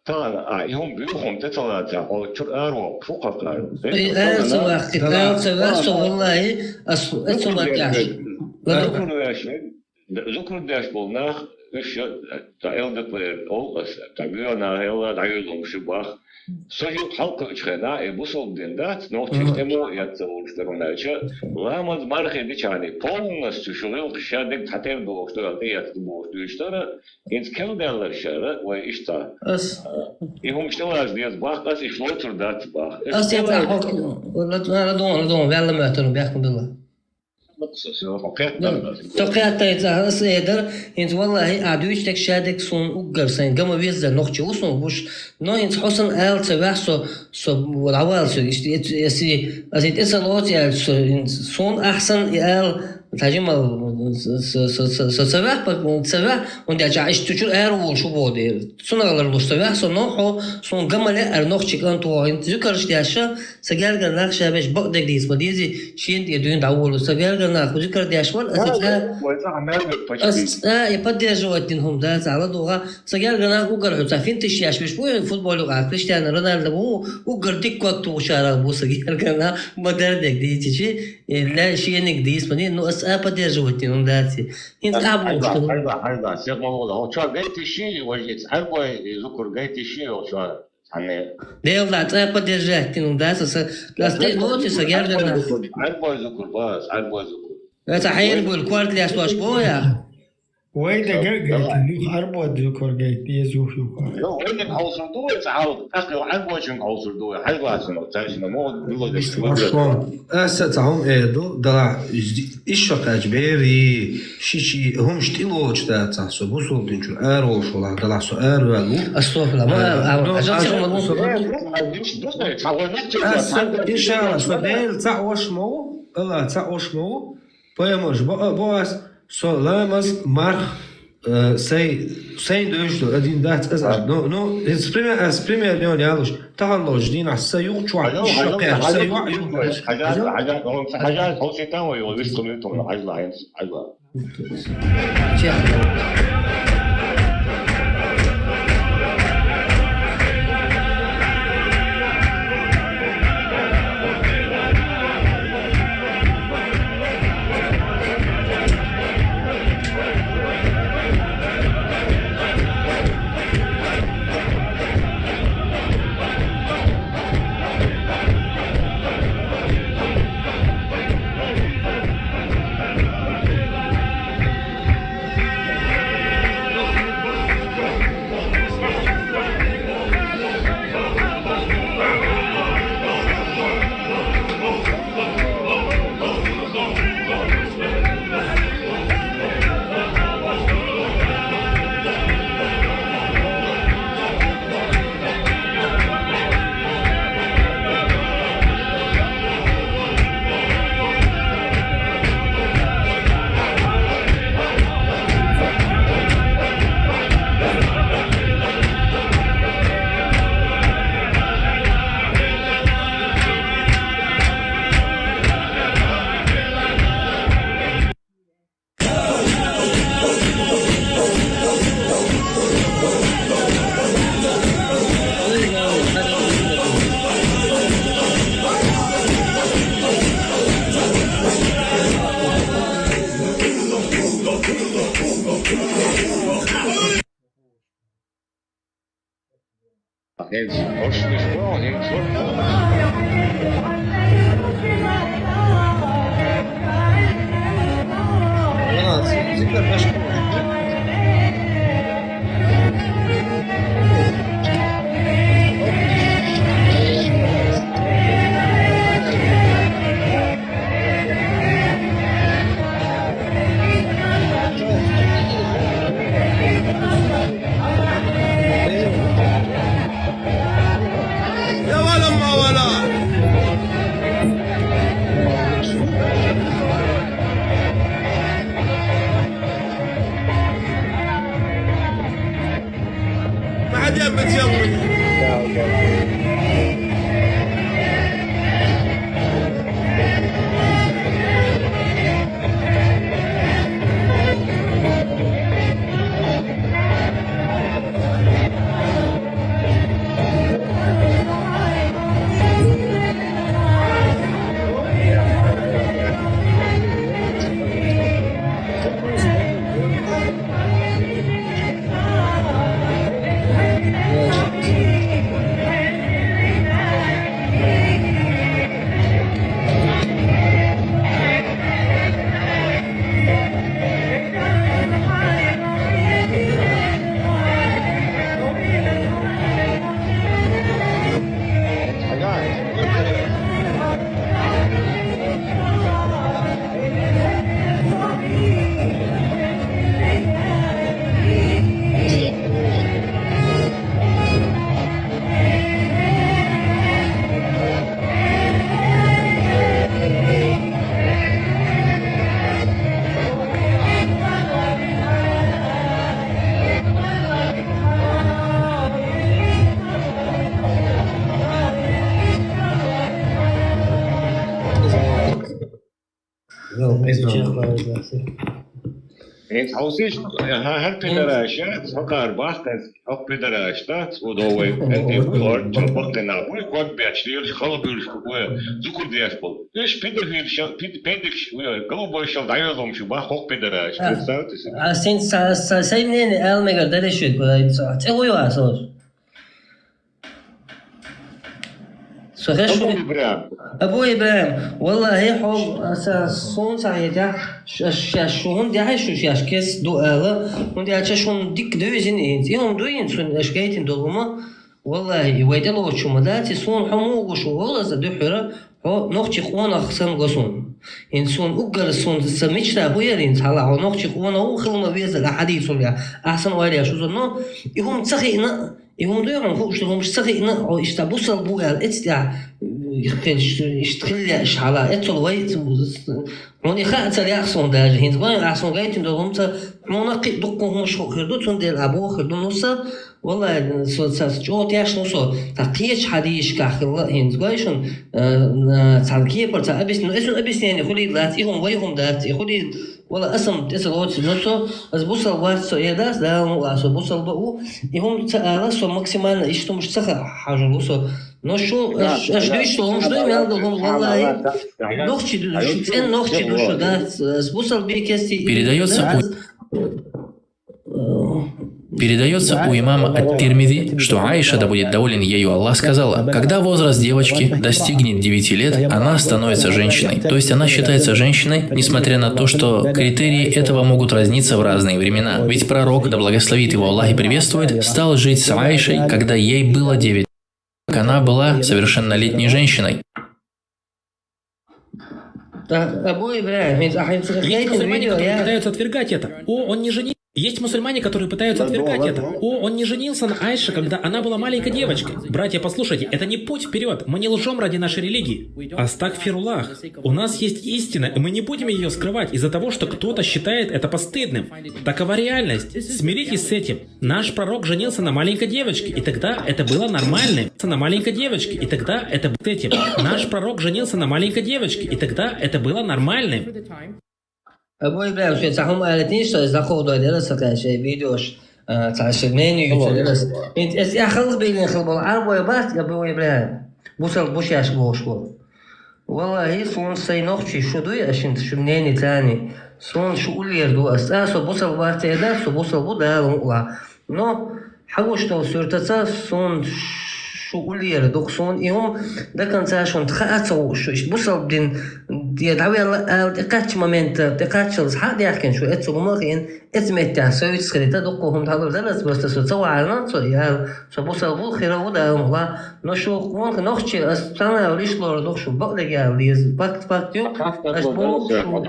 тана, а, и хум бюхум тӀе ца лаца, о, чур аро, фу какар. И эл ца вахти, эл ца вахсо, валлахи, ас, эл ца вахти. Зукрудеш, зукрудеш бол нах, уш, та эл даквер, ол ас, та гуна эл да юлум шибах. Со ю халкъ учхена, и бусул дин дац, но чистему яц за улштарунайча. Ламаз мархи дичани, полностью шугил ша дег татер дохтор, а те яц дохтор, иштара, инц кел даллар шара, вай ишта. Ас. И хум шталаш дез бах, ас и шлотур дац бах. Ас я та хок, ладон, ладон, вялла матер, бяхкун билла. Токхеттай ца ас эдар, инц валлахи, а дуйч тек шадек сун уггар сайн, гама везда нохчи усун буш, но инц хосан эл ца вяхсо, со лавал со, ишти, эси, аси, эса лоц я, со, инц, сун ахсан и эл, Тажи мал, с-, с-, с-, с-, со ца ваьхь, па-, ца ваьхь, хӀунда аьлча иштта чура ара волуш ву боху дела. Цунах ларлуш ца ваьхь со, но хьо, суна ган ма лаьара нохчи кӀант ву, хӀинца зуькарш деш, сан гергара нах ша беш бакъдерг дийца ма дезий, шена тӀе дуьйна дӀаволу. Сан гергара нах зуькар деш вара, аса цӀа, вай цӀа хьан мел век почти. Аса цӀа и поддерживать дина хӀума дац, Ӏала дугӀа. Сан гергара нах уггар хьо ца финтиш еш беш бу, футбол юкъа Криштиану Роналду бу, уггар дика ког тухучарах бу сан гергара нах, ма дерг дийцичи, э, ла шениг дийс мани, ну, ас а поддерживать дин, он даци. ХӀинца а бу Хьайла, уж. Хьайла, хьайла, сек ма вала. Хьо чо гайтиши, важиц, хьарбой, зукур гайтиши, хьо чо, хьанне. Дел да, ца поддержать дин, он дац, ас, ас те лоти сан гергара нах. Хьарбой зукур, бас, хьарбой зукур. Ца хьайр бул, кварт леш лош бо, я? Вай да гергайта, юха арбо дукар гайта, еза юха юха. Йо, вайниг хьовсур ду вай, ца хьал, тӀаккха йо, хьан гочун хьовсур ду вай, хьан гласина, цаьршина, мо, билла деш, Ас вай. Аш вон, аса ца хьун э ду, дала, иш шо кхач бери, ши чи, хӀумаш тӀилочу да ца, со бусул динчу ар волуш вала, дала со ар валу. Астохла, ма, Э, а, ну, а, жан аш ца ма, со Э, ну, а, диш, диш, ца вай нах чу, Аса, ца, ца, иншалла, со ца, Дела ца ош ма ву, Алла ца ош ма ву, Пайхамарш бо-, бо ас, со ламаз, марх, э, сай, сайн девш ду, один дац аз аш. Ну, ну, из пример, аз пример йон ялуш, тахаллош динас са юг чуа, Хьажал, иш хьажал, шакъя, са хьажал, юа, юг. Хьажал, хьажал, хьажал, хьовситан вай, вай, вист комментум, хьажла, хьажла. Чех. Эй, хьовсийша, хӀа-, хӀара пидараш, хӀокхар бахканц, хӀокху пидараш дац, удовой, хӀунда бу, орчо баккхина, вуй ког беш, лелаш, хала буьйлуш, вуй зукар деш болу. Уьш педофилша, пед-, педикш, вуй голубойшал дӀайоьллуш бах хӀокху пидараш. А, представьте себе. А син са, са, сай мнение ала мегар дара шуьга, вуй, ца, цӀе вуй ван сос. Со хеш Абу шу- ИбрахӀим. Абу ИбрахӀим, валлахӀи, хьо, а, са, суна ца хетахь, ш-, ш-, шу хӀунда яхьи шу шаьш кест ду ала, хӀунда аьлча шуна дика девзина хӀинца. И хӀума ду хӀинца, шуна аша гайтина долу хӀума, валлахӀи, и вай тӀелоцу хӀума дац, и суна хьо муха гуш ву, валлаза дуьххьара, хьо нохчи къонах санна го суна. ХӀинца суна уггар суна ца мичара хӀу яра хӀинца хьала, хьо нохчи къонах ву хила ма везара хьадийцале, ахьа санна ойла еш ву со, но и хӀума ца хиъна, и хӀума дуй хьуна хууш долу хӀумаш ца хиъна, хьо иштта бусал бу аьлла, эццахь, э, хилш, иштта хила лаьаш хьала, эццул вай, хьуна и хаа ца лаьа суна даже, хӀинца гой ахьа суна гайтина долу хӀума ца, хьуна кхин а дуккха хӀумаш хуур ду, цундела ахьа бохур ду, ну, са, валлахӀи, со ца чӀогӀа тешна ву со, цхьа кхечу хьадийшкахь хилла а хӀинца гой шуна, э, э, цхьана кепара цхьа объяс-, ну, и цуьнан объяснение хуьлийла лац, и хӀума вай хӀума дац, и хуьлийла, вала аса-м тӀе ца лоцу, ну, со, аса бусал вац со, э, дац, Дала мукъа, со бусал бан ву, и хӀума ца ала, со максимально иштта хӀумаш ца ха-, хьажал ву со. Но шу, аш, аш дуьйцу хӀумаш дуй, мел ду хӀума, валлахӀи, нохчи ду, шу цӀен нохчи ду шу, да, с-, с бусал бикести и Передаётся у- Передаётся у имама Ат-Тирмизи, что Аиша, да будет доволен ею Аллах, сказала: «Когда возраст девочки достигнет девяти лет, она становится женщиной». То есть она считается женщиной, несмотря на то, что критерии этого могут разниться в разные времена. Ведь пророк, да благословит его Аллах и приветствует, стал жить с Аишей, когда ей было девять. Она была совершеннолетней женщиной. Да, Абу Ибрахим, а хӀинца Есть хӀинца мусульмане, видео которые я пытаются отвергать это. О, он не женился. Есть мусульмане, которые пытаются отвергать это. О, он не женился на Айше, когда она была маленькой девочкой. Братья, послушайте, это не путь вперед. Мы не лжем ради нашей религии. Астагфируллах. У нас есть истина, и мы не будем ее скрывать из-за того, что кто-то считает это постыдным. Такова реальность. Смиритесь с этим. Наш пророк женился на маленькой девочке, и тогда это было нормальным. На маленькой девочке, и тогда это б-, с этим. Наш пророк женился на маленькой девочке, и тогда это было нормальным. Абу Ибрахим, шен цхьа хӀума алатийша, иза ховдой дела сан кхаьча, видеош, а, цхьа шен мнение юьйцу дела сан. ХӀинца эс я халла бейлина хила болу Ӏарбой бац, Абу Ибрахим. Бусал бу шаьш бохуш болу. ВаллахӀи, суна сайн нохчий шу дуй, аш хӀинца шу мнение царний. Суна шу уллера ду ас. Цкъа со бусал бац, э, дац, со бусал бу Дала мукъалахь. Но хьагуш долу суьртаца суна шу уллера ду-кх, суна и хӀума до конца шуна хаа ца хууш, шу иштта бусал дин, я дӀавелла ала тӀекхаьчча момента, тӀекхаччалц хьа а даьхкина шу, эцу хӀума а хиъна, эцу меттехь соьца хилийта дуккха хӀума дӀалур дара, ас просто со ца вахьарна, со ял, со бусал бу, хира ву Дала мукъалахь. Но шу гонах нохчий, ас цхьана а лиш лор ду-кх шу, бакъдерг яла деза, факт, факт ю, ас боху шу.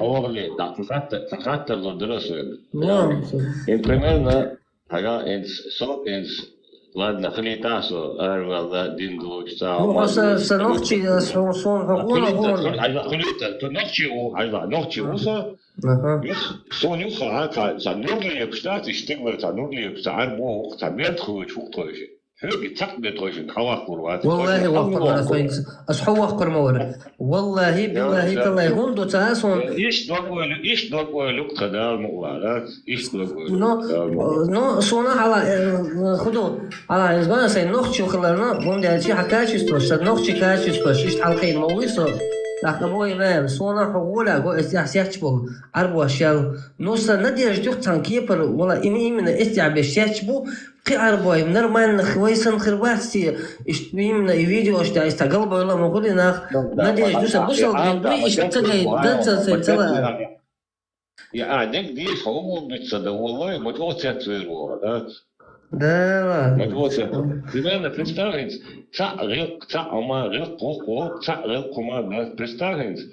Ин примерно, хьага инс, со инс, ладно, хилийтахь со, араваьлла, дин долчу цхьа. Ну, хьо сан, сан нохчий, ас хьо, сон, хьо гонах, гонах. Хилийтахь, хьажа, хилийтахь, ту нохчий ву, хьажа, нохчий ву со. Аха. Юс, сон юс, ха, ха, ца нур лепаш дац, иштта стигла ца нур лепаш, ца Ӏарбо ву-кх, ца мел тхуьйчу ву-кх тхойша. Хьоьга цхьаъ бен тхойшинга хьан ваккхур вац? ВаллахӀи, ваккхур вара со, ас хьо ваккхур ма вара. ВаллахӀи, биллахӀи, таллахӀи, хӀунда ду ца сон? Иштта дог ойла, иштта дог ойла юкъ тха Дала мукъалахь, да? Иштта дог ойла. Но, но, сона хьала, э, худу, хьала, иза бана сайн нохчи хиларна, хӀунда аьлча хьан качестваш, сан нохчи качестваш, иштта хьалкхийна ма вуй со. ТӀаккха бой вен, сона хьо гӀоля го, эс яхь сетч болу, Ӏарбош ял. Но сан надежда юкъ цхьан кепара, вала, им-, именно эс яхь беш сетч бу, кхин Ӏарбой, нормально, вай сан хир вац те, иштта именно и видеош тӀехь, иштта галбойла ма хуьлу нах, надежда ду сан бусал дин дуй, иштта ца гай, дан ца, ца, ца ла. Я, а, дерг дийша хьо хӀун бу ца дан, валлахӀи, ма чӀогӀа цецвер вара, да? Да, ладно. Ма чӀогӀа цецвер. Примерно, представь хӀинца, цхьаъ гӀиллакх, цхьаъ хӀума, гӀиллакх гӀуллакх, цхьаъ гӀиллакх хӀума, да? Представь хӀинца,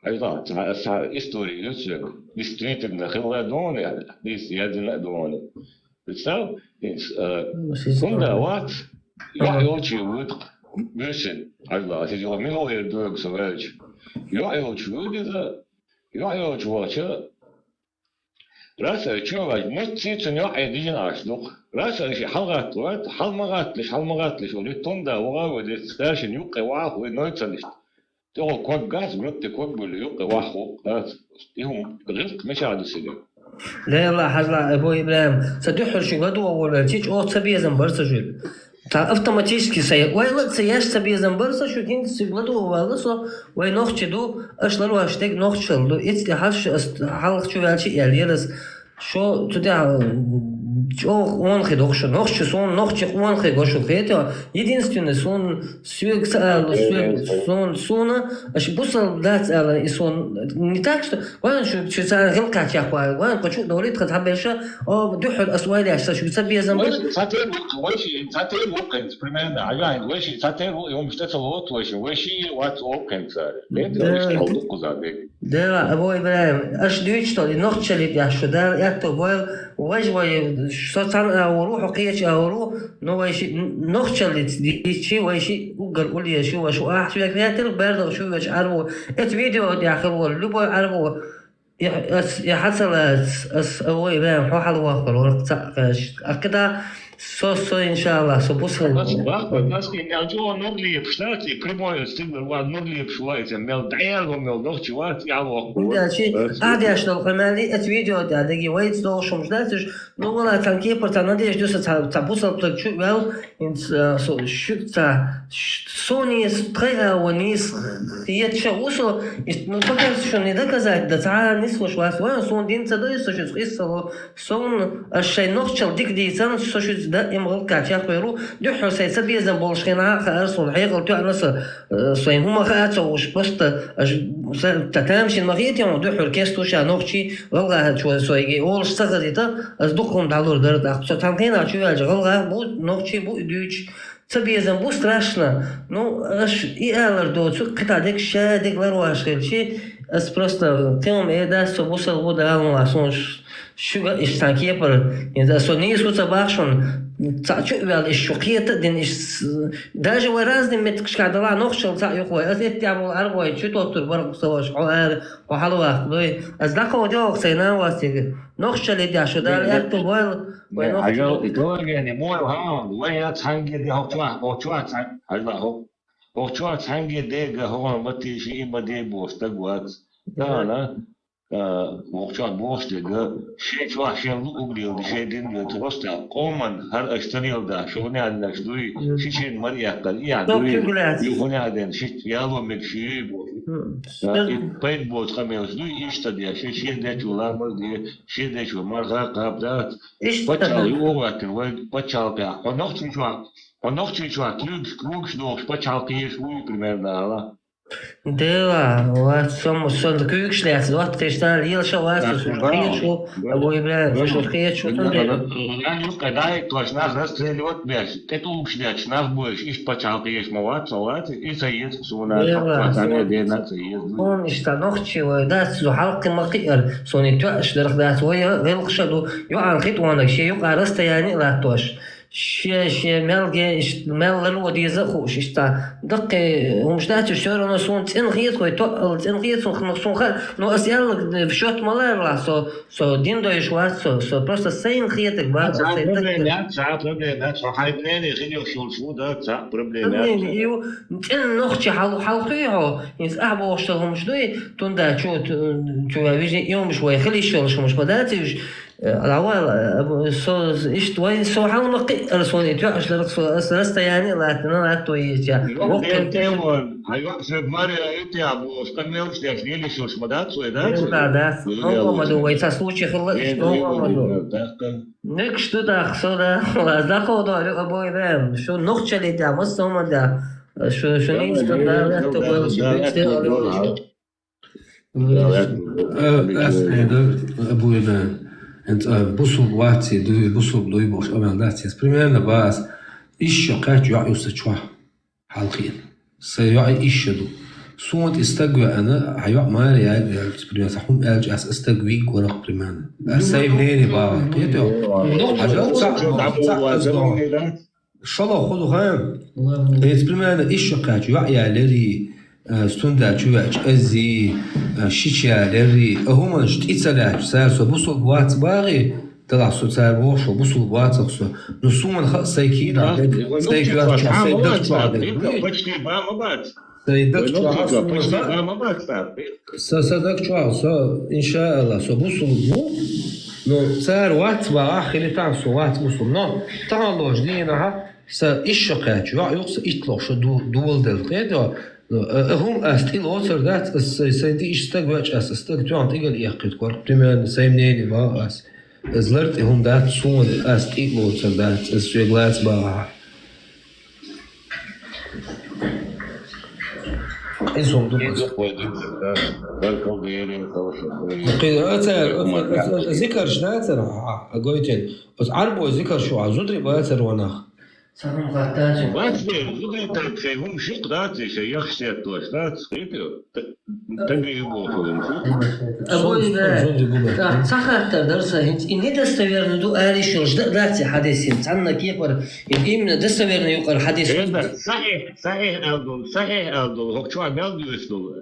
хьажал, цхьа, цхьа история ю цуьнан, действительно, хилла доне, дийца яздина а доне. Представь, хӀинца, э, хӀунда вац, йоӀ йолчу вуьту буьйсина, хьажал, хӀинца йоӀ мила вер доьгу со ваьлча. ЙоӀ йолчу вуьту иза, йоӀ йолчу вахча, Раса чу ваьлча, муьтций цуьнан йоӀе дижина Ӏаш ду-кх. Раса ши хьалагӀатта вац, хьала ма гӀатталаш, хьала ма гӀатталаш, олу, тунда ваха а вай дерг, старшина юккъе ваха а вай нойцанаш. ТӀехула ког гац, грот тӀе ког буьллу, юккъе вахху, дац. И хӀума гӀиллакх мичахь ду цига? Лела, хьажал, Абу ИбрахӀим, ца дуьххьара шуьга ладогӀа волавелча, чӀогӀа цабезам бар сан шуьга. Цхьа автоматически сайн ойла а ца еш цабезам бар сан шуьга, хӀинца шуьга ладогӀа ваьлла со, вай нохчий ду, аша ларвеш дерг нохчалла ду. Эццахь ас хьалха чу ваьлча а аьллера ас, шо цу тӀехь чӀогӀа къонахий доху шу. Нохчий суна, нохчий къонахий го шу, хетий? Единственный суна соьга ца ала, соьга, суна, суна, аша бусалба дац ала, и суна. Не так, что вайн шу, шу царна гӀиллакхехь ваьлла, вайн кхо чу а довлийта, тхан цхьаберша, о, дуьххьара ас ойла еш сан шуьга цабезам бар. Вай ши цхьа тайпа ву-, вай ши цхьа тайпа ву-, примерно, а вайн вай ши цхьа тайпа ву-, и хӀумаш тӀе ца лоцу вай ши, вай ши вац оп кхин цара. Лен, да, вай ши кхалдуккхуза дерг. Да, Абу ИбрахӀим, аша дуьйцуш долу и нохчаллин тӀехь шу Дала аьтто бойла, важа вай, со цхьана агӀор ву, хьо кхечу агӀор ву, ну вай ши нохчаллица дийцчи, вай ши уггар уллера шу, вай шу ахча век хетира, баьрдах шу веш Ӏарбо. Эцу видео тӀехь хила волу любой Ӏарбо, и, ас, и хьан ца лаца, ас, Абу ИбрахӀим, хьо хьалаваккхур вара цхьаъ кхаьчча. Аккида, со, со, иншаллахӀ, со бусалба. Ас баккхар, ас и мел чӀогӀа нур лепаш дац, и прямой стигла ван нур лепаш вац, и мел дӀаьлла, мел нохчи вац, и хьалаваккхур вара. Даьчи, ахьа деш долу къамел, эцу видео тӀехь дерриге вайца догӀуш хӀумаш дац уьш, ну, вала, цхьана кепара цхьа надежда ю сан, цхьа, цхьа бусалба стаг чу а ваьлла, хӀинца, а, со, шу, цхьа, ш-, со нийса, тхайн а вон нийса хеташ а ву со, и, ну, пока шуна не доказать, да, цхьа а нислуш вац, вайн суна дин ца дойу, со шуьца къийсало, со вун, аш шайн нохчалла дика дийцан, со шуьца даим гӀиллакхехь чекхвер ву, дуьххьара сайн цабезам болуш хенахь а хаьара суна, хьекъал тоьъна сан, э, сайн хӀума хаа ца хууш, просто аш, са, та тамашийна ма хетий хьуна, дуьххьара кесту ша нохчий, гӀалгӀа чу сойги, олуш ца хазийта, ас дукха хӀума дӀалур дара тӀаккха. Со цхьана хенахь чу ваьлча, гӀалгӀа бу, нохчий бу, и дуьйцуш, цабезам бу страшно. Ну, аш и алар доцу, кхин цхьа дерг ша дерг ларвеш хилчи, ас просто кхин хӀума эр дац, со бусалба ву, Дала ма ван суна ш-, шуьга иштта цхьана кепара. ХӀинца со нийса ву ца боху шуна, цхьаъ чу а ваьлла, иштта шу кхета а дина, иштта с-, даже вай разный меттигашкахь далахь, нохчалла цхьаъ ю-кх вай. Ас эттехь болу Ӏарбой чу тоттур бара-кх со ваша, хьо ара, хьо хьалаваккха дуй. Ас дӀакховдийла-кх сайн нанас цига. Нохчаллин тӀехь шу Дала аьтто бойла, вай нохчий. Хьажал, экологияни мой хьан, вай яц хьанге де хӀокху чохь, хӀокху чохь цхьаъ, хьажал хӀо. ХӀокху чохь цхьаьнгге дега хӀокхуьнан ма тийши, и ма де бохуш стаг вац. Тахана, а, хӀокху чохь бохуш дерг, шен чохь шен луъург леладе, шен дин леладе, просто къоман хӀара аша ца леладахь, шу хӀун яьллаш дуй, ши шен мара эккхар, и яхь дуй, и хӀун яьлла ден, ши яло мега ши юй бохуш. А, и пайда боцу къамелаш дуй, иштта деш, шен дечо ламаз де, шен дечо марха кхаба дац. Пачхьалкх ю оха ваьккхина, вай пачхьалкхехь. Хьо нохчийчохь Хьо нохчийчохь кругаш, кругаш дохуш пачхьалкх езаш вуй, примерно, ала? Дела, вац, со, со кругаш лаьцна, вац, тхешна, лелаш а вац, со кхечу, Абу ИбрахӀим, со кхечу, со де. Ан юккъе дӀахӀиттош нах расстреливать беш, тӀетӀулгаш детташ нах бойш, иштта пачхьалкх езаш ма вац, со вац, и ца еза суна, дела, хьакъ ца дена, ца еза. Хьуна иштта нохчий вай дац, со хьалкхе ма кхиара, суна и тоьаш дарх дац, вай гӀиллакхаш а ду, йоӀан хи тӀонаг, шен юкъа расстояние а латтош. Шен, шен мел ге, иш-, мел ларло деза а хууш, иштта. Даккхий хӀумаш дац уьш, всё равно суна цӀена хета, хӀой тоъал цӀена хета, суна, суна ха-, ну, ас аьлла, шот ма ларалахь, со, со дин дойуш вац, со, со просто сайна хетаг бац, сан сайна проблема яц, сан проблема яц, хьо хьайн мнение хилийш йолуш ву, да, сан проблема яц. Мнение ю, цӀена нохчи хьал-, хьалхуй хьо, иза ахь бохуш ца хӀумаш дуй, тунда чу, чу вай вижи, и хӀумаш вай хила йиш йолуш хӀумаш ма дац уьш, Э, Лавал, э, со, иштта вайн со хьалма кхиъара суна и тоьаш дарх, со ас расстояние латтина, латто езча. Воккхал тем, тем вон, хьан йоӀ соьга маря итя бу, стамелш деш, лелиш уж ма дац вай, дац? Да, да. Хьо ма ду, вай ца случай хилла, иштта хьо ма ду. Мегаш ду тах, со да, лаз да хо дор, а бой бэм. Шу нохчали да, мас сома да. Шу, шу не иштта да, да, то был, шу бэчте, а Ас хьайда, Абу Ибрахим, хӀинца, а, бусулба вац, дуй, бусулба дуй бохуш, амал дац, ас примерно бац, исс шо кхаьчча йоӀ ю сан чохь, хьалхийна. Сан йоӀ исс шо ду. Суна тӀе стаг веана, хьан йоӀ маре яьлла, примерно, сан хӀума аьлча, ас стаг вийг варах, примерно. Ас сайн мнение бахьа. Кхетий? Хьажал, цхьаъ, цхьаъ, цхьаъ, ШолгӀа хӀун ду хаьий? Иза примерно исс шо кхаьчча йоӀ яларий, а, стунда чу веача азий, а, шича яларий, а хӀуманаш тӀе ца лаьтташ, цара со бусулба вац бахий, далахь со цара бохуш, бусулба вацах со. Ну, суна хаьа сайн кийра, сайн коьрта чохь, сайн даг чохь дерг. Почти ба ма бац. Сайдак чуа сумаза. Са садак чуа, со, иншаалла, со бусулба. Но цар вац баха хили там со вац бусулба. Но тахаллош дина ха, са ишша качу, ва юкса итло шо ду, дуал дел кедо. Но, э, э, хум ас тил оцар дац, ас сай, сай ди иш стаг вач, ас стаг туан тигал яхкит кор. Примерно, сай мнение ва ас. Аз ларт и хум дац, сун ас тил оцар дац, ас суеглац баха. Изум ду. Изум ду. Баркал дерин калша. Кы-, ацар, ацар, ацар, зикар шнацар, а, а, гойтен. Ос арбо зикар шу, а зудри бацар ванах. Самым хатачи. Бацар, зудри так, хай хум шик дац, ше яхшет тош дац, хиту. Таби его хулум. Абой да. Зудри буга. Да, сахаттар дарса хинт. И недостоверно ду ари шо, жда, дац хадис хинт. Цанна кепар, и именно достоверно юкар хадис хинт. Сахих, сахих алдул, сахих алдул, хокчуа мел дюсдул.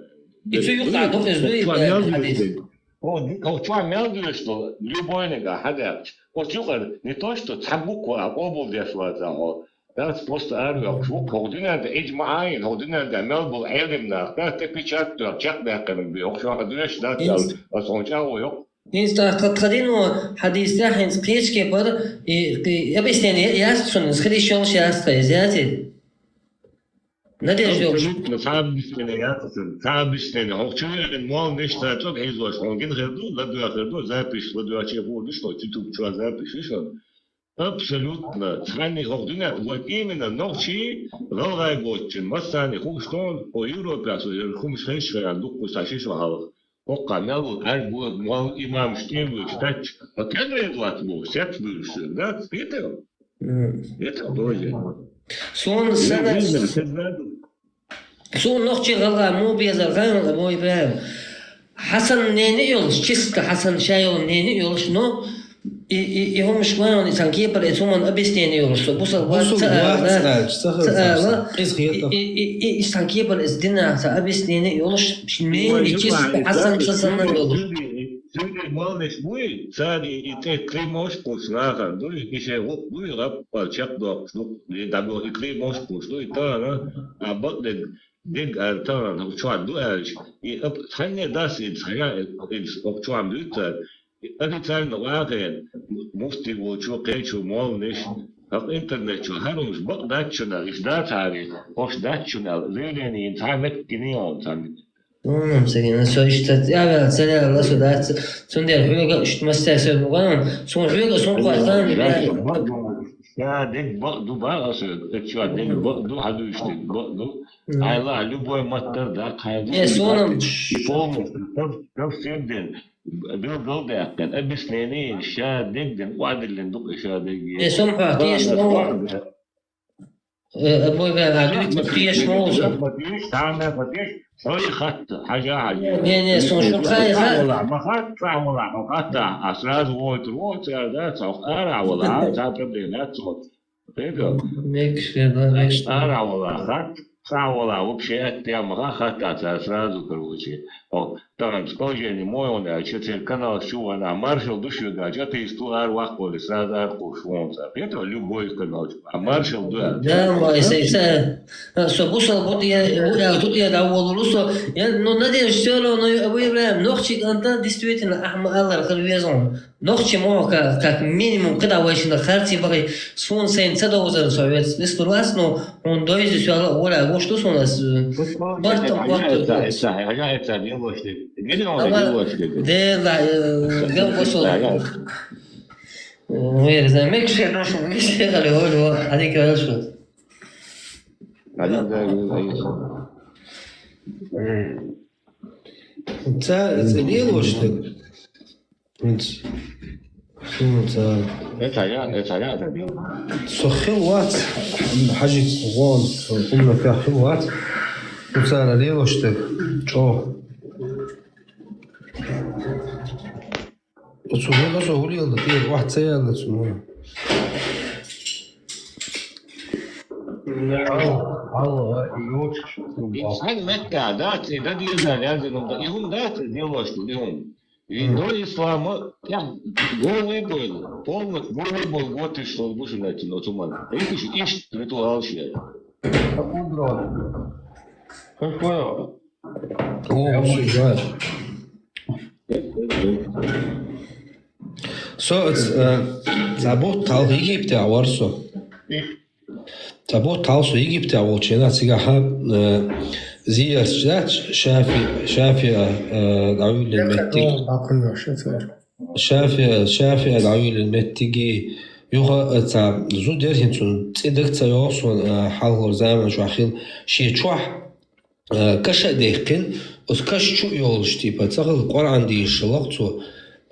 И цу юкъа дукъ из дуй хадис. О, о, чуа мел дюсдул, любой нега хадакч. О, чукъар, не то, что цхьа буква, а обул деш ваца хо. Дац просто арвел, чук, хо динанда, иджма айн, хо динанда, мел бул гӀелим нах, дац те печать дор, чек бекъем би, хо чуа душ, дац ял, а сон ча о йок. Инста хат хадину хадис да хинс кечке пар, и, и, объяснение яст сун, схри шол шаст, изяти. Надежда. Абсолютно, цхьа объяснение яц, цхьа объяснение. Хо чуерин мол неш ца цог эйзош, хо гин херду, ладуя херду, запись, ладуя че хурдуш, хо ютуб чуа запись, шо. Абсолютно. Цхьанни хо дуня, вот именно нохчи, гъалгъай гоччин, массани хуштон, о Европе, со ер хумш хеш хаян, дукку са шиш вахалах. Окка мел вул, ар гур, мол имам штиву, штач. А кенред ват бу, сет бу, да? Спитер? М. Это тоже. Сон сана, сон нохчи гъалгъа му безар гъайон, абой бэм. Хасан нени йолш, чисто Хасан шайол нени йолш, но и, и, и хомш гъайон, и сан кепар, и суман объяснение йолш, со бусал ват, бусал ца, ват, да, ца, ца, ца, ца, ца, ца, и, и, и, и сан кепар, из дина, ца объяснение йолш, нени чисто Хасан, Хасан йолш. Цуьнан малнаш буй, царна и тӀе кхин мошкъуш нахана дуй, и шайн гӀуллакх буй, гӀаппал чекхдоккхуш ду, и дӀабоьлху и кхин мошкъуш дуй, тахана, а бакъдерг, дерг ара тахана, хӀокху чохь ду аьлча, и ап-, цхьанне дас и, цхьа а, и, хӀокху чохь буьйцу цара, и официально вахийна, муфти волчу, кхечу молнаш, хӀокху интернет чу хӀара хӀумаш бакъ дац шуна, иштта дац хӀара, хӀорш дац шуна аьлла, заявление йина цхьа а меттиг гина йогӀу царна. Мм, ца гина, со иштта, я, я, ца, я, ласу дац, цундела хьоьга иштта массаьрга соьга бу гӀан, суна хьоьга, суна кхойтта, я. Ша дерг бакъ ду, бакъ аса, эцча дерг бакъ ду, хьан дуьйш дерг бакъ ду. Мм. Айла, любой маттар да, кхайна. Э, суна. И полностью, там, там всем ден, билгал даьккхина, объяснение, ша дерг ден, кхоадиллина ду, ша дерг. Э, суна хьа, теш, суна. Э, э, бой бен, а, дуьйцу, теш молча. Хьой хатта, хьажа, хьажа. Не, не, сон шу хай ха-. Ма хатта, цхьа вала, ма хатта, а сразу войтур, войтур, да, цхьа ара вала, а, цхьа проблема, а, цхьа. Мегаш, да, мегаш. Ара вала, хатта, цхьа вала, вообще это я, ма хатта, цхьа сразу, короче. О, там, скажи, не мой он, а чё, церковь канал, чё, она, маршал души, да, чё ты из туар вахколи, сразу аркуш, вон, цхьа. Это любой канал, А маршал, да. Да, ма, если, если, э, со бусал, вот я, я тут я доволен, что я, ну, надеюсь, всё равно выявляем. Нохчи, а, да, действительно, ахма аллар хар везон. Нохчи мо, как, как минимум, когда вы ещё на харте бахи, сон сейн ца довоза, со ведь, если вас, ну, он доезжает, всё равно, оля, вот что у нас, э, вот, бартом, вот, это, вот. Это, это, это, не ложь, не ложь, не ложь. Да, да, э, гам посол. Да, да. Вер, за мекше, ну, что, мекше, але, оль, о, они говорят, что. Один, да, один, один. Ца, ца не ложь ты. Ца. Это я, это я, это я. Со хил вац, хьажи вон, со хумна фя хил вац. Ца не ложь ты, чё? Оцу хӀуна со хӀули яла, тӀера охьа ца яьлла цунна. Алла, Алла, и йоцуш. И цхьана меттехь дац, и дан деза, яздина хӀума дац, и хӀума дац, и делош ду, и хӀума. И до ислама, прям, голый был, полностью голый был, вот и что, бушинатин, оцу ман. И ты ж ишт, ритуал шея. Удро. Какое? О, всё, да. Со, э, цхьа бутт хьалха Египте вар со. Цхьа бутт хьалха со Египте волчу хенахь цигахь, э, зиярташ дац, Шафи, Шафиъа, э, дӀавуьллина меттиг. Шафиъа, Шафиъа дӀавуьллина меттиги, юха, э, цхьа зуда яра хӀинца, цунна цӀе дага ца йогӀу суна, э, хьалхара заманчохь хилла. Шен чохь, э, каш а даьккхина, оцу каш чу а йолуш, типа, цкъа хилла Къуръан дийшалахь цо,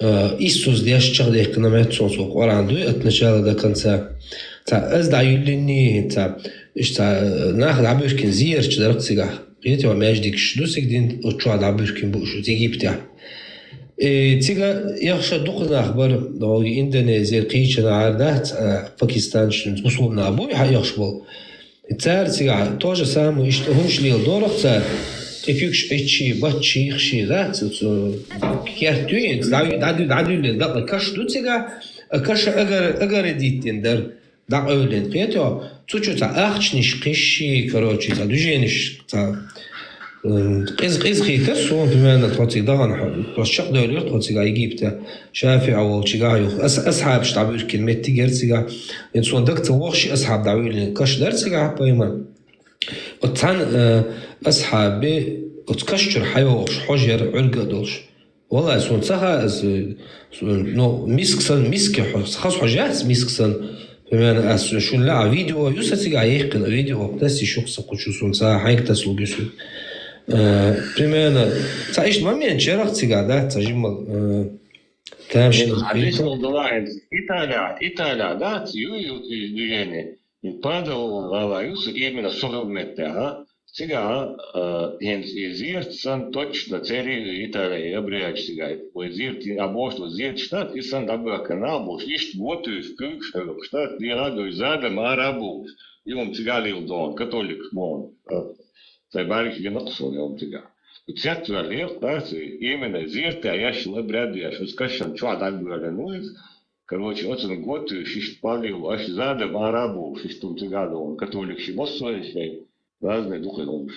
э, иссуз деш чекхдехкина меттиг суна, цо Къуръан дуй от начала до конца. Цхьа ас дӀаюьллинний, цхьа, иштта, э, нах дӀабуьркина зиярташ дара-кх цигахь. Кхетий хьо, маьждигаш ду цига дина, оцу чохь дӀабуьркина бу уьш Египтехь. И цига эхша дукха нах бара, догӀу Индонезия, кхечанхьара дац, а, пакистанцаш, мусулман нах бу, хьан эхаш болу. Цара цигахь то же самое, иштта хӀумаш леладора-кх цара, и куьгаш Ӏитчий, батташ йийхший, дац, цу, керт дуьйна, дӀа-, дӀа-, дӀадуьллина дакъа каш ду цигахь, а каша агар-, агаре диттина дара. ДӀакъевлина, кхетий хьо, цу чу цхьа ахчанаш кхишший, короче, цхьа движенеш, цхьа, м, къиза-къиза хийтира суна, примерно, тхо цига дахана хьо, тхо чекхдевлира тхо цига Египте, Шафиъа волчигахь юха. Ас-, асхьабаш дӀабуьркина меттиг яра цигахь. Ин суна дага ца вогӀу, ши асхьаб дӀавуьллина каш дара цигахь, пойма. Оцу цхьана, э, асхьаби оцу каш чуьра хьайогӀуш хьожа яра, Ӏуьрга а долуш. Валлай, суна ца хаьа, ас, су-, ну, миска санна, миска хьо-, хаза хьожа яц миска санна. Примерно, ас шуна лаьа видео ю сан цигахь яьккхина, видео тасси шух сан кху чу, суна ца хьайга тасалуг ю суна. Э, примерно, цхьа иштта момент чарах цигахь, да, цхьа жимма, э, тамашийна. Хьан дисвал дала хӀинца Италия, Италия, да, ю, ю, ю, ю, ю, ю, Падал гӀала ю сан именно со хилла меттехь, а? Цигахь, а, хӀинца и зерат санна точно церий Италия обрядаш цигахь. Вай зерат, а бохуш, зерат штат, и санна дӀабоьхкина нах болуш, иштта готуьйтуш куьйгаш хьоькхуш штат, дегӀа а дуй, задам ара а бохуш, и хӀума цигахь леладо, католикаш боху. А, сайн бӀаьргаш гина кху суна и хӀума цигахь. Цецваьлла лелакх дац, именно зерат еш, обряд еш, оцу кашан чохь дӀагоьллина ву иза. Короче, оцунна готуьйтуш, иштта палле ву, аша задам ара а бохуш, иштта хӀума цигахь а доху, католикаш массо а шайн разные дукха хӀумаш.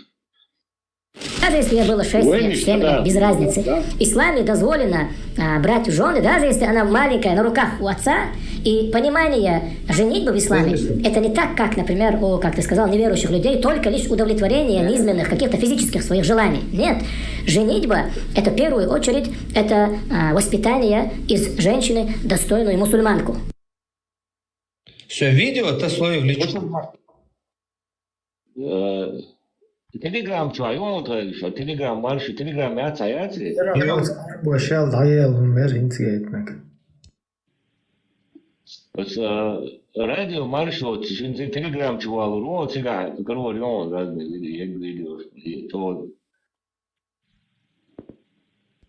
Даже если ей было шесть лет, семь лет, без разницы. Исламе дозволено, а, брать в жёны, даже если она маленькая, на руках у отца, и понимание женитьбы в исламе, это не так, как, например, у, как ты сказал, неверующих людей, только лишь удовлетворение низменных, каких-то физических своих желаний. Нет. Женитьба, это в первую очередь, это, а, воспитание из женщины достойную мусульманку. Всё, видео, та слово в личку. Э, Telegram чу ю хьуна тхайгаш, Telegram марша, Telegram яц, яц? Бо шел дӀаелла хӀума мер хӀинца гайтнаг. Ас, э, радио маршо, шин Telegram чу валур ву, цигахь карор ю хьуна разные видео, видео, и то.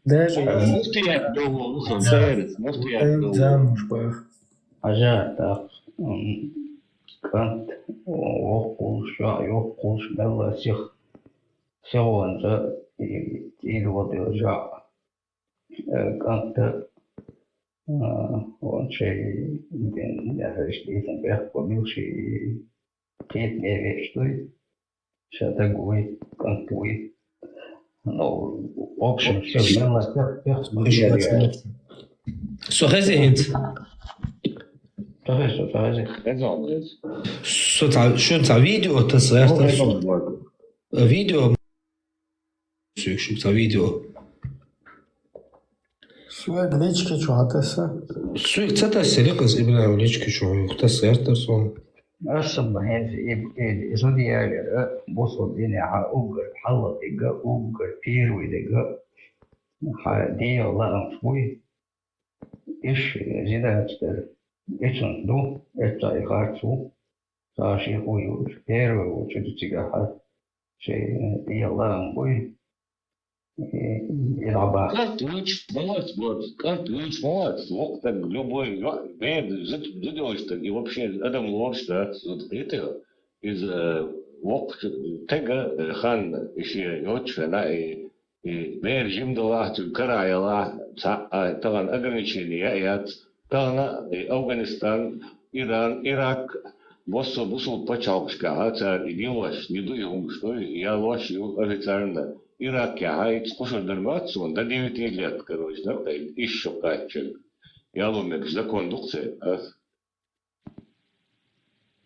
Даже муфтият довлу, муфтият довлу. Замуж бах. Хьажа, так, м, кӀант воккхуш, ша йоккхуш, мелла сих, сихонца, и, и, и, жа. Э, кӀант, э, вон шей, дин, я, хьеш, дин, бехк, бо, милши, кхетаме веш дуй. Ша даг вуй, кӀант вуй. Ну, в общем, всё, мелла, всё, всё, всё. Со хезий хӀинца? Со хезий, со хезий. Со цхьа, шуна цхьа видео таса гӀертар со. Видео. Соьга шуна цхьа видео. Соьга лички чу хьатаса. Соьга ца тасса, рекъаза Ибрахим лички чу хьуна таса гӀертар со. Аса бахьанца и, и, и зуда ялира, бусалба динехь уггар хьалхадерг, уггар первый дерг, хьан дегӀан лаамаш буй. Иш зидаца дара. Ицунца ду, эццахь и харц ву. Ца шен вуй, первый ву, чу ду цигахь, шен дегӀан лаам буй. И, и дӀабаха. КӀант вуьйцуш ма вац, вот, кӀант вуьйцуш ма вац, воккха стаг, любой, бер, зуда, зуда йолуш стаг, и вообще адам лоруш дац, зуда, кхетий хьо? Иза, э, воккхачу стага, э, хан, и шен йоцуш хенахь, и, и бер жима далахь, цуьнан кара ялахь, цхьаъ, а, тахана ограничение яц, тахана, и Афганистан, Иран, Ирак, Боссо бусулба паччахьалкхашкахьа цара и дилош, и ду и хӀумаш ду, и ялош ю официально. Иракехьа и кхушар дар бац сона, до девяти лет, короче, дар кхайда, иш шо кхаьччаг. Яло мегаш закон ду-кх церан, ас.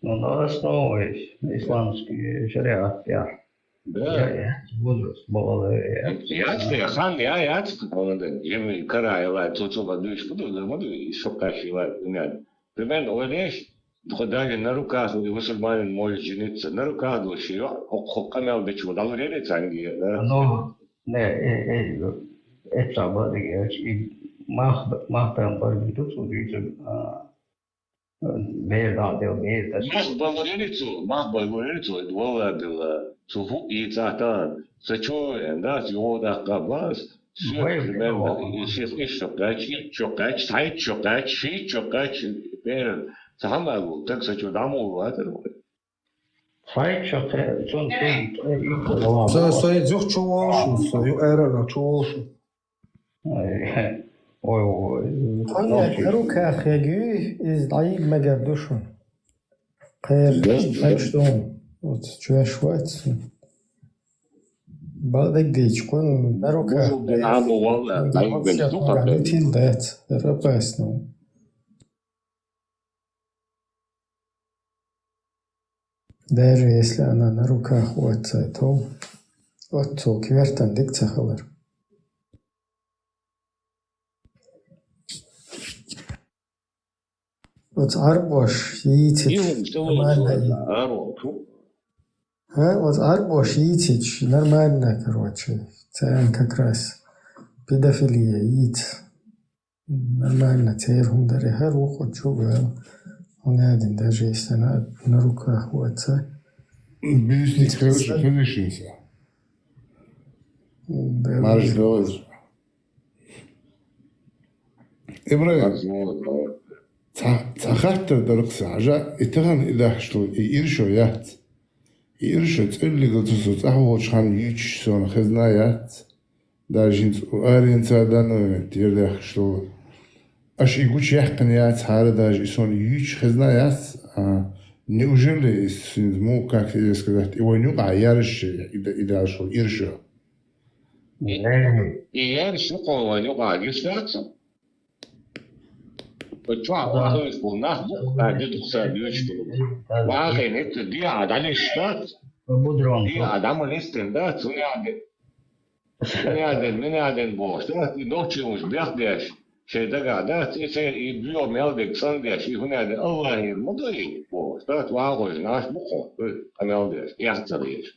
Ну, на основе исламский шариат, я. Да. Я, я, возраст, балалар, я. Яц, я, хан, я, яц, он да, жими кара, я, ла, цо, цо, ба, душ, буду, да, буду, и шо кхаьчча, я, ла, не. Примерно, он, еш, тхо даже на руках у мусульманин может жениться. На руках долаш, ё, хо-, хо-, къамаьл дечо, дӀалур яр цунга, да? Ну, не, э, э, это самое, э, и мах-, мах там барбиту, цо дийцар, а, бер да, дел, бер да. Мах балур яр цо, мах балур яр цо, валла билла. Цо фу и цатан, са чо, да, цо даккха бас. Всё, примерно, и ши-, иш шо кхаьчча, иш шо кхаьчча, цхьайтта шо кхаьчча, шийтта шо кхаьчча, примерно, ца хьамагу, так са чо дӀа ма ву ватар вай. Цхьайтта шо кхе-, цун, цун, цун, икхо вала. Са, са и зух чу волуш, са ю ара чу волуш. Ой, ой, ой. Хьуна на руках ягуй, из дӀайига мегар ду шуна. Кхер, да, да. Оцу чоьш вац. Бакъдерг дийцича, кхунна на руках. Бузулба дин Ӏамо валла, дӀайига мегаш ду-кх. Тил дац, это опасно. Даже если она на руках у отца, то отцу квертан дика ца хилар. Оцу Ӏарбош йийцича, нормально. А, оцу Ӏарбош йийцича, нормально, короче, царна как раз педофилия йийца. Нормально, церан хӀума дара, хӀара вукхо чу ваьлла. Хьуна аьлла, даже если она на руках у отца. Бийсник хевши хилишиса. Да. Марш доз. Ибрагим, ца, ца хаттар дара-кх сан, хьажа, и тахана и дахчал, и иршо яц. И иршо цӀуьллигал цу со цӀахь волчу ханна юьйцуш сона хезна яц. Даже хӀинца аренца данна вен тера даьхкаш долу. Аша и гучуяьккхина яц хьара, даже и сона юьйцуш хезна яц. А, неужели и синца муха, как тебе сказать, и вайн юкъахь яржаш и да-, и далуш волу иршо? И, и яржаш юкъа вайн юкъахь гиш дац? Вай чохь вахийтина болу нах бу, а, дидукъ ца дуьйцуш долу. Вахийна хӀетта дехьа дӀанисса дац. Дехьа дӀа ма нисдина дац, хӀунда аьлла, хӀунда аьлла, мин аьлла бохуш дац, и нохчий уьш бехдеш, шайн дагахь дац, и церан и боьха мел дерг цӀандеш, и хӀунда аьлла, Аллахьера ма ду и бохуш дац, вахош нах бу кху, къамел деш, эхь ца деш,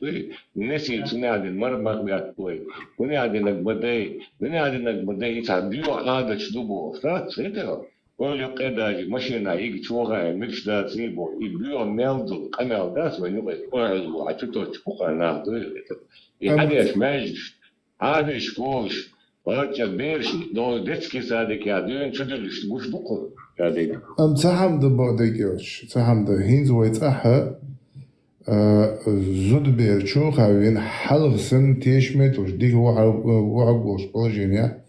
несийца хӀунда аьлла, мара ма бетталой, хӀунда аьлла, ма дай, хӀунда аьлла, ма дай, и цхьа боьха Ӏадаташ ду бохуш дац, хӀета? Ойла юкъе даже машина йига чу вахана мегаш дац и боху, и боьха мел долу къамел дац вайн юкъе, ойла хьан чу тосчу букъа нах ду и. И хьан деш маьждигаш, хьафизаш школаш, баккъалла бераш, долу детский садикехь дуьйна чу дуьллуш гуш ду кху, ша дерг. Амма ца хьамда бакъдерг йоцуш, ца хьамда хӀинца вай цӀахь а, а, зудабер чу хьан вина хьалха санна тешаме долуш, дика вахьа-, вахьаг волуш положение.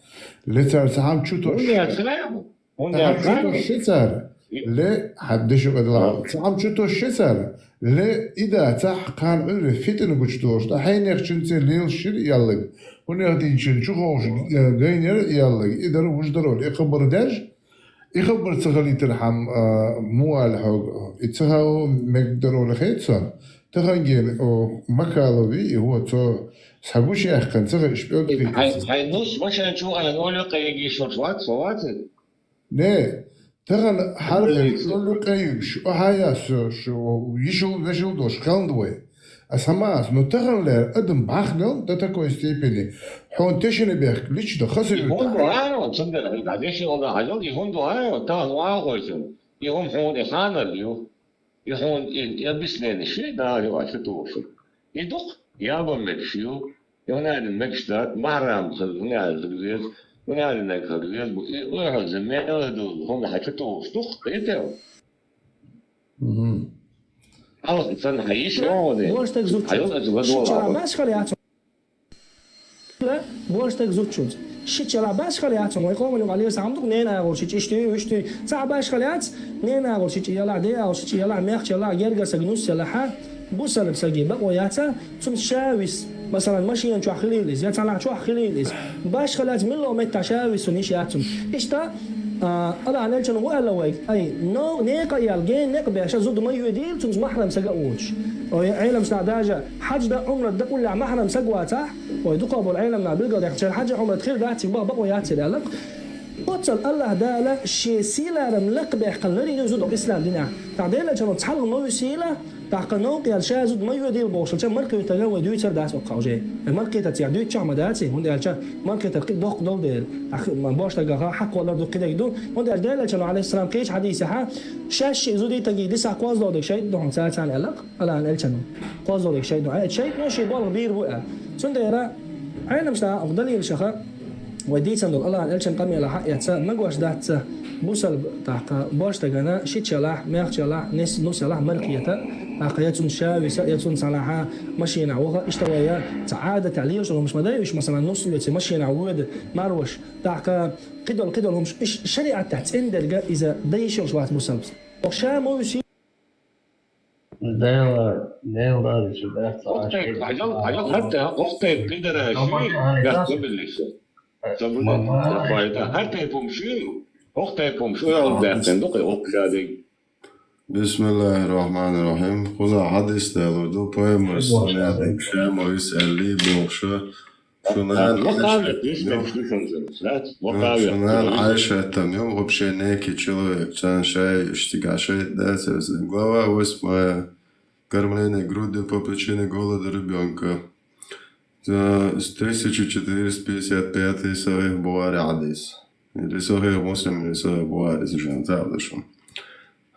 Ле цара ца хьам чу тосуш. ХӀунда аьлла? Ца хьам чу тосуш ше цара. Ле, хьан деша къадала. Ца хьам чу тосуш ше цара. Ле, и дацахь, кхана Ӏуьйре фитна гучудолуш, ткъа хьенехчунца лелаш шира яллаг. ХӀунех дийчун чу ховшу, э, гайнера яллаг. И дара вуж даро, и хабар держ. И хабар ца хилийтархьама, а, муха аьлла хьога? И ца хаа мегаш даро хета сан. Тахана гена, о, Макалов вий, и хӀо цо схьагуш яьккхина, ца хаа, иш пӀелг кхийтта. Хьайн, хьайн нус машен чу хьайн олу кхайгийш вац, вац? Не, тахана хьархе, олу кхайгаш, о, хьан яс, шу, йишул, вешул дош, хелна вай. Ас хьан ма ас, но тахана лер адам бахнел до такой степени, хьуна тешина бехк личда хаса. И хӀунда хьайо, цундела хӀинца дешина олу хьайо, и хӀунда хьайо, тахана вахойсун. И хӀума хьуна и ханал ю. И хьуна и, и объяснение ши, да, ю, а чу тухуш. И дукха, ял бан мегаш ю. И хӀунда аьлла мегаш дац, бахьрам хаза, хӀунда аьлла хаза веза, хӀунда аьлла наг хаза веза бу, и ойхьаза мела ду, хӀунда хьан чу тухуш, дукха, и тел. Мгм. Хьалха санна хьан йиш вогӀу де? Бошдаг зудчуьнца. Хьайолчу ладогӀа. Шичара маьшкара яц. Бошдаг зудчуьнца. Шича ялахь башхала яц, вай къоман юкъахь лелаш цхьа хӀума ду-кх, ненан агӀор шича иштта ю, иштта ю. Цхьа башхала яц, ненан агӀор шича ялахь, ден агӀор шича ялахь, мехкан ялахь, гергарчу сагана нус ялахь, бусалба саге бакъо яц, цунна ша виса. Масалан, машина чохь хилийла иза, я цхьанхьа чохь хилийла иза. Башхала яц, муьлхха а меттехь ша виса цунна йиш яц цунна. Иштта, а, Аллахьан элчано хӀун аьлла вайга? Ай, но, некъа а яьлла, гена некъ а беш, зуда ма йоьдийла, цуьнца махьрам саг а воцуш. Ой, Ӏеламнаха даже хьаьж дан, Ӏумрат дан уллехь махьрам саг вацахь, ой, дукхахболу Ӏеламнах билгалдаьккхина, шайн хьаьж а, Ӏумрат хир дац, цига баха бакъо яц аьлла. Оццул Аллахь Дала шен сий-ларам лакхабаьккхина ларйина зуда ислам динехь. ТӀаккха Делан элчано цхьалха ма висийла, тӀаккха новкъа яьлла ша зуда ма йоьдийла бохуш, марха кхетарг вай дуьйцур дац оцу хьаьжа. Марха кхетар цигахь дуьйцучохь ма дац, хӀунда аьлча марха кхетар кхин доккха долу дела. ТӀаккха бохуш дерг ха, хьакхоллар дуккха дерг ду. ХӀунда аьлча Делан элчано, Ӏалайхиссалам, кхечу хьадисехь, шаьш шиъ зудий, стагий дисахь, кхозлагӀа дерг шайтӀа ду хьуна царна аьлла. Аллахьан элчано. КхозлагӀа дерг шайтӀа ду. Э, шайтӀано шен болх бийр бу аьлла. Цундела Ӏеламнаха оха далилашха вай дийцина долу Аллахьан элчан къамелах хьаэца, магош дац бусалба, тӀаккха божа стагана шича ялахь, мехкан ялахь, нес-, нус ялахь марха кхета, тӀаккха я цунна ша виса, я цунна цхьанхьа машинахь ваха, иштта вай я цхьа Ӏадатехь лелаш долу хӀумаш ма дай уьш, масалан, нус оьций машинахь воьду, марваш, тӀаккха кхидолу, кхидолу хӀумаш, уьш шариӀатехь цӀена дерг иза дан йиш йолуш вац бусалба. Оха ша ма вуьсий. Дела, Дела, Дела, шу дац. Охтайп, хьажал, хьажал, хӀара тайпа, охтайп, пидораш, гац, ца билиса. Ца билиса, ца пайда. ХӀара тайпа хӀума шу, охтайп хӀума шу, ял даьккхина ду, кхин охкададиг. Бисмиллахир-рахманир-рахим. Кхуза хьадис далур ду, пайхамарс, ша ма виса аьллий бохуша. Шун нана Ӏайшат, шун нана Ӏайшат там, вообще некий человек, царна шай, иштта шайтӀа дац. Глава восьмая. Кормление грудью по причине голода ребёнка. Э, с тысяча четыреста пятьдесят пятый Сахих Бухари хьадис. Или Сахих Муслим, или Сахих Бухари, совершенно так же.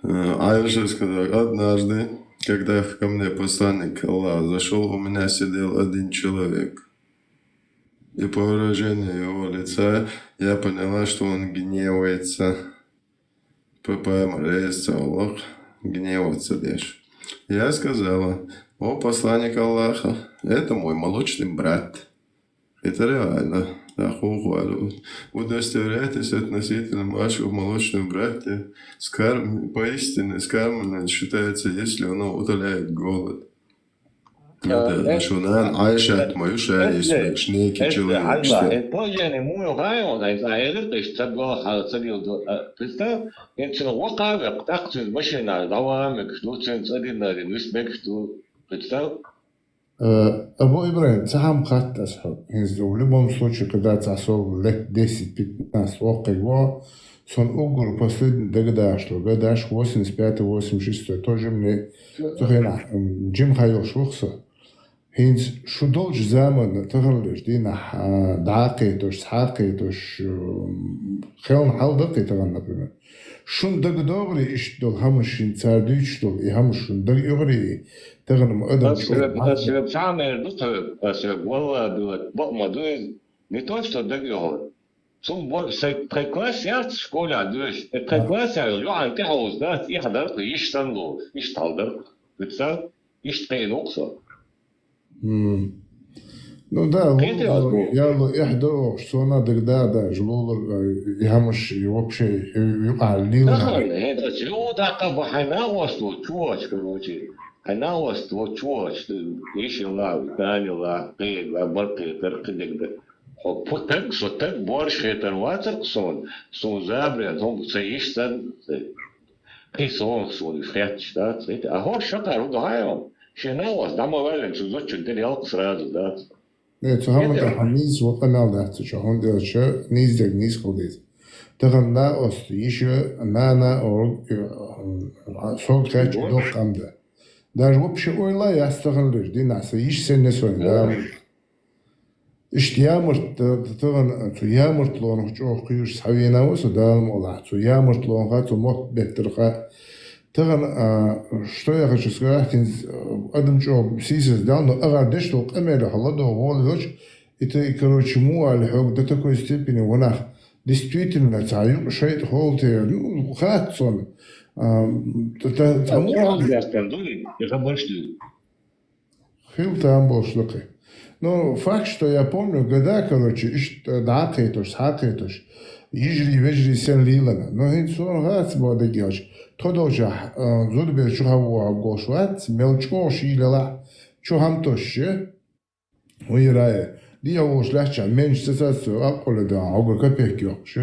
Э, Айша сказала: «Однажды, когда ко мне посланник Аллаха зашёл, у меня сидел один человек. И по выражению его лица я поняла, что он гневается». По поэму рейс Аллах гневаться деш. Я сказала: «О посланник Аллаха, это мой молочный брат». Это реально. Ахуху алу. Удостоверяйтесь относительно вашего молочного брата. Скарм-, поистине скармливание считается, если оно утоляет голод. Э, шун нана Ӏайшат ма ю ша, если некий человек, что. Э, положение муха хьайон, ай, ай, ай, ай, ца бо, ха, ца бил до, э, представь, ин цуьнан вакха векх, тӀаккха цуьнан машина дӀаван мегаш ду, цуьнан цӀа дина дина вис мегаш ду, представь. Э, Абу Ибрахим, цхьа хӀума хатта аса хьо. ХӀинца в любом случае, когда цхьа со лет десять-пятнадцать воккхаг ву, сон уггар последний дагадахьаш ду, гадаш восемьдесят пятый, восемьдесят шестой, тоже мне, цу хенахь, м, жимхьа йолуш ву-кх со. ХӀинца шу долчу заманна таханлерчу дийнахь, а, дӀа а кхетош, схьа а кхетош, м, хелхина хьал дан кхин тахана, например. Шуна дагадогӀарий иштта долу хӀамаш, шуна цара дуьйцуш долу и хӀамаш шуна дагайогӀарий, тахана ма адам чӀогӀа. Аса веб, аса веб цхьа а мер ду тхо веб, аса веб, валла, билат, бакъ ма ду иза. Не то, что дагайогӀар. Цунна бо-, сайн тхайн класс яц школехь доьшуш, э, тхайн классехь йолу юьхьанца тӀехьовза дац, и хьадар кху йиш санна лоруш, иштта хьал дар кху. Представь, иштта кхиъна ву-кх со. М. Ну да, кхетий лулур, ас боху? Ялла эхь до охуш, сона дагадогӀу даже лулур, э, и хӀамаш, и вообще, и юкъахь лелла. Тахана, хӀинца ас юха даккха бан хьайн накъост волчу чу воцуш, короче. Хьайн накъост волчу чу воцуш, йиш йилла, нана йилла, кхин а йилла, бакъ кхетар, кхидерг дар. Хьо пу-, таг, со таг борш хетар вацара-кх суна, суна забарен, хӀума ца йиш санна, кхин сонах суна уьш хетташ дац, а хӀорш шакхар хӀун ду хьайо, шен накъост дӀа ма ваьллина, цу зудчун тӀе ялкъа сразу дац. Э, цу хӀаман тӀехь нийса ву къамел дац цу чохь, хӀунда аьлча нийса дерг нийса хила деза. Тахана накъост йиш а, нана а, э, сога хаьттича доккха къам дан. Даже вообще ойла яц таханлерчу дийнахь сан йиш санна, сон, да. Иштта ямарт, т-, т-, тахана цу ямартлонах чӀогӀа кхоьруш схьавеана ву со, Дала мукъ лахь, цу ямартлонах а, цу мотт беттарх а. Тахана, а, что я хочу сказать, хӀинца, а, адам чӀогӀа сийсаз дал, но агӀор деш долу къамелехь ладогӀа волавелча, и тӀе, и, короче, муха аьлла хьоьга до такой степени ванах, действительно, цхьа юкъа шайтӀа хӀолла те, ну, хац цунна. А, т-, т-, цхьа муха аьлла. Хила там болуш лакхе. Ну, факт, что я помню, года, короче, иштта дӀа а кхеташ, цхьа а кхеташ, йижарий-вежарий санна лелаш. Ну, хӀинца сона хац, бо дагадоагӀаш, тхо долчохь, а, зудабер чу хьавоагӀарг волуш вац, мел чӀогӀа шийла лелахь, чу хӀума тосуш, вай рая, дӀа а волуш лаьттачохь, менш ца цац, аккхула дан, хьогара капек йоккхуш.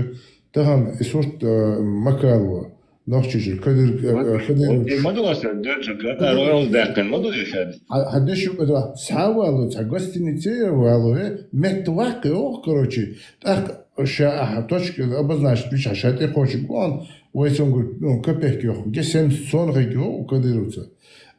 Тахана и сурт, а, Макалова, Нохчийчуьра Кадыр-, а, Кадыров. Вот, вот, и ма ду аса, дерча, а, а, роялс даьккхина, ма ду и шаьда. Хьа, хьа деш юкъа ду, цхьа а валу, цхьа гостинице а валу, э, метта ваккха йоху, короче, тӀаккха ша ахьа точка обозначить вича ша тӀекхочуг вон, вай цуьнгара, ну, капек йоху, ге семьдесят сона хиг йоху Кадыровца.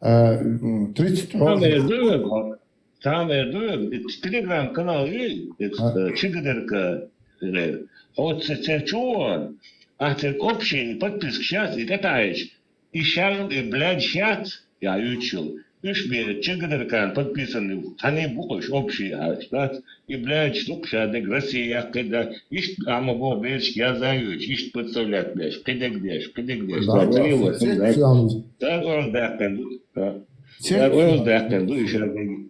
А, м, тридцать хьо. Цхьа эр ду вега, цхьа эр ду вега, и Telegram-канал ю, и, э, Чигадерка, э, хьо ца, ца чу вон, ахь церг общий подписка шац, и тӀетаьӀаш, и шаьлла, и блядь шац, я ючил. Уьш бе Чигадеркана подписан ю, цхьаьна бу-кх уьш общий, а, шац, и блядь штук ша дерг Россия яккхий да, иштта а ма боху берашка яза а йоьцуш, иштта подставлять беш, кхидерг деш, кхидерг деш, да, да, да, царила, да, да, да, да, да, да, да, да, да, Церг- Дар ойла даьккхина ду и шаргӀи.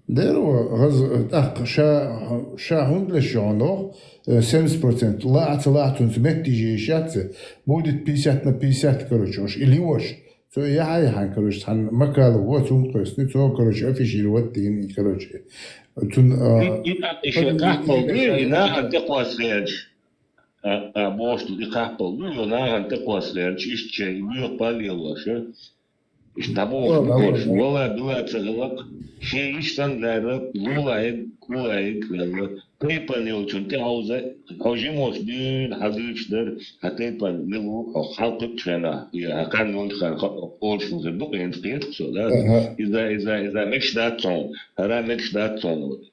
Дера ву, хаза, тӀаккха ша, ша хӀунда леш йогӀу нох, э, семьдесят процент лаьа ца лаьа цунца меттиже йиш яц, будет пятьдесят на пятьдесят, короче, уж или уж. Цо яхьа-яхьа, короче, цхьана Макалов ву, цунга кхоьссина, цо, короче, афишировать дина, и, короче, цун, а, И, и, и шен кхахпал ду, и нахана тӀекхоссалерча. А, а, бохуш ду, и кхахпал ду, йо, нахана тӀекхоссалерча, иштта шайн и боьха пал лелош, а? Иштта дӀабохуш ду, короче, вала, била ца хилла-кх, шен йиш санна лаьрра, лулахь, кулахь ваьлла, тайпана йолчун тӀе хьовза, хьо жимачу дуьйна хьан дуьйцуш дара, хьан тайпана мила ву, хьо хьалкхуьучу хенахь, и хьан хан йолчу хенахь, хо-, олуш хир ду-кх, хӀинца кхета-кх со, да? Аха. Иза, иза, иза мегаш дац хьуна, хӀара мегаш дац хьуна, вот.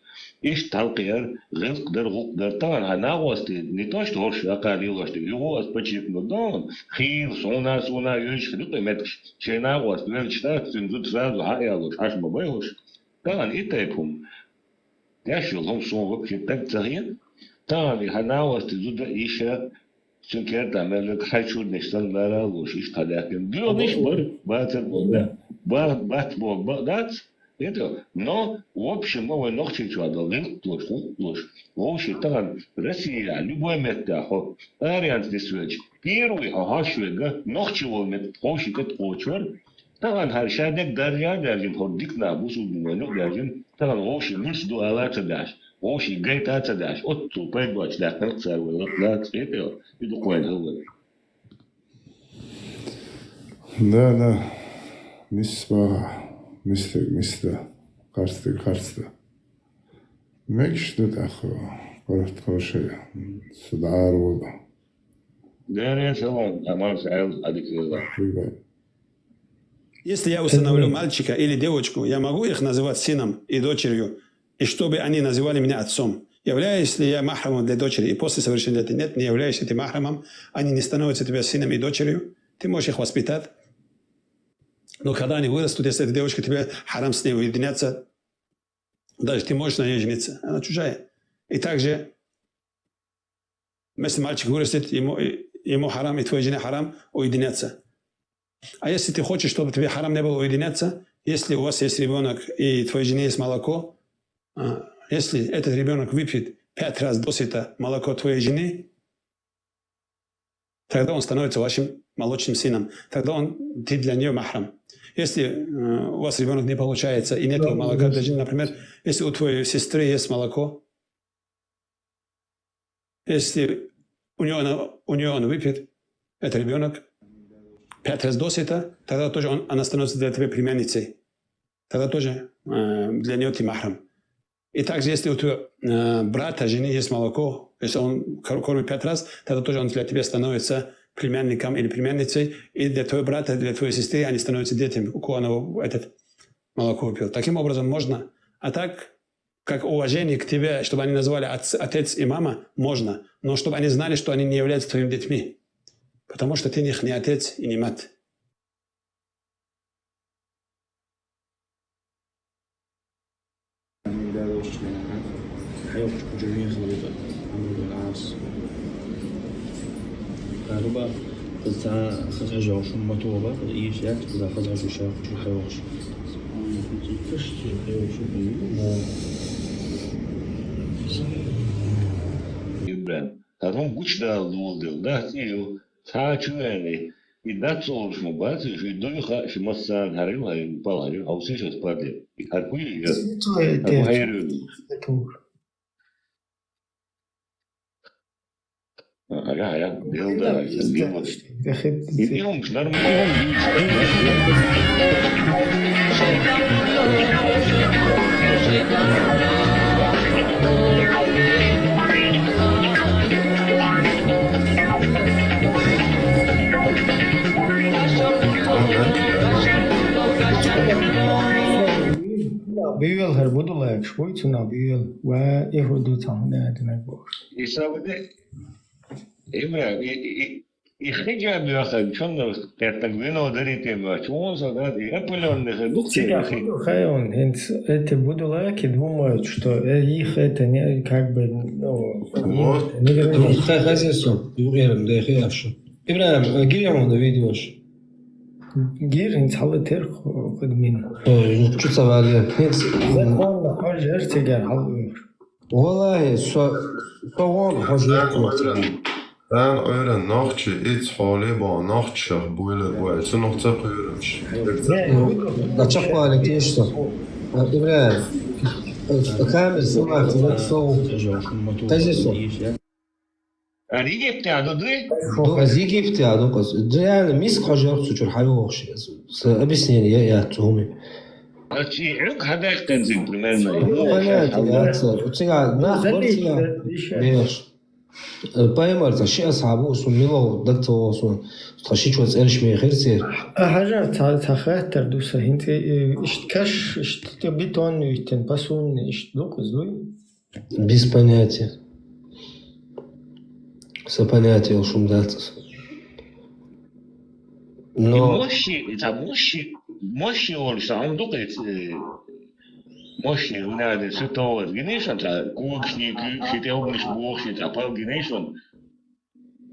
Иштта хьалкхера, гӀиллакх дара, гӀуллакх дара, тахана хьан накъостий, не то что хӀорш а кхара лелош дерг, юха аса подчеркнуть ду хьуна, хийла, суна, суна, йоьжуш хир ю-кх и меттигаш, шайн накъост велча, цуьнан зуда сразу хьа а ялош, хьаша ма байхьуш. Тахана и тайпа хӀума. Деш йолу хӀума суна вообще таг ца хета. Тахана и хьан накъостий зуда а, йиша а, цуьнан кертахь мел верг хьайн чуьрнаш санна лара а луш, иштта хьан даьккхина. Доьхнаш а бара, бацар а боху, да. Ба-, бац боху, бакъ дац. Это, но, в общем, ма вай Нохчийчохь долу гӀиллакх долуш, гӀуллакх долуш, вовший тахана Россия, любой меттехь хьо аренца нисвелча, первый хьо хьош верг, нохчи волу меттехь вовший тӀе кхочур, тахана хӀара ша дерг даржа а даьржина, хӀора дика нах бу суна вайна а даьржина, тахана вовший луьйш ду ала а ца деш, вовший гайта а ца деш, оццул пайда боцуш даьккхина цара вай лакха лаца, это, и дукха вайна хилла. Да, да. Мисс баха, мистаг, миста, харцдаг, харцда. Мегаш ду тӀаккха, паргӀат кхо шайн, со дӀа ара волу. Дера салам, Амар Саил, Адик Лила. Привет. Если я усыновлю мальчика или девочку, я могу их называть сыном и дочерью, и чтобы они называли меня отцом? Являюсь ли я махрамом для дочери, и после совершения лет нет, не являешься ты махрамом, они не становятся тебе сыном и дочерью, ты можешь их воспитать. Но когда они вырастут, если эта девочка, тебе харам с ней уединяться, даже ты можешь на ней жениться, она чужая. И также, если мальчик вырастет, ему, ему харам, и твоей жене харам уединяться. А если ты хочешь, чтобы тебе харам не было уединяться, если у вас есть ребенок и твоей жене есть молоко, а, если этот ребенок выпьет пять раз досыта молоко твоей жены, тогда он становится вашим молочным сыном. Тогда он, ты для нее махрам. Если, э, у вас ребенок не получается и нет молока для жены, например, если у твоей сестры есть молоко, если у нее она, у нее он выпьет, этот ребенок, пять раз досыта, тогда тоже он, она становится для тебя племянницей. Тогда тоже, э, для нее ты махрам. И также, если у твоего, э, брата, жены есть молоко, если он кор-, кормит пять раз, тогда тоже он для тебя становится племянником или племянницей, и для твоего брата, для твоей сестры они становятся детьми, у кого она этот молоко выпила. Таким образом можно. А так, как уважение к тебе, чтобы они называли отц-, отец и мама, можно, но чтобы они знали, что они не являются твоими детьми, потому что ты их не отец и не мать. Ибран, хӀара хӀума гучадала доладелла, да, цӀи ю? Цхьа а чу веана, и дац олуш ма бац, шуьга дуй хаьа, ши массарна хӀара ю, хӀара ю, пал хӀара ю, хьовсийша ас, паргӀат. ХӀара хӀун ю? ХӀара хӀун хьайр ю? Ага, ага, дело да, дело. Буьйла хӀара будулайкаш буй, цунах буьйла. Ва, и хӀу ду цхьа хӀума аьлла динарг бохуш. И сагӀа де, Ибрахим, и, и, и, и хиджаб яхар, чунна кхеттаг вино дарите моьтту, чун со дад, и опылённый хир ду. Цигахь хир ду, хай он, хӀинца эти будулайки думают, что, э, их это не, как бы, ну, вот, не вернёт. Хай хазир со, югерам, да, хай ашу. Ибрахим, э, гири хьуна видеош? Гир, хӀинца хьала терху, э, куд мин. Ой, ну, чу ца вале. ХӀинца. Законно хьожар цигара хьала уьйр. Валлахи, со, со вон хьожар. Дан Ӏуьйран нохчи, иц хьоле бо нохчах буйлар вай, цунах ца кхуьйранаш. Не, да чакхвале тешта. Ибрахим, камера снимает, вот со. Хазир со. А Египте а ду дуй? Ду, аз Египте а ду, аз. Реально, миска хьожарх цу чуьра хьайогӀуш. Са объяснение я, я цу хӀуми. А чи хьуьг хьадаьккхина цига примерно? Ну, понятно, я ца. Цига нах бар цига. Беш. Э, пайхамар ца ши асхьаб ву, сун мила ву, даг ца вогӀу сун. Тха ши чо цӀераш мехира церан. А хьажар ца, ца хаттар ду са хӀинца, э, ишт каш, ишт бетон виттин, пасунни, ишт ду, къуз дуй? Без понятия. Са понятие йолуш хӀума дац аса. Но и мощи, ца мощи, мощи волуш ца хӀума ду кхин, э, мощи, надо святого, гинийшан ца когаш никуьйкаш, и тӀе хӀуманаш бохуш, и ца пал гинийшан.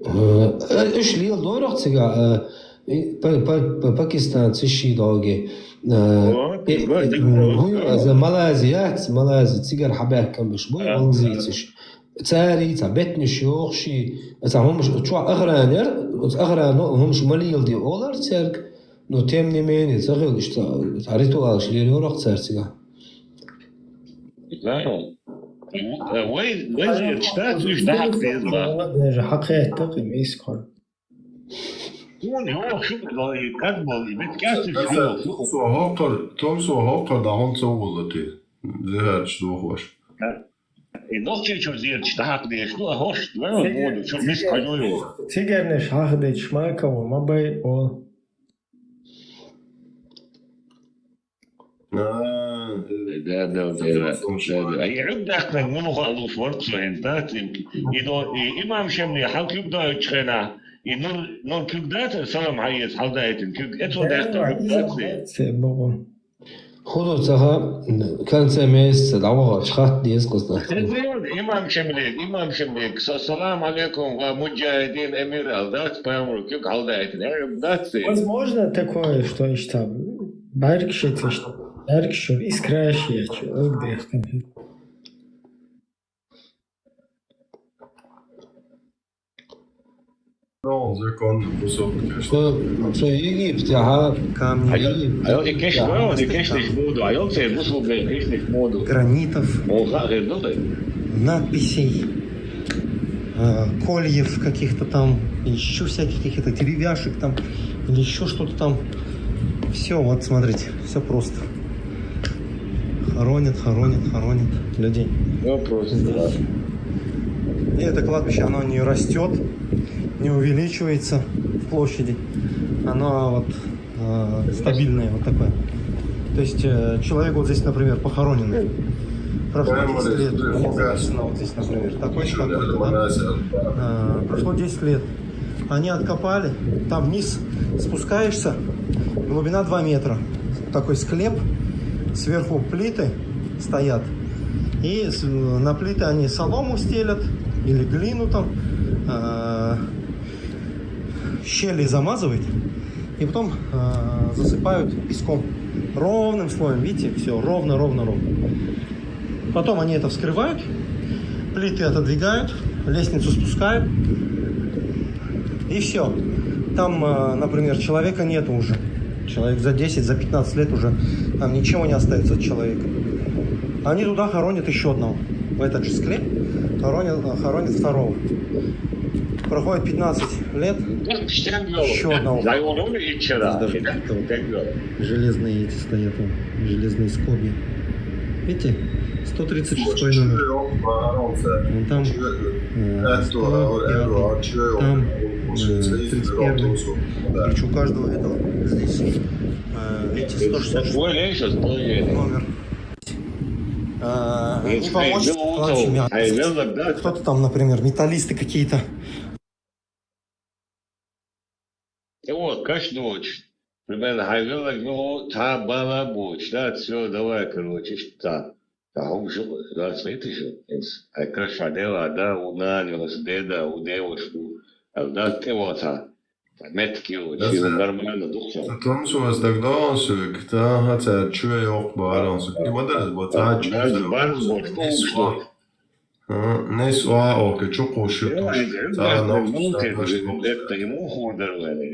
Э, уьш леладорах цига, э, и па-, па-, па-, пакистанцы ши догги. Э, вот, и, вот, и, вот. Хьуй, аза малази яц, малази цигара хьабаьхкам беш буй, а, малазийцаш. Цари, ца бетнаш йохуши, ца хӀумаш, чохь охрана яр, оцу охрана хӀумаш ма леладе олар цаьрга, но тем не менее, ца хилла иштта, ца ритуалаш лелорах цаьрцига. Знаю. Вай, вай зерча дац, уьш дахьа деза ма. Даже хьакхетта кхин мискхор. Хьуна йохуш ю, и как бол, и бет каьсташ йохуш ю. Тумсо хӀокхур, тумсо хӀокхур дахьун ца волла те. Зехарча дохош. И нохчийчуьра зерча дахьа дезаш ду, а хӀорш, вайн моду, чуьра миска хьажо йоху. Цигарнаш хьаха дечу шмаково ма бай, о. А, э, да, да, да, да, да. А и хьуьг даьккхинарг муха луш вара цо хӀинца, да, цинки? И до, и имам Шемли хьал куьг доуьйтучу хенахь, и нур, нур куьг дац, салам хьаэца хьалдаийтина куьг, эцо даьккхина куьг дац. Се боху? ХӀун ду ца хаьа, конце месяца дӀавахарчу хатта деза кхуза. Имам Шемли, имам Шемли, са-, салам алейкум, ва муджахидин эмир ал дац, пайхамар куьг хьалдаийтина, э, дац. Возможно такое, что иштта бӀаьргаш яц иштта, бӀаьргаш чуьра искраш яц, ог дехкан. Ну, законно, кусок, конечно. Цо, цо Египте, ага. Камни. Айо, Египте. Айо, и кеш, да, и кеш деш моду, айо, цо бусулба кеш деш моду. Гранитов. О, ха, хир ду. Надписей, э, кольев каких-то там, ещё всяких каких-то деревяшек там, или ещё что-то там. Всё, вот смотрите, всё просто. Хоронят, хоронят, хоронят людей. Всё просто, да. Здесь. И это кладбище, оно не растёт, не увеличивается в площади. Оно вот, э, стабильное, вот такое. То есть, э, человек вот здесь, например, похороненный. Прошло десять лет, у них записано вот здесь, например, такой-то, такой-то, да? Э, прошло десять лет. Они откопали, там вниз спускаешься, глубина два метра. Такой склеп, сверху плиты стоят. И с-, на плиты они солому стелят или глину там, э, щели замазывают. И потом, э, засыпают песком. Ровным слоем, видите, все ровно, ровно, ровно. Потом они это вскрывают, плиты отодвигают, лестницу спускают. И все. Там, э, например, человека нету уже. Человек за десять, за пятнадцать лет уже, там ничего не остается от человека. Они туда хоронят еще одного, в этот же склеп хоронят, хоронят второго. Проходит пятнадцать лет, еще одного. Железные эти стоят, вон, железные скобья. Видите? Сто тридцать шестой номер. Вон там, э, сто пятый, там, э, тридцать первый. Короче, у каждого этого здесь, э, видите, сто шестьдесят шестой номер. Э, не помочь кладбищу мертвых. Кто-то там, например, металлисты какие-то. И вот, каждую ночь, примерно, хьайгӀалаг мила цхьа бала боч, да, всё, давай, короче, иштта. Та хӀума шу, да, слышишь, эс, хьай каш хьадела, да, у нани, у деда, у девушку, а, да, тӀе ваца. Та метки у, да, чи нормально духса. Та тунсу вас так донсу, та хьа ца чуе йохк баронсу. Ти мадарас бо ца чуе. Барс бо, что? А, не суа оке, чу кушу туш. Ца нохча.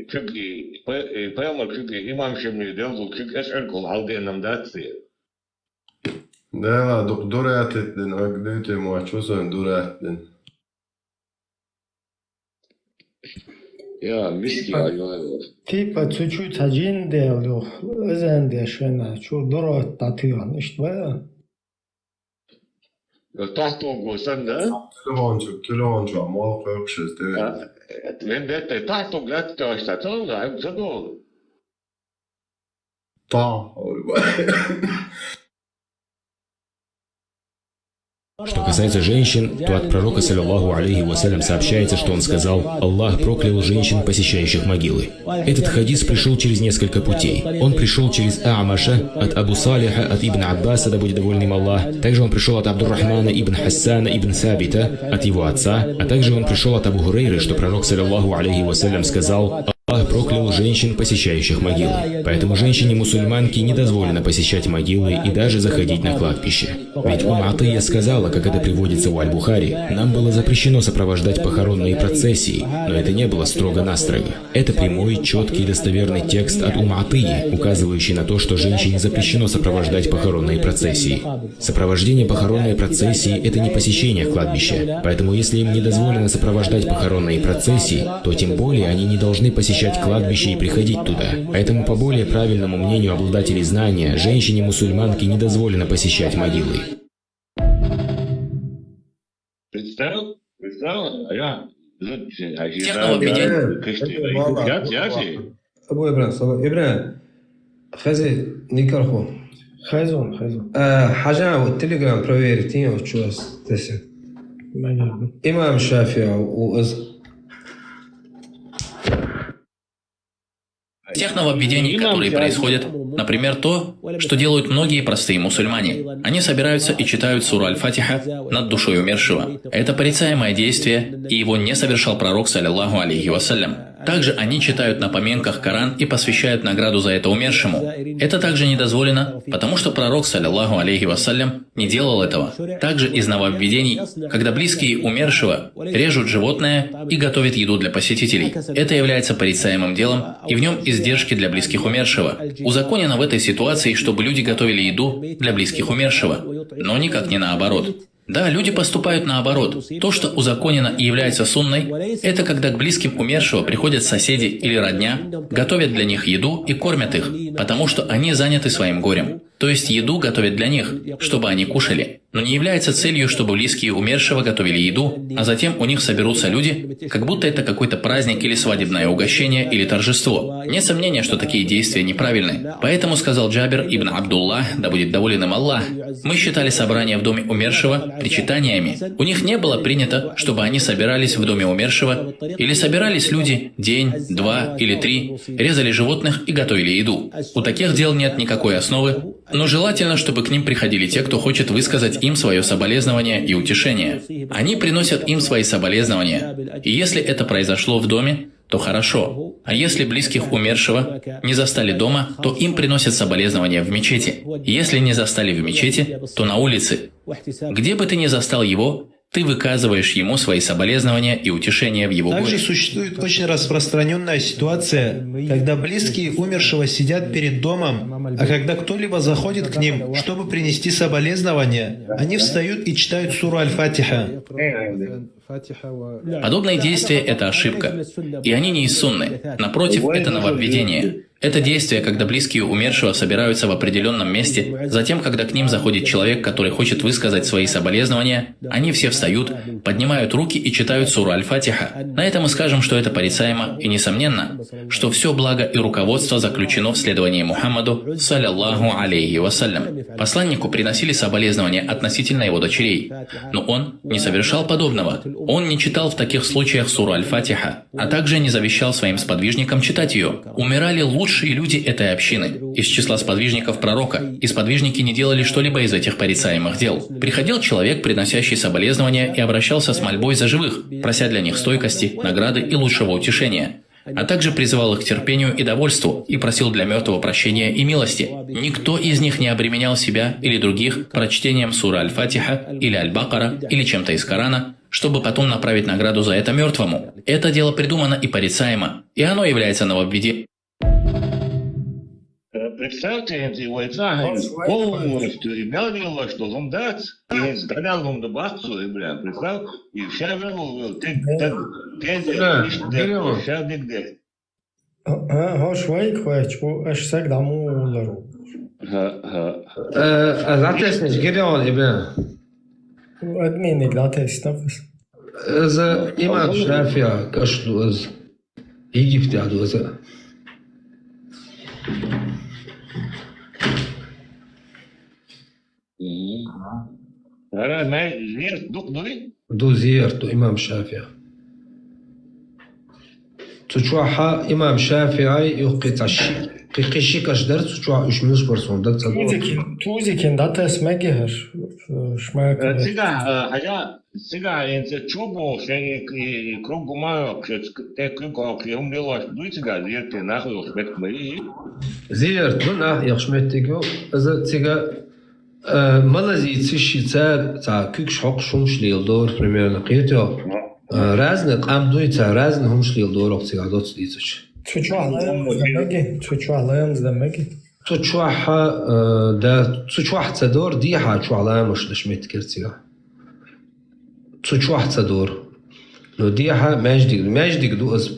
Чуги, пе-, э, пейгамбар чуги, имам Шемли делгул чуги, эшӀаргул хьалденам даци. Дела, дук дуратитдин, агдуйте ма чу сон дуратдин. Я, миски, типа, ай, ай, ай. Типа, чуть-чуть ца жин дел, ёх, эзен де шена, чу дурат татыган, ишт ба? Тахтуг гусан, да? Телефончик, телефончик, мол, кык шесть, да. А, мен де, тахтуг латта ашта, тонга, ай, задол. Та, ой, ба. Что касается женщин, то от пророка, саллаллаху алейхи ва саллям, сообщается, что он сказал: «Аллах проклял женщин, посещающих могилы». Этот хадис пришел через несколько путей. Он пришел через А'маша, от Абу Салиха, от Ибн Аббаса, да будет доволен им Аллах. Также он пришел от Абдуррахмана ибн Хассана ибн Сабита, от его отца, а также он пришел от Абу Хурейры, что пророк, саллаллаху алейхи ва саллям, сказал: «Аллах проклял женщин, посещающих могилы». Поэтому женщине-мусульманке не дозволено посещать могилы и даже заходить на кладбище. Ведь Умм Атыйя сказала, как это приводится у Аль-Бухари: «Нам было запрещено сопровождать похоронные процессии, но это не было строго-настрого». Это прямой, четкий и достоверный текст от Умм Атыйи, указывающий на то, что женщине запрещено сопровождать похоронные процессии. Сопровождение похоронной процессии — это не посещение кладбища. Поэтому, если им не дозволено сопровождать похоронные процессии, то тем более они не должны посещать кладбище и приходить туда. Поэтому, по более правильному мнению обладателей знания, женщине-мусульманке не дозволено посещать могилы. Представил? Представил? А я, ну, а я, техного бедения. Я, я, я, я, я, Абу Ибрагьим, салам. Ибрагьим, хези никарху. Хезун, хезун. Э, хьажа, вот Telegram проверить, вот чё здесь. Имам Шафии у из тех нововведений, которые происходят, например, то, что делают многие простые мусульмане. Они собираются и читают суру Аль-Фатиха над душой умершего. Это порицаемое действие, и его не совершал пророк, саллаллаху алейхи вассалям. Также они читают на поминках Коран и посвящают награду за это умершему. Это также не дозволено, потому что пророк, саллаллаху алейхи вассалям, не делал этого. Также из нововведений, когда близкие умершего режут животное и готовят еду для посетителей. Это является порицаемым делом, и в нём издержки для близких умершего. Узаконено в этой ситуации, чтобы люди готовили еду для близких умершего, но никак не наоборот. Да, люди поступают наоборот. То, что узаконено и является сунной, это когда к близким умершего приходят соседи или родня, готовят для них еду и кормят их, потому что они заняты своим горем. То есть еду готовят для них, чтобы они кушали. Но не является целью, чтобы близкие умершего готовили еду, а затем у них соберутся люди, как будто это какой-то праздник или свадебное угощение или торжество. Нет сомнения, что такие действия неправильны. Поэтому сказал Джабир ибн Абдуллах, да будет доволен им Аллах: «Мы считали собрание в доме умершего причитаниями. У них не было принято, чтобы они собирались в доме умершего, или собирались люди день, два или три, резали животных и готовили еду. У таких дел нет никакой основы, но желательно, чтобы к ним приходили те, кто хочет высказать им своё соболезнование и утешение. Они приносят им свои соболезнования. И если это произошло в доме, то хорошо. А если близких умершего не застали дома, то им приносят соболезнования в мечети. Если не застали в мечети, то на улице. Где бы ты ни застал его, ты выказываешь ему свои соболезнования и утешение в его горе. Также существует очень распространенная ситуация, когда близкие умершего сидят перед домом, а когда кто-либо заходит к ним, чтобы принести соболезнования, они встают и читают суру Аль-Фатиха. Подобные действия — это ошибка, и они не из сунны. Напротив, это нововведение. Это действие, когда близкие умершего собираются в определенном месте, затем, когда к ним заходит человек, который хочет высказать свои соболезнования, они все встают, поднимают руки и читают суру Аль-Фатиха. На это мы скажем, что это порицаемо, и несомненно, что все благо и руководство заключено в следовании Мухаммаду, салляллаху алейхи ва саллям. Посланнику приносили соболезнования относительно его дочерей, но он не совершал подобного. Он не читал в таких случаях суру Аль-Фатиха, а также не завещал своим сподвижникам читать ее. Умирали лучшие люди этой общины, из числа сподвижников пророка, и сподвижники не делали что-либо из этих порицаемых дел. Приходил человек, приносящий соболезнования, и обращался с мольбой за живых, прося для них стойкости, награды и лучшего утешения, а также призывал их к терпению и довольству и просил для мертвого прощения и милости. Никто из них не обременял себя или других прочтением суры Аль-Фатиха или Аль-Бакара или чем-то из Корана, чтобы потом направить награду за это мертвому. Это дело придумано и порицаемо, и оно является нововведением. Представьте, эти войца, они полностью и мелкие, что ломдать, и с дорогом до бахцу, и, бля, представь, и вся веру, ты, так, пенсия, Да, лишь, да, берём. Вся нигде. Ха, ха, швейк вайч, бу, аш саг даму улару. Ха, ха. Э, а затеснеш гирён, и, бля. Админник затес, тафас. Э, за имам Шафия, кашлу, э, Египте аду за. Мгм. Ара, май, зиярат дук дуй? Ду зиярат ду имам Шафия. Цу чухьа имам Шафиай юхкъи цаши. Къи къиши каш дар цу чухьа уьш мюш барсон даг ца ду. Тузикин, тузикин датес мегихаш, шмак. Э, цига, э, хажа, Сига, э, ца чубу, се, э, э, круг гумайо, се, те круг, э, ум лилаш дуй цига, зиярат нах йохмет май. Зиярат ду нах йохмет тигу, за цига, э, малази циши ца, ца кук шок шумш лил дор, примерно, киртё. Э, разный къам дуй ца, разный хумш лил дор, цига доц дицаш. Цу чухьа лаямз да меги, цу чухьа лаямз да меги. Цу чухьа, э, да, цу чухьа ца дор, дихьа чухьа ламаш даш мет кер цига. Цу чухьа ца дор. Но дихьа междик, междик ду аз.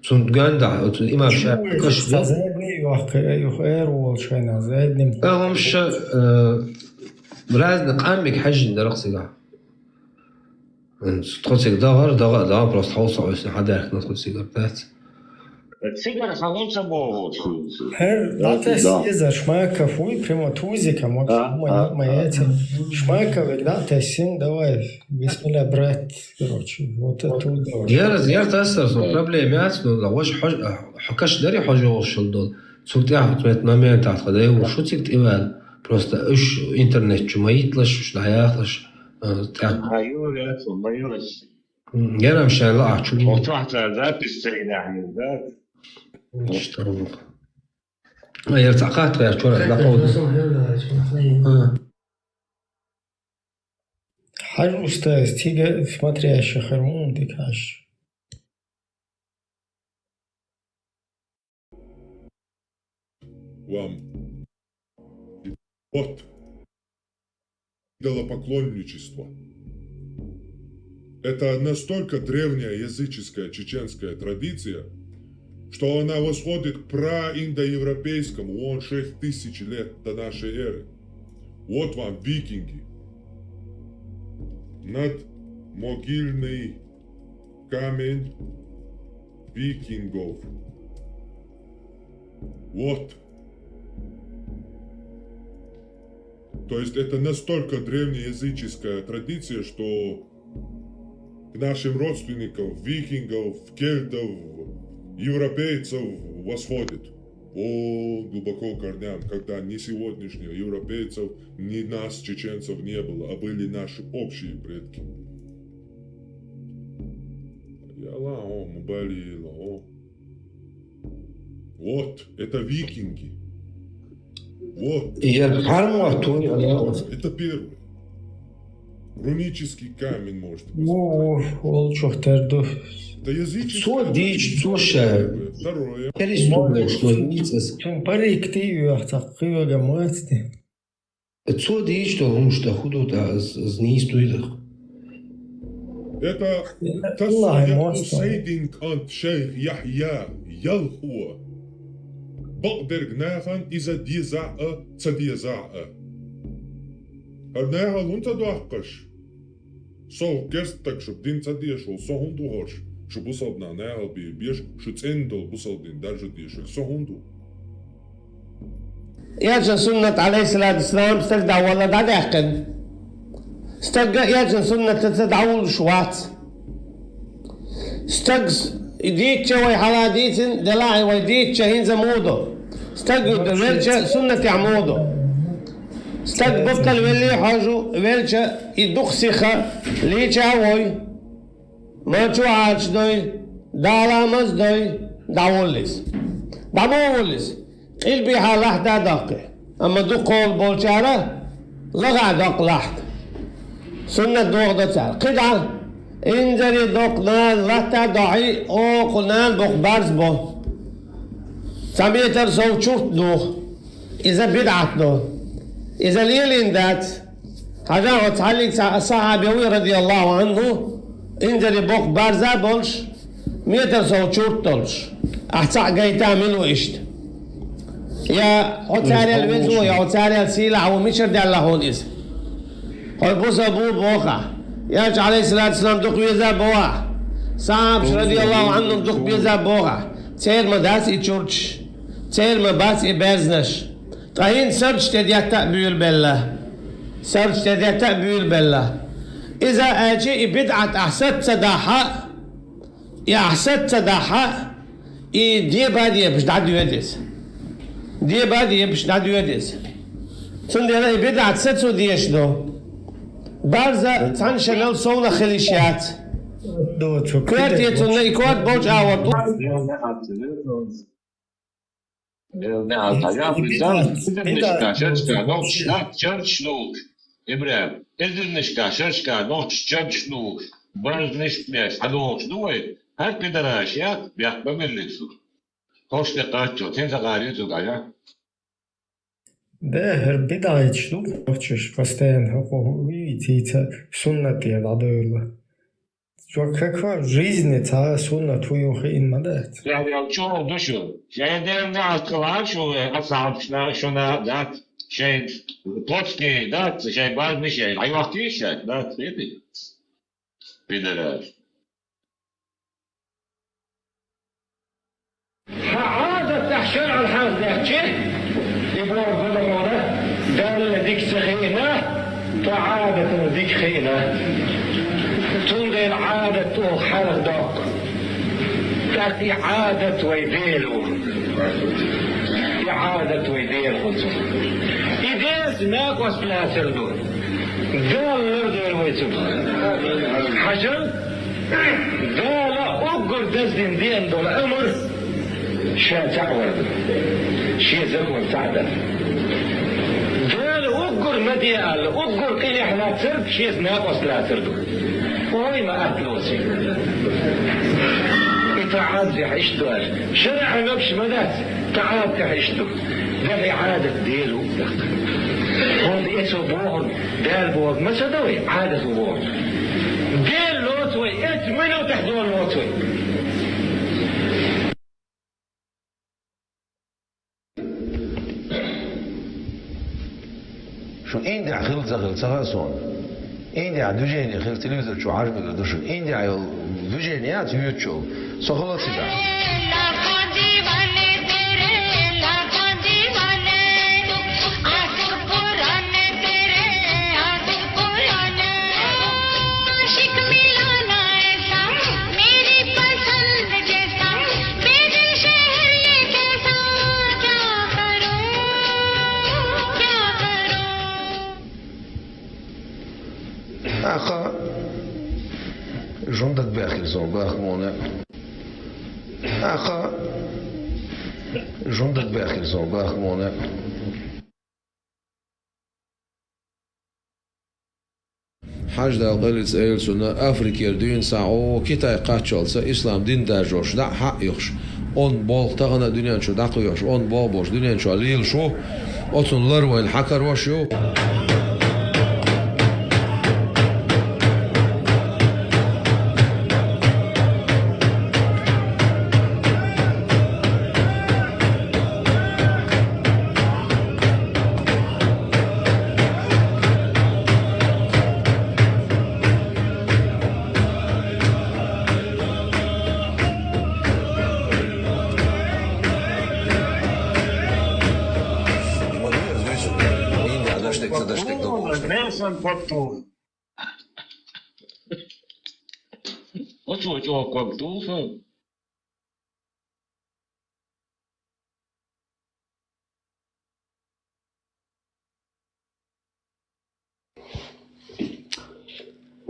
Цун ганда, цун имам Шафи каш ду. Задний юх, юх эр вол шайна, задний. Э, хумша, э, разный къамик хажин дарах цига. Тхо цига дагар, дага, дага просто хьо са ойсна хьадархна тхо цигар дац. Цигар хьалунца богу. Хер, да, датес да. Еза шмака фуй, прямо тузика, мо, а, мо, а, мо, а. Эти. Шмака век датес син, давай, бисмилля, брат, короче, вот это вот. Яр, яр тасар, со проблема яц, но да, ваш хож, а, хакаш дари хожо шулдол. Цугтя хутмет момент атха, да, его шуцик тивал. Просто уж интернет чу маитлаш, уж даяхлаш. Э, тӀаккха. Майор яц, майор яц. М, ярам шайла а чу. Отвахта запись цейнахни, да? Что? А я цахат я чура да ход. А. Хаж устаз, тига смотрящий харун дикаш. Вам. Вот. Идолопоклонничество. Это настолько древняя языческая чеченская традиция, что она восходит к праиндоевропейскому, он шесть тысяч лет до нашей эры. Вот вам викинги. Надмогильный камень викингов. Вот. То есть это настолько древнеязыческая традиция, что к нашим родственникам, викингов, кельтов, европейцев восходит. По глубоко корням, когда ни сегодняшнего европейцев, ни нас, чеченцев, не было, а были наши общие предки. Яла, о, мубали, о. Вот, это викинги. Вот. Я ханма туй, а я вот. Это первый. Рунический камень можете посмотреть. О, о, волчох терду. Это языческий. Цо дийча, цо шаьра. Второе. Переступаешь, что ницца. Цун парик ты, я так, кывага мацти. Цо дийча, что хӀумаш да хӀу ду, да аз, аз нийса дуй даха. Это Аллах тасвияту мостон. Сайдин кӀант шайх Яхья, ялхо. Бакъдерг нахана иза дезахь а, ца дезахь а. ХӀара нахала хӀунда ца доаккхаш? Со керста стаг, шуьга дин ца дезаш волу со хӀунда ву хӀорш? Шу бусалба нах нахала бе-, беш, шу цӀена долу бусалба дин даржа дезаш со хӀунда ву? Элчан суннат, алейхиссалату вассалам, стаг дӀавалла дӀадаьккхина. Стаг а элчан суннатаца дӀавуллуш вац. Стаг с-, и дийцча вай хьала дийцина, делахь а вай дийцча хӀинца муха ду? Стаг велча суннатехь муха ду? Стаг баккъал велли хьожу, велча и дукха сиха лийча а вой. Мачо Ӏачадой, Дала маз дой, дӀаволлис. ДӀабовллис. Къилбехьа лахьта а доккхи. Амма дукхахволу болчара лахахь доккху лахьта. Суннат дохадо цара. КхидӀа, инзаре доккху нана латта а дохьий, оха нана боккху барз бо. Цхьа метр сов чурт ду. Иза бидӀат ду. Иза лелийна дац. Хьажахь, оцу хьаллиг цхьа сахьаби вуй, радияллаху анхӀу, инзаре боккху барза а болуш, метр сов чурт долуш. Ахь цхьаъ гайта мила ву иштта? Я хьо царел веза ву, я хьо царел сийлахь ву, мичара даьлла хьуна иза? Хьо бусалба ву бохахь. Элча, алейхиссалату вассалам, дукха веза бохахь. Сахьабаш, радияллаху анхӀум, дукха беза бохахь. Церан ма дац и чурташ. Церан ма бац и берзанаш. Ткъа хӀинца сардаш тӀедетта а буьйлабелла. Сардаш тӀедетта а буьйлабелла. Иза аьлча и бидӀат ахь саца дахьа, и ахь саца дахьа, и деба а дебаш дӀадоьду иза. Деба а дебаш дӀадоьду иза. Цундела и бидӀат сацо дезаш ду. Барза цхьана шанал совнах хила йиш яц. Коьрте цунна и корта болчу агӀор ду. Эзарнашкахь шерашкахь нохчаша чардаш ду, ИбрахӀим, эзарнашкахь шерашкахь нохчаша чардаш ду, барзанаш беш хьадохуш ду вай, хӀара пидараш яц, бехк ма биллина цо. ХӀорш тӀе кхаччалц, хӀинца гӀара ю цу гӀайгӀа. Бехар бидӀайташ ду, нохчаша постоянно хӀокху вуй, ца суннат тӀера дӀадевлла. Чо как в жизни цхьа а суннат ву юха хиъна ма дац. Ша дел чӀогӀа ду шу. Шайн ден неӀалт кхалар шу, асхьабашна, шуна дац. Шайн плотский дац, шайн барзни шайн. Айвахтий шайн, дац, хети? Пидораш. Хьан Ӏадат тӀехь шарӀал хьаздехчи, и боху гуламона, Далла дика ца хиъна, ткъа Ӏадатал дика хиъна. Цундела Ӏадат оха хьалха доккху. ТӀаккха и Ӏадат вай Дела ву. И Ӏадат вай Дела ву цу. И Делаца накъост лацар ду. Дала лардойла вай цунах. Хьажал, Дала уггар даздина деана долу амр ша цхьаъ вар ду. Шен закон цхьаъ дар. Дала уггар ма де аьлла, уггар къинехь лацар, шеца накъост лацар ду. Ой, ма атта лоций. И тӀаӀатехь иштта ду аьлла. ШарӀехь лапаш ма дац, тӀаӀатехь иштта ду. Дала и Ӏадат Дела ву тӀаккха. ХӀунда эцо бохург, Дала бохург ма ца до вай, Ӏадат ву бохург. Дела лоцу вай, эцу минотехь Дела лоцу вай. Шу Индехь хилла ца хилла ца хаьа суна. Индехь движение хилла телевизор чу хьажа мегар ду шуна. Индехь йолу движение яц йоьдучу йолу. Со хала ца дахь. Аха, жундак бехкира сон бахмуна. Аха, Жундак баьхкира со бахмоне. Хьаждал къали цӀе йолчунна Африкера дуьйна схьа гӀо Китай кхаччалца ислам дин даржош дӀа а хьаъ юхаш, он болх тахана дуьнен чу дӀакхоьхьуш, он болх болуш дуьнен чу лелаш ву, оцунна лар вайна хьакарош ю. Оцо чӀогӀа ког тулсан.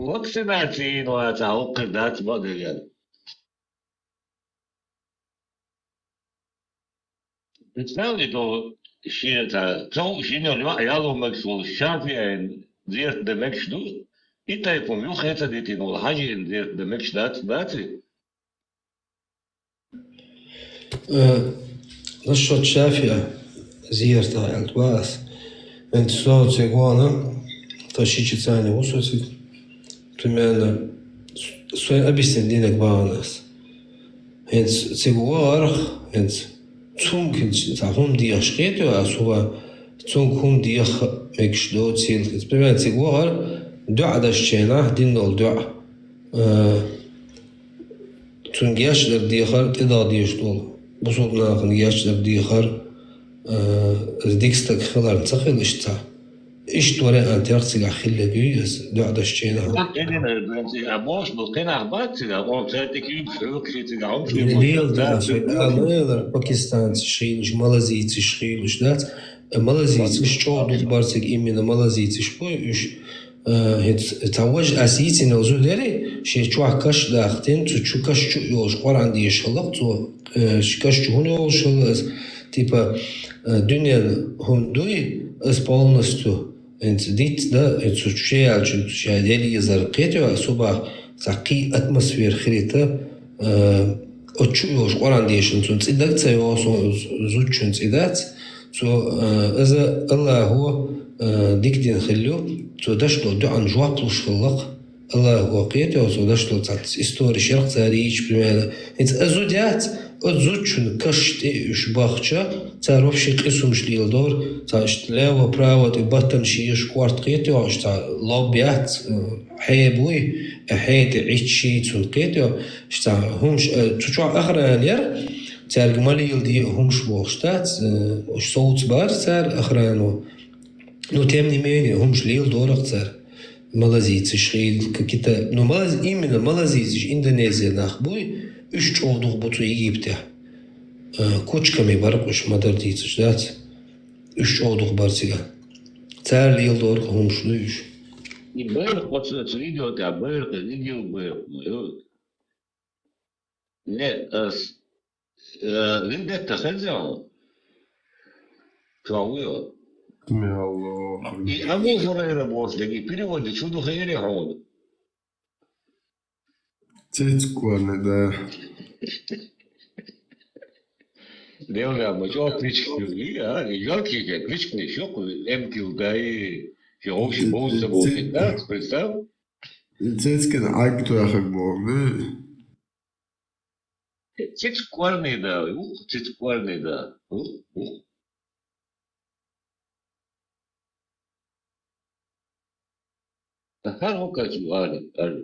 Вакцинаци йина вац хьа, вокхар дац бакъдерг. Представьте, то шен цхьа цӀа шина йола йоӀ яло мегаш волуш, ШафиӀина зерат дан мегаш ду, и тайпа хӀума юххе ца дитина волу хьажийна зерат дан мегаш дац, дац и? Э, насчёт ШафиӀа зиярта аьлла ва ас. ХӀинца со цига вахана, тхан ши часане ву со цига. Примерно с-, сайн объяснить динарг вахана ас. ХӀинца цига вахарх, хӀинца цунга хӀинца цхьа хӀума дехаш кхетайо ас, хӀува, цунга хӀума деха мегаш доцийла хӀинца. Примерно цига вахар доӀа дашченахь дина долу доӀа. Э, Цунна гечдар дехар, тӀедагӀа дезаш долу бусулба нахана гечдар дехар, а, иза дика стаг хиларна ца хила иштта цхьа. Иштта вариант ярх цигахь хилларг юй иза, доӀа дашченахь. Кхин дина, а бохуш болу кхин нах бац цигахь, оха цаьрга тӀе куьйгаш хьоькхуш цигахь, хӀумаш лелор, да, ца хьоькхуш, пакистанцаш хилаш, малазийцаш хилаш, дац? Э, малазийцаш чӀогӀа дукха бара цига, именно малазийцаш бу уьш. Э, хӀинца цхьа важа ас йийцина йолу зуда яра, шен чохь каш дахтина, цу чу каш чу а йолуш Къуръан дешаш хилла-кх цо, э, каш чу хӀунда йолуш хилла ас, типа, э, дуьненан хӀума дуй, ас полностью, хӀинца диц дан, хӀинца цу чу ше яьлча, ша елизар кхетайо, субах цхьа кхин атмосфера хилийта, э, оцу чу а йолуш Къуръан дешан цунна цӀе даг ца йогӀу, со зудчун цӀе дац, цо, э, иза Аллахо, э, дика дина хилла ю, цо даш долу доӀан жоп луш хилла-кх. Аллахо кхетайо, цо даш долу цхьацца историш ярх цара йийцича, примерно. ХӀинца а зуда яц, оцу зудчун каш тӀе уьш бахча, цара вообще къийсамаш леладора, цхьа иштта лево-право тӀе баттанаш еш корта кхетайо, иштта цхьа лоб яц, э, хье буй, э, хье тӀе Ӏитташ йий цунна кхетайо, иштта цхьа хӀумаш, э, цу чохь охрана яра, цаьрга ма леладе а хӀумаш бохуш дац, э, уьш совцабара цара охрано. Ну, тем не менее, хӀумаш леладора-кх цара. Малазийцаш хилла, какие-то, ну, малаз-, именно малазийцаш, Индонезия нах буй, уьш чӀогӀа дукха бу цу Египтехь. Э, кучками бара-кх уьш, ма-дарра дийцича дац. Уьш чӀогӀа дукха бара цигахь. Цара леладора-кх хӀумаш дуй уьш. И байракх оцу, оцу видео тӀехь байракх, видео байракх, ма йо. Не, ас, э, вендетта хеза хьуна? Чохь вуй хьо? Мело. И Абу Хурайра бохуш дерг, и переводе чу ду хери хьуна? Цицкуарни, да. Девля, ма чохь пичкни, а? И жалкий же, пичкни, шо ку, эмкил дай, шо вовши Ци-, боуца ци-, боуца, ци-, да, представь? Цицкин Ӏаг тоьхаг боху, да? Цицкуарни да, ух, цицкуарни да. Ух, ух. Хар хӀокхачу гӀали, гӀали.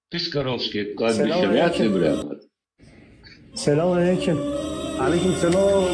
Пискаровский кладбище ваьцна бля. Селам алейкум. Алейкум селам.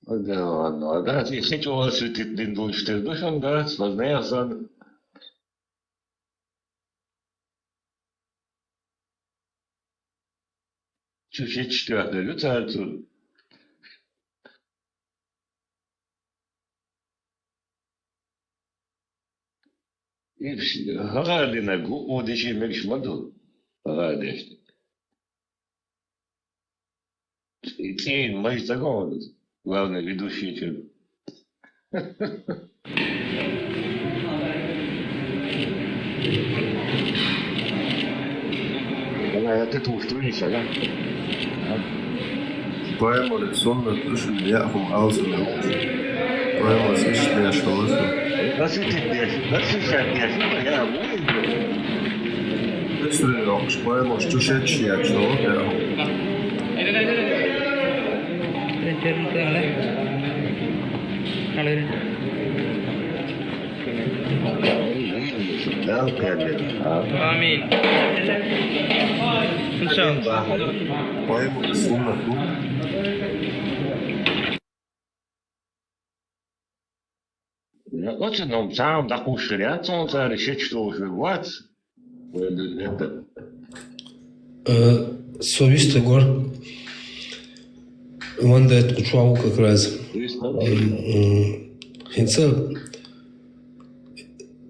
Да ладно, да, и хечо светит дин дунштер, да, шон, да, возможно. Чушечка, да, люцарцу. Иш гьагъардинаг гьу-, гьудиши мегаш ма ду. Гьагъардеш. ЦӀийин маж цагъуна. Главный ведущий чу. Валлагь, это тушдуйни шала. Пайхамара суннат тушни яхӀ хӀума алсам яхӀ. Пайхамара иштта деш хилар. Даситик деш, даситик деш, я вуй. Эсри йоккхуш, пайхамара чу шеччи яхӀ шо, я. Амин. Иншаллах. Оцу ном сам дакъушхир яц, он цари шечдолуш вац. Э, со вистагор. Ванда это кучуа как раз. М, м, хӀинца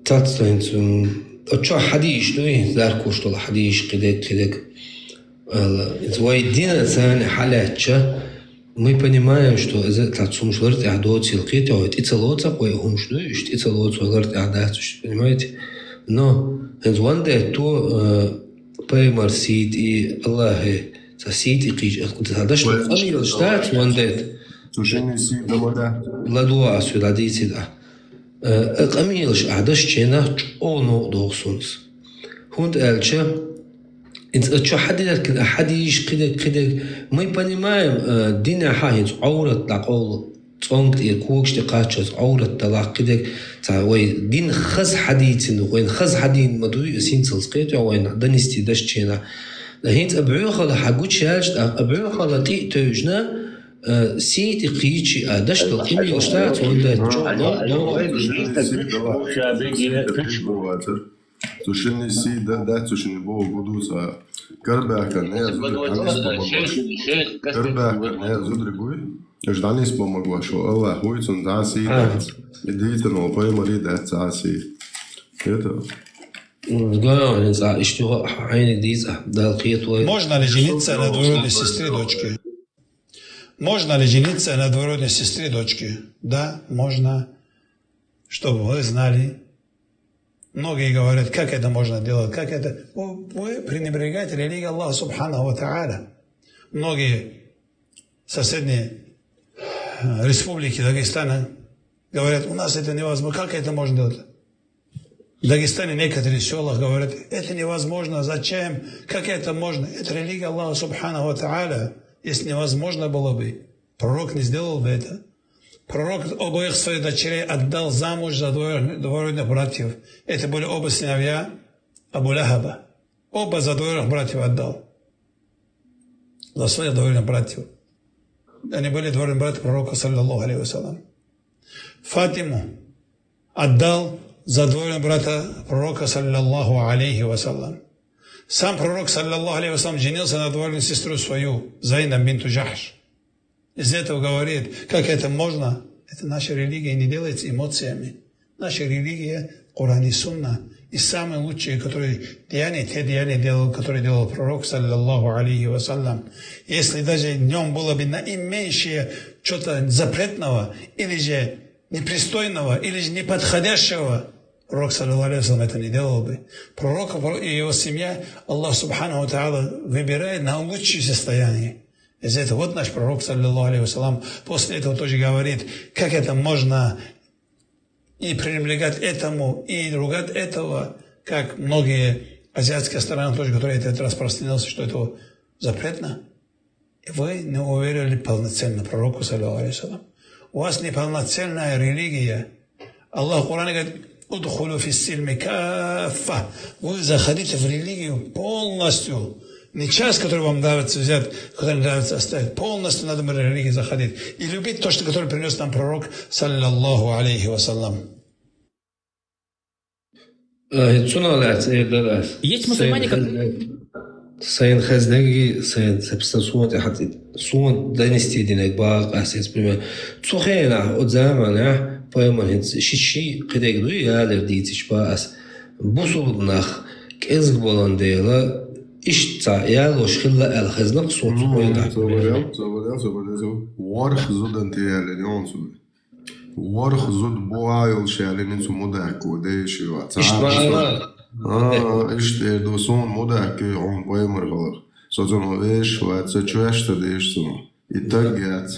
цац хӀинца, м, а чо хьадийш дуй, заркуш дола хьадийш, кхидек, кхидек. Ала, хӀинца вай дина царна хьалаьчча, мы понимаем, что из этого цумуш лар тӀехь доцийла кхетий, вай тӀе ца лоцакх вай хӀумаш дуй, уьш тӀе ца лоцу вай лар тӀехь дац уьш, понимаете? Но, хӀинца ванда это, э, пайхамар сийти, Аллахье, ца сийти кхийча, ца даш къамелаш дац ванда это. Цу шинне сий да ма да. Ладуа ас вуьла дийцид а. Э, къамелаш ахь даш ченах чӀогӀа новкъа догӀу сунца. ХӀунда аьлча, хӀинца а чо хьадерг, а хьадийш, кхидерг, кхидерг. Мы понимаем, э, динехь хӀинца Ӏоврат дӀакъовла, цӀонга тӀера, когаш тӀе кхаччалц Ӏоврат далахь, кхидерг. Цхьа вай дин хаза хьадийцина, вайна хаза хьадийна ма дуй, ас хӀинцалц кхетий, вайна донести даш ченах. ХӀинца а боьхалла хьагучаяьлча, а боьхалла тӀе а тевжна, Э, сийти кхийчи а, дашта къамелаш дац, ванда это чӀогӀа новкъа догӀу. Цу шинне сий да, да, цу шинне боху гудуц а. Карабаьхкан не зударий дӀанисбан магош. Карабаьхкан не зударий буй. Уьш дӀанисбан магош, Аллахь вуй, цунна дӀа сий дац. И дийцина вай пайхамаре дац цхьа сий. Это. М, да, не знаю, иштта хьайна дийца, Дала кхетавой. Можно ли жениться на двоюродной сестре дочки? Можно ли жениться на двоюродной сестре дочки? Да, можно. Чтобы вы знали. Многие говорят, как это можно делать, как это... Вы, вы пренебрегаете религией Аллаха Субханаху ва Тааля. Многие соседние, э, республики Дагестана говорят, у нас это невозможно, как это можно делать? В Дагестане некоторые сёлах говорят, это невозможно, зачем, как это можно? Это религия Аллаха Субханаху ва Тааля. Если невозможно было бы, пророк не сделал бы это. Пророк обоих своих дочерей отдал замуж за двоюродных, двоюродных братьев. Это были оба сыновья Абу Лахаба. Оба за двоюродных братьев отдал. За своих двоюродных братьев. Они были двоюродные братья пророка, саллаллаху алейхи ва саллям. Фатиму отдал за двоюродного брата пророка, саллаллаху алейхи ва саллям. Сам пророк, саллаллаху алейхи ва саллям, женился на двоюродную сестру свою, Зайнаб бинту Джахш. Из этого говорит, как это можно? Это наша религия не делается эмоциями. Наша религия, Коран и Сунна. И самые лучшие, которые деяния, те деяния делал, которые делал пророк, саллаллаху алейхи ва саллям. Если даже в нём было бы наименьшее что-то запретного, или же непристойного, или же неподходящего, пророк, саллаллаху алейхи ва саллям, это не делал бы. Пророк и его семья, Аллах Субханаху ва Тааля выбирает на лучшее состояние. Из этого вот наш пророк, саллаллаху алейхи ва саллям, после этого тоже говорит, как это можно и пренебрегать этому, и ругать этого, как многие азиатские страны тоже, которые это распространился, что это запретно. И вы не уверовали полноценно пророку, саллаллаху алейхи ва саллям. У вас неполноценная религия. Аллах в Коране говорит: «Удхулю фис-сильми каффа». Вы заходите в религию полностью. Не часть, которая вам нравится взять, которая не нравится оставить. Полностью надо в религию заходить. И любить то, что, которое принес нам пророк, саллаллаху алейхи ва саллям. Э, цунах лаьца эр дара ас. Есть мусульмане, Сайна как- хезна- Сайна хезнеги, сайна сепса суна тӀехьа тӀе-, суна донести динег бакъ ас, из пример. Цу хенахь, оцу заманахь, пайхамар хӀинца ши ши кхидерг дуй, ялар дийцича бакъ ас. Бусулба нах кӀезиг болан дела, иштта цхьа ялош хилла аьлла хезна-кх суна цу хенахь. Цо валял, цо валял, цо валял, цо валял. ВорхӀ зуда тӀе ялина йоӀан цу. ВорхӀ зуда бу а йолуш ялина цу мудакко, дайша йоӀ. Цхьа Иштта а бакъ бусул- ма- А, иштта эр ду, суна мудакко хьуна пайхамар хилар. Со цунах вешаш вац, со чоьш ца деш цунах. И таг яц.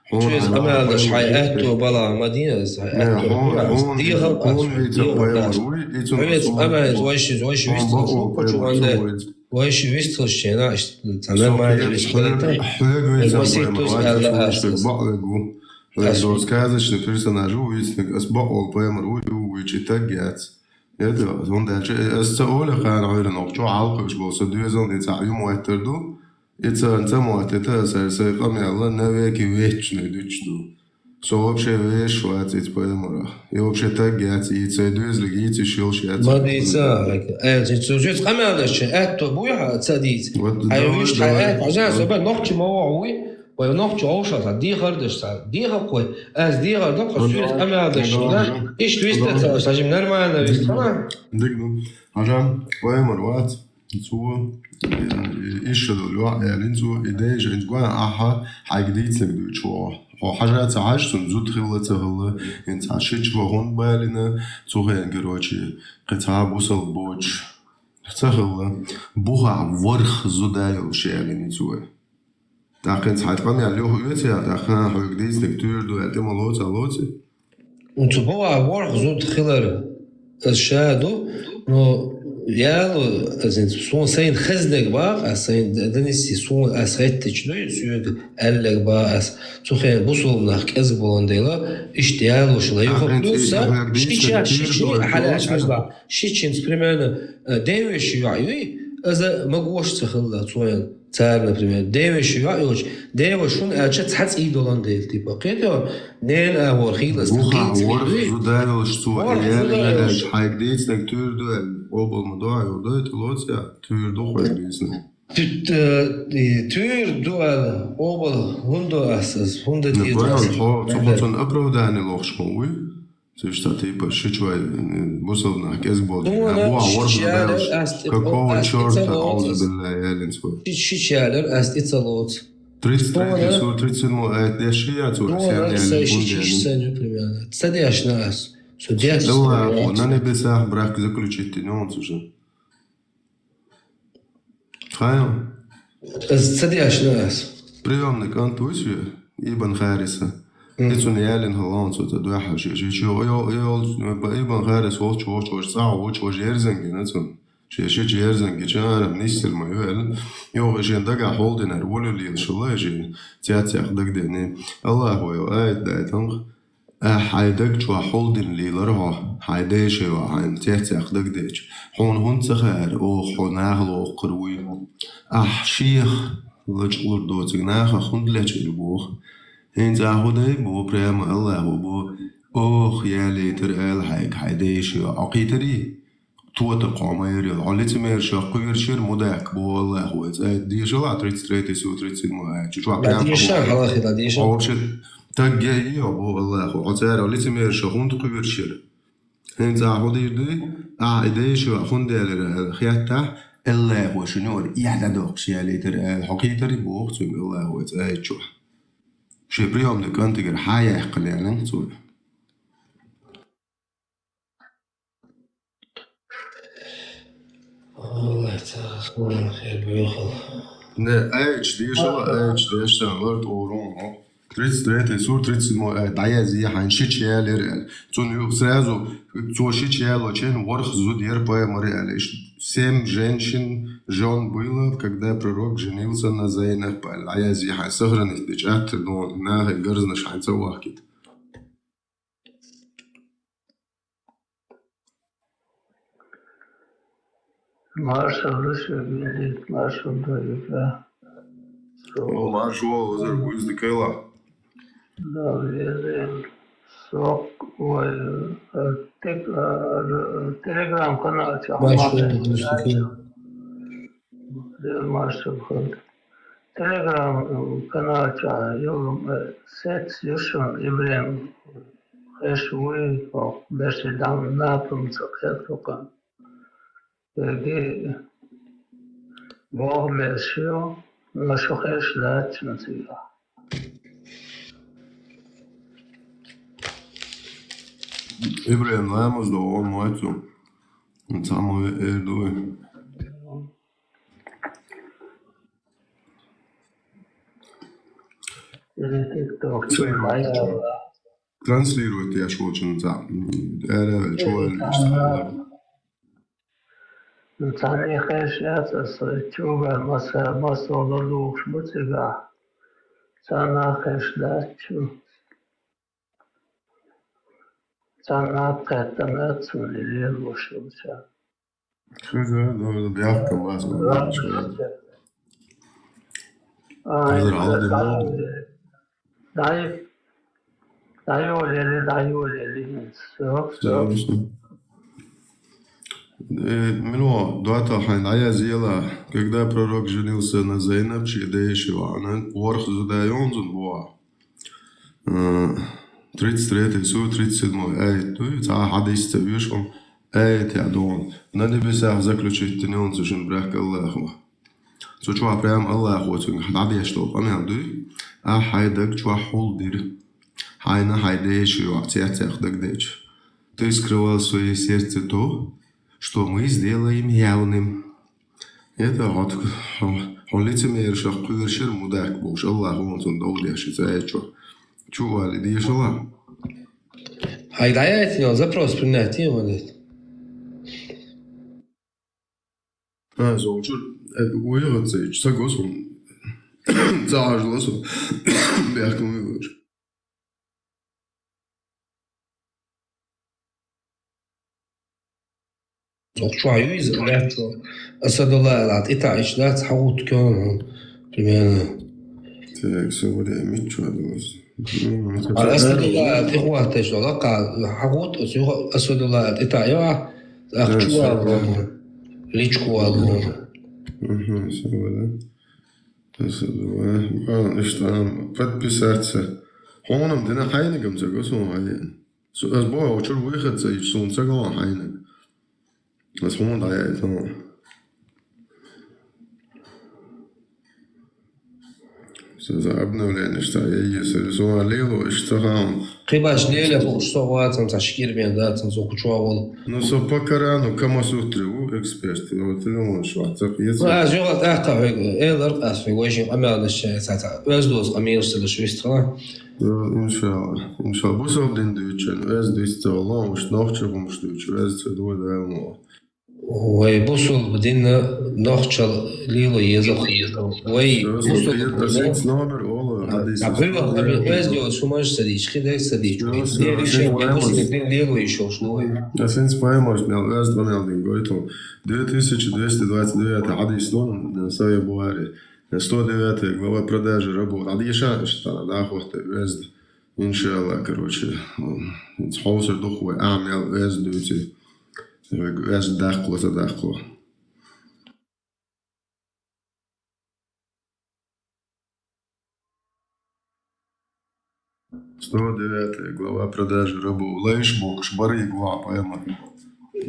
Хьуна Чуьйца хьайн къамел даш, пайхамар хьайн ву. аьтто бала ма дийна, хьайн Не, аьтто хьуна, бала. хьуна, Дехал хьуна ас, вийца дехал пайхамар ас. вуй, и цунах Хьуьнца суна къамел, ву. вайши, вайши Хьуна вистхуш, бакъо хьуна пайхамар чу ванде. вуй. Вайши вистхуш чена, иштта, ца нормально вистхуш. Хьоьга вийца Масийтта пайхамар уьш вац, аьлла хьуна ас. бакъ вегу. Хьоьга доза сказочный персонаж ву вийцниг, ас бакъо пайхамар вуй, ву вуй, чи таг яц. Это, он дальше, э, ас ца оле кхана гӀайран, охчо хьалкхуьш болу, со доьзална и цхьа юм веттар ду. И ца, ца моттита, аса сайн къамел навеки вечный дуьтуш ду. Со вообще вешаш вац иза пайхамара. И вообще таг яц, и сайн доьзалиг йийца йиш йолуш яц. Ма дийца, аьлча, цу жуьц къамел даш, аьтто буй хьан ца дийца. Вот, Хьайн давай, вуьш хьайн давай. аьтто, хьажа, со бан нохчи ма вогӀу вуй, вай нохчи гӀовшал цхьа дехар даш цхьа, дехар кхой, ас дехар дам, хьо Ну, суьйца давай. къамел даш, Ну, да? давай. Иштта виста Ну, ца, давай. сажим нормально виста, ма? Диг ду. Хьажа, пайхамар вац. Цо, э, иша долу йоӀ, ялин цо, и дайша, хӀинца гой ахьа, хьайга дийцинарг дуьйцу вогӀу. Хьо хьажа ца хьажа, цунна зуда хилла ца хилла, хӀинца хьан шича ваха хӀунда балина, цу хенан, короче, кхин цхьа бусал боцуш ца хилла. Бухахь ворхӀ зуда йолуш ялин цо. ТӀаккха хӀинца хьайн къамел юха оьцу яа, тӀаккха хьоьга дийцинарг туьйра ду аьлла, тӀе ма лоцу, а лоций? Цу бохьа ворхӀ зуда хилар аса ша ду, но яло, аса хӀинца суна сайна хезнарг бакъ, аса сайна донести суна аса хеттича дуй, соьга аьлларг бакъ аса. Цу хенахь бусулба нах кӀезиг болан дела, иштта ялош ла юха Ахьа плюс, цӀе а, хьоьга ши дийцинарг ча, ши, туьйра ши, ду аьлла, хьалаьцна лоцу. бакъ. Ши чинца примерно, э, девеши йоӀ юй, аса ма гош ца хилла цоян. Царна, например, девеши йоӀ йолчу, деваш хӀунда аьлча цхьа цӀий долан дела, типа, кхетий, нена агӀор хийла аса Бухахь дийца ворхӀ дуй. зуда йолуш цо ВорхӀ ялина зуда йолуш. аьлча, хьайга дийцинарг туьйра ду аьлла, къобал ма до, а йолу дай тӀе лоцу яа, туьйра ду хьоьга дийцинарг. Ту-, э, и туьйра ду аьлла, къобал хӀунда аса, аса хӀунда Ну, дийца понял, аса? хьо, цу, хьо цунна оправдание лохуш хьуна вуй? Цуьш цхьа типа шича вай, э, бусалба нах кӀезиг болчу. Суна а, бу а шича ворхӀ зуда ялар йолуш. Ас тӀе-, какого ас тӀе чёрта, ца лоцу. Аузу билла, ялин цо. Ши-, шича ялар ас тӀе ца лоцу. Тридцать третий сура, тридцать седьмой аят деш ши яц ура, Суна, ялин ши, ши, хӀунда ши, ялин. Примерно. Ца дешна ас. Со деш Аллаху на небесах брак заключить не он уже. Хайм. Ас ца дешна ас. Приёмный кӀант вуй соьга, Ибн Хариса. И цунна ялин хӀаллалц цо ца дуьхьал ши, ши, ши, йо, йо, йо, Ибн Харис волчу, волчу, волчу, цӀа волчу, волчу ерзан гина цунна. Ши, ши, ши ерзан гича, арам нисдина ма ю аьлла. Йо, шен дагахь хьулдинарг волу лелаш хилла, шен цецех дагадеъна. Аллахо йо, аят дай танх. Ахь хьайн даг чохь хьулдина лелара хьо, хьайн дайша йо, хьайна цецех дагадеъча. Хьуна хӀунда ца хаьара, оха хьо наха лохкур вуй? Ахь шех лачкъалур доцург нахах хӀунда лечкъийр боху? ХӀинца ахь хӀун дай боху, прямо Аллахо боху, оха ялийтар ала хьайга хьайн дайша йо, хьо кхийтарий? Тотар кхо майра йолу. Хьо лицемершах кхоьручуьра мудакка боху Аллахо, вай цӀа дешал а, тридцать третий сура, тридцать седьмой аят. Чу чохь прям дешал, хьалахи дешал. Хьо вообще таг гей йо боху Аллахо. Хьо цара лицемершах хӀунда кхоьручуьра? ХӀинца ахь хӀун дийр дуй? Ахь и дайша йо хӀунда ялира аьлла хеттахь, Аллахо шуна юкъара эхь дӀадоккхуш ялийтар ала. Хьо кхийтарий боху цуьнга Аллахо, вай цӀа чохь. Шен приёмный кӀантигара хьан яьккхина ялинг цо? Аллах Таала хьуна хир боьхал. Не, аяташ дешал, аяташ дешал, лар тӀорун, хӀо. Тридцать третий сура, тридцать седьмой аят, дӀаязъе хьайна шича ялар аьлла. Цунна юха сразу, цо шича ялочун ворхӀ зуда яр пайхамара аьлла. Иштта семь женщин, жён было, когда пророк женился на Зайнаб аьлла. ДӀаязъе хьайна, сохранить де, чӀоагӀа дон, нахе гарзнаш хьайна ца вахкийта. Маршал да шуга, маршал да шуга. О, маршал, вазар, вуйзда кайла. Да, везем. Сок, ой, э, тек-, э, Telegram канал ча. Маршал, маршал. Дел маршал ход. Telegram канал ча, ё, э, сет юшан Ибрем. Хеш вуй, о, беши дам напрум цакет лукан. Эги бог бешио, но шо хеш дач на цига. Ибрем ламаз до он мойцу. Самое эрдуй. Транслировать я шучу на. Эра, чего? Царна хеш яц аса чуга маса, масо лалуш буцига. Царна хеш дачу. Царна кхетамет цуни лелушуца. Хоза, ну, бяхка маса. Ай, хоза, алды, алды. Дай, дай, олели, дай, олели. Всё, всё. Всё, всё. Э, мило, дуата хайн, а я зела, когда пророк женился на Зайнаб, чи дешева, она ворх задайон зун боа. Э, тридцать третий сура, тридцать седьмой аят, то есть, а, хадис ца вишом, аят я дон. На небесах заключить тенён сушин брак Аллаху. Цу чуа прям Аллаху цунга хадеш тол, амян дуй. А хай даг чуа хул дир. Хайна хай деш юа, цяцях даг деч. Ты скрывал в своей сердце то, что мы сделаем явным. Это вот, он лицемер шах кувершир мудак бош. Аллах он сон дол деш, цяцях. Чуа ли дешала? Хай дай я эти, запрос принять, я вот это. А, золчур, э, уйгъаццайчу ца го сун. Ца ажла сун. Бяхкам уйгъачу. Золчу аюй из, лячу. Асадула ала, ита иш лац, хагут кён, примерно. Так, всё, вот я митчу, а, Асадулла тӀехӀотташ дола, кхы хьагӀут, оцу юха Асадулла тӀе таӀа йо, ахча валгӀа, личку валгӀа. Мгм, всё, да. Асадулла. А, иштта, подписаться. Хьуна дина хьайнагам ца го суна хьайна. Су-, ас боху, чур выход ца ич суна ца го хьайнаг. Ас хьуна дӀаяйта. Со за обновление, что я есть, или со лело, и что там. Кхибаш леле, ху, со вацан, ца шкир бен дацан, со кучуа вол. Ну, со по Корану, Камасутре, у, эксперт. Вот ты думаешь, что так есть? Ну, а жо так, э, элар, а свой, вой, жин, а мя, да, ща, ца, ца, вез дос, а мир, что, да, швистха. Ну, иншалла, иншалла. Бусалба дин дуьйчун, вез дуьйцу, Аллах, уж нохча бумаш дуьйчу, вез ца дуй, да, ну. Вай бусалба динна нохчал лело еза. Вай бусалба динна. Номер ола, хадис. А, пример, хадис, вез дос, шумаш садич, хидек садич. Вай дин лело ишо, что вай. Асенс паймаш, мел вез донел дин гойту. Две тысячи двести двадцать девятый хадис дон, Сахих Бухари. Сто девятая глава, продажа рабов. Хадиша, что она, да, хохте, вез. Иншалла, короче, м, хьовсар духу вай, а, мел вез дуьйци. Вай вез даккхо, ца даккхо. Сто девятая глава, продажа рабов. Лайш бокш, барыг ваӀ пайхамар.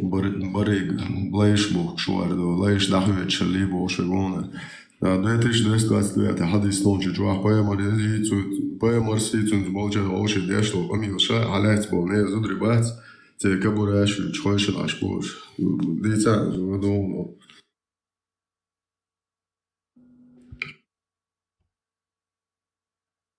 Бар-, барыг, лайш бокш вар ду, лайш дахвеча либо ши вона. Да, две тысячи двести двадцать девятый хадис тончу чуах пайхамар, и цу-, пайхамар си цунца болча олши деш тол, амил ша, хьалац бол, не, зудри бац, те кабураш, чхойши лаш бош. Дица, зудовно.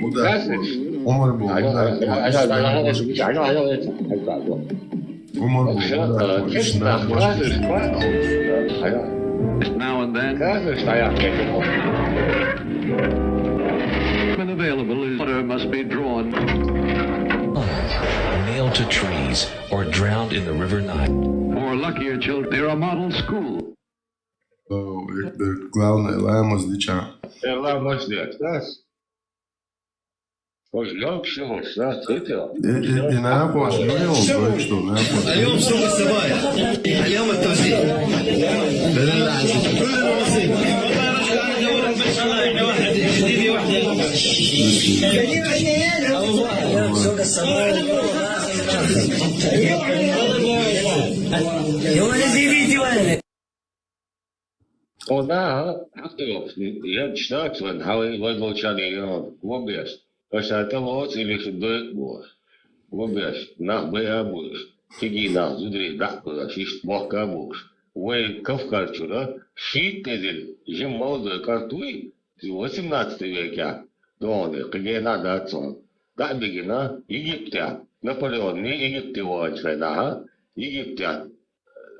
Ӏумар бу да. Ӏумар бу да. Ӏумар бу да. Now and then, Каждый стоят. When available, is water must be drawn. Nailed to trees or drowned in the River Nile. For luckier children, there are model schools. О, это главное, ламаз дича. Э, ламаз дича. Хош, ёлк, всё, хош, да, слышал? И, и, и на хош, ну, ёлк, что, на хош. اليوم سوق السبايا. اليوم التوزيع. لا، لا، لا. كل المناصيب. Онда хьакъ йоах, я читать ван, хьавай вай волчан я, вон беш. Аша тӀа лоц или шу дойк бу. Вон беш, нах бай а буш. Циги нах зудри дах кура, шиш бохка буш. Вай Кавказ чура, шийтта эзар жим молодой картуй, восемнадцатый века. Дони, кыгена дацон. Да бигина, Египте. Наполеон, не Египте ванчай, да, ха? Египте.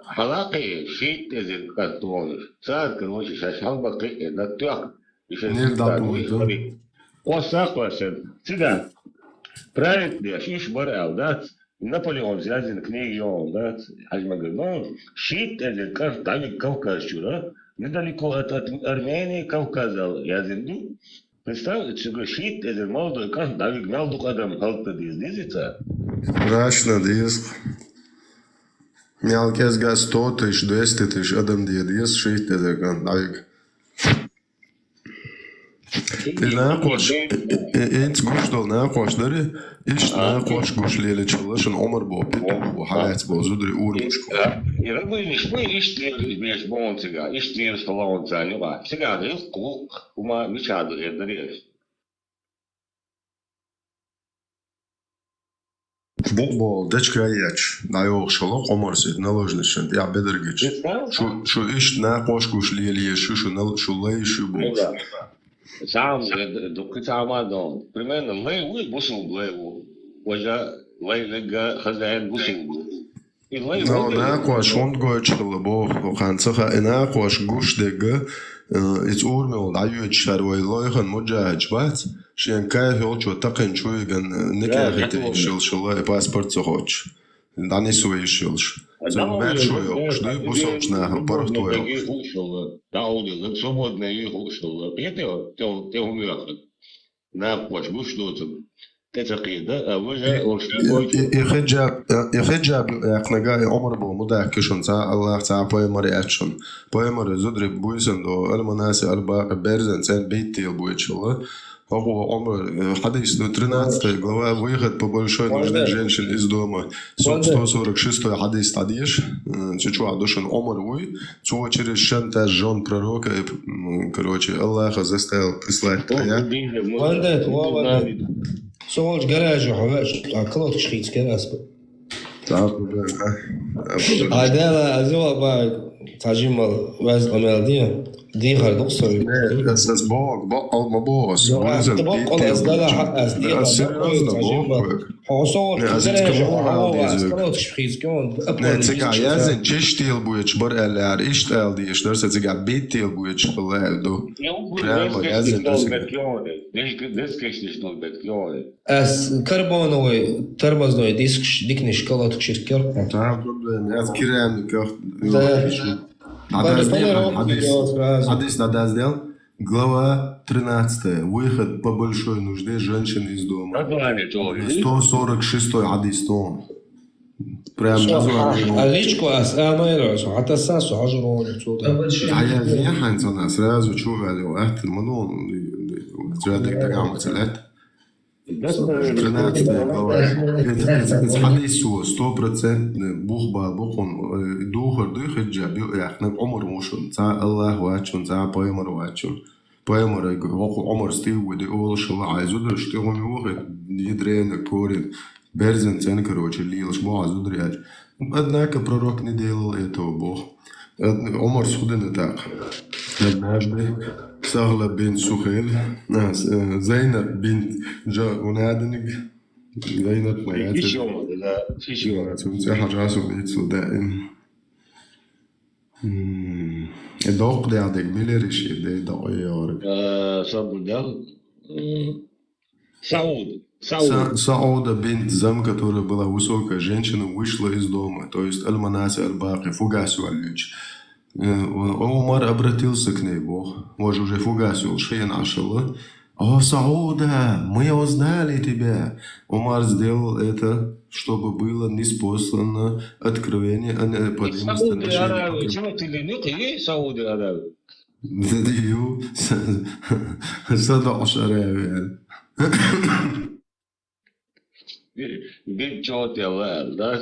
Хьалакхе шийтта эзар картонаш. Цар, короче, шаьш хьалбаккхиъна, тӀоьхк. Иша Нер датуй, да? Кхосса кхоссен. Цига. Правит деш, иш бар аьл, дац? Наполеон язйина книга йоал, дац? Хьажмагар, но шийтта эзар кӀант дӀавига Кавказ чура, недалеко от, от Армении Кавказ аьл язйина ду. Представь, цуьнга шийтта эзар молодой кӀант дӀавига, мел дукха адам хӀаллакдала деза, дезий цар? Страшно деза. Мел кӀезига сто тысяч, двести тысяч адам де деза, шийтта эзар кӀант дӀавига. И накхош, и, и, и, инца гуш дола накхош дари, иштта накхош гуш лелачул шун Ӏумар бо, питу бо, хьалаьц бо, зударий урамашка. И рабынаш бу иштта лелаш беш бон цига, иштта лелаш хала вон царна юкъа. Цига гӀилкх, гӀуллакх, хӀума мича ду хӀер дари аша? Букъ бо, дечка яч, дӀайохуш хала Ӏумарс, наложницашна тӀехь бедаргича. Шу, шу иштта накхош гуш лелаеш ю, шу нал-, шу лай шу бохуш. Цхьа а, э, дуккха цхьа а ма дон. Примерно, лай ву, бусулба лай ву. Важа лай вегга хозяин бусулба ву. И лай Но ву, накхош хӀунда гойтуш хилла боху, хан ца хаьа, и накхош гуш дегга, э, и цӀура мел дӀайоьдуш хӀара вай лойхан муджахӀидаш бац, шен кайф йолчо такхинчу виган, э, никехь хӀиттийша йолуш хилла, и паспорт ца хоттуш. ДӀанисве йиш йолуш. Цуьнан маьршо йоккхуш дуй, бусалбачу нахана паргӀато йоккхуш. Свободный ю хууш хилла. ДӀа олу, свободный ю хууш хилла. ХӀета тӀе, тӀе хӀума йоьхна. Накхош гуш доцург. ТӀе ца кхийда, а, важа, и, и, и хиджаб, и хиджаб яьккхинарг и Ӏумар бо, ма даьхкира шуна цхьа Аллах, цхьа пайхамар яц шуна. Пайхамар зударий буьйсанна до, альманаси, альбакъи, берзан цӀен бийттийла буьйцуш хилла. ХӀокхо Ӏумар, э, хьадис ду, тринадцатая глава, выход по большой нужде женщин из дома. Сто, сто сорок шестой хьадис дӀадеша, э, цу чохь ду шуна Ӏумар вуй, цо через шантаж жен пророка, э, м, короче, Аллаха заставил прислать тхьаьна. Вандет, ва вандет. Со волчу гаражо хьо веача, а калоткаш хийцкера ас бу. Цхьа а проблема, а? Ай, Дела, азула бай, цхьа жимма ваьзна къамел де. Дехар ду-кх со. Не, ас, ас боху, баккъал ма боху ас. Ас баккъал ас дала хьа, ас дехар ду-кх, серьёзно боху. Хьо со волчу гаражо хьо веача, ас калоткаш хийцкера. Не, цигахь яздина, чиштийла буьйцуш бара аьлла яра, иштта аьлла дезаш дара, сан цигахь бийттийла буьйцуш хилла аьлла ду. Прямо яздина ду цигахь. Деза кешнаш долу бетта кхоьллина. Ас карбоновый тормозной дискаш, дикнаш, калоткаш ирхкира. Цхьа а проблема, ас керамика. Да. Хьадис дӀадаздел, хьадис, хьадис дӀадаздел. Глава тринадцатая. Выход по большой нужде женщин из дома. Название чего? Сто сорок шестой хьадис тхуна. Прям название. А личку ас, а, ну, я раз, а та са, со, а, журон, цо, да. ДӀаязъе хьайна цунах, сразу чу ваьлла, аьттина ма ду, зарядка тӀе ма ца лаьтта. Тринадцатая глава. Иза, иза, иза хьадис цо, стопроцентный бух бала бу кхунна, э, духар дуй хиджаб ю яхнарг Ӏумар ву шуна, цхьа Аллах вац шуна, цхьа пайхамар вац шуна. Пайхамарайга хӀокху Ӏумарс тӀе а вуьду, олуш хилла, хьайн зударшна тӀе хӀума ю вахийта, ядрена, корень, берзан цӀена, короче, лелаш бу хьан зударий аьлча. Однако пророк не делал этого, боху. Ад-, Ӏумарс хӀун дина тӀаккха? Однажды Сахла бин Сухейль, а, с-, э, Зайнаб бин Джа-, хӀун а диниг? Зайнаб ма яц. Ишо, да, ишо. Цунца хьажа со дийцал даим. М. Докъ дегӀ дег милериш дай докъ йорг. Э, сабудал. М, Сауд. Сауд. Са-, Сауда бинт Зам, которая была высокая женщина, вышла из дома. То есть Аль-Манаси Аль-Бакъи, фугас валлюч. Э, Умар обратился к ней, бо. Вож уже фугас вал, шейн ашала. «О, Сауда, мы узнали тебя!» Умар сделал это, чтобы было ниспослано откровение о необходимости Сауди ношения Аравия, покры- чё ты не нюхай, Сауди Аравия? Дию, са-, Сауда Аравия. Бир, бир чё ты ла, да?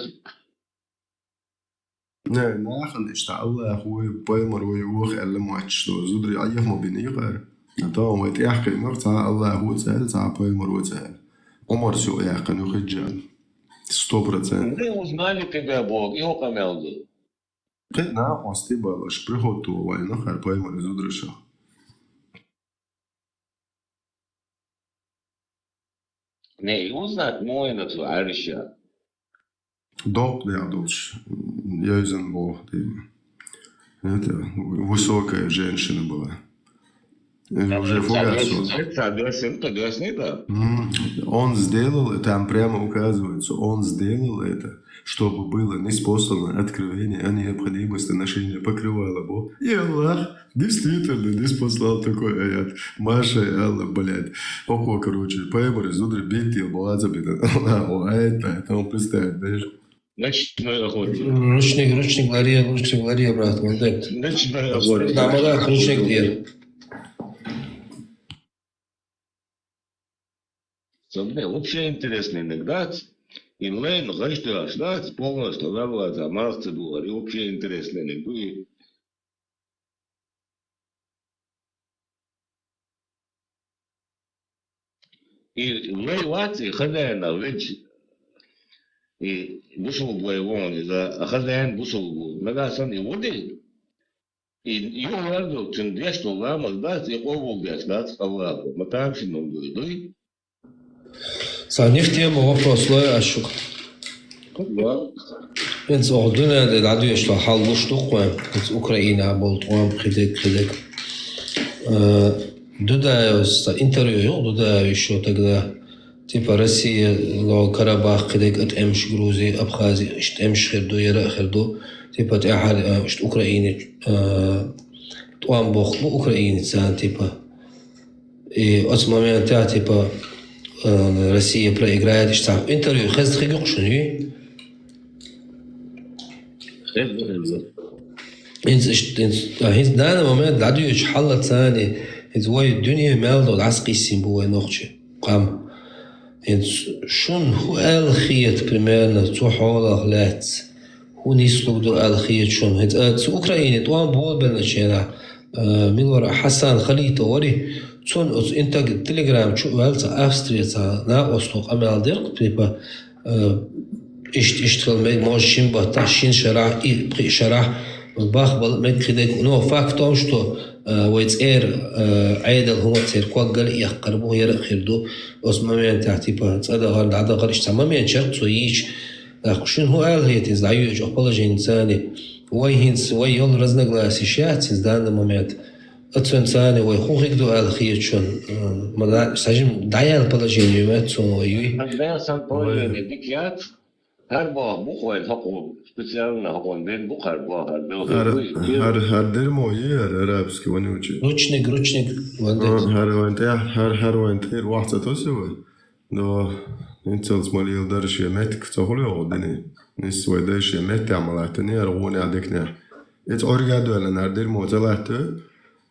Не, нахана иштта Аллахо вай, пайхамар вай вох аьлла мотташ ду. Зударий Ӏехма бина йикъар. А то вай тӀехкхиймар цхьа Аллахо цаьл, цхьа пайхамаро цаьл. Умар су яьккхина ю хиджан. Сто процент. Мы узнали тебя, Бог, и окъамел ду. Кхин накъости балаш, приход ту вайна хар пайхамар зударашах. Не, и узнать мойна цу Ӏарша. Докъ дегӀ долуш, йойзан бо, типа. Это высокая женщина была. Э, уже фугас вал. Соответственно, да. М, он сделал, там прямо указывается, он сделал это, чтобы было ниспослано откровение о необходимости ношения покрывала, бо. И Аллах действительно ниспослал такой аят. Маша и Алла, блядь. Хокко, короче, пайхамар зударий беттел бо, а забита. Аллахо аят, это он представит, знаешь? Значит, мы охотники. Ручник, ручник ларе, ручник ларе, брат, молодец. Значит, мы охотники. Да, молодец, ручник ларе. Со мне вообще интересный анекдот. И лайн, гайш ты аш, да, полностью, да, вот, а мало ты был, и вообще интересный анекдот. И вай вац, и хозяина ведь, и бусулба вай вон, и за, а хозяин бусулба. Нагасан и воды. И юхьваьлла цуьнан деш долу ламаз дац, и къобалдеш дац Аллахо. Ма тамашийна хӀума дуй, дуй? Сан нефтема вопрос лой аш шуьга. Ва? ХӀинца оха дуьнен тӀе дӀадоьшуш долу хьал луш ду-кх вайн, хӀинца Украина болу тӀом, кхидерг, кхидерг. Э, Дудаевс, сан интервью ю-кх Дудаев ещё тогда. Типа Россия, ло, Карабах, кхидерг а тӀемаш, Грузия, Абхазия, иштта тӀемаш хир ду, яра а хир ду. Типа тӀаьхьара, э, иштта Украине, э, тӀом боху бу Украине царна, типа. И оцу моментехь, типа, э, Россия проиграет, иштта цхьа интервью хезна хир ю-кх шуна, юй? ХӀинца иш-, хӀинца, а, хӀинца данный момент дӀадоьдучу хьаллаца, хӀинца вай дуьне мел долу дӀасакхиссина бу вай нохчий къам. ХӀинца шуна хӀун аьлла хета примерно цу хьолах лаьцна? ХӀун нислур ду аьлла хета шуна? ХӀинца, а, цу Украине тӀом болабеллачу хенахь, а, мила вара, Хьасан Халитов вари, цунна оцу интаг-, телеграм чу а ваьлла цхьа Австрия цхьа накъосто къамел дира-кх, типа, Э, иштта, иштта хила мега, может, шина баттахь, шина шарахь, и пхи шарахь, бахбала мега кхидерг. Но факт в том, что, э, вай цӀера, э, Ӏедал хӀума церан ког гала а эккхар бу, яра а хир ду. Оцу моментехь, типа, цӀа дахар, дӀадахар, иштта цхьа момент чарх цо йийча. ТӀаккха шуна хӀун ала хетийна, дӀайоьдучу положеница, вай хӀинца, вай йолу разногласия яц хӀинца данный момент. Оцунца вай хӀун хир ду аьлла хета шуна, м, ма да, сажим дӀаяьлла положение ю, цунна вай юй. Сан положение дика яц. ХӀара боху бу-кх вайн хӀокхо, специально хӀокхо бен бу-кх хӀара боху, хӀара белхи хӀара, буй, хӀара, хӀара дермо ю, хӀара арабский вонючий. Ручник, ручник, ван А, дерг. ХӀара вайн тӀе, хӀара, хӀара вайн тӀера вахца тосу вай. Но, инцалц ма лела дара шен меттиг, ца хуьлу йогӀу дини. Нисса вай дай шен меттехь ма латтани, хӀара гӀонехь декнехь. Эца Ӏорга а доьллина, хӀара дермо ца латта,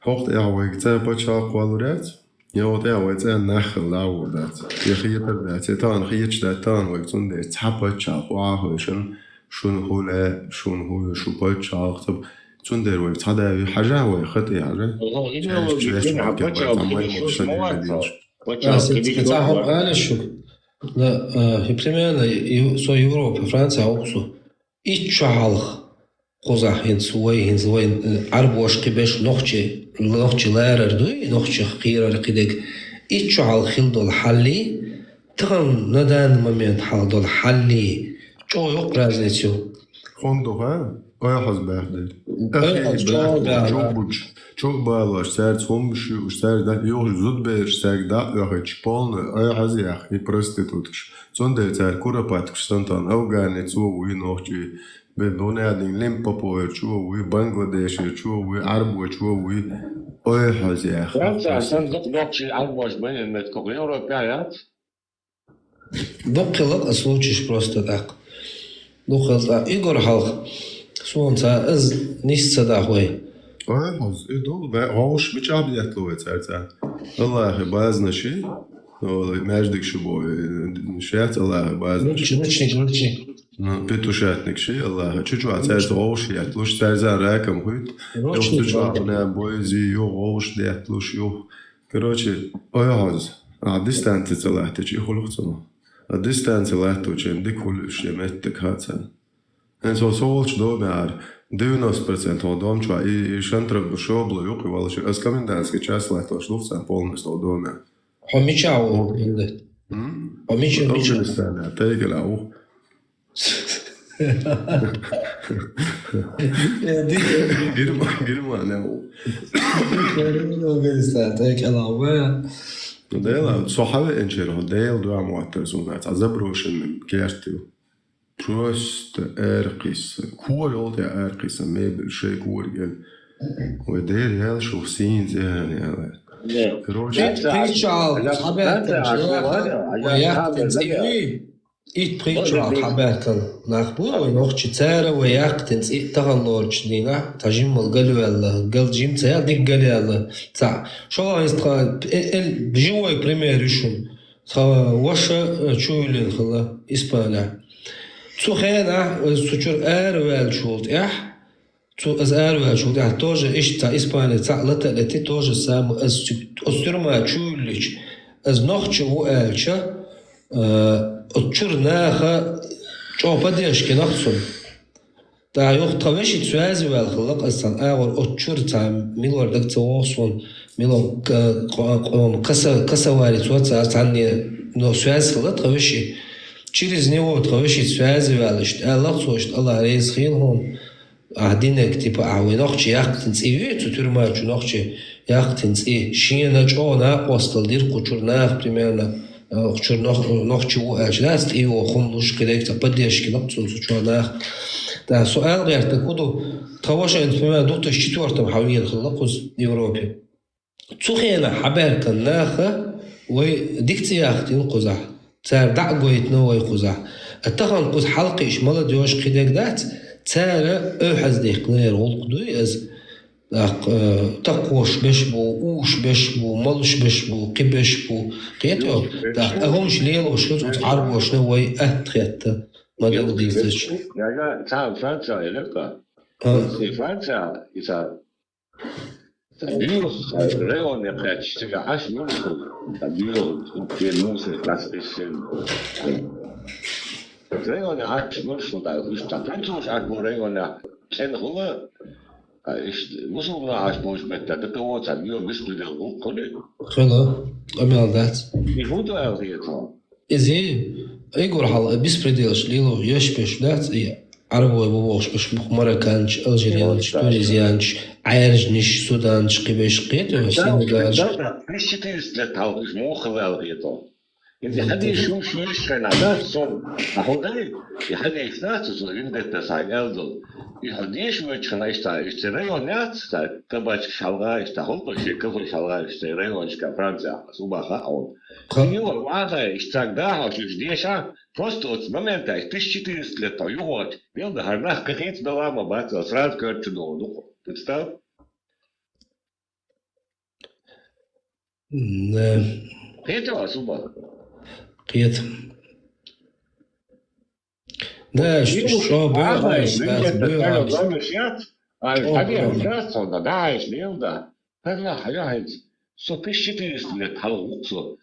хӀокху тӀехь вайга цӀа пачхьалкх кхоллур яц, я хӀокху тӀехь вай цӀа нах хилла дӀагӀур дац. Я хетар дац, я тахана хеташ дац, тахана вайга цундела цхьа пачхьалкх охьахевшина, шуна хӀун лаьа, шуна хӀун ю, шу пачхьалкх ца. Цундела вайга цхьа да вий, хьажа вай, хатӀе хьажа. Ага, идеология, Чаьрчу дина, махках пачхьалкх вай, ца хилла май шуна муьлш шуна муьлш. Пачхьалкх, Ас, ас, ас хьо аьлла шу. Ла, а, и примерно, и, со Европа, Франция ву со. Итт шо хьалха кхузахь хӀинца вай, хӀинца вай, э, Ӏарбоша кхибеш нохчий, нохчий ларар дуй, нохчех кхерар кхидерг. Итт шо хьалха хилла долу хьаллий, тахана на данный момент хьалха долу хьаллий чӀогӀа йоккха разница ю. Тхуна духа ойхьаз баьхна. Ойхьаз чӀоагӀа баьхна. Чу а балош, цаьрца хӀумаш ю, уж цаьрца дӀа, юха зудабераш цаьрга дӀа а оьхуьйтуш, полный ойхьаз яхь, и проституткаш. Цундела цара куропаткаш санна тхона афганец а вуй, нохчий, бе-, бунядин лимпопоерчо вуй, бангладешерчо вуй, Ӏарбочо вуй, ойхьаз яхь. Франция санна дукха нохчий, Ӏарбош байна меттиг Европе яц? Дукха хилла-кх случайш просто так. Дукха хилла. Игорь хьалха. Суна ца из нийса ца даха вай. Ой, хьоз, и ду, бе-, гӀовш мичахь бетта вай цаьрца? Аллахьа базанаш, о, маьждиг шу бо, э, шац Аллахьа базанаш. Ручник, ручник, ручник. Ну, петушатник ши, Аллахьа. Чу-чу а цаьрца гӀовш етталуш, цаьрца ракам хуьйт. Ручник, ручник. Цу чу а бой зи, ю гӀовш детталуш, ю. Короче, ой хьоз, а дистанци ца латтача, и хуьлу-кх цунах. А дистанци латточа, дика хуьлу уьш, я меттиг хьаца. ХӀинца со волчу домехьара, девяносто процент хьо дом чу, и, и шантраб шобла юкъа валаш, ас комендантский час латтош лух царна полностью хьо доме. Хьо мича ву, Индет? М? Хьо мича, мича? Афганистана, тайгала ву. Э, дика. Герма-, Германия ву. Афганистан, тайгала ву. Ну, Дела, со хьавеанчера, Дела дуьхьа моттар суна, цхьа заброшенный керт ю. Просто аьркхиса. Кора йолу тӀе аьркхиса, мебель, шайн кора гел. Вай дера яьлла шух сийна цӀехьана яьлла. Короче, Причал, цхьа баьттан, вай яхтан цӀе. Ит причал хьабаьхкина нах бу вай нохчий, цара вай яхкатин цӀе тахана лоручу дийнахь, цхьа жиммал галваьлла, гал жим ца яьлла, дика галъяьлла. Цхьа, шолгӀа иза тхан, э, э, живой пример ю шуна. Тхан ваша, э, чу вуьллина хилла Испанехь. Цу хенахь, э, цу чуьра араваьллачул тӀаьхьа, Цу, ас араваьллачул тӀаьхьа тоже иштта цхьа Испани цхьаъ лата а лети, тоже самое, ас цу, оцу тюрьма чу вуьллича, ас нохчи ву аьлча, а, оцу чуьра наха чӀогӀа поддержка йинарх цунна. ТӀаккха юха тхан вешица связи ваьлла хилла-кх ас цхьана агӀор, оцу чуьра цхьа милор дага ца вогӀу суна, мило к-, к-, к-, каса-, касаварец вац ас цхьанне, но связь хилла тхан вешин. Через него тхан вешица связи ваьлла иштта, аьлла-кх цо иштта, Аллахь реза хила хьуна. Ахь динарг, типа, ахь вай нохчи яхкатин цӀе ю, цу тюрьма чу нохчи яхкатин цӀе. Шена чӀогӀа накъостал дира кху чуьра наха, примерно, э, кху чуьра нох-, нохчи ву аьлча, дац, тӀе йогӀу хӀума луш, кхидерг цхьа поддержка йинарх цунна цу чохь наха. ТӀаккха со ала гӀерта кху ду, тхан ваша, примерно, две тысячи четвёртом хьавеана хилла кхуза Европе. Цу хенахь хьабаьхкина наха вай дика цӀе яхкатина кхузахь. Цара дӀа а гойтина вай кхузахь. А тахана кхуза хьалакхиъча молодёжь кхидерг дац, цара ойхьаз дихкинера гӀуллакх дуй ас. ТӀаккха, э, такхош беш бу, уш беш бу, малуш беш бу, кхин беш бу. Кхетий хьо? ТӀаккха а хӀумаш лелош хӀинца оцу Ӏарбошна вай атта хетта, ма дагадийцича. Яга, цхьа Франция, элира-кх. А. И Франция, и цхьа Дуьйху районе кхаьчча, цига Ӏаш лур шу, дуьйху, кхин муса кхаьчча. Районе Ӏаш лур шу, да, уьш цхьа француз Ӏаш бу районехь, кӀен хула, а, иштта, мусулман Ӏаш болчу метта, дакъа воцу, дуьйху беспредел гӀуллакх хуьлу. Хуьлу, къамел дац. И хӀун ду аьлла хетахь? Иза, Игор, хьала беспределаш лело еш беш дац, и Ӏарбой бу бохуш беш бу марокканча, алжириянча, тунезиянча, Ӏаьржанаш, суданча, кхин беш кхетий, сенегалча. Тысяча четыреста лет хьалха уьш муха хилла аьлла хетахь. Иза хьадийша шу шуьйш хенахь дац со, а хӀун дай? И хьадийша дац со, виндетта сайн аьлла долу. И хьо дийша воьдучу хенахь иштта, иштта район яц, ца, кабачкаш хьалха иштта, хӀуллакхаш, кафеш хьалха иштта, районашка Францияхь, ас убаха а хьуна. Кхин юха ваха, иштта цхьаъ дахьаш, уьш деша, просто оцу момента, тысяча четыреста лет тхьо юхочу, белда хӀара нах кхин хийца бела ма бац, сразу коьртачу догӀу дукха. Представь? Да. Кхетий ас убаха? Кхета. Да, ш-, ш-, шо бехаш, да, бехаш. Ай, хьадех, да, со, да, да, ай, лел, да. ХӀара нах, хьажахьа, со тысяча четыреста лет хьалха ву-кх со.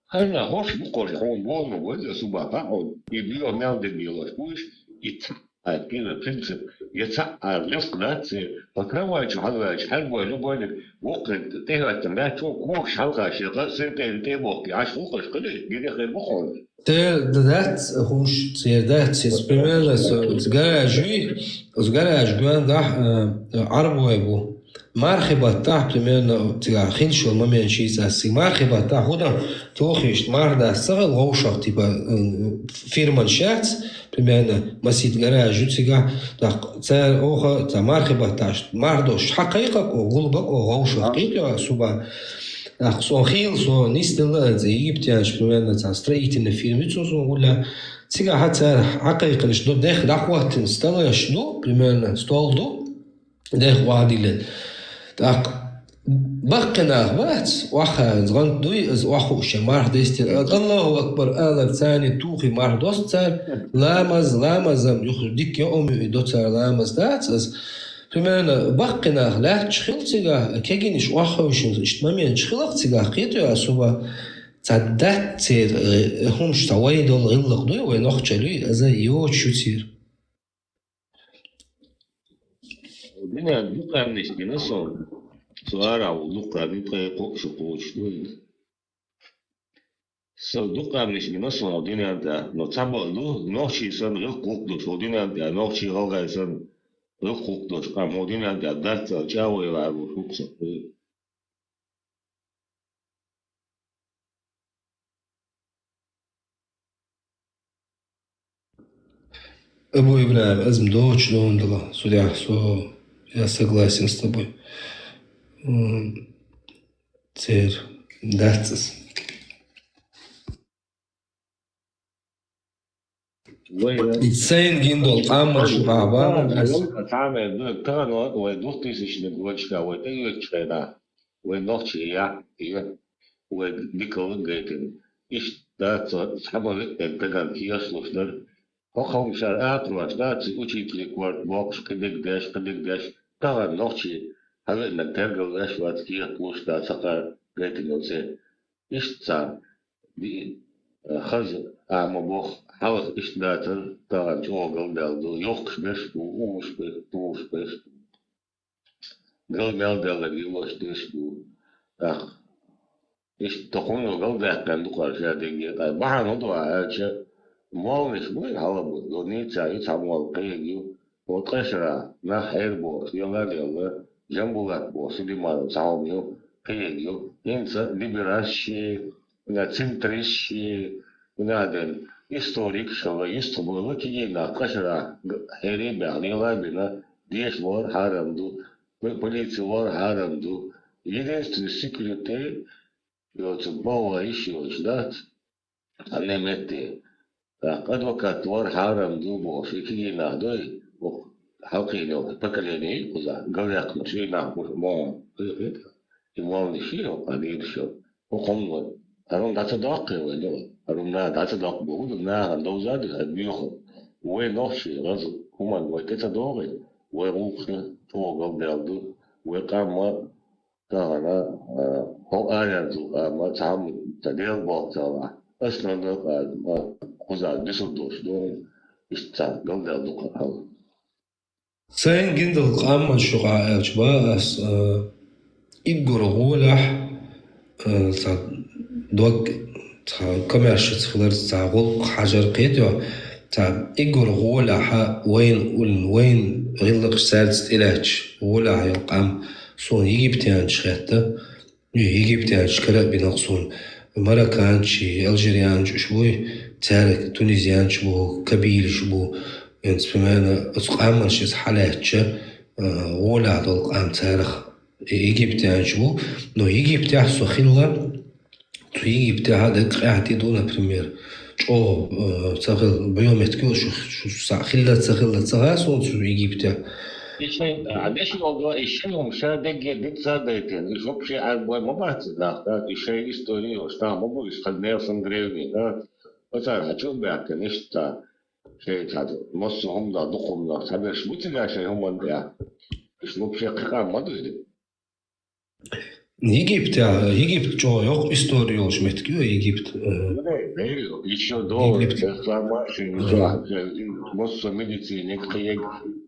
ХӀара нах хӀорш бу-кх, хьуна бохург веза ас убаха хьуна. И буьйху мел дина лелош бу уьш, и ц-, ай, кхин принцип. Я цхьаъ а лилкх дац, по кровати хьалваьлча, хьарбой, любой, воккхагӀа тӀехӀоьттина дац, когаш хьалха шен къа синтӀера тӀе а бохкий, Ӏаш гӀулакхаш хилий, гига хир бу хьуна. Церан дац хӀумаш, церан дац, иза, примерно, со, оцу гараж юй, оцу гараж гоьндахь, э, Ӏарбой бу. Мархий баттахь, примерно, цигахь хилла шо момент шийца ас цига. Мархий баттахь хӀудан тухийшта марха дац ца хилла, вовшах, типа, э, фирман шац, примерно, масийтта гараж ю цигахь, тӀаккха цара оха, ца мархий баттахь, марха долуш хьакхайкхак, о, гулбак, о, вовшах кхетайо, суба. ТӀаккха со хийла, со нисделла, ан ца Египтянаш, примерно, ца строительный фирма ю цо сон гулла. Цигахь цара хьакхайкхинаш ду, дехха дӀахӀоттина столаш ду, примерно, стол ду. Дехха охьадиллина. ТӀаккха баккхий нах бац, охьахаьвза, гӀант дуй, иза охьахууш, марха дестина. Аллаху акбар алар царна тухий марха досту цара, ламаз, ламазам юха дика йоӀам ю и до цара ламаз дац иза. Примерно баккхий нах лаьтташ хилла цигахь, кегийнаш охьахевшина, иштта моменташ хиларх цигахь кхетайо ас суба. Ца дац церан, э, хӀумаш ца вай долу гӀиллакх дуй, вай нохчаллий, иза йоцуш ю церан. Динан дукха къаьмнаш гина сон. Со ара ву дукха къаьмнаш, тхай кхоъ шу кхочуш ду. Со дукха къаьмнаш гина сон динан тӀехь, но цхьаболу ду, нохчий санна гӀиллакх гӀуллакх долуш, ву динан тӀехь, нохчий гӀалгӀай санна гӀиллакх гӀуллакх долуш, къам ву динан тӀехь дац аьлла чӀагӀо яла ву хӀума сан. Абу Ибрахим, аз-м дочу догӀун дала, судья, со, я согласен с тобой. М, цер, дац ас. Вай, и сайн гиндол къаммаш бахьа бахьа ас. Цхьа мел ду, тахана вай двухтысячный годашка, вай тӀеоьцучу хенахь, вай нохчий яхь, я, вай дикалла гайтина. Иштта дац, цхьа ма веъна тагана кехаш луш дара. ХӀокху хӀумнашкара акхарош дац, учитель корта боккхуш, кхидерг деш, кхидерг деш, тахана нохчий хьавеънарг тергал веш вац, кехат луш дац, хӀокхара гайтина оцу. Иштта царна диъ, э, хаза, ахьа ма боху, хьалха иштта дацара, тахана чӀогӀа галдаьлла ду, йоккхуш берш бу, уьш берш, тухуш берш бу. Гал мел даьлларг йиллош дерш бу. ТӀаккха иштта тхо хӀунда галдаьккхина ду кхара ша дегге, ткъа бахьана хӀун ду аьлча, молланаш буй хьалха бу, до ница ю цхьа молла кхиъиг ю, хӀо ткъа шарахь нах хьерабохуш, елла а лелла, Жамбулат боху Сулейманов цхьа хӀума ю, кхиъиг ю. ХӀинца либералаш ши, центристаш ши, нахана историкаш хилла, йистхула кегий нах ткъа шарахь хьере а баьхна, лела а бина, деша лор хьарам ду, п-, полици лор хьарам ду. Единственный секрет, э, оцу боху йиш йолуш дац. Цхьанне метте. ТӀаккха адвокат вар хьарам ду бохуш, и кегий нах дуй, хӀокху хьалкхийна йолу поколение ю кхузахь, галъяьккхинарш, и нах бу могӀа. И молланаш ю, хӀокху дийраш ю. ХӀокху хӀуманна вай. ХӀара хӀума дӀа ца доккхий вай, ду вай. ХӀара хӀума наха дӀа ца доккху боху, ду нахана довза а ду, хӀара боьха. Вай нохчий, хаза хӀуманна вай тӀе ца догӀий, вай гӀуллакхаш чӀогӀа галдаьлла ду, вай къам ма Тахана, а, хӀо аренду, а, ма цхьамма ца дел боху ца вахь. Ас нанна, а, а, кхуза бисур долуш ду, иштта цхьа галдел ду кху хьал. Сайн гиндал къамман шуьга аьлча ба ас, а, иггур гӀолехь, а, цхьа дог, цхьа коммерчица хилар, цхьа гӀуллакх хьажар кхетайо, цхьа иггур гӀолехьа вайн уллин, вайн гӀиллакхаш цаьрца тӀелаьтташ гӀолехь йолу къам. Суна египтянчаш хетта, и египтянчаш кара а бина суна, марокканчаш, алжирянчаш уьш буй, цаьрга тунизянчаш бу, кабилаш бу, хӀинца, примерно, оцу къаманаш иза хьалаьттача, а, гӀолехь долу къам царах египтянчаш бу, но Египтехь со хилла, цу Египтехь а дагахь къаьхьа тӀе ду, например, чӀогӀа, э, ца хилла, биометрик ю шу, шу са-, хилла, ца хилла, ца хаьа суна цу Египтехь. И шайн, а, деши олдо, и шайн хӀума ша дегге дицца а дайтина, и вообще арбой ма бац нах, да, и шайн история йолуш нах ма бу, и хан Нельсон древний, да, оцара хьачу а баьхкина, иштта, шайн цхьа, массо а хӀума да, дукха хӀума да, цхьаберш бу цига шайн хӀуманна тӀехь. Иштта вообще кхин къам ма ду иза. Египте, Египет чӀогӀа йоккха истори йолуш меттиг ю Египет, э, Ещё до Египет. Реформации, массо медицинник кхиег,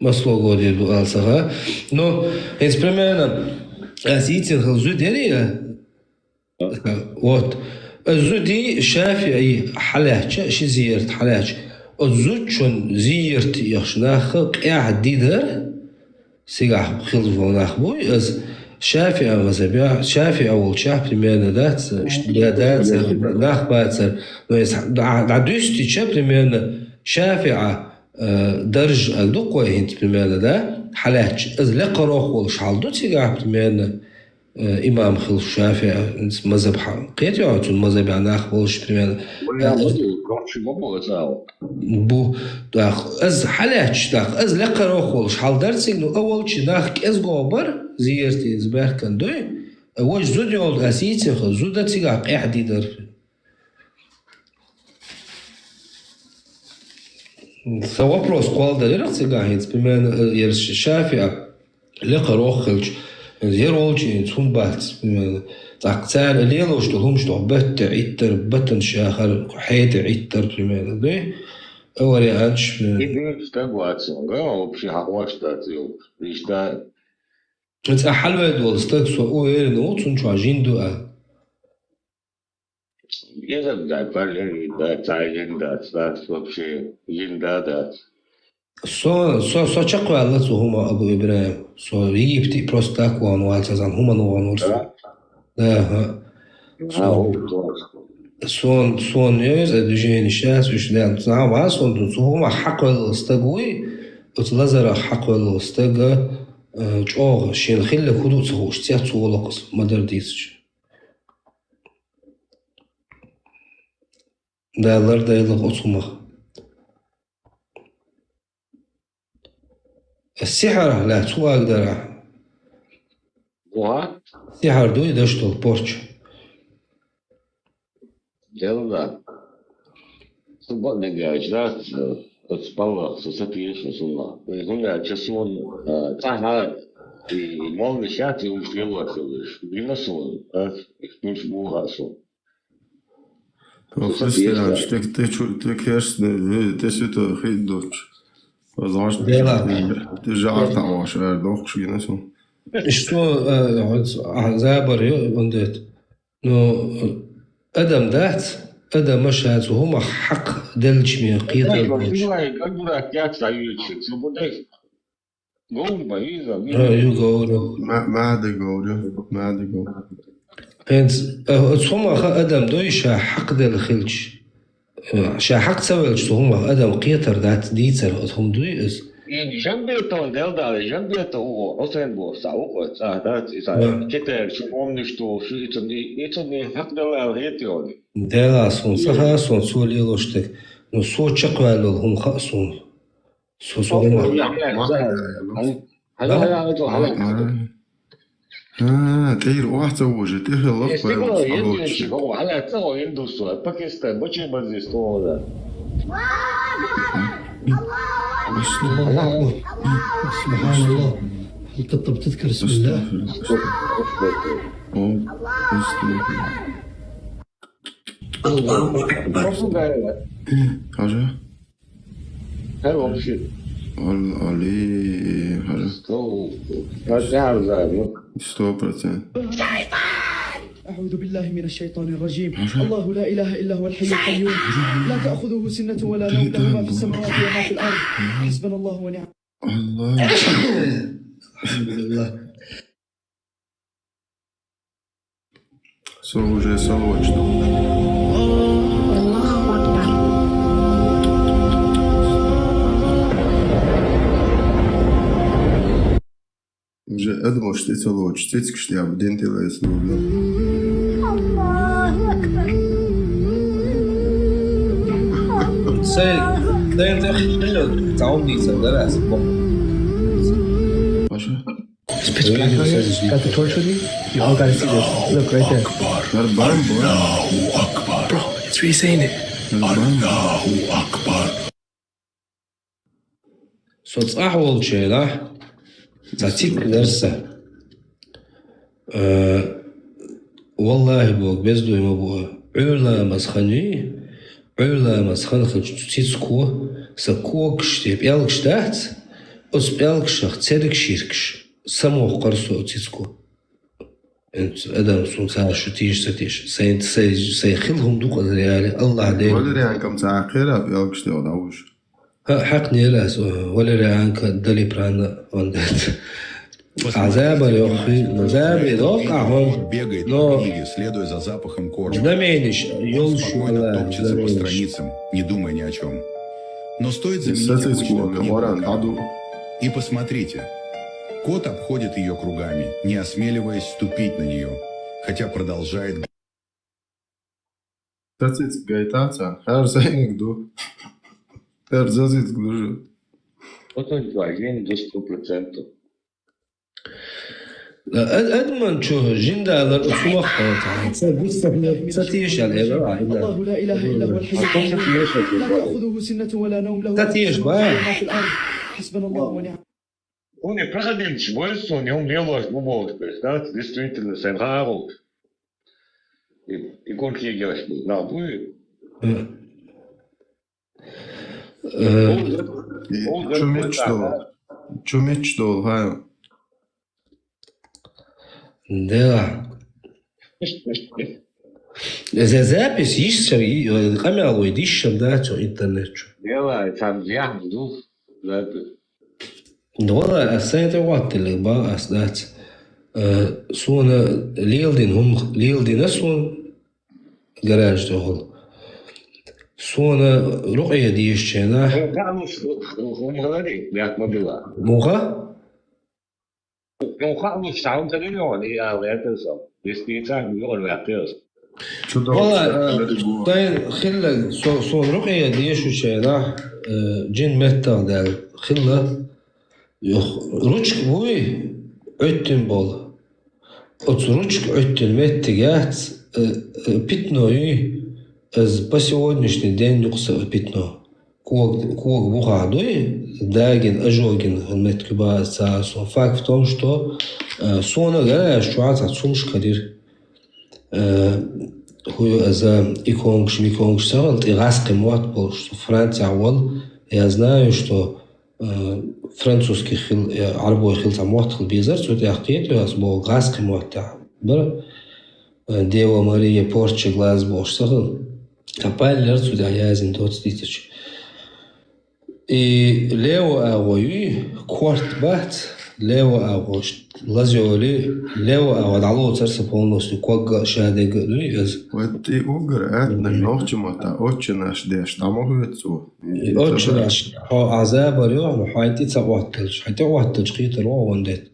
Москва городе ду алсаха. Но, инспримерно, аз ицин хал зу дери я. Вот. Из зуда ШафиӀий хьалаьцча, ши зиярат хьалаьцча, из зудчун зиярат ехаш нах къаьхьа ди дар, цигахь хилла вола нах буй, из ШафиӀа мазхӀабе, ШафиӀа волчохь примерно дац, иштта да-, дацар, нах бацар. Но из дӀа-, дӀадуьстича, примерно, ШафиӀа, э, дарж а ду кхой хӀинца, примерно, да, хьалаьцча, из лекха рогӀ волуш хьал ду цигахь, примерно, э, имам хилла ШафиӀа мазхӀаб хьа-, кхетий хьуна, цуьнан мазхӀабехь нах болуш, примерно. Вай, э, а, вай, короче, ма бу, ца. Бу, тӀаккха, из хьалаьцча, тӀаккха, из лекха рогӀ волуш хьал дара цига, ну, а волчу нах кӀезго бара, зиярте иза баьхкина дуй, а вожа зуда йолу ас йийцинехь, зуда цигахь къаьхьа ди дара. Сан вопрос кхолладелира цигахь хӀинца, примерно, э, яра ШафиӀа лекха рогӀ хилча, яра волчу хӀинца хӀума бац, примерно. ТӀаккха цара лелош долу хӀумаш доху батта Ӏиттар, батан шахар, хьеда Ӏиттар, примерно, дуй? А варианташ, примерно. И дерг стаг вац, га, вообще хьахош дац, йо. Иштта. Цкъа хьалаваьлла волу стаг, со уверен ву, цунна чохь жин ду аьлла. Иза дай, параллельный дай, цхьа а жин дац, дац вообще, жин да дац. Со, со, со чекхваьлла цу хӀума, Абу Ибрахим. Со Египте просто так вахана вац, сан хӀуманна вахана вара со. Да. Да, хӀа. А, со, о, точно. Сон, сон йоьза движение сейчас, уьш дан. Цхьа ва сон, цу хӀума хьакхоьлла стаг вуй, оцу лазарах хьакхоьлла стага, э, чӀогӀа шен хилла хӀу ду ца хууш, цец волу кхуза, ма-дарра дийцича. Дала лардойла оцу хӀумах. Сихьарах лаьцна хӀун ага дара ахьа? Оха? Сихьар дуй даш долу порча? Делла. Со бакъдерг аьлча, дац, оцу баллах со ца теша суна. ХӀунда аьлча суна, а, цхьа а, и моллиш яц, и уьш лелор хиларш. Гина суна, а, уьш муьлш бу хаьа суна. Ох, Христиан, тек, тек чу-, тек херсна, ве, те святой хин доч. Возможно, Дела. Те жагӀар таӀош, эр дохкуш гина су. Иштта, э, хӀинца, а, забар ю, он дет. Ну, адам дац, адам ма ша цу хӀумах хьакъ делча ме кхетар Эй, доч. Василай, как дурак, я стою, чё, чё, вот это. Говр ма вижу, вижу. А, ю говр. Ма-, мада говр, мада говр. ХӀинца, а, оцу хӀумаха адам дуй ша хьакъ делла хилча. А, ша хьакъ ца велча, цу хӀумаха адам кхетар дац, дийцар оцу хӀума дуй иза. И Жамбетон делдале, Жамбетон у, Хусейн бу, са у, са, да, и са, Да. Кетер, шу омниш ту, шу и цун, и цун хьакъ делла аьлла хетий хьуна? Дела суна, ца хаьа суна, цо лелош дерг. Ну, со чекхваьлла хӀума хаьа суна. Со, со хӀума. Хьала, хьала, хьала, хьала. А, тӀера охьа ца вожа, тӀе хила лаф. Стигло, хьала ца вожа, индусу, Пакистан, бачи базис, то, да. الله أكبر. سبحان الله. هل تبطل تذكر بسم الله؟ أستغفر الله. أستغفر الله. أستغفر الله. الله أكبر. Хьажа? Хьажа вообще. Ал-, али, хьажа. Сто, хьажа, ну. Сто процент. أعوذ بالله من الشيطان الرجيم. الله لا إله إلا هو الحي القيوم. لا تأخذه سنة ولا نوم. له ما في السماوات وما في الأرض. حسبنا الله ونعم. Аллах. Алхамдулиллах. Со уже салочно. Уже адамаш тӀе ца лоцуш, цицкаш тӀе а ден тӀе лаьцна вугал. Сайн, сайн тӀе хилла, цхьа хӀума дийцар дара аса боху. Паша? This picture you said is Got the torch with you? You all gotta see this. Look right there. Бар, бар, бар. Bro, it's really saying it. Бар, бар. Со цӀахь волчу хенахь цхьа цицка дара сан. Э, валлахӀи боху, бездой ма бу. Ӏуьйра ламаз хан юй, Ӏуьйра ламаз хан хилча цу цицко сан когаш тӀе пӀелгаш дац, оцу пӀелгашах цергаш йиркаш самохкара со оцу цицко. Эц адам сун цара шу тийша, ца тийша. Сайн, сайн, сайн хила хӀума ду-кх аз реально. Аллах Дела. Валерьянкам цхьа кхера пӀелгаш тӀе дӀавуш. ХӀа, хьакъ нера аз, э, Валерьянка Далипрана он дет. Азаба йохи, азаба йохи, ахун. Бегает по книге, следуя за запахом корма. Знамениш, йолшу спокойно топчется по страницам, не думая ни о чем. Но стоит заменить обычную книгу на книгу. И посмотрите. Кот обходит ее кругами, не осмеливаясь ступить на нее, хотя продолжает. Сациц гайтаца, хар сайник ду. Хар зазиц ду. Потом твоя день до сто процентов. Ад-, адман чу жиндалар усумах хавата. Са гуссахне, са тиешал эла, а, ила. الله لا إله إلا هو الحي القيوم لا تأخذه سنة ولا نوم له ما في السماوات وما في الأرض. حسبنا الله ونعم. Он и проходимец, боится, у него мелочь, буболочка, да, действительно, сэн хагул. И, и гонки играешь, на буй. Э, э, чумич дол, чумич дол, ха. Да. Эз запись йиш сар, э, къамаьл вай диш сар дац интернет чу. Делай, там я жду запись. Дола, а сайта ваттили ба ас дац. Э, сона лелдин хум, лелдин а сон гараж дохол. Сона рукъе диш чена. Э, да, ну, что, ну, он говорит, я могла. Муха? Ну, как лучше, а он говорит, он, и, а, это сам. Если ты так, ну, он, я, ты. Вала, э, дай хилла со-, сон рукъе диш чена, э, жин меттал дал. Хилла. Юх, ручка буй, оттин бол. Оц ручка оттин меттигац, э, э, питно юй, аз по сегодняшний день юкса питно. Ког, ког буха дуй, дагин, ажогин меттига ба ца со. Факт в том, что, э, сона гараж чуаца цумш кадир. Э, хуй аза иконгш, миконгш сагал, ти гас кимот бол, что Франция вал. Я знаю, что э, французский хил, э, арабой хил там вот хил безар, цу тях кет, я с бо газ кимот тя. Бар, э, Дева Мария порча глаз бош сахил. Капаллер цу тях язин тот ститач. И лево агой, корт бат, лево агой, лазёли, лево агой, дало царса полностью, кога шадега, ну, и аз. Вот ты угар, а, на ногчи мота, отче наш деш, там угар цу. И отче наш, хьо аза бар йо, но хьо айти ца отталч, хьо айти отталч, хитар о вон дет.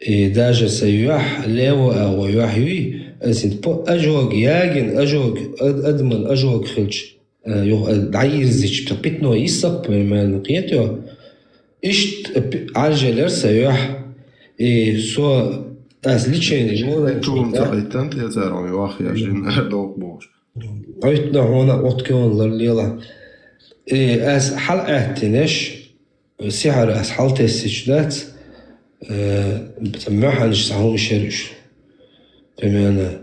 И даже са юах, лево агой юах юй, эсин по ажог, ягин ажог, ад-, адман ажог хилч. Э, йо, э, дайрзич, та питно иссак, примерно, кет йо. Ишт, э, пи-, аржелер са юах. И со, аз личение, и чулум та айтан, та царом юах, я жин, э, долг бош. Айтна хона от кён лар лела. Э, аз хал аттинеш, сихар аз хал тессич дац, э, маханш сахум шериш. Примерно.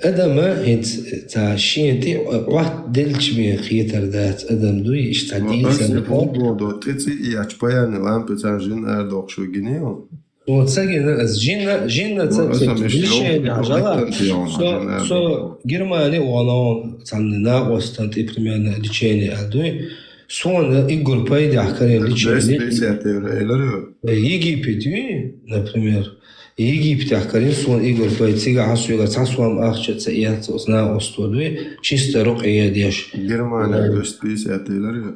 Адама хинц та шиенти ват делч ми хитар дац адам дуй, иш та дил сан. Футбол до, тици и ач паяни лампы цан жин ар дохшу гинео. Вот сагина, аз жинна, жинна ца, ца, лишение, ажала. Со, со Германия, оно, цан на остан, и примерно лечение, а дуй. Сон, э, Игорь Пайдах, карен лечение. Двести пятьдесят евро, элер. Э, Египет, ви, например. Египет, карен сон Игорь Пай, цига хасуга, ца суам ахча, ца я, ца на осто, ви. Чисто рукъе деш. Германия, двести пятьдесят евро.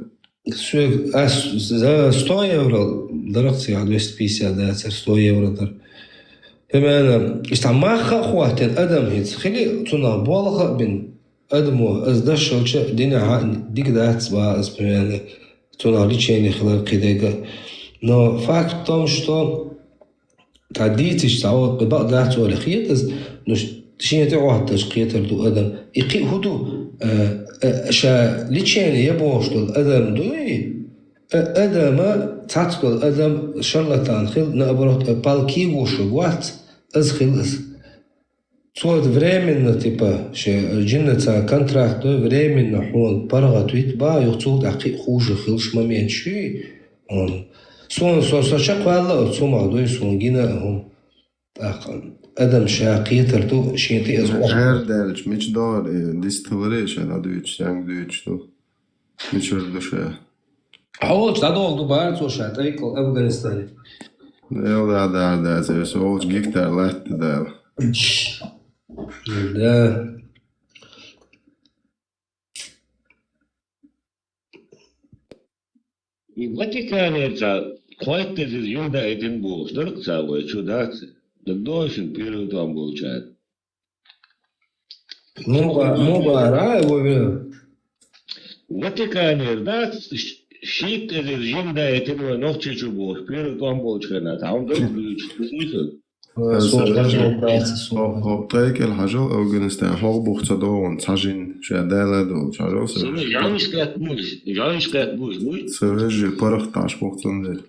Су-, а с-, за сто евро дарах цига, двести пятьдесят, да, цар сто евро дар. Примерно, иштта маха хватит адам хиц. Хили цуна болха бин адамо, аз дашалча дина ха дик дац ба, аз примерно, цуна лечение хилар кидега. Но факт в том, что та дийциш, та вот, ба дац оли хетас, ну, ш-, шиете отташ хетар ду адам. И хи худу, э, э, ша лечение я бош дол адам дуй, э, адама, цац дол адам шарлатан хил, наоборот, э, палки гушу гуац, аз хил аз. Цо временно, типа, ше, жинна ца контракт, да, временно хун паргат вит ба, юх цул да хи хуже хилш момент ши, он. Сон, со, со чак валла, цума, да, сон гина, он. ТӀаккха адам ша кхетар ду, шен тӀе из вахар. Эр даьлча, мича догӀар, э, дистиллери ша дӀадуьйцуш, янг дуьйцуш ду? Мичара ду ша? Хьо волчу дӀадолу ду бара цо ша тӀайккъал Афганистане. Эл да, да, да, церс волчу гектар латта дала. Да. И Ватиканера цхьа кхойтта эзар жима даийтина бохуш дара-кх цхьа вай чу, дац? ДагадогӀий шуна, первый тӀом болчара? Муха-, муха ара вай вина? Ватиканера дац, ш-, шийтта эзар жима даийтина вай Нохчийчу бохуш, первый тӀом болчу хенахь, цхьа хӀума дара-кх дуьйцуш, ца дуьйцу? Э, со хӀокху тӀайкӀел хьажал Афганистан, хӀокху бух ца догӀун цхьа жин, ша дала а долуш, хьажал со. Жайнаш кхетта буш, жайнаш кхетта буш, буй? Со вежарий паргӀат Ӏаш бух цундела.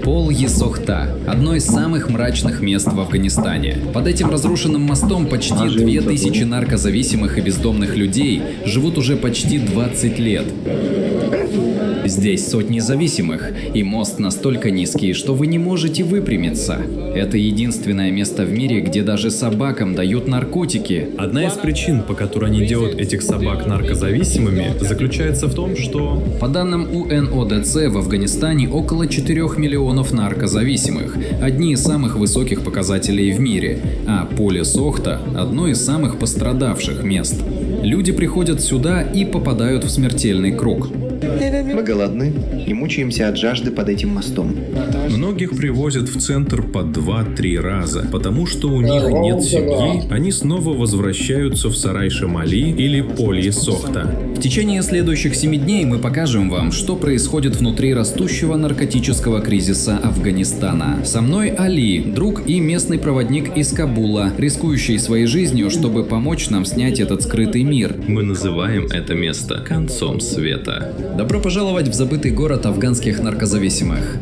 Пол-е-Сохта — одно из самых мрачных мест в Афганистане. Под этим разрушенным мостом почти две тысячи наркозависимых и бездомных людей живут уже почти двадцать лет. Здесь сотни зависимых, и мост настолько низкий, что вы не можете выпрямиться. Это единственное место в мире, где даже собакам дают наркотики. Одна из причин, по которой они делают этих собак наркозависимыми, заключается в том, что... По данным У Н О Д Ц, в Афганистане около четырёх миллионов наркозависимых, одни из самых высоких показателей в мире, а Поле Сохта — одно из самых пострадавших мест. Люди приходят сюда и попадают в смертельный круг. Мы голодны и мучаемся от жажды под этим мостом. Многих привозят в центр по два-три раза, потому что у них нет семьи, они снова возвращаются в Сарай-Шамали или Полье Сохта. В течение следующих семи дней мы покажем вам, что происходит внутри растущего наркотического кризиса Афганистана. Со мной Али, друг и местный проводник из Кабула, рискующий своей жизнью, чтобы помочь нам снять этот скрытый мир. Мы называем это место концом света. Добро пожаловать в забытый город афганских наркозависимых.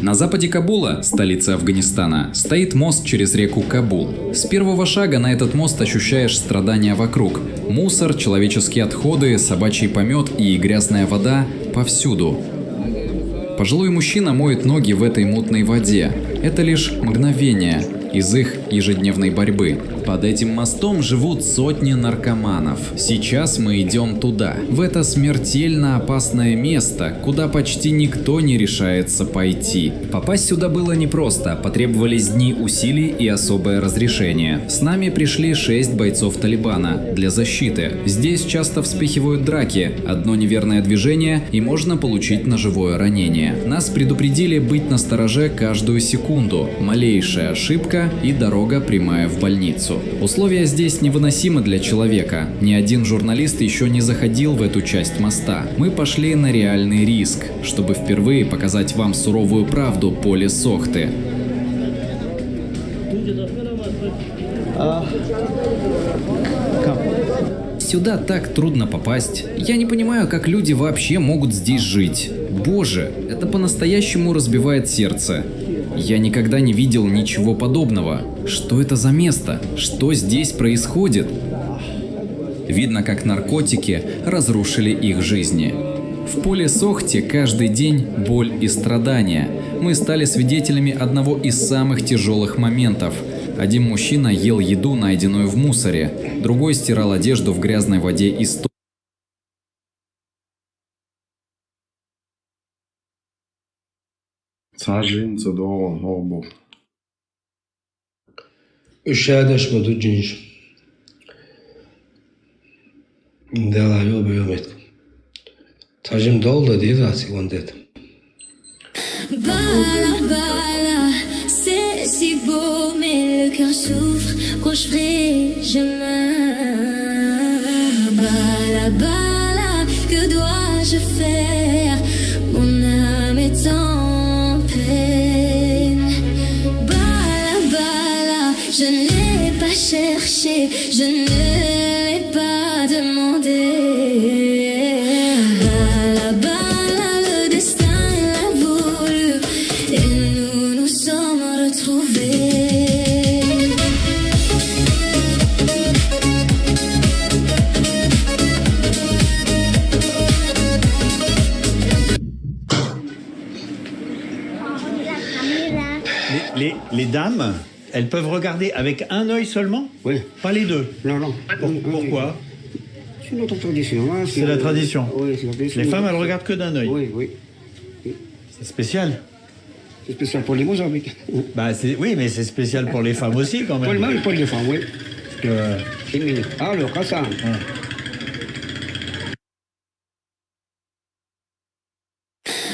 На западе Кабула, столицы Афганистана, стоит мост через реку Кабул. С первого шага на этот мост ощущаешь страдания вокруг. Мусор, человеческие отходы, собачий помет и грязная вода повсюду. Пожилой мужчина моет ноги в этой мутной воде. Это лишь мгновение из их ежедневной борьбы. Под этим мостом живут сотни наркоманов. Сейчас мы идем туда, в это смертельно опасное место, куда почти никто не решается пойти. Попасть сюда было непросто, потребовались дни усилий и особое разрешение. С нами пришли шесть бойцов Талибана для защиты. Здесь часто вспыхивают драки, одно неверное движение, и можно получить ножевое ранение. Нас предупредили быть настороже каждую секунду. Малейшая ошибка, и дорога прямая в больницу. Условия здесь невыносимы для человека. Ни один журналист еще не заходил в эту часть моста. Мы пошли на реальный риск, чтобы впервые показать вам суровую правду Поле Сохты. А, come. Сюда так трудно попасть. Я не понимаю, как люди вообще могут здесь жить. Боже, это по-настоящему разбивает сердце. Я никогда не видел ничего подобного. Что это за место? Что здесь происходит? Видно, как наркотики разрушили их жизни. В Поле Сохте каждый день боль и страдания. Мы стали свидетелями одного из самых тяжелых моментов. Один мужчина ел еду, найденную в мусоре. Другой стирал одежду в грязной воде и сто- Цхьа жин ца догӀун хӀокху бу. Уьш шадеш ма ду жинаш. Дела йо бе йо мет. Цхьа жин долда деза сигон дет. Bala, bala, c'est si beau, mais le cœur souffre quand je fais je meurs. Bala, bala, que dois-je faire? Mon âme est en peine. Bala, bala, je ne l'ai pas cherché, je ne l'ai pas demandé. Bala, bala, le destin l'a voulu et nous nous sommes retrouvés. Les dames, elles peuvent regarder avec un œil seulement ? Oui. Pas les deux ? Non, non. Pour- Oui, oui. Pourquoi ? C'est notre tradition, hein, C'est la tradition. Oui, c'est la tradition. Les femmes, elles regardent que d'un œil. Oui, oui. C'est spécial. C'est spécial pour les Mozambiques. Bah, c'est- oui, mais c'est spécial pour les femmes aussi, quand Pour les même. mâles, pour les femmes, oui. Parce que Féminin. Alors, Hassan. Voilà.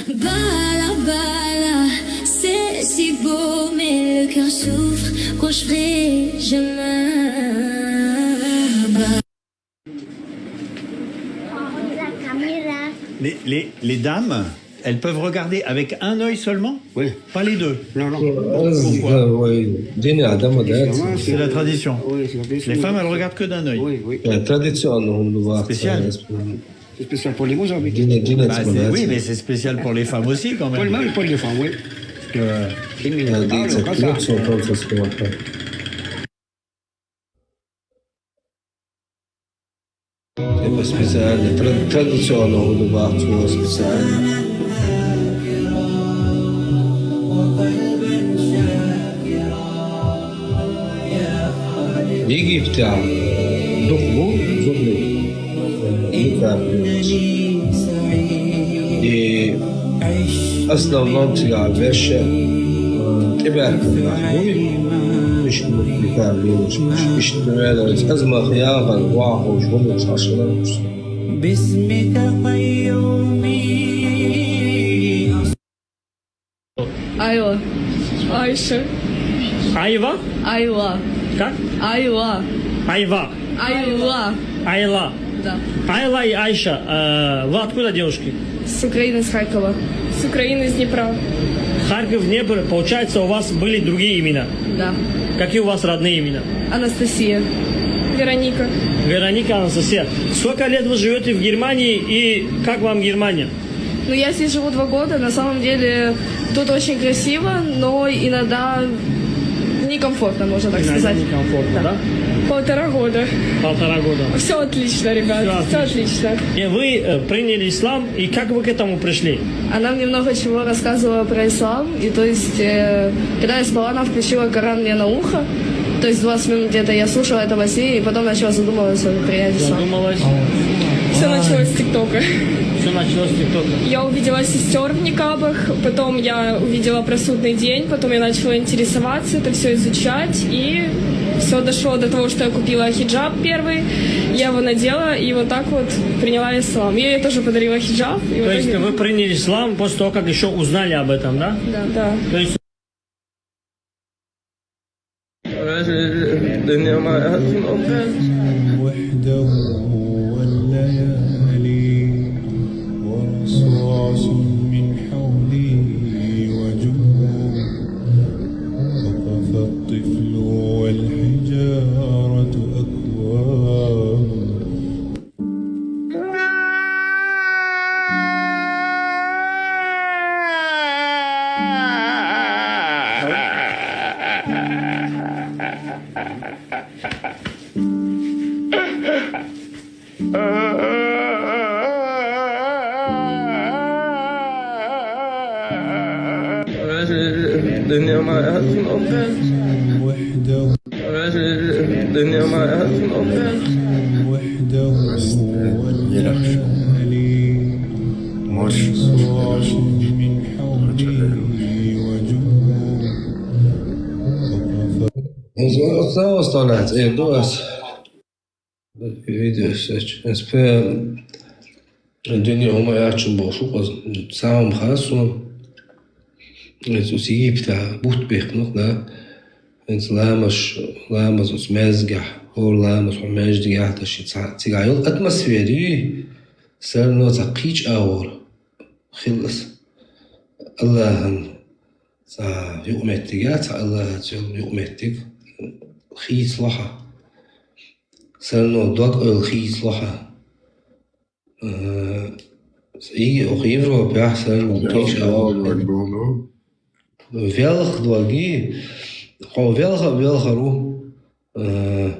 Bala, bala, c'est si beau, mais le cœur souffre quand je fais, je me bats. Les, les- les dames, elles peuvent regarder avec un œil seulement ? Oui. Pas les deux ? Non, non. Pourquoi ? Dini adama da. C'est la tradition. Oui, c'est la tradition. Les femmes, elles regardent que d'un œil. Oui, oui. Tradizionalno. Spécial. C'est spécial pour les Mozambiques. Dini dini Bah, c'est- oui, mais c'est spécial pour les femmes aussi, quand Pour les même. mâles, pour les femmes, oui. Parce que- Féminin. Alors, Hassan. È speciale, tra- tradizionale, speciale. Египта духу зубли. И основном цигара веши. Тиберкуль нахуй. Ишт мутника бириш. Ишт мутника. Аз махьяга вахуш, вахуш, ашалаш. باسمك قيومي. Айла. Айша. Айва? Айла. Как? Айла. Айва. Айла. Айла. Да. Айла и Айша. Э, вы откуда, девушки? С Украины, с Харькова. С Украины, с Днепра. Харьков, Днепр. Получается, у вас были другие имена? Да. Какие у вас родные имена? Анастасия. Вероника. Вероника, Анастасия. Сколько лет вы живете в Германии и как вам Германия? Ну, я здесь живу два года. На самом деле, тут очень красиво, но иногда некомфортно, можно так Иногда сказать. Некомфортно, да? Полтора года. Полтора года. Все отлично, ребят. Всё Все отлично. И вы э, приняли ислам, и как вы к этому пришли? Она мне много чего рассказывала про ислам. И то есть, э, когда я спала, она включила Коран мне на ухо. То есть двадцать минут где-то я слушала это во сне, и потом начала задумываться о принятии ислама. Задумалась. Все началось с ТикТока. Все началось с ТикТока. Я увидела сестер в никабах, потом я увидела про судный день, потом я начала интересоваться, это все изучать, и все дошло до того, что я купила хиджаб первый, я его надела, и вот так вот приняла ислам. Я ей тоже подарила хиджаб. И в То есть итоге- вы приняли ислам после того, как еще узнали об этом, да? Да. Да. То есть الدنيا ما يحزن أمك. وحده والليالي ورصاص من حولي وجنود. وقف الطفل والحجارة أكوام. الدنيا ما يحزن أمك. وحده الدنيا ما يحزن أمك. وحده والليالي ورصاص من حولي وجنود. Осталось, осталось. Э, дуас. Видео, сеч. Эспе дини ома ячун бошу каз. Самым хасу. Эс ус Египта бут бехнух, да. Эс ламаш, ламаз ус мезгах. Ор ламаз ху мезгах, да ши ца-, цигайол атмосфери. Сарно ца кич аур. Хиллас. Аллахын ца юкъметтига, ца Аллаха цел юкъметтиг. Хийц лоха. Сарно дог ойл хийц лоха. Э, и ох Европе, а, сарно кич аур. Велх доги. Хо велха, велха ру. Э,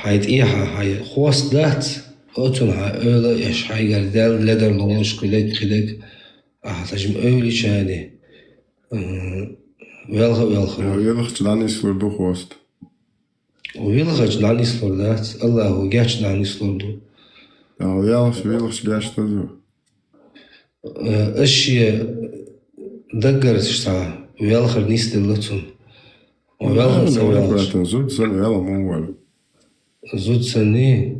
Хьай тӀехьа, хьай хвост дац, оцун хьай ойла еш, хьайгара даьлла ледар ловнаш хилег, хилег, ахьа сажим ойла чани. М, Велха, велха. Велхача дӀанислур ду хӀост. Вилхача дӀанислур дац, Аллахо геча дӀанислур ду. А, велхаш, велхаш геча дазу. Э, аш шен даггара схьа велхар нисделла цунна. Ва велхар ца велхаш. Зуд санна вела мун вала. Зуд санна.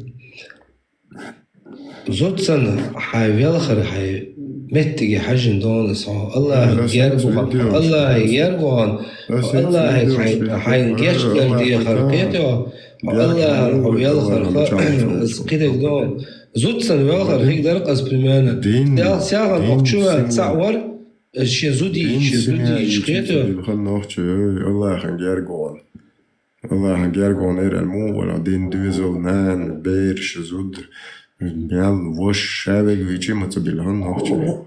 Зуд санна хьай велхар хьай меттиге хьажин дона со. Аллахьа герга ваха. Аллахьа герга ваха. Аллахьа хьай, хьайн гечдер дехар кхетё. Аллахьа хьо велхар ха, аз кхидег дона. Зуд санна велхар хиг дар аз примерно. Дин, дин сяга нохчува син цавар, ши зуди, дин ши зуди, син шкетё. Хан нохчу, Аллахьа герга ваха. Аллахьа герга ваха нерал мун вала дин дуьзал нана, бераш, зуд, мел, вош, шавег вичи маца билган нохчу.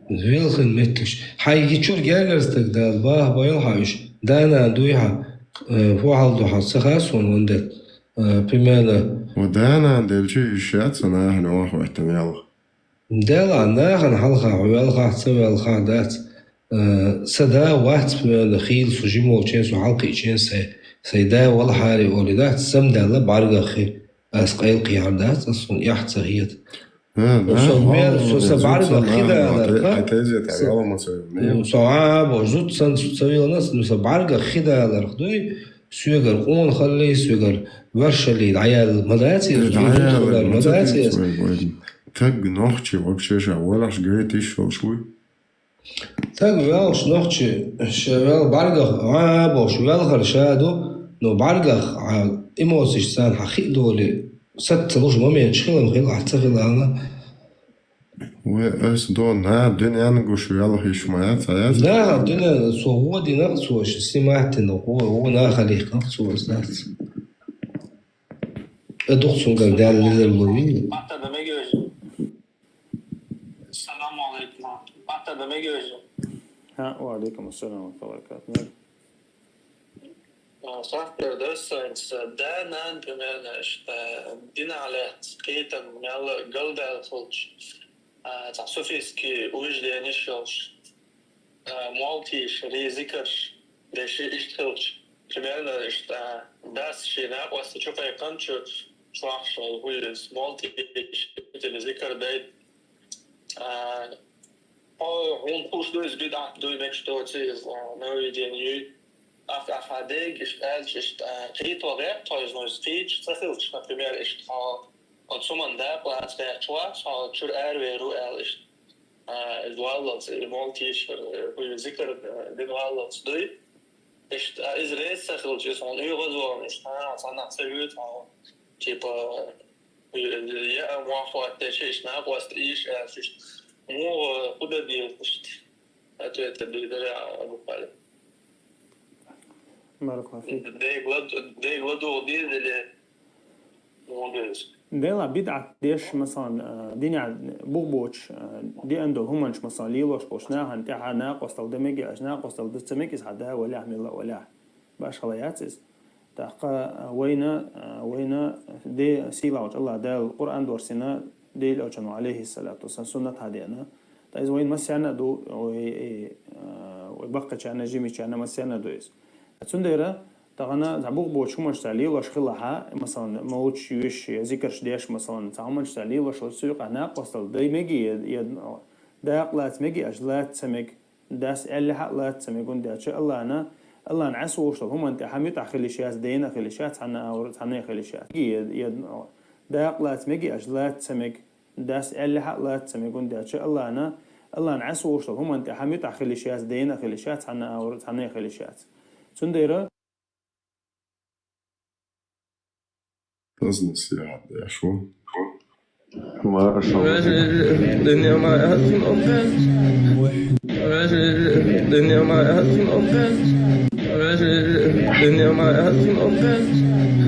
Велхин меттуш. Хьай гичур гергарстаг дал, бах, байл хьавиш. Дана дуй хьа, э, фу хьал ду хьа, саха сон вандет. Э, примерно. Ва дана делчи ишат санахна вах ваттан ял. Дела, нахана хьалха, хьо велхахь, ца велхахь дац. Э, са да вац, примерно, хийла со жимолчен, со хьалкхиъчен, сай, сай да валхьари оли дац, сам дала бӀаргахи, аз къайлкхияр дац, аз сун яхь ца хет. Со мел, со са бӀаргах хидалар, ха? Со, а, бо, зуд сан, со ца вилнас, ну, са бӀаргах хидалар, дуй, суьгар къон халли, суьгар варшали, дӀаял, ма дац, ма дац. Таг нохчи вообще ша валаш гайтиш шолш вуй? Таг велш нохчи ша вел бӀаргах, а, бош велхар ша ду, но бӀаргах, а, эмоциш сан хьа хи доли, сат ца луш момент шхилам хил, а, ца хилана. Ве, ас до на, дин ян гуш велхиш ма яц, а яц. Да, дин ян, со во динах, со ш-, снимать динах, во, во нахалих нах, со ш-, дац. Э, дух цунгар дал лизер луви. Салам алейкум. Батта да мегиожу. Ха, ва алейкум ассалам ва рахматуллахи ва баракатугу. А, сахтер досанца, да, нан, примерно, что дин алехц, китам, мял, галдал хулч. А, ца суфийский убеждение шолш. А, молтиш, ри зикарш, деши ишт хилч. Примерно, ишт, а, дас ши накъоста чу кайкъан чу чуахшал хуйс, молтиш, итили зикар дайт. А, о, хун хуш дуйс бидъат дуй меч доци, а, нововведение. Ах, ах, а дег ишт, альч ишт, а, кхийто гӀерт, то есть, ну, скич, ца хилч, например, ишт, а, Оцу ман дакъа лаца гӀерташ вац, хьо чур аравер ву аьлла иштта. А, из валлалц, и молтиш, э, хӀуй зикр, э, дин валлалц дуй. Иштта, а, из реза ца хилча, иза хьуна уьгӀазвахна, иштта, хьа, цхьаннахьа ца вуьйцу хьо, типа, э, я, а, мохь хӀоттеш, иштта, накъост ийш аьлла, иштта. МугӀа, хӀу дан деза, иштта. Ответ дийдара, а, буквально. Баракаллаху фик. Дег лад-, дег ладугӀу деза или мугӀа деза? Дела бидъат деш, масалан, а, динехь бух боцуш, а, деана долу хӀуманаш, масалан, лелош болуш нахана тӀехьа накъосталла дан мега, аша накъосталла дан ца мега иза хьан да валехь, милла а валехь. Башхала яц иза. ТӀаккха, а, вайна, а, вайна де сийлахьчу Аллах Дала Къуръан дорсина Дела Элчано, алейхиссалату вассалам, суннат хьадеана. Ткъа иза вайн массарна а ду, вай, э, вай баккхачарна, жимачарна массарна а ду иза. Цундела тахана цхьа бух боцу хӀуманаш цхьа лелош хилахьа, масалан, молча йоьш я зикарш деш, масалан, цхьа хӀуманаш цхьа лелош хилахь, цу юкъахь накъосталла дай меги, я, я дакъа лаца меги, аша лаца ца меги, дас аьллехьа а лаца ца меги, хӀунда аьлча Аллана, Аллана Ӏес волуш долу хӀуманна тӀехь муьтӀахь хила йиш яц, дайна а хила йиш яц, цхьанна а, цхьанна а хила йиш яц. Я, я дакъа лаца меги, аша лаца ца меги, дас аьллехьа а лаца ца мега, хӀунда аьлча Аллана, Аллана Ӏес волуш долу хӀуманна тӀехь муьтӀахь хила йиш яц, дайна а хила йиш яц, цхьанна а, цхьанна а хила йиш яц. Цундела Бизнес яхьа деш ву. Маршал.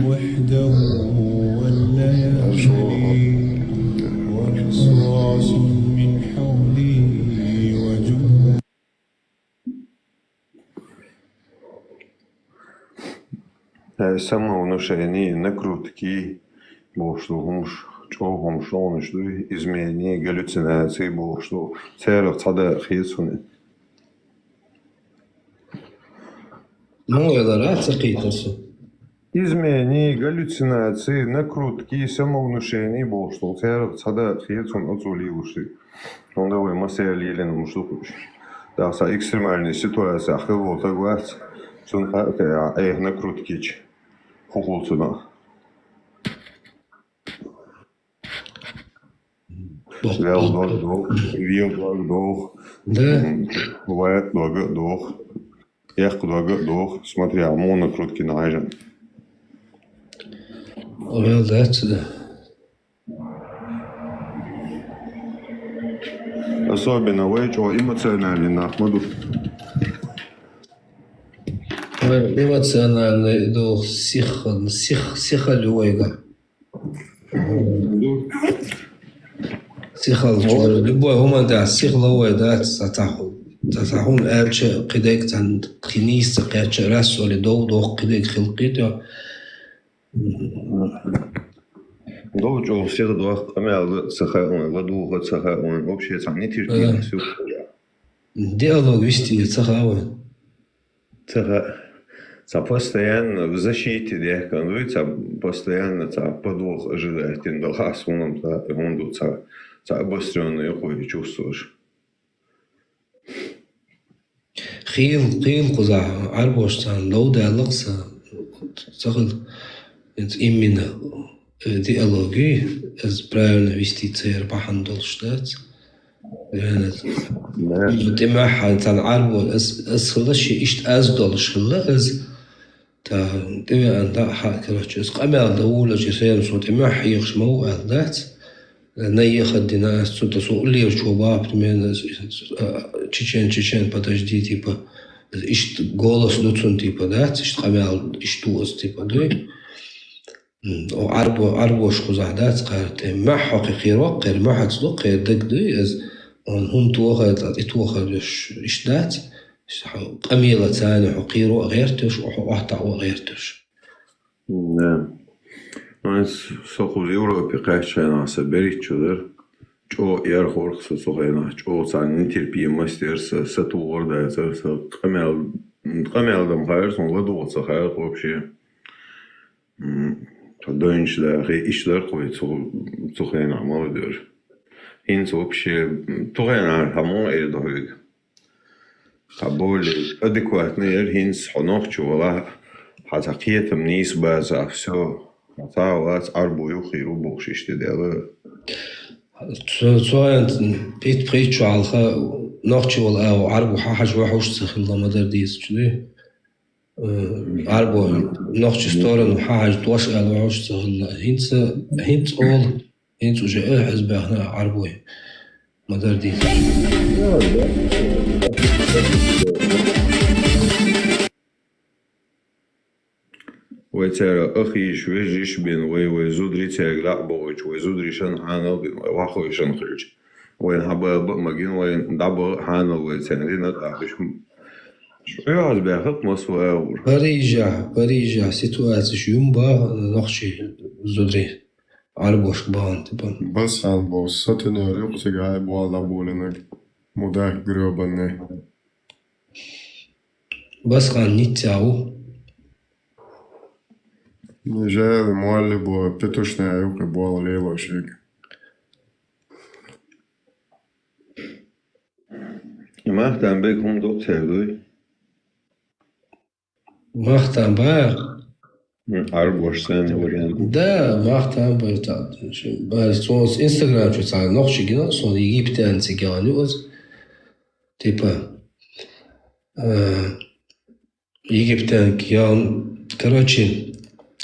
وحده والليالي ورصاص من حولي وجنود. Э, самовнушение, накрутки бохуш долу хӀумаш, чӀогӀа хӀумаш лоӀанаш дуй, изменение, галлюцинации бохуш долу, церах цхьа дакъа хеза хьуна. Мунгара ца кхетар со. Изменение, галлюцинации, накрутки, самовнушение бохуш долу. Церан цхьа да хецун оцу лелуш. Онда вай масса лелина муш ду кхуш. Дахса экстремальная ситуация хила волу таг вац. Цунна хаьа, кхе, а, э, накруткича. Хухулцуна. Вел дог дох, вел дог дох. Да. М, ваят дог дох. Эх, дог дох. Смотри, а муна крутки нажен. Вел дац, да. Особенно вай чо эмоциональный нах ма ду. Вай эмоциональный ду, сих, сих, сихал ю вайга. Сихал чуьра, любой хӀуманна тӀехь сихал вай дац, ца ца хӀу-, ца ца хӀума аьлча, кхидерг цхьаьна кхин нийса ца кхаьчча, рассоли дов доху, кхидерг хилкхий тӀе. Дов чӀогӀа сиха доху, къамел ца хаьа вайн, ладугӀа ца хаьа вайн, вообще цхьа нетерпимость ю. Диалог вести ца хаьа вайн. Ца хаьа. Ца постоянно в защите дехкан дуй, ца постоянно ца подвох ожидать дина долу хьас хӀума ца, хӀума ду ца, ца обострённый юкъа чувствуешь. Хийла, хийла кхузахь Ӏарбош царна дов даьлла-кх сан, ца хила, иза именно, э, диалоги, иза правильно вести ца яр бахьана долуш дац. Реально. Да. Ну, тӀе моьххьа царна Ӏарбо, ас, ас хилла ши иштта аз долуш хилла, аз та тӀевеана дӀа а хаьа, короче, ас къамел дан вуьйлача, ас хӀара со тӀе моьххьа хьехаш ма ву аьлла дац. Наехать дина ас цунна, со уллерчо бахьа, примерно, а, чечен, чечен, подожди, типа, иштта голос ду цунна, типа, дац, иштта къамел, иштта ву ас, типа, дуй. М, о, Ӏарбо-, Ӏарбош кхузахь дац кхара тӀе. Мохь хьо кхин кхерваккхера, мохьаца ду кхера дагадуй, аз он хӀума тохар, ткъа тӀе тохар деш иштта дац. Хьо къамела царна хьо кхеро а гӀерташ, хьо охьатаӀо а гӀерташ. Да. Ну, ас со кхуза Европе кхаьчча хенахь сан берхӀитта шо дара. ЧӀогӀа эрхурх со цу хенахь, чӀогӀа царна нетерпимость яра сан, сан тухур дацара, сан къамел, къамел дан хаьара, сан ладугӀа ца хаьара вообще. М, тхо дойнаш даха, иштта дара кхуй цу, цу хенахь молодёжь. ХӀинца вообще, м, цу хенахь хьан ма эр ду хьоьга. Хьан более адекватный яра хӀинца хьо нохчо валахь, хьан цхьа кхетам нийса бацахь, всё. Хьан цхьа а вац, Ӏарбо ю, хийра ву бохуш иштта даьлла. Цу, цу хенахь пит-, пхийтта шо хьалха нохчо вала агӀо Ӏарбо хьан хьажа вахьуш ца хилла ма-дарра дийцича дуй. Э, Ӏарбой, нохчий сторону хьан хьажа дош аьлла вахьуш ца хилла. ХӀинца, хӀинца олу, хӀинца уже э хьаьз баьхна Ӏарбой. Ма-дарра дийца. Вай цара ахийша, вежарий бен, вай, вай зударий цаьрга дӀа а бохуьйтуш, вай зударий шайна хьанал бина, вай ваххой шайна хилча. Вайна хьан баба а магина, вайна дӀабаха хьанал вай царна дина а тӀаккха. Шу хьоьхьаза баьхат массо а агӀор. Парижа, Парижа ситуацияш юм ба нохчий зударий Ӏарбошка бахана, типа. Басхан бо, сатинер юкъа цига хьай бола дӀаболинарг. Мудак грёбаный. Басхан Ницця ву. Неужели молли бо петушная юкъа бола лело шега? Махтан бек хӀума дукха цаьрга дуй? Махтан ба? М, Ӏарбош санна вариант. Да, махтан ба, та, ба, цо Инстаграм чу цхьа нохчи гина, со египтянца гиган ю аз. Типа, э, египтянка ян, короче,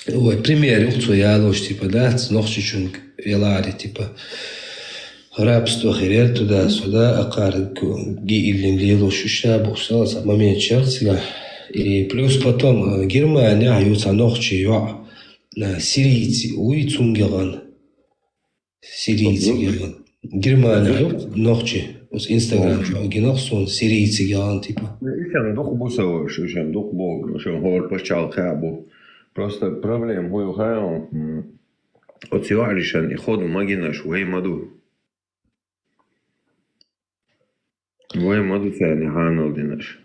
ой, пример юха цо ялош, типа, дац, нохчичунга ялари, типа, рабство хирер туда-сюда, акхар ги иллим лелош, уьш а бу, сала ца момент чарх цигахь. И плюс потом, э, Германия ю цхьа нохчи йоӀ, э, сирийци, уй цунга ган. Сирийциган. Германия ю нохчи. Ус Инстаграм чу гинах суна сирийциган, типа. Ишан дукха бу ца ваш, ишан дукха бу, ишан хӀора пачхьалкхехь бу. Просто проблема хӀу ю хаьа, м, оцу йоӀаришан и ходу ма гинаш, вай ма ду. Вай ма ду царна хьанал динаш.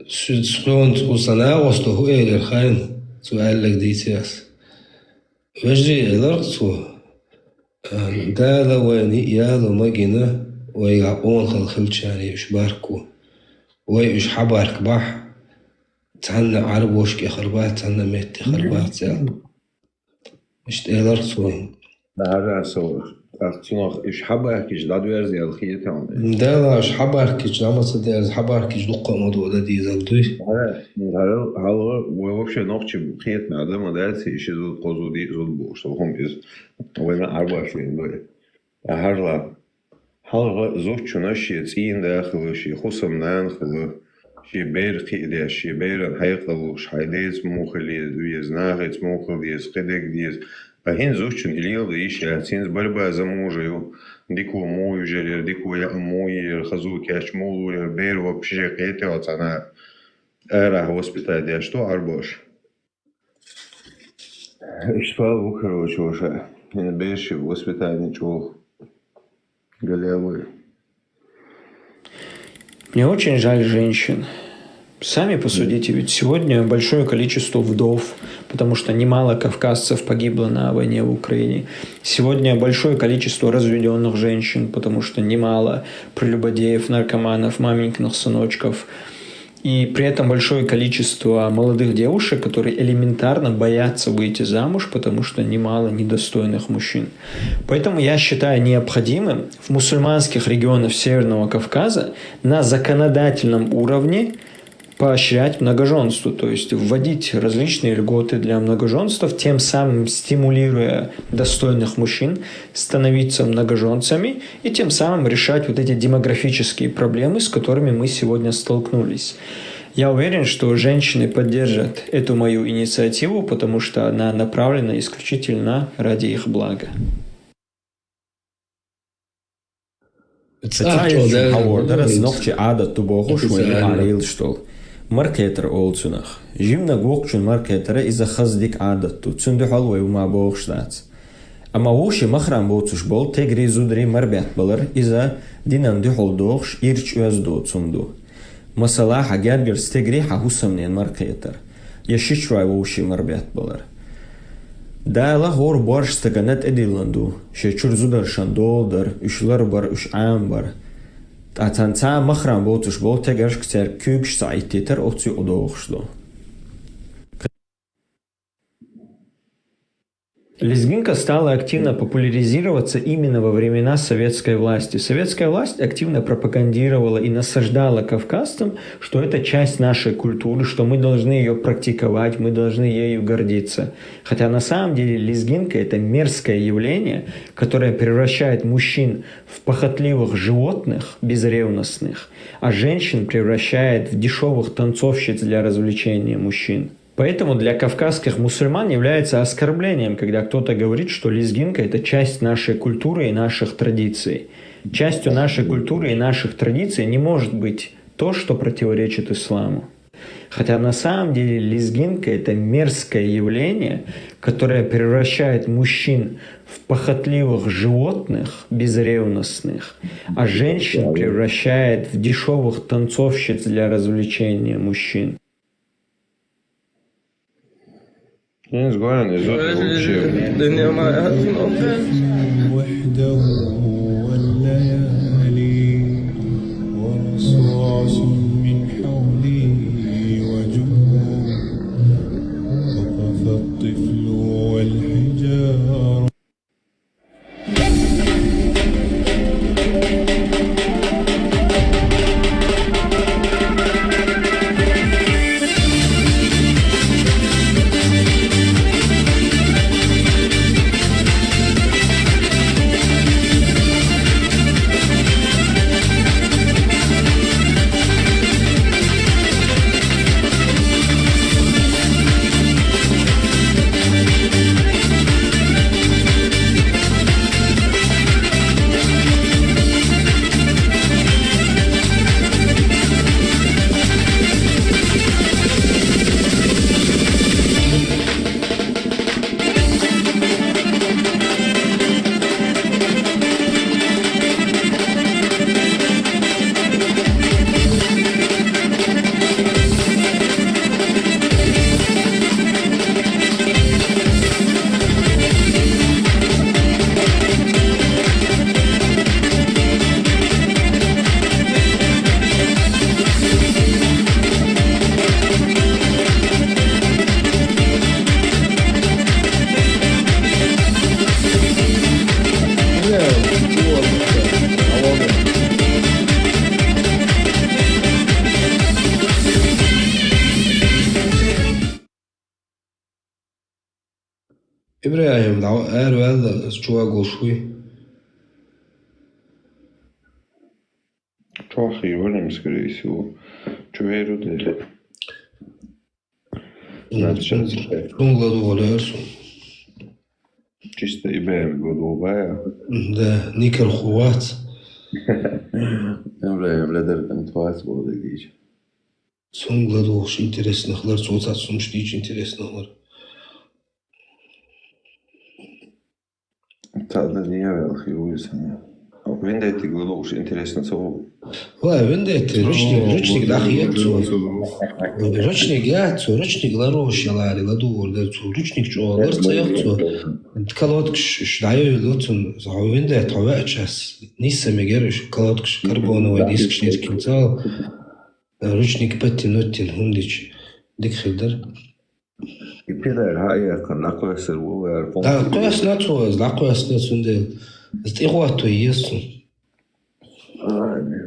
Шуьца хьонца укх сан агӀо сто хӀу элира хайна, цо аьлларг дийци ас. Вежарий, элира цо, а, Дала вайна йиъ яло ма гина, вайгахь къонахалла хилчарна уьш баркабу. Вай уьш хьабаркабахь, цхьанна Ӏарбоша кӀехарбац, цхьанна меттехарбац аьлла. Иштта элира цо. ДӀахьажа со, тӀаккха цунах уьш хьабахкича дӀадоьрзу аьлла хета хьуна? Дала уьш хьабахкича, дӀа ма ца дерза, хьабахкича дуккха а ма ду, дан дезар дуй. ХӀара, хӀара, хӀара, вай вообще нохчий кхетаме адам ма дац, и ши зуда, кхо зуда, диъ зуда бохуш, со хӀума иза. Вайна Ӏарбоша вина ду. ДӀахьажа. Хьалха зудчунна шен цӀийнан да хилла, шен хӀусамнана хилла, шен бер кхиадеш, шен беран хьекъал луш, хьайн деца муха хила веза, нахаца муха хила деза, кхидерг деза. Ткъа хӀинца зудчунна и леладан йиш яц, хӀинца борьба за мужа ю, дика ву муха вижар яра, дика ву яа муха яра, хаза ву кеча муха лур яра, бер вообще кхетий оцу наха арахь воспитать деш ду Ӏарбоша. Иштта ву, короче, ваша. Бераш воспитание чӀогӀа галевой. Мне очень жаль женщин. Сами посудите, ведь сегодня большое количество вдов, потому что немало кавказцев погибло на войне в Украине. Сегодня большое количество разведённых женщин, потому что немало прелюбодеев, наркоманов, маменькиных сыночков. И при этом большое количество молодых девушек, которые элементарно боятся выйти замуж, потому что немало недостойных мужчин. Поэтому я считаю необходимым в мусульманских регионах Северного Кавказа на законодательном уровне поощрять многоженство, то есть вводить различные льготы для многоженцев, тем самым стимулируя достойных мужчин становиться многоженцами и тем самым решать вот эти демографические проблемы, с которыми мы сегодня столкнулись. Я уверен, что женщины поддержат эту мою инициативу, потому что она направлена исключительно ради их блага. Ца ца йолчун хьавор дара, нохчий Ӏадат ду бохуш, вай юкъара йилаш долу. Маркхетар олу цунах. Жиманиг воккхачун маркхетара иза хаза дика Ӏадат ду. Цуьнан дуьхьал вай хӀума бохуш дац. Амма вовшийн махрам боцуш болу тегри, зудари марбетта балар, иза динан дуьхьал дохуш, ирча оьзда доцу хӀума ду. Масала, хьан гергара стегари хьан хӀусамненан маркхетар, я шичой вовшийн марбетта балар. Дала хӀора борш стагана тӀедиллина ду, шен чуьра зударшна дола дар, уьш ларбар, уьш Ӏамабар. Ткъа царна цхьа а махрам боцуш болу тегаршка цаьрга куьйгаш ца Ӏиттийтар оцу юкъа дохуш ду. Лезгинка стала активно популяризироваться именно во времена советской власти. Советская власть активно пропагандировала и насаждала кавказцам, что это часть нашей культуры, что мы должны её практиковать, мы должны ею гордиться. Хотя на самом деле лезгинка — это мерзкое явление, которое превращает мужчин в похотливых животных, безревностных, а женщин превращает в дешёвых танцовщиц для развлечения мужчин. Поэтому для кавказских мусульман является оскорблением, когда кто-то говорит, что лезгинка — это часть нашей культуры и наших традиций. Частью нашей культуры и наших традиций не может быть то, что противоречит исламу. Хотя на самом деле лезгинка — это мерзкое явление, которое превращает мужчин в похотливых животных, безревностных, а женщин превращает в дешёвых танцовщиц для развлечения мужчин. Кхин иза гоьна, иза зуда лучше. وحده والليالي ورصاص من حولي وجنون وقف الطفل والحجار. ИбрахӀим, дӀа-, араваьлла, ас чу вагӀаш вуй. Чохь хир вара, скорее всего. Чу хӀеру дела. М, Надо цун-, щас. Цунга ладогӀалера со. Чисто ИбрахӀимга ладогӀа, бая? Да, никархо вац. ИбрахӀим ледар кӀант вац, боху дагийча. Цунга ладогӀаш интересно хилар, цо цхьацца хӀумнаш дийча интересно хилар. Цхьа дан я ваьлла хир ву иза. Вендеттига ладогӀаш интересно ца ву. Ва, Вендетта, ручник, ручник дӀахеда цо. Ручник яц цо, ручник ларвеш яларе, ладугӀур дара цо, ручник чӀогӀа лар ца яхь цо. Колодкаш ш-, ш-, дӀайолалу цунна, хьо Вендетта, хьо веача ас, нийса мегар уьш, колодкаш, карбоновый дискаш дийца кхин цал. Ручник паттина, оттина хӀума дича, дика хир дара. И педар хьа а яьккхина, дӀакхоьссар ву вара функция. ДӀакхоьссина цо иза, дӀакхоьссина, цундела иза тӀехӀотто еза цунна. А, не.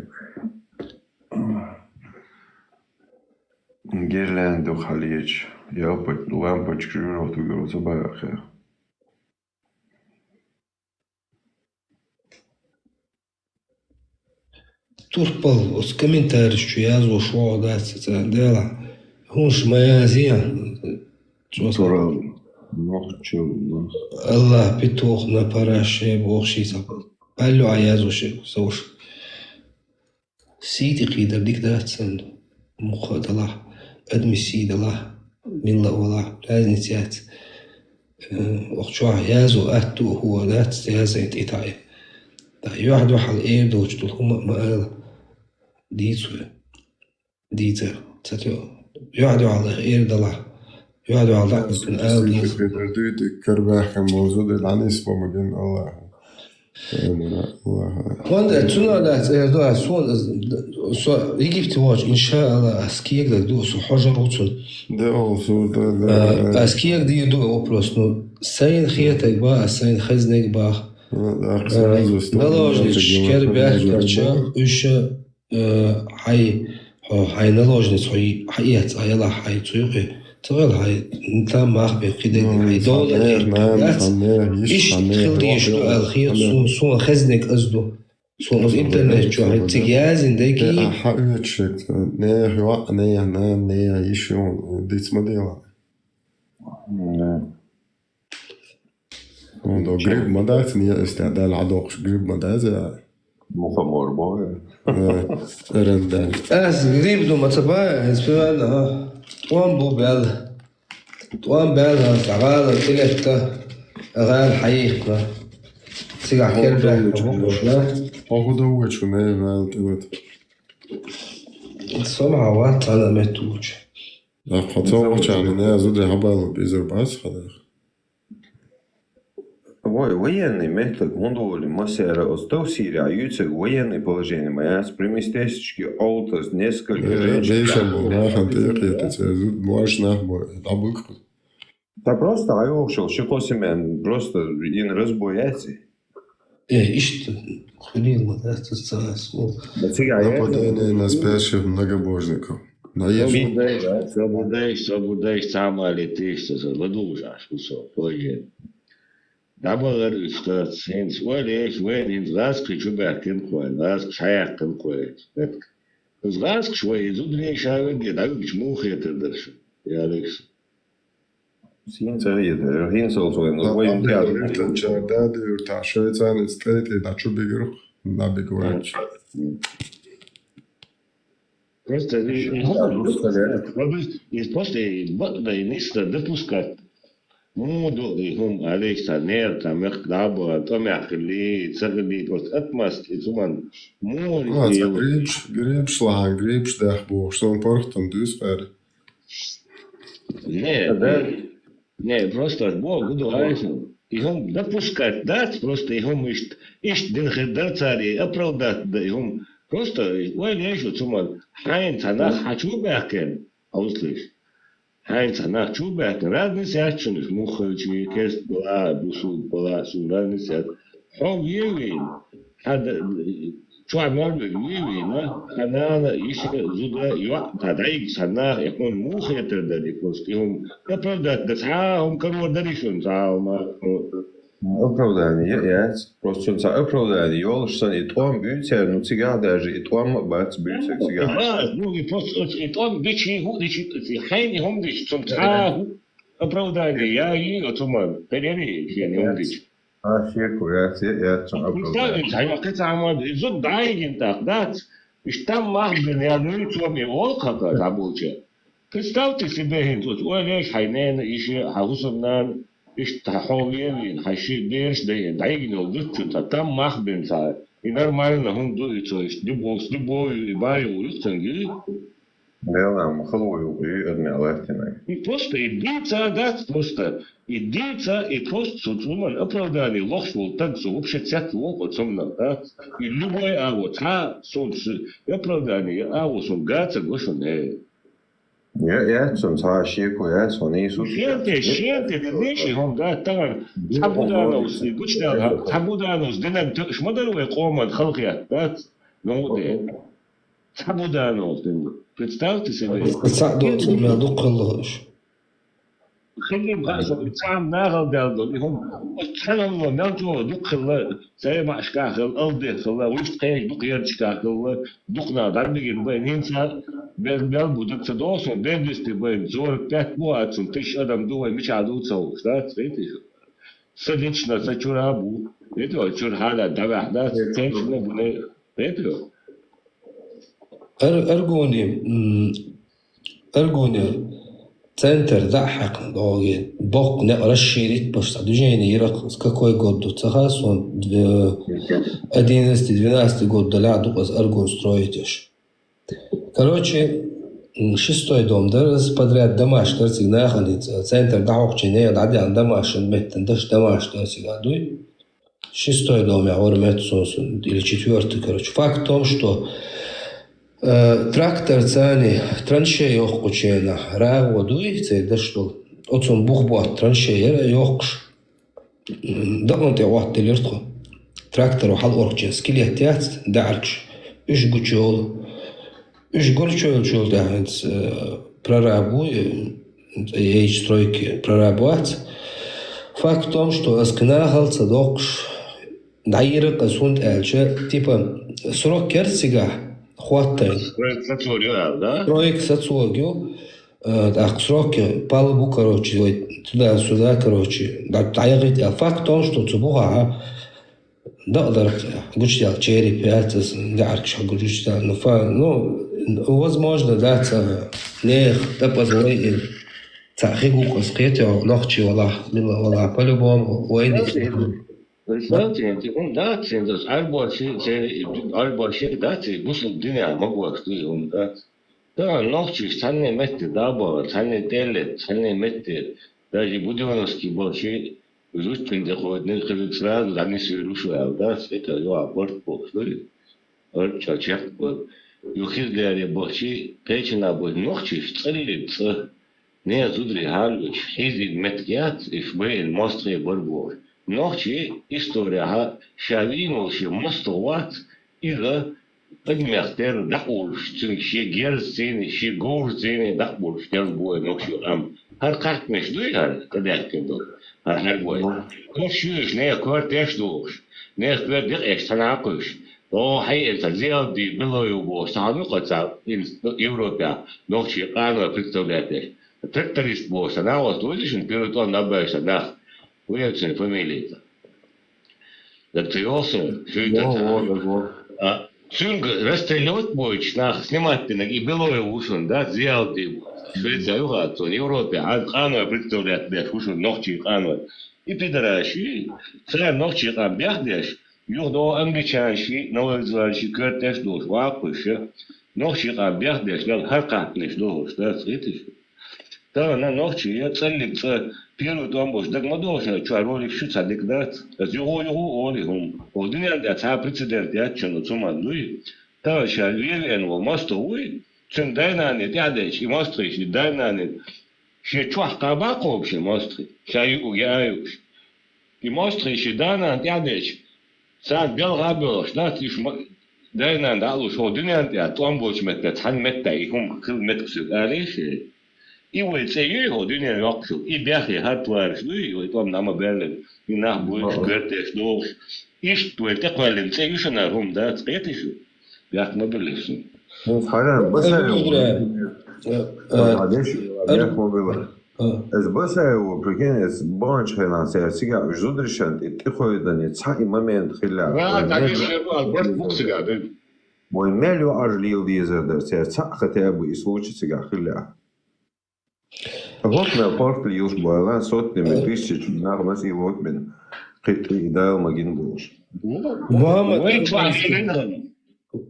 Гирлянда хьалеча, ялпа-, лампочка жуьрах тугар ца бахьа. Турпал, оцу комментарийш чу язвеш вогӀу дац, цӀа Дела. ХӀунаш ма язъе, цо Турал, нохчо, нох. Аллах петух на параше, боху ши ца. Паллю а язвеш, совш. Сий тӀе кхийдар дика дац санна. Муха а далахь, адамийн сий далахь, милла а валахь, разница яц. Э, оху чохь язо атта а хӀума дац, язйина тӀе таӀе. Ткъа юьхь дуьхьал эр доцуш долу хӀума а ма ала. Дийца вай. Дийца. Ца тё. Юьхь дуьхьал эр далахь. Юьхь дуьхьал дӀа а ала дийца. Дуьйти карбаьхкина болу зуда дӀанисбо магин Аллаха. Амин. Аллаха. Вон, э, цунах дац, эр ду, а сон, э, со Египте вахча, иншаалла, ас кегар ду, со хьожар ву цунна. Да, ол сур, да, да, А, да. Ас кегар дийр ду вопрос, ну, сайна хетаг ба, ас сайна хезнаг бах. Ну, да, Э, наложниц шкер баьхкача, уьш, э, хьай, хьо, хьай наложниц, хьо, хьаэц, а яла хьай цуьйкхи. Ца вел хьай, там мах бе кхидег, Ну, хьай дола, наверное, наверное, яц. Наверное, иш, Иш наверное, хил деш ду, наверное, ал хет, наверное. Сун, сун хезнек аз ду. Сун аз интернет чу хьай циг язин деги. Э, а, хьа уьйчу шек, наверное, наверное, наверное, наверное, иш ю, диц ма дела. Да. Хьуна до гриб ма дац, не, если Дала хьадоккхуш гриб ма дац, я. Мухомор бо, я. Э, эрен дац. Ас гриб ду ма ца ба, ас пиван, ага. ТӀом бу бел. ТӀом бел, ага, сагала, тилетта, агал хьайихна. Цига хер бе, бу бу, да? Хьо ху довучу, не, гал, тилет. Сама ва, цана мет тулучу. А хьо ца вачарна, не, зудри хьабалу, бизар бац, хадах. Вай, военный меттаг хӀунда волу массара оцу тов Сирия юьйцург военный положение ма яц, при министерстве Олтас, несколько Э, женщин. Бейшам бу, нахана тӀекхетаца, зуд, моаш нах бу, дӀабуьгу. Та просто хьайохуш йолу ши кхо семья, просто ин разбой яц и? Э, иштта, хуьлийла ма дац, ца ас ву. Да цига а Нападение яц? На спящих многобожников. Наезд. Собу дайша, собу дайша, собу дайша, цхьа а ма летийша, со ладугӀуш Ӏаш ву со, положение. ДӀабахара уьш кхаца, хӀинца ойла еш, вайна хӀинца гӀазкхий чу баьхкина кхойна, гӀазкхаш хьаяьккхина кхойна. Иза гӀазкхаш вай, и зударий ша вегге дӀавигча муха хетар дара шу? Ялийша. Син ца хетар, хӀинца олу вайна, вайна тӀехь. Юртан чара да, юртахь шайца ницкъ тӀе, тӀе дӀа чу бигира, дӀабига ваьлча. Просто и, и, и просто и бакъда, и ниста допускать. Муха ду и хӀума, алейхиссалам, нера, там, мехка дӀабахана, тӀамехь хилли, ца хилли, просто отмазка, и цуман муха А, и ца грипш, грипш лахьан, грипш дах бохуш, сон паргӀатан дуьйцу, аьлла. Не, Да. не, не, просто аш боху, гу ду хьайна. И хӀума допускать дац, просто и хӀума иштта, иштта дина хир дара цара, и оправдать да и хӀума. Просто ойла еш шу цуман, хьайна цхьа нах хьан чу баьхкина, хьовсалаш. Хьайна цхьа нах чу баьхкина, разница яц шуна, муххалчий, кест бала, бусулба бала, шуна разница яц. Хьо вевийна, хьан да-, Чохь мел вер вуй вийна, хьан нана, йиша, зуда, йоӀ, цхьа дӀайига цхьа наха, и хьуна муха хетар дара и просто, и хӀума оправдать дан цхьа а хӀума карор дарий шуна, цхьа а хӀума? Оправдание яц. Просто цхьа оправдание йолуш санна, и тӀом буьйцу церан, ну, цигахь даже и тӀом а бац буьйцург цигахь. Бац, ну, и просто и тӀом бичий, хӀуъ дичий, хьайна и хӀума дича, цунна цхьа а хӀуъ оправдание яй оцу хӀуманна, хӀара яри шена и хӀума дича. А, шеко яц, я, яц цунна оправдание. Представь, хьайна кхин цхьа хӀума, и зуда дӀайигина тӀаккха дац, иштта там мах бина, я, ну, и цо ме волу хӀокху дӀаболча. Представьте себе хӀинца оцу, ой, веш, хьайн нена, йиша, хьан хӀусамнана, иштта хьо вен вийна, хьайн ши бераш дайина, дӀайигина йолу гуттар а цхьа там мах бина цхьа. И нормально хӀума ду и цо, иштта дибовс, дибов ю, и бай ю, юхцанга ю. Делан, ма хало ю, и адамех латтина. И просто, и дийца дац просто. И дийца, и просто цу хӀуманна оправдание лохуш волу стаг со вообще цецволу оцу хӀуманна, да? И любой агӀо, цхьа а суна ш-, оправдание, агӀо суна гацар го шуна, э. Я, яц цунна цхьа а шеко, яц хьуна нийса. Шен тӀе, шен тӀе дезий ши хӀума дац тахана. Цхьа Будановс, и гучудаьлла, цхьа Будановс динарг тоьуш ма дара вай къоман халахетта, дац? Ну, де. Цхьа Будановс динарг. Представьте себе. Цхьа доцу мел дукха хилла уьш. Хиллин бахьа со, и цхьа нахал даьлла долу, и хӀума. Оцу цхьаьнало мел чӀогӀа дукха хилла, цӀе маьӀашкахь хилла, алдех хилла, вуьшта кхечу дукха ярташкахь хилла, дукха нах дӀабигина байна, хӀинца бен, мел бу дага ца догӀу суна, бен дисти байна, зораг петта бу а цунна, тиша адам ду вай, мичахь ду ца хууш, дац, хетий шу? Са лично, са чуьра бу, хетий, чуьра хьала дӀаваьхьа, дац, кхечунна бу, хетий? Ар-, Аргуни, м, Аргуни центр дӀа а хьаькхна догӀу, боккха некъ расширить беш цхьа движение йира, с какой год ду ца хаьа суна, дв-, одиннадцатый, двенадцатый год далахь ду-кх аса Аргун строить еш. Короче, м, шестой дом дара, аса подряд домаш дара цига нахана, центр дӀахьокхучийн нехан дӀадаьхна домашна меттана даш домаш дара цига дуй. Шестой дом яхь вара меттан сунсун, или четвёртый, короче. Факт в том, что, э, трактор цани траншея йоккхученахь рагӀо дуй, церан даш долу. Оцунна бух ботта траншея яра йоккхуш. М, дакъана тӀе хӀоттаделира тхо. Трактор хьала орхучен скелет яц, даьӀаргаш. Уьш гучуйолу. Уьш гучуйолчул тӀаьхьа хӀинца, э, прораб ву, э, H-стройки прораб вац. Факт в том, что ас кхин нахал ца доккхуш, дӀайира аса, хӀунда аьлча, типа, срок яра цигахь хӀоттайна. Стройка сацор ю аьлла, да? Стройка сацор ю. Э, тӀаккха срок пал бу, короче, вай туда-сюда, короче, дӀа-, дӀаяхийта аьлла. Факт в том, что цу бухахь дакъа дара гучудаьлла череп яц аса, даьӀаргаш хьа гучудаьлла. Ну, фа-, ну, возможно, да, цхьа нехан тӀапаза вай и цхьа хи гу аса кхетий, нохчий валахь, мила валахь, по-любому вайна. Представьте, хӀунда дац, хӀинца аса Ӏарбош, Ӏарбош дац, бусалба динехь магош ду и хӀума дац. Тахана нохчийша цхьанне метте дӀа а бахара, цхьанне тӀе а летта, цхьанне метте, даже Будённовский бахча, зудчун тӀе кхойдина, кхидӀа сразу дӀанисвийр ву шу аьлла, да, цкъа юха барт бохуш дуй, арча чекх бара. Юха хиза лерина бахча, кхечанхьа бахча, нохчийша цӀаллиг цӀа, нехан зударий хьалоьцуш, хьийзийна меттиг яц, и шайна мостагӀий бара бохуш. Нохчийн историяхь ша вийна волу шен мостагӀа вац, иза адамех терра дӀакъовлуш, цуьнга шен герзацийний, шен говрацийний дӀакъовлуш терра бу вай нохчийн къам. ХӀара кхаьчнаш дуй хӀара, тӀедаьккхина долу? ХӀара хьаьргой. Кош юьйш, нехан коьртеш а дохуш, нехан коьрта декъеш цхьаьна а кхуьйсуш. О, хьайна цхьа Зиялди Белоев бохуш, цхьа хьан муьлхха цхьа Европехь нохчийн къанойх представлять деш. Тракторист бохуш, цхьа нах вац, вуьйза шуна, Пиру тӀом дӀабаьлча цхьа нах. Вуьйцу фамилица. Так ты ёлсун, шуьйтан. Во, во, во. А, цуьнга расстрелять бойтуш нах снимать динарг и Белоев ву шуна, да, Зиялди ву. Швеция юхацун, Европе, а, къаной представлять деш ву шуна, нохчий къаной. И пидораши, цара нохчий къам бехдеш, юха догӀу англичанаши, новоевзоранаши коьртеш а долуш, ваккхуш, нохчий къам бехдеш, мел хӀара кхаьчнаш дохуш, да, цхьиташ. Тахана нохчий я цӀаллиг цӀа, Пиру тӀом болуш дага ма догӀу шуна, чохь ролик шу цхьа дика дац. Аса юху-юху олу и хӀума. Оха дуьнен тӀехь цхьа а прецедент яц шуна, цу ма дуй. Тахана ша вен-вен волу мостагӀа вуй, цуьнан дай-наний тӀаьхьадечу, и мостагӀий шен дай-наний шен чохь кхаба а кхобуш и мостагӀий, ша юург яа а юуш. И мостагӀий шен да-нана тӀаьхьадечу, царна белха а боьлхуш дац, уьш ма-, Дайнан дӀа а луш, хӀо дуьнен тӀа тӀом болчу метта, цхьана метта и хӀума хила меттиг соьга алийша. И вай цӀе ю, хӀо дуьнен йоккхуш, и бехе хӀара твараш дуй, вай тӀом нама баьллина, и нах буйцу гардеш дохуш. Иштта вай тӀекхоьллина цӀе ю шуна хӀума дац, кхетий шу? Бехк ма биллий шуна. Ну, хьарам, баса. Э, э, Ой, хьадеш, э, бехк ма билла. А. Эс Басаева, прикинь, эс баханчу хенахь цара цигахь уьш зударшан тӀе тӀекхойдане цхьа и момент хилла. Ва, Ой, так мел и всё, а, барт бу цигахь, да? Вай мел йоӀарш лела дезар дара, цара цхьаъ хотя бы и случай цигахь хилла. Вот мел порт лелаш бойла, сотнями, тысячами нах мас и лотмин, кхин тӀе и Дала магин болуш. Мухаммад Вай Аргунский.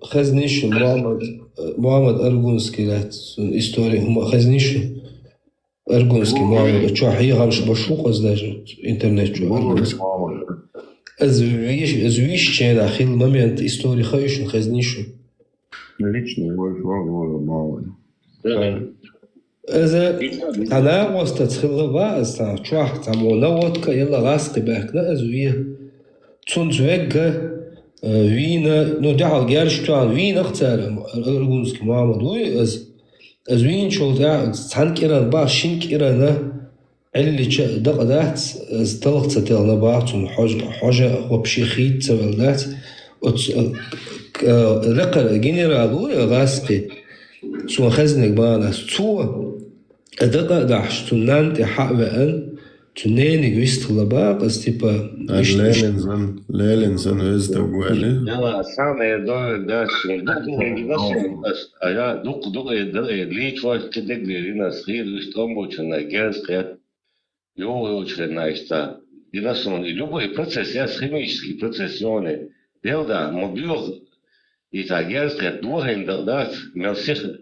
Хазнишу, Мухаммад, Мухаммад Аргунский лаьцна история хӀума хазнишу. Аргунский Мухаммад, чохь хьехамаш баш ву, къаз даже интернет чу Аргунский. Аз виш-, аз виш чена хилла момент история хаишун хазнишу. Лично вай вагон мало. Мгм. Аз цхьа накъостаца хилла ва аз цхьа чохь цхьа мо наводка елла гӀаскхи баьхкина аз ве. Цунца вегга, э, вийна, ну, дуьхьал герш тоьхна вийнах цара, Аргунский Мухаммад вуй аз. Аз вийначул тӀаьхьа цхьана кӀиран бах, шин кӀирана Ӏиллича дакъа дац, аз талха ца телхна бах цунна хьожа, хьожа вообще хийца ца вел дац. Оцу, э, к-, э, лекхара генерал ву, э, гӀаскхи, цо хазниг бахана аз. Цо, э, дакъа а дахьаш, цунна нанна тӀе хьа а веана, цу нениг вистхила бакъ, аз, типа, Ай, иштта, иштта. Ленин сан, Ленин сан веза даг ву аьлла. Яла, самое довер дац, дукха хӀинги дац, ас, а я, дукха, дукха, э, дукха, э, лийча вай, кхин дегнера йина, ас, хийла вуьшта омбочунна, герз кхет, йогӀу йолчу хенна иштта. Дина суна, и любой процесс, яс химический процесс йоне, делда, ма боьха, и цхьа герз кхет, дохийна дала дац, мел сиха.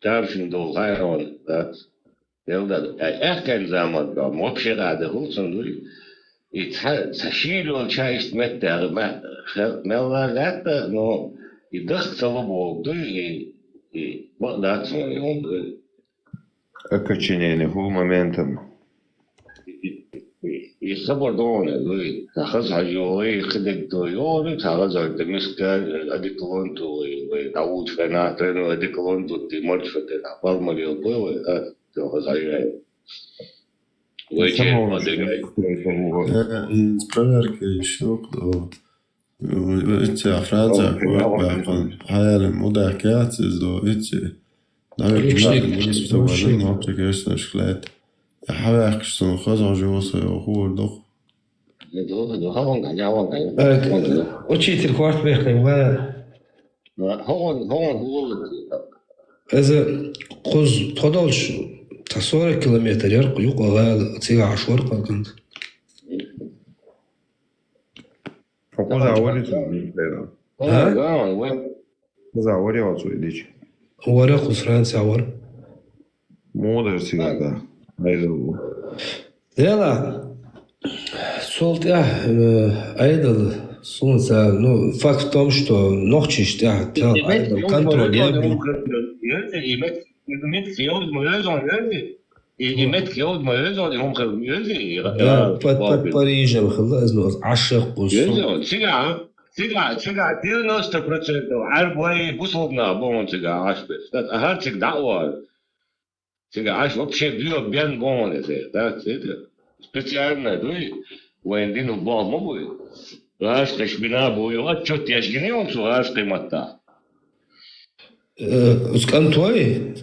Таршин долу хайрон, да. Делда, ай, аьхкан заман, да, вообще гӀада хӀуцун дуй. И ца, ца шийла йолча иштта меттехь, ма, хе-, мелла лаьтта, но и дахка ца ло боху дуй, и, и бакъ дац, и хӀума, э, Окоченение, хӀу моментом. И, и, и хабар догӀу, вай, цхьа хаза хьажа йогӀу, вай, кхидерг догӀу, йогӀу, цхьа хаза хьажа, миска, одеколон ду, вай, вай, дӀавулчу хенахь, тренер одеколон ду, ти марча хӀоттина, палмале бой, вай, а, цо хаза хьажа. Вай, чен ма дегай. Э, м, проверка ещё, кто? Иццехь Францехь кхойкху баьккхина. Хьаяьлла, мудах яц иза до, иццехь. Личник. Нохча кешнашка лаьтта. Хьаваьккхаш суна хаза хьожа йогӀу сан йогӀу хӀора доху. Э, учитель, корта бехкина ва. Иза кхуза тхо долуш, цхьа сорок километр яра юкъа гӀала, цигахь Ӏаш вара кхалкханца. Хьо кхуза вари цу дийцарна? А? Кхуза вари хьо цу дийцарна? Вара кхуза Франция вара. Муха дара цигахь да? Айдал ву. Дела, цул тӀаьхьа, э, айдал суна ца, ну, факт в том, что нохчийчу тӀаьхьа тел айдал контроль еб. И мет, и мет, и мет, И, и меттиг йовза ма вевза, и, и меттиг йовза ма вевза, и хӀума хила ма вевза, и, Да, и, под, под Парижем хилла иза, ну, Ӏаш а кхуза. Вевза, цигахь, цигахь, цигахь девяносто процентов Ӏаьрбой, бусулба нах бу хьуна цигахь Ӏаш берш. ТӀаккха хӀара цига дӀа а вахана. Цигахь Ӏаш вообще доьгӀу бен бу хьуна иза, да, цига. Специально дуй, вайн дина болх ма буй. ГӀазкхаша бина бу, и отчет еш гина ю хьуна цу гӀазкхийн маттахь. Э, оцу кӀантой?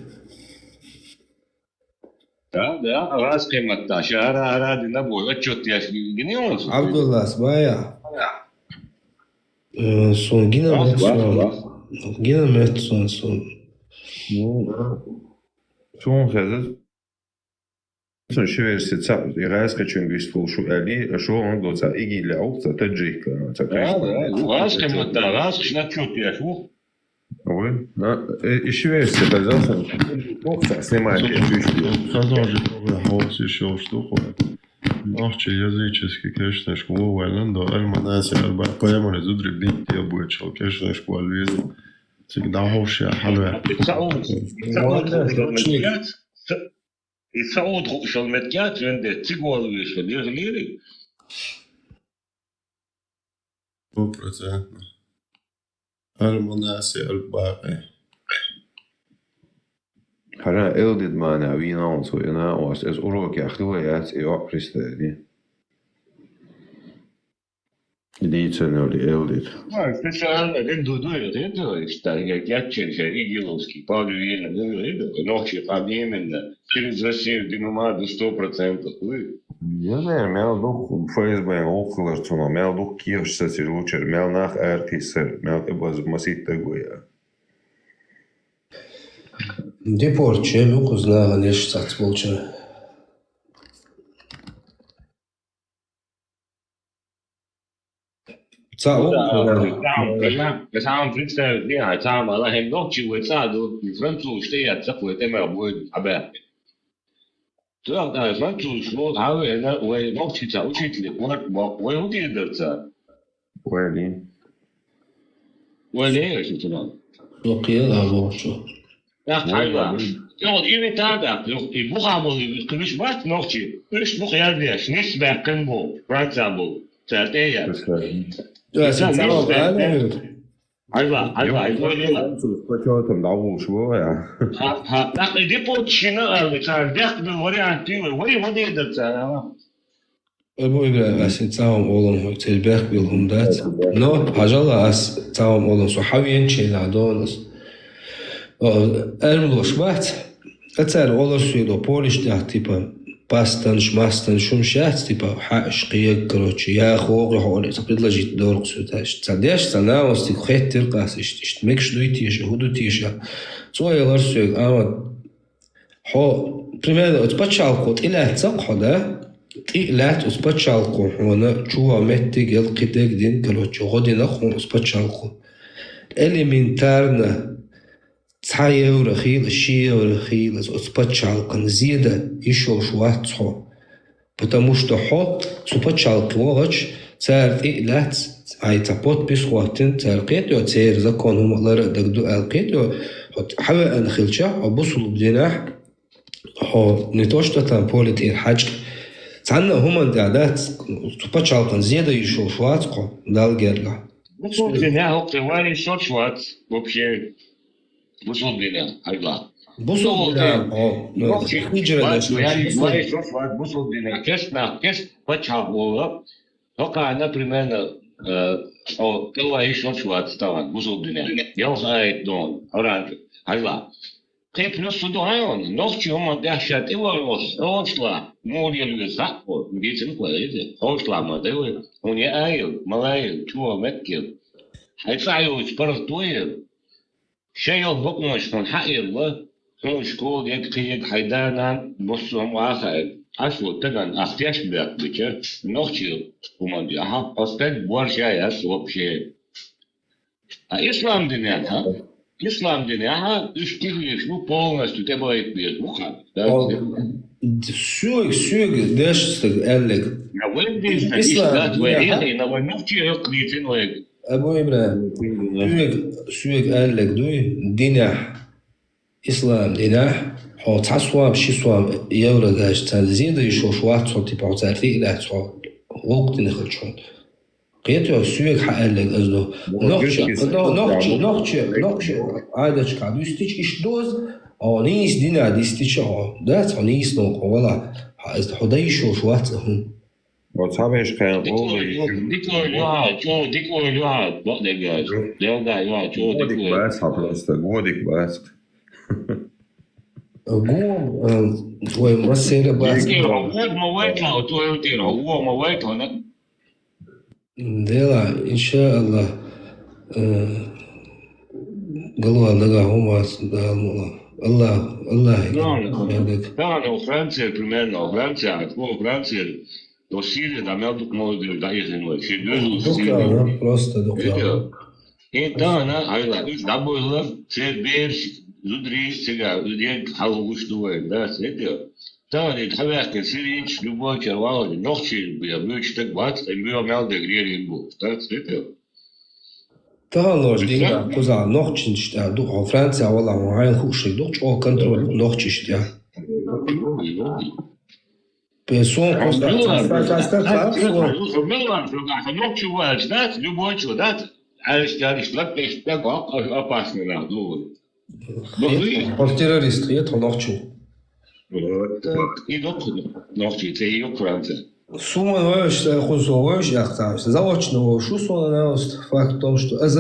Да, да, гӀазкхийн маттахь, ша хӀара, хӀара дина бу, отчет еш гина ю хьуна цо? Абдуллас, бая. Э, сон гина Вах, мет вах, сон. Вах. Гина мет сон, сон. Ну, да. Суна хеза. Сон ши версия ца, и гӀазкхичуьнга вистхула шу аьлли, шо хӀунда ца ИГИЛ аьлла, ца таджик, ца Да, да, кешнаш. Ну, гӀазкхийн маттахь, гӀазкхашна отчет еш ву. Ой, на, э, и ши версия, пожалуйста. Бог ца снимает, я чувствую. Хаза хьожа йогӀу хьовсийша йолуш ду хьо. Нохчийн языческий кешнашка вон ваьллина до альманасе арба пайхамаре зударий битта а боьчул кешнашка ваьлла веза. Цига дӀахьовша хьалаваьккхи. Ца Ӏуд, ца Ӏуд хууш йолу меттиг яц, ца, и ца Ӏуд хууш йолу меттиг яц, вен де, цига вала везаш йолу, лира, лира. Стопроцентно. المناسي الباقي. Хьажа, элдид мана вийналлац ву и накъост, эс урокех хила яц и йоӀ представить. Дийцан йоли элдид. Ма, специально ден ду дуй, ден ду, иштта, як яччен ше игиловский, Павлю Вена, ден ду, ден ду, нохчи къам именно, через Россию динума до сто процентов, уй. Я знаю, мел дух ФСБ гӀулакхалар цунах, мел дух кехаш сацир лучар, мел нах артисар, мел тӀебаз масийтта гуя. Депорт чем юкъуз нагӀан еш цац болча. Ца Ну да, у-, а, сам, сам, сам представь, не, а сам, Аллах, им нохчи вай ца ду, француз, что я, ца кой, тема будет, а бе. Ту, а, француз, школ, а вы, на, вай нохчи ца учитель, вот, вот, вай уди дар ца. Вай ли? Вай ли, я шутина. Окей, а вот что. Як хьайла. Йо, и ветада, йо, и бухамул, и квиш бат нохчи. Уьш бух яздеш, нис беккан бу, Франция бу. Цатея. Представь. Ца нис беккан. Айва, айва, айва. Почётом дауш бу, я. Ха, ха, так, иди почина, а, цар бек бу вариант, ты, вари, вари, да, цар, а. Абу Ибрагьим, ас цхьа хӀума олун хьуна, церан бехк била хӀума дац. Но, хьажал, ас цхьа хӀума олун, со хьавеначул дона ас. О, эрмалош бац. А цара олар соьга, полиш тӀехь, типа, пастанаш, мастанаш, хӀумаш яц, типа, хьааш, кхиег, короче, я хӀогӀа хьо оле, ца предложить доргӀу соьга, ца деш, ца наӀостиг хеттира къас, иштта, иштта, мегаш дуй теша, хӀу ду теша. Цо элар соьга, амма Хьо, примерно, оцу пачхьалкхо тӀе лаьцна-кх хьо, да? ТӀе а лаьцна оцу пачхьалкхо хьуна, чу а меттиг яла, кхидерг дина, короче, гӀо дина-кх хьуна оцу пачхьалкхо. Элементарно, цхьа евро хийла, ши евро хийла, оцу пачхьалкхана зен дан йиш йолуш вац хьо. Потому что хьо цу пачхьалкхе вахча, цара тӀе а лаьцна, хьайн цхьа подпись хӀоттийна, цара кхетайо, церан закон хӀума лара а дагадо аьлла кхетайо, хьо хьавеана хилча, хьо бусулба динехь, хьо не то что там поле тӀера хьаьжкӀа, цхьанна а хӀуманна тӀехь дац, цу пачхьалкхана зен дан йиш йолуш вац хьо, Далла гергахь. Бусулба динехь хӀокху тӀе ван йиш йолуш вац, вообще. Бусулба динехь, хьайла. Бусулба динехь, хьо, ну, хиджра деш, вай, вай, вай, бусулба динехь, кест нах, кест пачхьалкх волу, хӀокхарна, примерно, э, хьо тӀе ван йиш йолуш вац тахана, бусулба динехь. Ялх айат дон, Къуран чу, хьайла. Кхин плюс ду хьайван, нохчи хӀуманна тӀехь ша тӀе ван волуш, хьошла, муха лела веза хьакъ волу, дийцина кхо иза, хьошла ма дай вай, хьуна яа йила, ма лайила, чу а меттиг яла. Хьайн цӀахь йолчу паргӀато яла. Шайн йолу бакъонаш хьуна хьаэлла, хьуна школа яга, кхин яга, хьайн да-нана, массо а хӀума а хаийла. Ас ву тагана ах тешнабехк бича, нохчийн хӀуманна тӀехь, хьо стаг борша яц вообще. А ислам динехь, хьа? Ислам динехь, уьш тилхилийш бу полностью тӀебахийта беза бу-кх. Соьга, соьга деш стаг аьлларг. На вайн дийцина, ислам динехь, вай, на вай нохчийн хӀокху дийцина вайга. Абу Ибрахим, соьга, соьга аьлларг дуй, динехь, ислам динехь, хьо цхьа сом, ши сом евро даьлча, царна зен дан йиш йолуш вац хьо, типа, хьо цаьрга тӀе а лаьцна хьо гӀуллакх дина хилча хьуна. Кхетий, соьга хьан аьлларг аса ду. Нохчи, нохчи, нохчи, нохчи, Ӏадаташкахь дуьстича иштта ду аса, хьо нийса динехь дистича хьо, дац хьо нийса новкъа хьо валахь, хьан аса хьо дан йиш йолуш вац а хӀума. Оцу хьан вешан кхайна гӀовгӀа йиш ю. Дика ойла ю хьан, чӀогӀа дика ойла ю хьан, бакъдерг аьлча. Делда ю хьан, чӀогӀа дика ойла. Годик бац хьан просто, годик бац. Гом, э, вай массеран бац. Дика ойла, год ма вайта хьан, ту ойла тӀера, гом ма вайта хьан. Дела, иншааллах, э, галвала дагахь хӀума вац, Дала мукъ лахь. Аллах, Аллах. Тахана, тахана Франция, примерно, Франция, тхо Франция, то Сирия, да, мел дукха молодежь, да, иза вай, ши доьзал Сирия. Дукха, просто дукха. Видео. И тахана, айла, уьш дӀабойла, церан бераш, зударий, цига, уьш дерг хьалугуш ду вай, да, церан. Тахана и хьаваьккхина сирийцаш, любой чер валале, нохчий бен, буьйцу стаг вац, и буьйцу мел дерг рерина бу. Так, церан. Тахана лош дийна, кхузахь нохчинаш тӀехь ду, хьо Франция валахь, хьо хьайна хууш ду, чӀогӀа контроль ду нохчиш тӀехь. Пе-, сон кхуза ца, ца, ца, ца, ца, сон. Меллан, ца, ца, нохчо ваьлча, дац, любой чо, дац. Аьлча, аьлча, лаппеш, тӀаккха, опасный нах, дугӀу. Хет, хьо террорист, хет, хьо нохчо. Вот так. И доккха нохчий, цӀи йоккха Франция. Суман вевзаш, ца, кхуза со вевзаш, яхцаш. Заочно вевзаш ву со, но факт в том, что из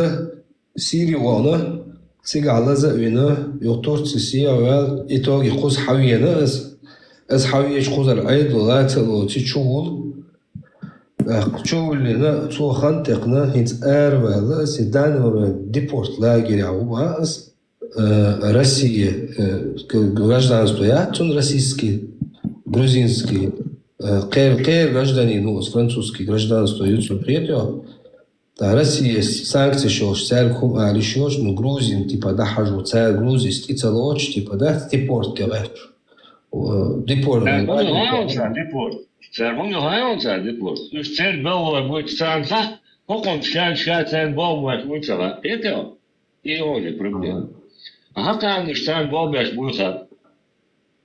Сири вахана, цигахь лаза а вина, юха Турци сиха а ваьлла, итоге кхуза хьавена из. Из хьавеча кхузара Ӏедал лаца а лоций чувулла. ТӀаккха чувуллина, цо хан тӀекхна, хӀинца араваьлла из, и данный момент депорт лагерехь ву баха из, э, Россия, э, г-, гражданство яц цунна российский, грузинский, э, кхер-, кхеран гражданин ву из, французский гражданство ю цунна, кхетий хьо? ТӀаккха Россия санкцеш йолуш, цаьрга хӀума ала йиш йоцуш, ну, Грузин, типа, дӀахьажо, цара Грузис тӀе ца лоцуш, типа, дац, депорт де гӀерташ. Э, депорт. Цара хӀунда хьайна цара депорт? Цара хӀунда хьайна цара депорт? Уьш церан баллой буьйцу царна хьа, хӀокхунна ша, ша царна болх беш вуй ца хаьа. ХӀета? И хьо же проблема. Ага. А хьакхарнаш царна болх беш буй хаьа.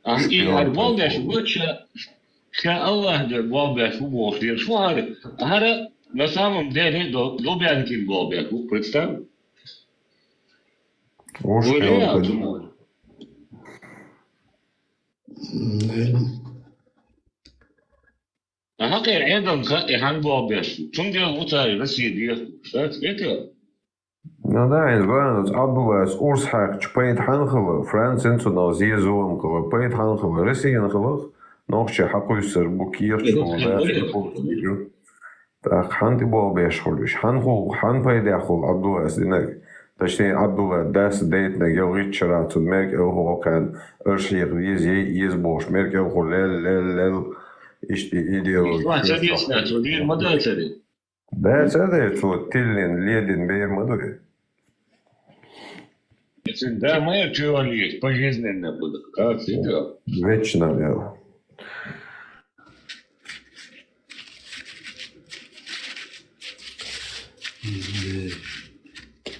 Ахьа и хӀара болх беш ву, ша, ша Аллахьа дуьхьа болх беш ву бохуш дерш ву хӀара. ХӀара на самом деле Ду-, Дубянкин болх беш ву, представь. Уж Валера, хьалха. М, Ахьа кхера Ӏедална хаьа и хьан болх беш ву. Цундела ву цара Россия дехаш, дац, хӀета? Ну да, хӀинца ван, оцу Ӏабдуллас урс хьаькхча пайда хьанна хилла, Францина цунах зен-зулам хилла, пайда хьанна хилла, Россина хилла, нохчий хьакхуьйсур бу, кехаташ хилла, баьрча хилла. ТӀаккха хьан тӀе болх беш хуьлу уьш? Хьан хул, хьан пайдехь хуьлу Ӏабдуллас динарг? Точнее, Ӏабдулла дас дайтинарг, ялхитта шарахь цунна мел кӀелхьо кхаьнна, аша хьеха веза, яй, еза бохуш, мел кӀелхьо лел, лел, лел, иштта идеология. Ма ца дийцина, цо дийр ма дацаре. Да, ца дер, цо тиллина, ледина бер ма ду и. Эцин да ма яр чоьван лийца, пожизненно буду. Как ты делал? Вечно, я.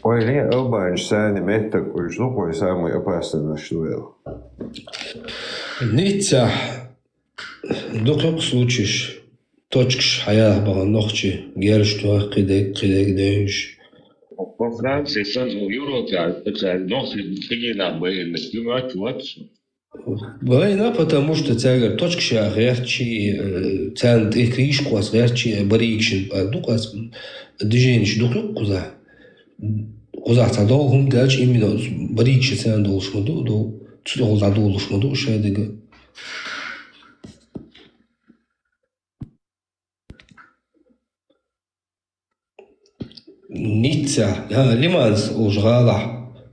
Вай лен албанаш санна меттаг уьш ду, вай самый опасный наш ду вел. Ниццахь дукха юкъа случаеш, точкаш хьаялахь бахана нохчий, герзаш тоьхна кхидерг, кхидерг девзаш. По Франции санна, Европе, а, нохчий кхиденах байина, ду вац, вац. Байна, потому что цаьргара точкаш яха гӀертачий, э, царна тӀе кришка кхосса гӀертачий, э, баригашна, э, дукха ас движенеш дукха юкъа кхузахь. Кхузахь цхьа долу хӀума даьлча, именно баригаш царна долуш ма ду, ду, цу тӀехула дӀадолуш ма ду шайн дага. Ницца, а, Лиманс олучу гӀалахь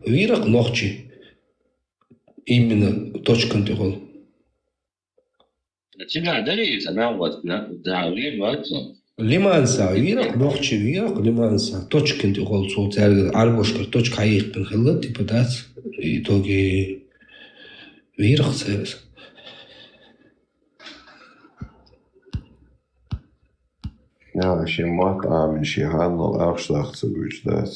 вийра-кх нохчий. Именно точкан тӀехула. Цигахь дарий иза, нагӀа вац, да, вийр вац цо. Лиманса вийра-кх, нохчий вийра-кх Лиманса. Точкан тӀехула цо цаьрга Ӏарбошкара точка хьаихкина хилла, типа дац. Итоге вийра-кх цаьрга. Яа, шен мотт Ӏамийна, шен хьанал ахча даха ца буьйцу дац.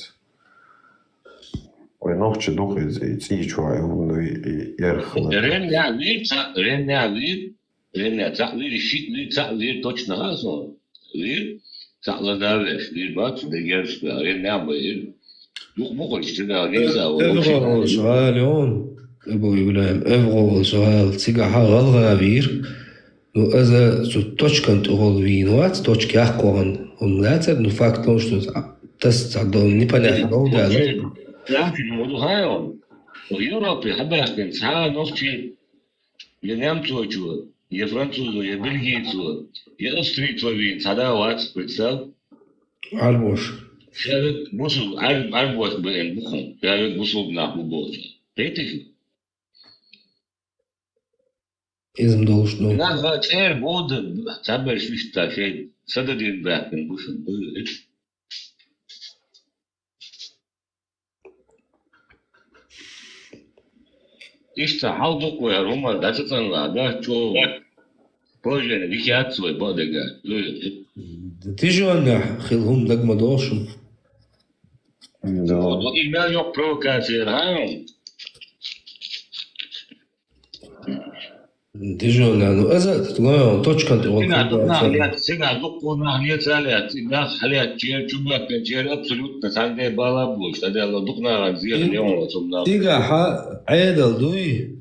Вай нохча дукха иза, и цӀий чохь и хӀума дуй, и эрх хилар. Ренна вийр, цхьаъ, ренна вийр, ренна цхьаъ вийр, шиъ вийр, цхьаъ вийр, точно хаьа суна. Вийр, цхьаъ ладавеш, вийр бац, дегерш, ренна бийр. Дукха бу кхуьйсу, цигахь вийр, Эвгъа волчу гӀала, Эбу Ибрахим, Эвгъа волчу гӀала, цигахь гӀалгӀа вийр. Ну, иза цу точкан тӀехула вийна вац, точка яккха вахана хӀума лацара, ну, факт в том, что тас ца до, непонятно, ну, да, ну. Ламчи, ну, ду хьайо. Европе хьабаьхкина цхьа а нохчи, я немцочо, я французо, я бельгийцо, я австрийцо вийна цхьа да вац, представь. Ӏарбош. Ша век бусул, Ӏар-, Ӏарбош бен бу хьуна, ша век бусул нах бу бохучу. Кхетий шу? Иза-м долуш ду. Нах цӀера бода, цхьаберш вуьшта шайн сададина баьхкина бу шуна. Иштта хьал дукха вай хӀара хӀума дӀа ца цӀанлахь, да, чӀогӀа положение дика яц вай бакъдерг. Тижонехь хила хӀума дага ма догӀу шуна. Да. И мел йоккха провокаци яра хьан? Дижона, ну, из а, ну, точкан тӀе волчу. Цигахь дукха нах лаьцна, цигахь дукха нах лаьцна, цигахь хьалаьцначеран, чубоьхкинчеран абсолютно цхьана де бала болуш, тӀедалло дукха нахана зехьа леонал цунна. Цигахь Ӏедал дуй,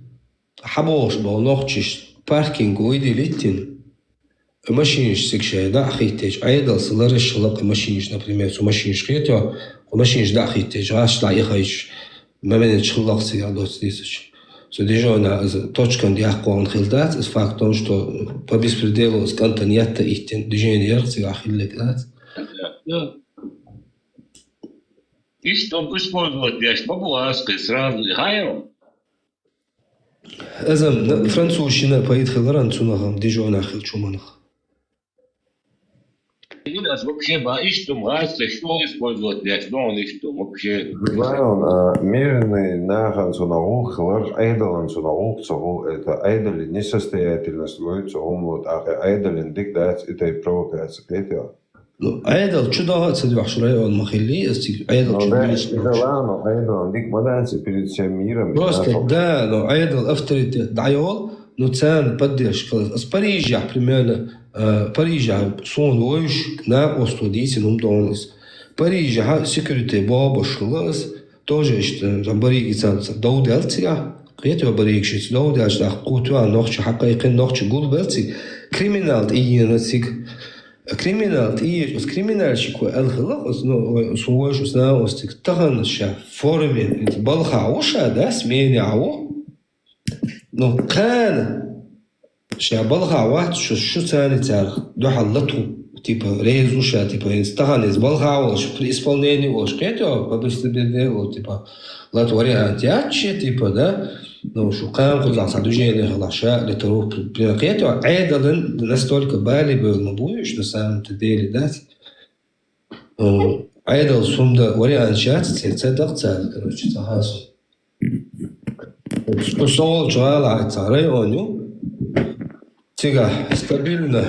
хьаболуш болу нохчаш паркинг вуй дилиттина. Машинаш цига шайн дӀа а хӀиттийча, Ӏедалца лараш хилла кху машинаш, например, цу машинаш хетахь, кху машинаш дӀа а хӀиттийча, гӀаш дӀа а ихайча, моменташ хилла-кх цигахь доцца дийцича. Цу Дижона иза точкан дехкъон хилла дац, иза факт в том, что по беспределу иза кӀантана етта иттина, движение яра цигахь хиллиг дац. Иштта использовать деш ма бу ас кхин сразу, хьайрам. Иза-м французашна пайда хиларан цунах-м Дижонахь хиллачу хӀуманах. Ас вообще ба иштта хӀума гӀазкхи чӀогӀа использовать деш, догӀун иштта вообще. Знаю, а, мирный нахана цунах гӀуллакх хилар, Ӏедалан цунах гӀуллакх ца хуьлу, это Ӏедалан несостоятельность гойту цу хӀумано, тӀаккха Ӏедалан дика дац и тайпа провокаци, кхетий? Ну, Ӏедал чу дагӀа а ца доьхуш район ма хиллий, ас цига Ӏедал чу доьхуш. Ну, да, иза ладно, Ӏедалан дика ма дац и перед всем миром. Просто, да, но Ӏедал авторитет дӀайолу, ну, царна поддержка хилла. Ас Парижехь, примерно, а, Парижехь суна вевзаш накъосто дийцина хӀума догӀун иза. Парижехь секьюрити бохуш хилла ас, тоже иштта, там, барига царна дов даьлла цигахь, кхетий, барига шица дов даьлча, тӀаккха кху тоьхна нохча хьакхайкхина, нохча гулбелла цига. Криминал тӀеена цига. Криминал тӀееча, оцу криминальщико аьлла хилла-кх, оцу, ну, ой, оцу вовшашца оцу тахана ша форме, балхахь ву ша, да, сменехь ву. Ну, кхана ша балхахь вац, шу, шу царна царах дуьхьал лату, типа, реза ву ша, типа, хӀинца тахана иза балхахь волуш, при исполнении волуш, кхетий, по беспределу, типа, лата вариант яц шен, типа, да? Ну, шу кхана кхузахь цхьа движение хилахь, ша летару при-, при-, кхетий, Ӏедалан настолько бале бевлла ма бу уьш, на самом-то деле, да? Э, Ӏедал сунда вариант яц, ца, ца дакъа царна, короче, ца хаза. Со волчу гӀала цхьа район ю. Цигахь стабильно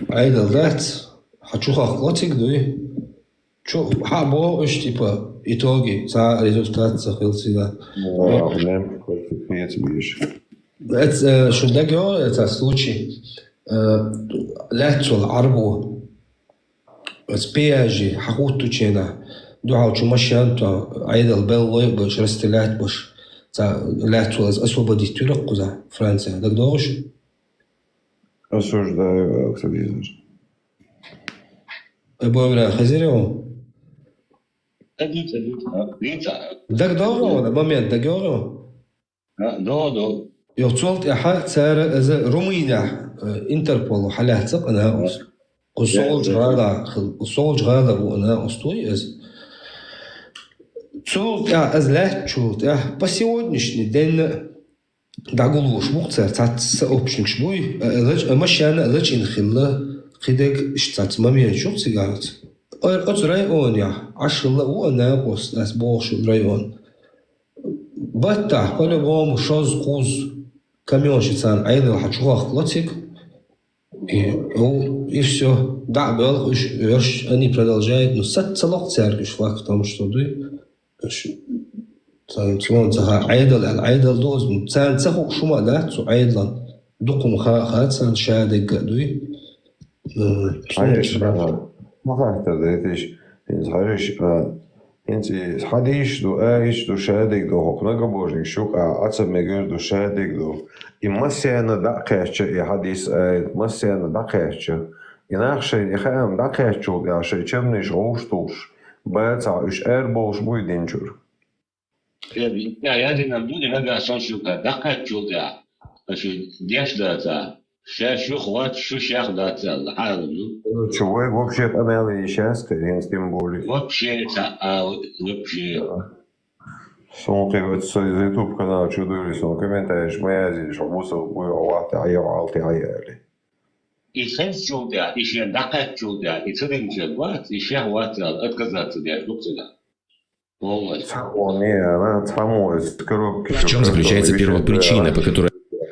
Ӏедал дац, хьан чу хахкало цига дуй? Чу хьа боху уьш, типа, итоги, цхьа результат ца хила цигахь. Ну, да, прям капец беш. Эца, э, шу дагайогӀу эца случай? Э, лаьцна волу Ӏарбо. Эца пеяжи хьахуттучу хенахь, дуьхьал чу машен а тоьхна, Ӏедал беллой а беш, расстрелять беш. Цхьа лаьцна волу эца освободить вира кхузахь, Франция. ДагадогӀу шу? Осуждаю, э, кстати. Э, бовира хазире ву? ДагадогӀу вала момент, дагайогӀу? А, до, до. Йо, цул тӀаьхьа цара иза Румынехь, э, Интерполо хьалаьцна-кх накъост. Кху солчу гӀала хила, кху солчу гӀала ву накъост вуй иза. Цул тӀаьхьа иза лаьцначул тӀаьхьа по сегодняшний день дӀагуллуш бу-кх цара, цхьацца сообщникаш буй, э, лач-, э, машен а лачкъийна хилла, кхидерг иштта цхьацца моменташ ю-кх цигахь. Ой, оцу районехь Ӏаш хилла а ву а накъост, ас бохуш район. Баттахь, по-любому, шозза-кхузза камёнашца Ӏедал хьан чу хахкало цига. И, у, и всё. ДӀа а боьлху уьш, уьш, они продолжают. Ну, саца ца локху цаьрга уьш, факт в том, что дуй. Уьш, царна цунна ца хаьа, Ӏедал аьлла, Ӏедал ду иза. Ну, царна ца хууш хӀума а дац цу Ӏедалан. Дукха хӀума хаьа, хаьа царна, шадерг а дуй. М, Хьаьжа, ма хаттар дайташ, хӀинца хьаьжа, а, хӀинца и хьадисаш ду, аяташ ду, шадерг ду, хӀокху многобожникаш юкъахь Ӏа ца мегар ду, шадерг ду. И массарна дӀа а кхаьчча, и хьадис, аят массарна дӀа а кхаьчча, и нах шайна и хаам дӀа а кхаьччул тӀаьхьа шайн чамнеш гӀовш тухуш, бацахь уьш арабовлуш буй динчуьра? Язйина ду и нагахь санна шуьга дӀакхаьччул тӀаьхьа, аша деш дацахь, шаьш юха вац, шу шех дац аьлла, хьалха ду. Короче, вай вообще къамел йиш яц, кхин хӀинца тем более. Вообще ца, а, вообще. Сон кхин вац со YouTube канал чу дуьйли, сон комментарийш ма язйийша, хьо мусал буй, хьо вахте Ӏе, хьо алте Ӏе аьлла. И хезчул тӀаьхьа, и шена дӀакхаьччул тӀаьхьа, и ца динчерг вац, и шех вац аьлла, отказаться деш ду-кх цигахь. В чем заключается первопричина, по которой...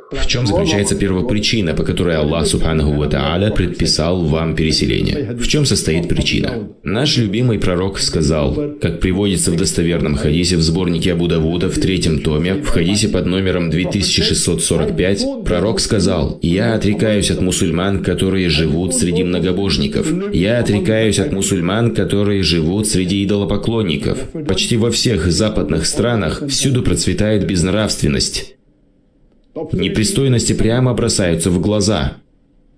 В чем заключается первопричина, по которой Аллах Субханаху ва Тааля предписал вам переселение? В чем состоит причина? Наш любимый пророк сказал, как приводится в достоверном хадисе в сборнике Абу Давуда в третьем томе, в хадисе под номером две тысячи шестьсот сорок пять, пророк сказал: «Я отрекаюсь от мусульман, которые живут среди многобожников. Я отрекаюсь от мусульман, которые живут среди идолопоклонников». Почти во всех западных странах всюду процветает безнравственность. Непристойности прямо бросаются в глаза.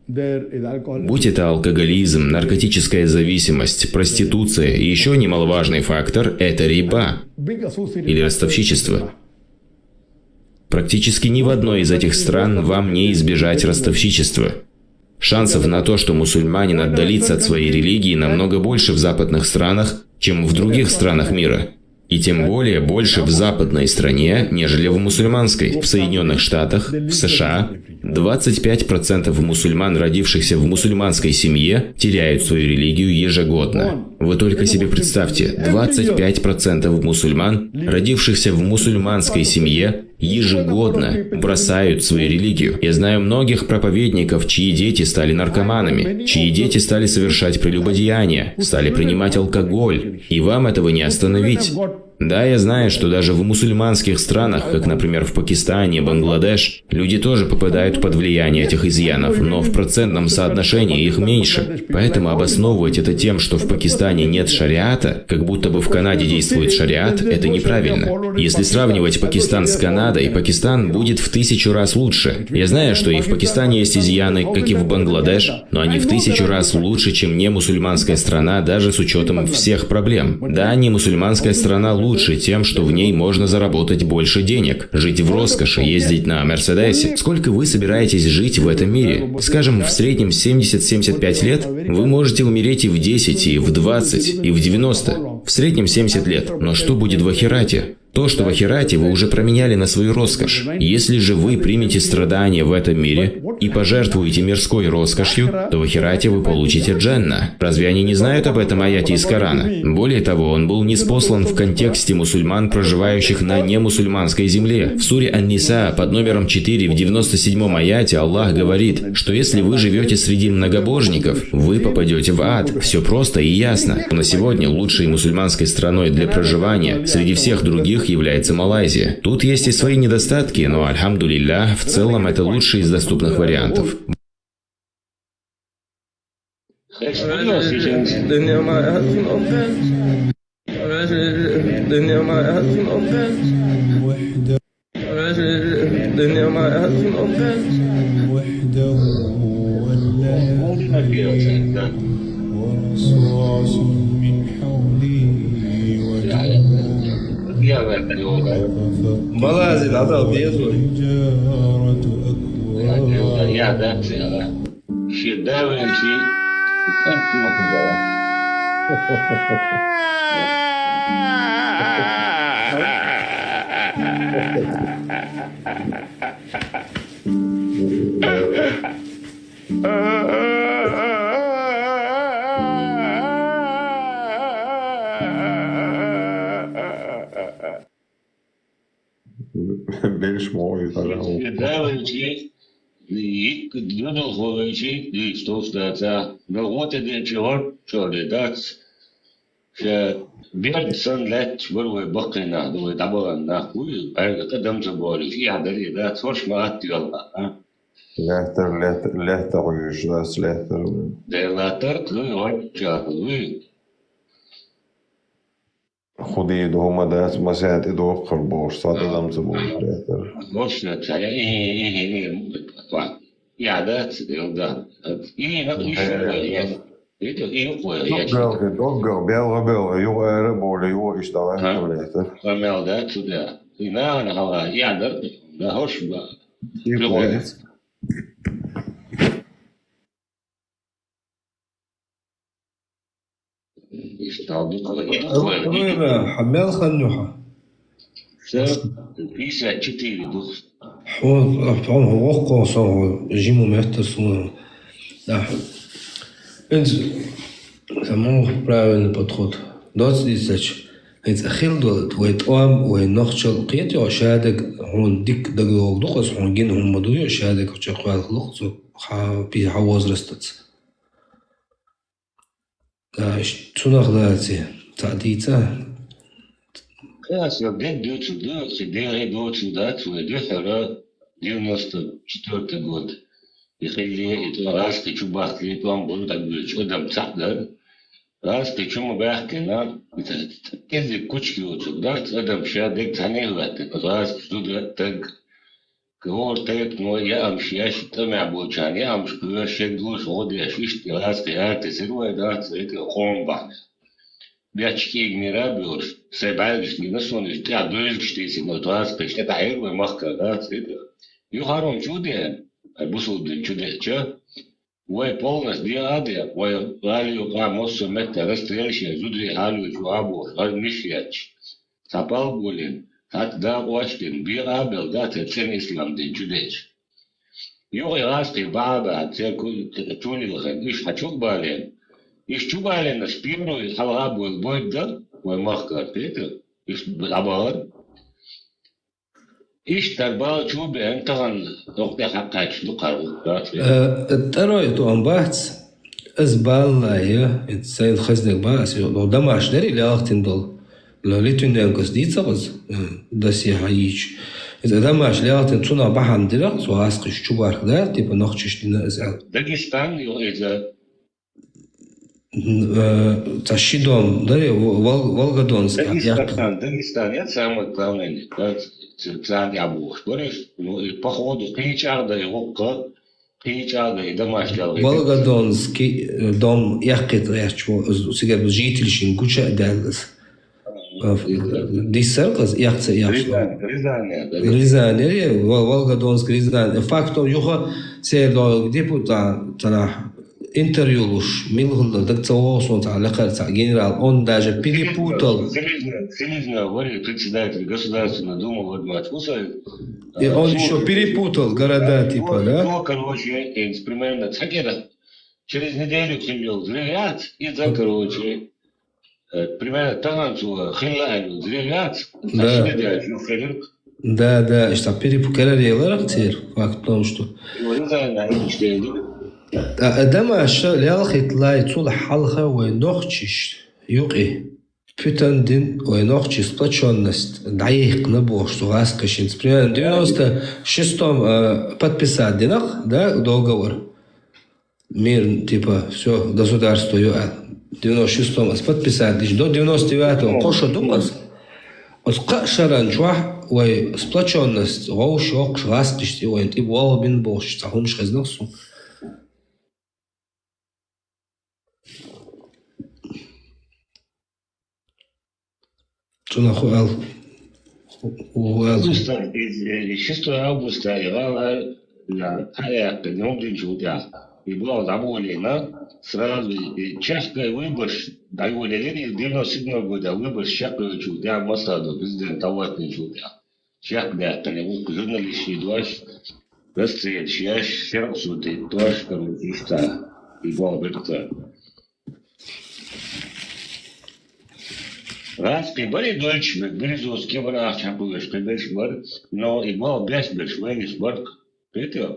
Будь это алкоголизм, наркотическая зависимость, проституция и еще немаловажный фактор — это риба или ростовщичество. Практически ни в одной из этих стран вам не избежать ростовщичества. Шансов на то, что мусульманин отдалится от своей религии, намного больше в западных странах, чем в других странах мира. И тем более больше в западной стране, нежели в мусульманской. В Соединенных Штатах, в С Ш А, двадцать пять процентов мусульман, родившихся в мусульманской семье, теряют свою религию ежегодно. Вы только себе представьте, двадцать пять процентов мусульман, родившихся в мусульманской семье, ежегодно бросают свою религию. Я знаю многих проповедников, чьи дети стали наркоманами, чьи дети стали совершать прелюбодеяние, стали принимать алкоголь. И вам этого не остановить. Да, я знаю, что даже в мусульманских странах, как, например, в Пакистане, Бангладеш, люди тоже попадают под влияние этих изъянов, но в процентном соотношении их меньше. Поэтому обосновывать это тем, что в Пакистане нет шариата, как будто бы в Канаде действует шариат, это неправильно. Если сравнивать Пакистан с Канадой, Пакистан будет в тысячу раз лучше. Я знаю, что и в Пакистане есть изъяны, как и в Бангладеш, но они в тысячу раз лучше, чем не мусульманская страна, даже с учетом всех проблем. Да, не мусульманская страна лучше тем, что в ней можно заработать больше денег, жить в роскоши, ездить на Мерседесе. Сколько вы собираетесь жить в этом мире? Скажем, в среднем семьдесят-семьдесят пять лет, вы можете умереть и в десять, и в двадцать, и в девяносто. В среднем семьдесят лет. Но что будет в ахирате? То, что в ахирате, вы уже променяли на свою роскошь. Если же вы примете страдания в этом мире и пожертвуете мирской роскошью, то в ахирате вы получите джанна. Разве они не знают об этом аяте из Корана? Более того, он был ниспослан в контексте мусульман, проживающих на немусульманской земле. В суре Ан-Ниса под номером четыре в девяносто седьмом аяте Аллах говорит, что если вы живете среди многобожников, вы попадете в ад. Все просто и ясно. На сегодня лучшей мусульманской страной для проживания среди всех других является Малайзия. Тут есть и свои недостатки, но, альхамдулиллях, в целом это лучший из доступных вариантов. Малайзия, да, да, без. Ши да венчи. Беш мо ю тара. Ши да венчи. Ик дюдо ховенчи, ди стов стаца. Но вот это чего, что ли, да? Ше берд сан лаьтташ бар вай баккхий нах, вай дӀабахана нах вуй, Ӏаьрга къа дам ца боалаш, эхь даре дац, хӀорш ма атта йола, а? Лаьттар, лаьттар, лаьттар гӀуьйш дац, лаьттар. Де лаьттар, тхуй вачча, вуй. Худий ду хӀума дац, масех тӀе дохкар бохуш, цхьа къа дам ца боалаш лаьттар. ХӀорш дац, а, э, э, э, э, ва. Я, да, ц-, э, да. Э, и на, и шо, э, это, и юкъе, я. Доггал, доггал, белгӀа, белгӀа, юкъера боли, юкъе иштта, а, лаьттар. Ха мел да, цу да. И на, на, хала, я, да, да, хӀорш ба. И юкъе. Хьа мел хан ю хьа? Ша пятьдесят четыре ду. Хьо, хьо, хьо воккхо со, хьо жима меттар суна. Да. Инц самый правильный подход. Доц дийцача, ХӀинца хила долу вай тӀом, вай нохчалла кхета йо, шадерг хьуна дика дагадогӀу ду-кх аса, хьуна гина хӀума ма ду йо, шадерг чекхваьлла хӀу-кх цу хьан пи-, хьан возрастаца. Аш цунах лаций, цхьаъ дийца? Кхин аса дерг дуьйцур ду, кхин дерриг а доцур дац, вай дуьххьара девяносто четвёртый год. И хилли, и тӀом гӀазкхи чу бахкале, тӀом бун дагавоьдуш адам цхьаъ дара. ГӀазкхи чу ма баьхкина, кӀеззиг кучка йоцург дац, адам ша дерг цхьаьна а хӀоьттина, гӀазкхи зуда, таг. ХӀора тайпано яамаш еш, тӀамехь болчарна яамаш кхоьруш, шег луш, гӀо деш, иштта гӀазкхи ара тесира вай, дац, это къоман бахьана. Бехча кӀийга мера а боьлуш, сайн бӀаьргаш дийна суна, уьш тӀехь дойзагаш тийсина, оцу гӀазкхаша тӀе дӀахьийра вай махкара, дац, это. Юха хӀара хӀума чу а деана, ай бусалба дин чу деъча, вай полностью декъа а де, вай гӀала юкъахь массо а меттехь расстрелаш ян, зударий хьалавечу а бохуш, гӀармиш етташ, цхьа пал а болийна, цхьацца дакъош а дина, бекъа а белла, дац, цӀена ислам дин чу деъча. Юха и гӀазкхий баха а баьхна, церан ку-, чу а лилхина, уьш хьан чу а балийна. Уьш чу балийнарш первый хьалха а бовла бойда дара вай махкара, кхетий? Уьш дӀабахара. Иштта тӀара бала чу а беана, тахана доккха тӀе хьакхаьчча дукха гӀуллакх дац вай. Э, второй тӀом бац, аса бала я, сайна хезнарг бац, аса юкъа домаш дара, лелхатин долу. Литвиненкос дийцира аса, э, досье хьан йийцича. Иза домаш лелхатин, цунах бахьана дира, цо гӀазкхаш чу барх дара, типа нохчаш дина иза аьлла. Дагестан ю иза. М, э, цхьа ши дом дара, Вол-, Волгодонск, Дагестан, Дагестан, я самый главный, да, ц-, ц-, царна тӀехь бохуш бара уьш. Ну, и походу кхин чӀагӀ дай гӀуллакх, кхин чӀагӀ дай домаш лелхийтира. Волгодонский, э, дом эккхийта гӀерташ ву, цигара жительшна гуча а даьлла аса. Диссар-кх аса, эккха ца эккхаш. Рязань, Рязань, да, Рязань. Рязань, э, Вол-, Волгодонск, Рязань. Фактов юха церан догӀу депо-, та-, танахь интервью луш, мила хилла даг ца вогӀу суна цхьа лекхара цхьа генерал. Он даже перепутал. Селезнёв, Селезнёв, вари председатель Государственной Думы, вот, мать, кусай. И он ещё перепутал города, типа, да? Ну, короче, э, примерно, цхьа кӀира. Через неделю хилла йолу взрыв яц, и за, короче, Э, примерно, тахана цо хилла аьлла, зря яц, Да. Шина деш, ю хилирг. Да, да, иштта перепу-, карареларах церан, факт в том, что Ну, не знаю, на эти четыре. А, а домаш лелхийтале, цул хьалха вай нохчаш юкъе путан дин, вай нохчий сплочённость дӀаяьккхина бохуш цу гӀазкхашца. Примерно девяносто шестом, э, подписать динарх, да, договор. Мир, типа, всё, государство ю аьлла. Девяносто шестом аса подписать дича, до девяносто девятого кхо шо ду аса. Оцу кхаа шаран чохь вай сплочённость вовшах йоккхуш гӀазкхашца и вайн тӀе болх бина бохуш цхьа хӀумаш хезнах суна. Цунах хӀу аьлла? ХӀу аьлла? Августа, из, э, шестого августа, и гӀала, да, хьаяккха, ногдинчул тӀаьхьа. И боху дӀаболийна, сразу, и чехкай выборш дӀайолаелира, и девяносто седьмой года выборш чекхйолчул тӀаьхьа, Масадов президент дӀаваттинчул тӀаьхьа. Чекхдаьккхина, вукху журналистий дош, расстрелаш еш, шеркъ судить дош, короче, иштта, и боху бирта. Раскъи бара и дойтуш берш, Березовский бара ахча хьакхуьлуш кхин берш бара, но и боху беш берш вайнаш бара, кхетий?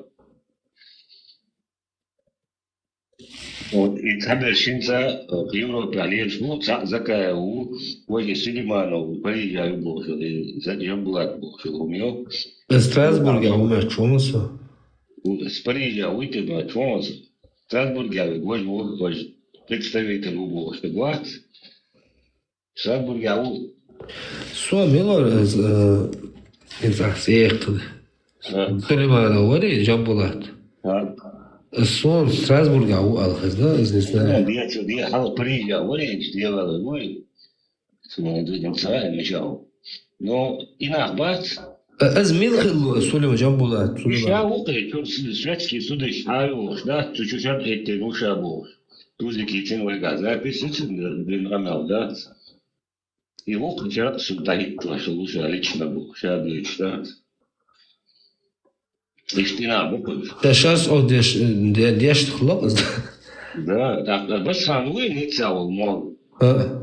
Вот, и цхьаберш хӀинца, э, Европехь лелаш бу, цхьаъ Закаев ву, важа Сулейманов ву, Парижа ю бохуш, и За-, Жамбулат бохуш, хӀума ю. Страсбургехь ву моьттуш ву со. Ву, Парижа вуй те моьттуш ву со. Страсбургехь ву, важа ву, важа представитель ву бохуш, тӀе вац. Страсбургехь ву. Со мила вара, э, э, хӀинца ахь сехкана. А. Сулейманов варий, Жамбулат? А. Сон Страсбургехь ву аьлла хезна, иза не знаю. Де, де, хьал Парижехь варий, де вала вуй. Сон дуьйна ца мешал. Но и нах бац. А, иза мила хилла Сулейман, Жамбулат, Сулейман? Ша ву кхе, чуьра с-, светский судыш хьан вохуш, да? Цу чу шарт хӀиттина ву ша бохуш. Тузики цин вайгахь запись, цин дин къамел дац. И вукху чарах суна дӀахӀитталаш ву ша лично бу, ша дуьйцуш дац. Иштта и нах бу кхуьнаш. Ша шас о деш, де-, дешна хилла иза. Да, тӀаккха Басхан вуй Ниццехь волу молла? А.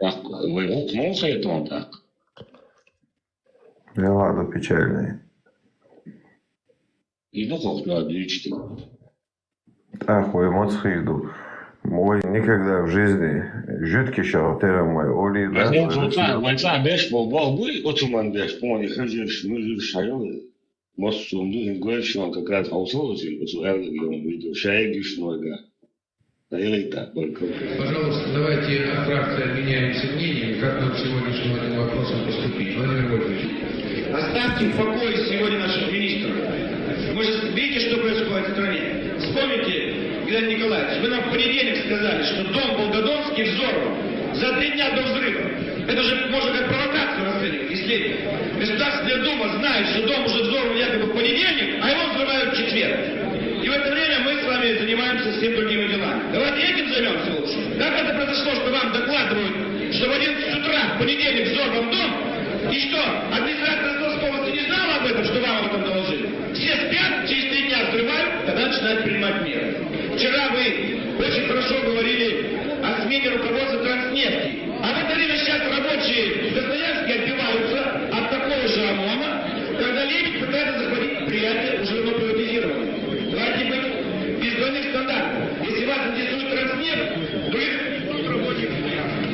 Так, вай гӀулакх муха хетон тӀаккха? Я ладно, печальный. И дукхах да дичти. Так, вай мацхийду. Вай никогда в жизни жуткий шахтера май оли, да? Вай цӀа беш бо бо буй, оцу ман беш бо, не хажеш, мужиш, шайолы. Массум духин гойшон как раз аусолоси, оцу эргион видео, шайгиш нойга. Да или так, только. Пожалуйста, давайте от фракции обменяемся мнениями, как нам сегодняшним этим вопросом поступить. Владимир Вольфович. Оставьте в покое сегодня наших министров. Вы же видите, что происходит в стране. Вспомните, Геннадий Николаевич, вы нам в понедельник сказали, что дом Волгодонский взорван за три дня до взрыва. Это же можно как провокацию расценивать, если Государственная Дума знает, что дом уже взорван якобы в понедельник, а его взрывают в четверг. И в это время мы с вами занимаемся всем другими делами. Давайте этим займемся лучше. Как это произошло, что вам докладывают, что в одиннадцать утра в понедельник взорван дом, и что администрация Ростовской области не знала об этом, что вам об этом доложили? Все спят, через три дня взрывают, тогда начинают принимать меры. Вчера вы очень хорошо говорили о смене руководства Транснефти. А в это время сейчас рабочие в Красноярске отбиваются от такого же ОМОНа, когда Лебедь пытается захватить предприятие, уже давно приватизированное. Давайте быть без двойных стандартов. Если вас интересует Транснефть, других рабочих.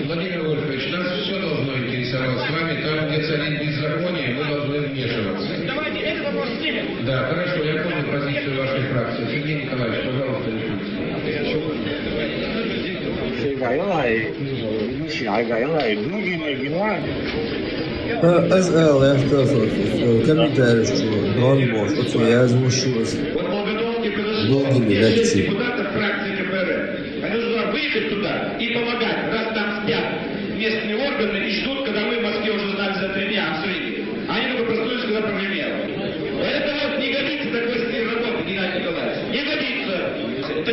Владимир Вольфович, нас все должно интересовать с вами. Там, где царит беззаконие, мы должны вмешиваться. Давайте этот вопрос снимем. Да, хорошо, я понял позицию вашей фракции. Сергей Николаевич, пожалуйста, решите. Шайга ялай, шайга ялай, дуги не гилай. Аз аьлла, комментарий чу, дон боху, оцу яз муш шу ас. Вот Волгодонский предложил Долгими лекциями. депутатов фракции КПРФ. Они должны выехать туда и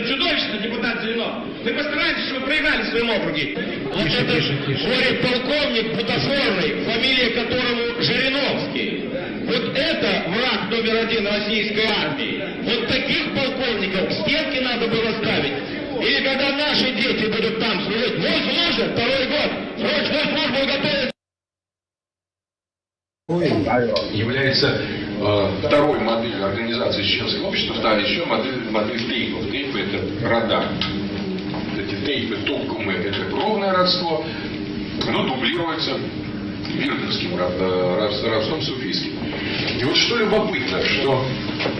Чудовищно, депутат Зеленов. Мы постараемся, чтобы вы проиграли в своем округе. Вот Тише, этот тише, тише. Горе-полковник бутафорный, фамилия которому Жириновский. Вот это враг номер один российской армии. Вот таких полковников к стенке надо было ставить. Или когда наши дети будут там служить, вот служат второй год, срочную службу готовят. Является э, второй моделью организации чеченского общества, стала еще модель, модель тейпов. Тейпы — это рода. Эти тейпы, токумы — это кровное родство, но дублируется вирдовским род- э, род- родством суфийским. И вот что любопытно, что,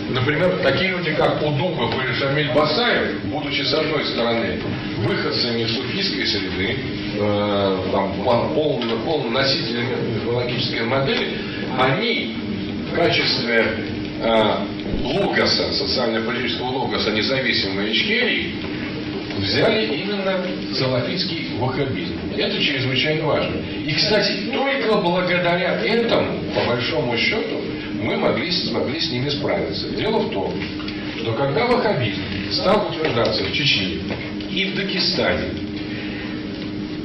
например, такие люди, как Удугов или Шамиль Басаев, будучи, с одной стороны, выходцами из суфийской среды, э, там, пол- полно, полно носителями мифологической модели, они в качестве э, логоса, социально-политического логоса независимой Ичкерии взяли именно салафитский ваххабизм. Это чрезвычайно важно. И, кстати, только благодаря этому, по большому счету, мы могли, смогли с ними справиться. Дело в том, что когда ваххабизм стал утверждаться в Чечне и в Дагестане,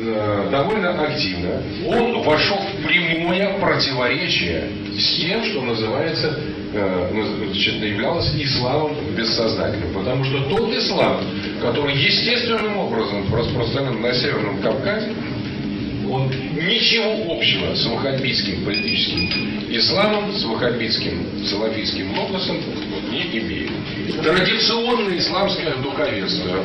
э, довольно активно, он вошел в прямое противоречие с тем, что называется, э, наз- значит, являлось исламом бессознательным. Потому что тот ислам, который естественным образом распространен на Северном Кавказе, он ничего общего с ваххабитским политическим исламом, с ваххабитским салафитским логосом не имеет. Традиционное исламское духовенство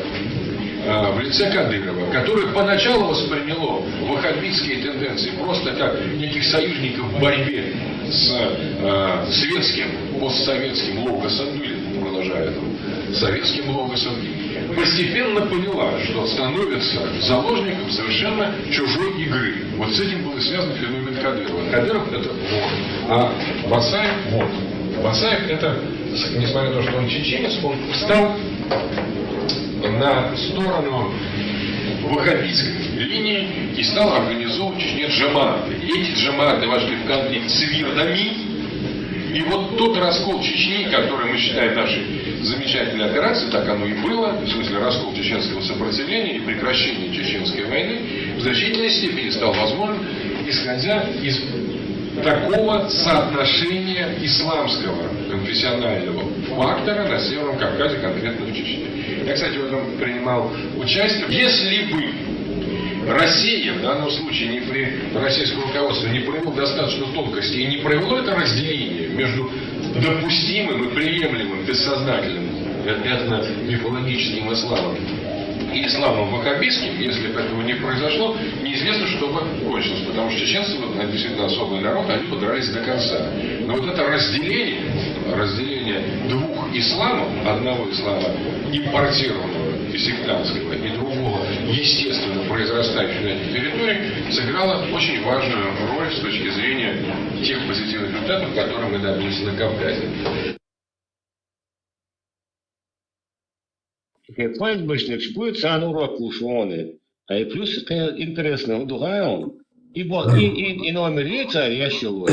э, в лице Кадырова, которое поначалу восприняло ваххабитские тенденции просто как неких союзников в борьбе с э, светским, постсоветским логосом, ну или, продолжая там, советским логосом, постепенно поняла, что становится заложником совершенно чужой игры. Вот с этим был и связан феномен Кадырова. Кадыров — это вор, а Басаев — вор. Басаев — это, несмотря на то, что он чеченец, он встал на сторону ваххабитской линии и стал организовывать в Чечне джамааты. Эти джамааты вошли в конфликт с вирдами. И вот тот раскол Чечни, который мы считаем нашей замечательной операцией, так оно и было, в смысле раскол чеченского сопротивления и прекращение чеченской войны, в значительной степени стал возможен, исходя из такого соотношения исламского конфессионального фактора на Северном Кавказе, конкретно в Чечне. Я, кстати, в этом принимал участие. Если бы Россия в данном случае не при российское руководство не провело достаточно тонкости и не провело это разделение между допустимым и приемлемым бессознательным э- этно-мифологическим исламом и исламом ваххабистским, если бы этого не произошло, неизвестно, что бы кончилось, потому что чеченцы, вот, действительно особый народ, они бы дрались до конца. Но вот это разделение, разделение двух исламов, одного ислама импортированного и сектантского, и другого, естественно, произрастающего на этих территориях, сыграло очень важную роль с точки зрения тех позитивных результатов, которые мы добились на Кавказе. Ке файзбашник шпуй цан урок лушоны. Ай плюс ке интересно удугаон. И бо и и и номер и цар яшилой.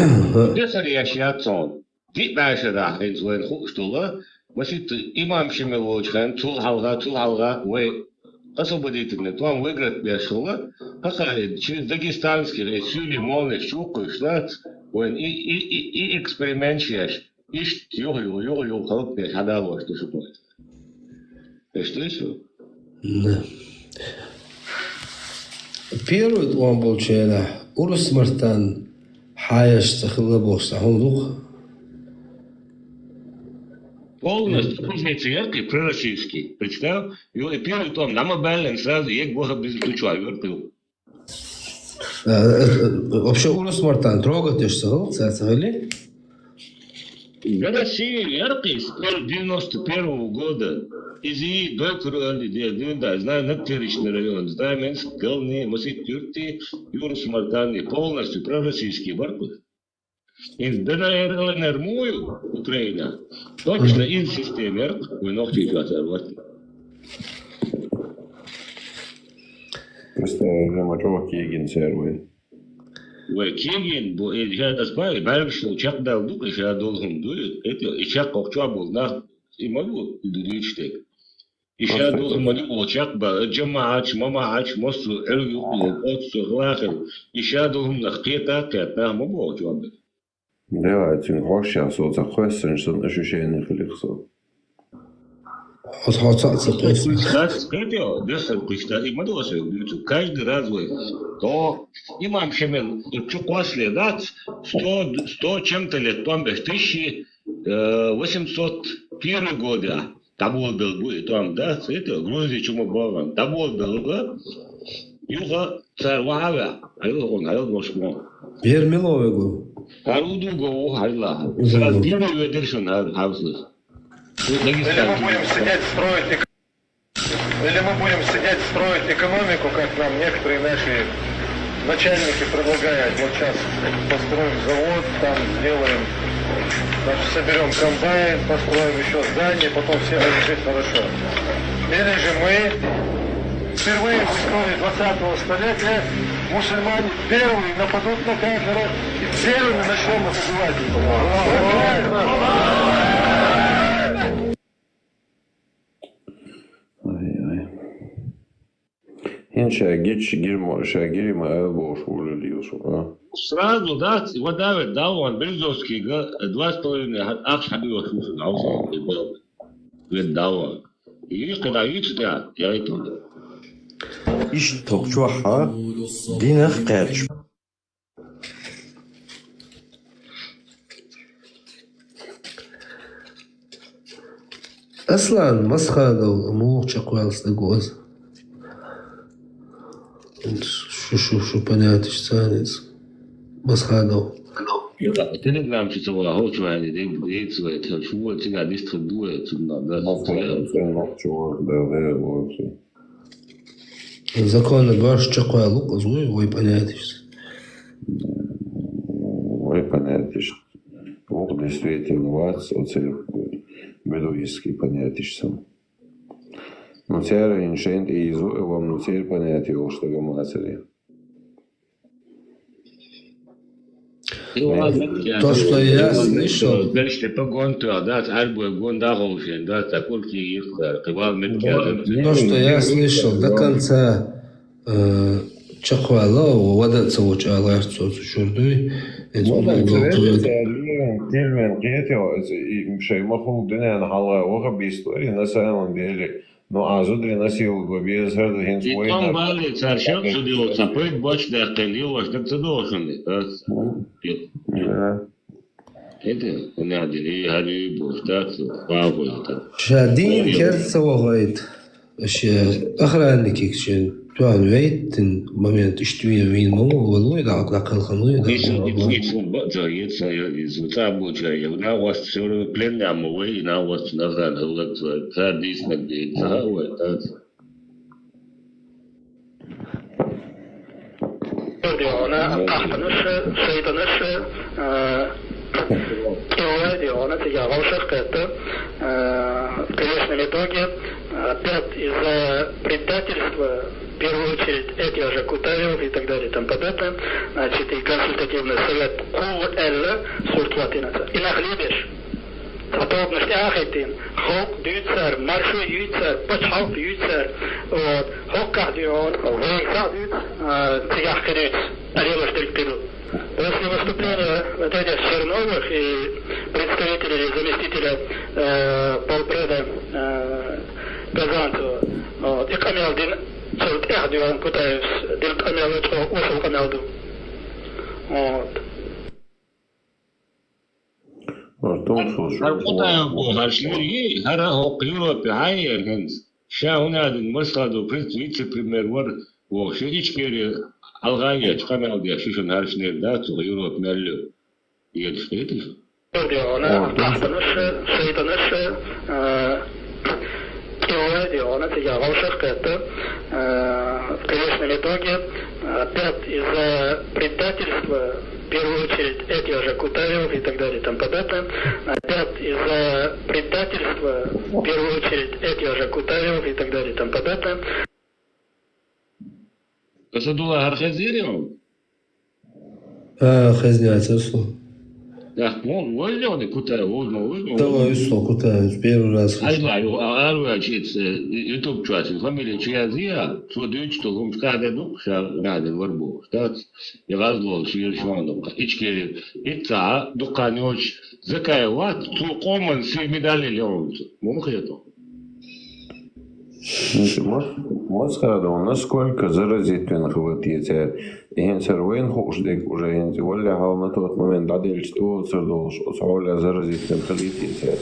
Де цар яш яцон. Ди баша да хин злоен хуштула. Масит имам шимелоч хан цул халга цул халга вай освободительный. Туам выиграть бяшула. Хака через дагестанский, э, сюли молны щукы шла. Вай и и и и эксперимент яш. Ишт юг юг юг юг халк бяш хадалош тушук. Эштуйсу? Да. Первый тӀом болчу хенахь урус мартан хьаяшца хилла бохуш цхьа хӀума ду-кх? Полностью позиция яркий, пророссийский. Представь, и первый тӀом, нама баллен сразу, як ваха без ключа, веркил. Э, э, э, Вообще урус мартан трогать еш ца хилла, ца ца хилли? Россия яркий с пер- девяносто первого года. Изи, Дойкур, Али, Дедин, да, знаю, Нагтеричный район, Знаменск, Гални, Масит Юрти, Юрус Мартани, полностью пророссийский баркус. Из ДНР, ЛНР мую, Украина, точно из системы ярк, вы ногти вот. Просто я мочу кегин сервой. Вай кегин, бо, э, я да спай, бай, что чак дал дук, я дол хум дуй, это, и чак кок чуа бол, на, и могу, и дудуй чтек. Иша ду хӀума ма ду чакхбала, жамаӀаташ, мамаӀаташ, массо а Ӏуьллу юкъе, оццо хилахир. Иша ду хӀума нах кхета а кхетта, нах ма боху чӀогӀа. Делахь цуьнга хьошшехь со ца кхоьссина санна ощущение хилира со. Хьо, хьо цхьаъ ца кхоьссина. Кхетта, кхетта, дехар кхуьйсуш дац, и ма ду аса вуьйцу. Каждый раз вай. То имам Шемел чу кхоссале дац, сто, сто чем-то лет тӀом беш тишши, э, восемьсот первый года. ДӀаболабелла бу и тӀом, да, цхьаьта, Грузия чу ма богӀан. ДӀаболабелла, юха цара вахьа а ваьхьа, хьайла гӀун, хьайла гӀуш гӀун. Ер мила ву вегу? ХӀара удуго ву хьайла. Удуго. Сразу дина ведар шун хьар-, хьарслас. Или мы будем сидеть, строить эко-, или мы будем сидеть, строить экономику, как нам некоторые наши начальники предлагают: вот сейчас построим завод, там сделаем, значит, соберем комбайн, построим еще здание, потом все будут жить хорошо. Или же мы впервые в истории двадцатого столетия, мусульмане первые нападут на кафиров и первыми начнем нас убивать. Ай, ай. ХӀинца ша гича гирма, ша гирма аьлла бохуш вуьллу дийла шу, а? Сразу дац, ва давай, даван, Березовскийга два с половиной ахча хьабиош ву шу, даван, вен даван. Йихкина юьйцу тӀехь, яйтун. Иштта тхо чохь а динах кхаьчча. Аслан Масхадов, муха чекхваьлла стаг ву аса? Шу, шу, шу понятийш ца хеза. Масхадов. Телеграм чу ца ваха, хӀокху чу ваьхьний, дегга, дегга ца ваьхьний, шу вон цигахь дистхир ду вай, цунна, да, Масхадов, цунна чу ваьхьа, да, да, вон цу. Законна боьрша чекхваьлла ву-кх иза, вуй, вай понятийш. Вай понятийш. Вукху действительно вац оцу буддийский понятийш санна. Ну, церан шайн тӀе йиза ву, и вам, ну, церан понятие йолуш стага мацаре. То, что ясно, что... Дальше ты погон, то, да, арбой гон, да, голшен, да, такой ки есть, да, ты вал мет. То, что я слышал, до конца, э, чекхваьлла, вада ца вочу аларца цо цу чуьра дуй. Вада ца вочу, тилмен кхетел, шай махул дуьнен хьалха ваха бистори, на самом деле. Ну, а зударий насиловать бан беза хӀара ду хӀинца вайна. И тӀом бале цара шел цу дило, цхьа пайда боцу даьккхина лелош дага ца догӀу шуна, ас? Да. ХӀета, хӀунда дина, и хӀара юй бохуш дац, бахуьйту. Ша дийна керта ца вахийта, ша охранникиг шен тоьхна вейтина момент, иштта вийна, вийна ма ву, валуй, дӀа, дӀакхелхина вуй, дӀа. Иза, иза, иза, иза, иза, иза, цӀа бу чай, я, нагӀост, всё равно пленный, а ма вай, и нагӀост, охрана, хӀаллак, цара дийцинарг дийца, ца хаьа вай, дац. ДогӀана, къахьтанаш, шайтӀанаш, э, кӀелла догӀана, цигахь вовшах кхетта, э, в конечном итоге, э, опять из-за предательства, в первую очередь, этих же Кутаевых и так далее и тому подобное, значит, и консультативный совет кху аьлла сурт хӀоттийна цара. И нах лелаш. Цхьа тобанаш тӀе а хӀиттийна, халкъ дуьйцу цара, маршо юьйцу цара, пачхьалкх юьйцу цара. Вот. ХӀокхахь дуьйна, вайгахь дуьйцу, а, цигахь кхин дуьйцу, а лелаш дерг кхин ду. После выступления вот этих Черновых и представителя или заместителя, э, полпреда, э, Казанцева, вот, и къамел дина, цул тӀаьхьа дуьйна Кутаевс дина къамел чӀогӀа осал къамел ду. Вот. ХӀара Кутаев боху, хӀара шнур йий, хӀара хӀокху Европе хьан яра хӀинца? Ша хӀунда аьлла Масхадов принц вице-премьер вара бохуш, Ичкери хьалха а ечу, къамел деш, шишан хӀара шнур дац, цу Европа мел ю. Едаш хеташ? ДогӀана, къахьтанаш, шайтӀанаш, э, кӀелла догӀана, цигахь вовшах кхетта, э, в конечном итоге, опять из-за предательства, в первую очередь, этих же Кутаевых и так далее и тому подобное, опять из-за предательства, в первую очередь, этих же Кутаевых и так далее и тому подобное. Асадулла, хӀара хезира хьуна? А, хезна яцара суна. Нах, вон, вождённый Кутаев, вождённый, вождённый. Давай, услышал Кутаев, первый раз. Ай, ва, ю-, а, ару я чит, э, YouTube чуачин, фамилия чу язия, цо дюч, то гум каде дук, ша, раде, варбу. Штат, я газло, шир швандо. Ичкери, ица, дуканёч, закаеват, цо коман, си медали леонцу. Мон хето. Мос-, Москвада, насколько заразительных вот эти, хӀинца вайн хууш дерг уже, хӀинца валлахӀи, хьал на тот момент дӀаделча, тоцар долуш, оцу хьоле заразительных хилийта эцар.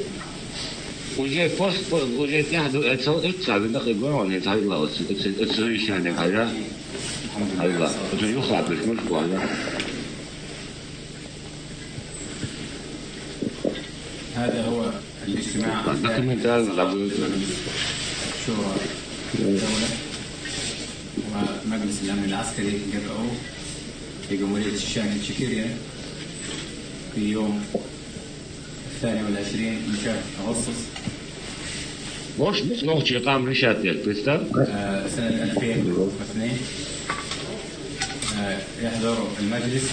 Уже пост, по-, уже тяхду, это, это самое, нахуй, главное, это, это, это, это совещание, а я, а я, это юха, то есть, может, а я. هذا هو الاجتماع الثاني لمجلس شورى الدولة ومجلس الأمن العسكري، جبهة أو، في جمهورية الشام الشكرية، في يوم الثاني والعشرين من شهر أغسطس. Может, ну, ну, чекам решать, представь. آه، سنة ألفين واثنين. آه، يحضر المجلس،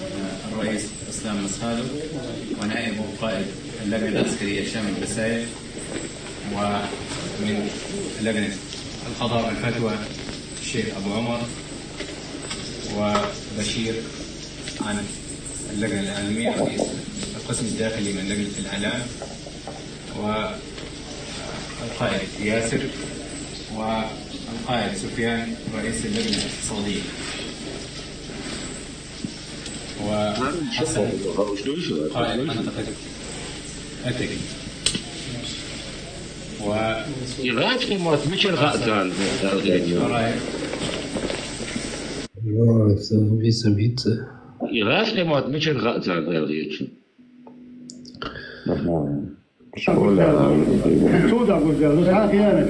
آه، الرئيس إسلام مسخالو، ونائبه قائد اللجنة العسكرية شامل بسايل، ومن لجنة القضاء والفتوى الشيخ أبو عمر، وبشير عن اللجنة الإعلامية، رئيس القسم الداخلي من لجنة الإعلام، والقائد ياسر، والقائد سفيان، رئيس اللجنة الاقتصادية، وحسن، قائد منطقة أتك. و Ирачки мот мичир хаъцан, Эргичи. Виса, виса. Ирачки мот мичир хаъцан, Эргичи. Цуда гузел, ну, сахиянек.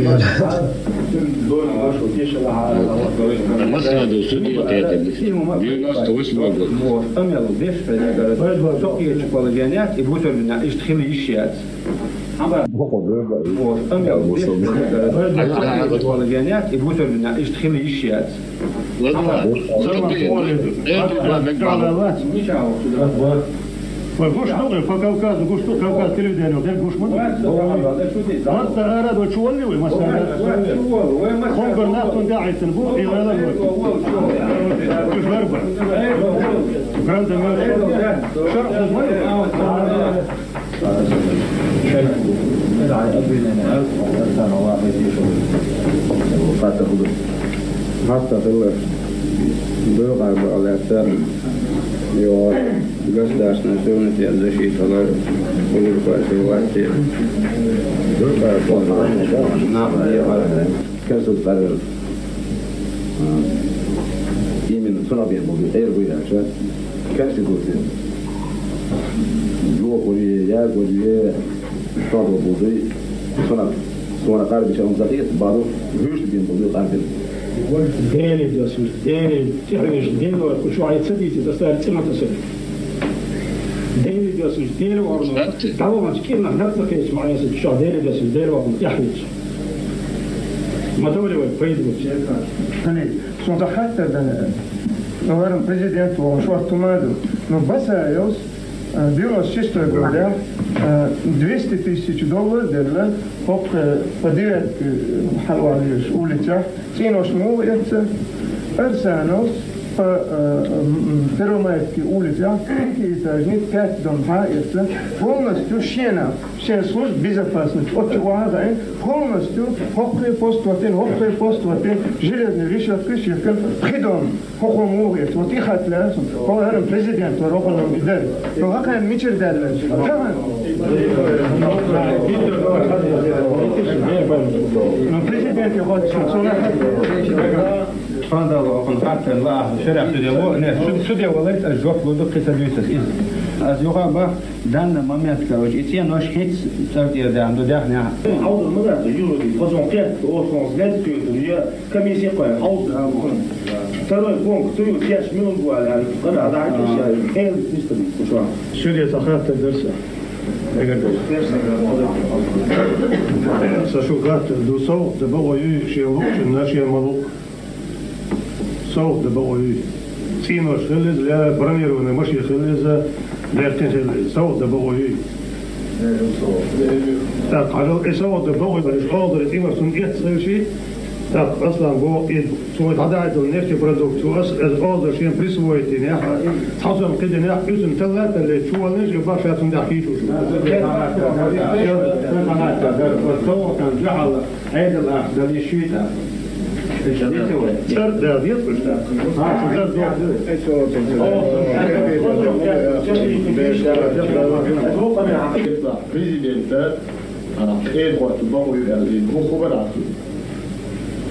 Масала ду судья, девяносто восьмой год. Вот, амел, без предметов. Положение, и будет у меня, и что хили ещё. Вот, амел, без предметов. Положение, и будет у меня, и что хили ещё. Вай гуш ду, по Кавказу гуш ду, Кавказ телевидение, дер гуш ма ду. Масса арада чу валли вай, масса арада. Хонгор нахтун дагьитин бу, и валла вай. Куш барба. Гранда мёртв. Шарх. Хатта хилла. Бу къарба аларца. Йо, государственный суверенитет защита, улур партия власти. Бу къарба, нахуй, я къарба. Конституция. А, именно сунаб бен болду, эр буйдача. Конституция. Юо кури, я кури, сунаб болду, сунаб. Суна къарби ча он закъет, бару, гуш бен болду, къарби. Дели досуш, дели, тихриш, дели, кучу айца дити, дастар цимата су. Дели досуш, дели орну. Давамач, кирна, хатта кеч, маъяса, чу дели досуш, дели орну, тихриш. Ма довли вай, пайда буч. Ани, сунда хаттар дан, ну, варам президент вон, швартумаду. Ну, Басаевс, э, девяносто шестой годах, э, двести тысяч доллар делла, хок, э, по девятке, э, хьалвалеш улицах, цӀенош мугӀу эца, Арсановс, по, э, м, м, Первомайский улицах, пятиэтажник, пять дом хьа эца, полностью шена. Шен служба безопасности, оццу вагӀа а, полностью хӀокхе пост ватен, хӀокхе пост ватен, железный решёткаш яхкан, пхи дом, хӀокхо мугӀу эца, вот и хатла, хӀо хӀарам президент вара, хӀокхо нам идар. Ну, хӀакхайна мичир даьлла? Тахана. Ну, президент я хочу, сона. Тхандала окъун хаттан ва аху шарах суде во, не, суд-, суде валайт, аз жоп луду киса дуйсас из. Аз юха бах, данный момент, короче, и те нож хиц, цар тир дан, ду дах ня. Хьалдур ма дац, юрди, хозон кет, ослон след кюрту, я комиссия кой, хьалдур, а, мухан. Второй пункт, ты кеш минут гуали, а, когда, а, да, а, кеш, а, хел, чисто, кушва. Суде сахат дарса. Эгер са шугат ду сов, да ба ой, шен лук, шен наш, шен малук. Сов да бакъой. ЦӀенош хилла иза, я бронированный машин хилла иза, Бехке сел, савда богӀу юй. Так, хьажал, и савда богӀу юй, оладар, и вар сум эц хилши. Так, Аслан, бо, и цо хьадаьдал нефтепродукцию, ас, эс оладар шен присвоить динех, цхьа сом кхидинех, уьсун талла талле, чувалнеш, и баша цун дахь кийчу. Савда, Ӏедал ах, дали шуьйтӀа. ЦӀар да, деза уж так. А, цӀар да. Президента, а, эр хӀотта бохуй аьлла, хӀун хабар ацу?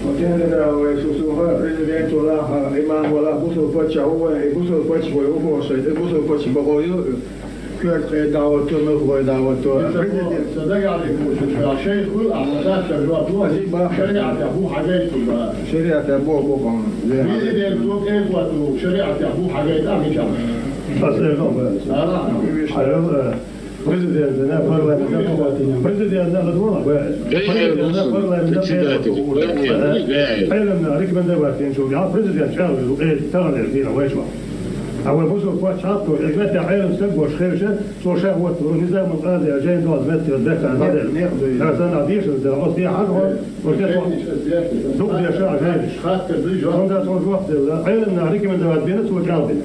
Вай сусуха президент валаха, имам валаха, бусул паччахь ву вай, бусул паччахь вай ухоша, бусул паччахь бохуй. Коьрта кхе дӀаватто, мелхо дӀаватто. Президент. Ца дагахь дика ву шу, шайх хуьлу ахьа, дацара жоп ло, шариӀатехь бу хьагайта шу, ба. ШариӀатехь бу, бу хьуна. Президент ву, кӀелхӀотта ву, шариӀатехь бу хьагайта ахьа, мичахь? Аса эр хӀун баьлла? Ара. Хьажал, э, президент, да, парламент, да, президент, да, хӀун баьлла? Президент, да, парламент, да, председатель, председатель. Хьелам, да, рекомендовать динчул, я президент, чӀагӀвир, э, таханлера дийна вайчу. А вай бусул паччахь хӀотто, иза метта Ӏелам стаг бош хевша, цо ша хӀоттаву, Низамул Къази, жайн доз метта, бехкан хадер. Аса на дешан, да, оцу дехьа хьажа, оцу дехьа. Дукха деша, а жайнаш. Онда цо жоп делла, Ӏеламнах рекомендовать бина, цо чӀал бина.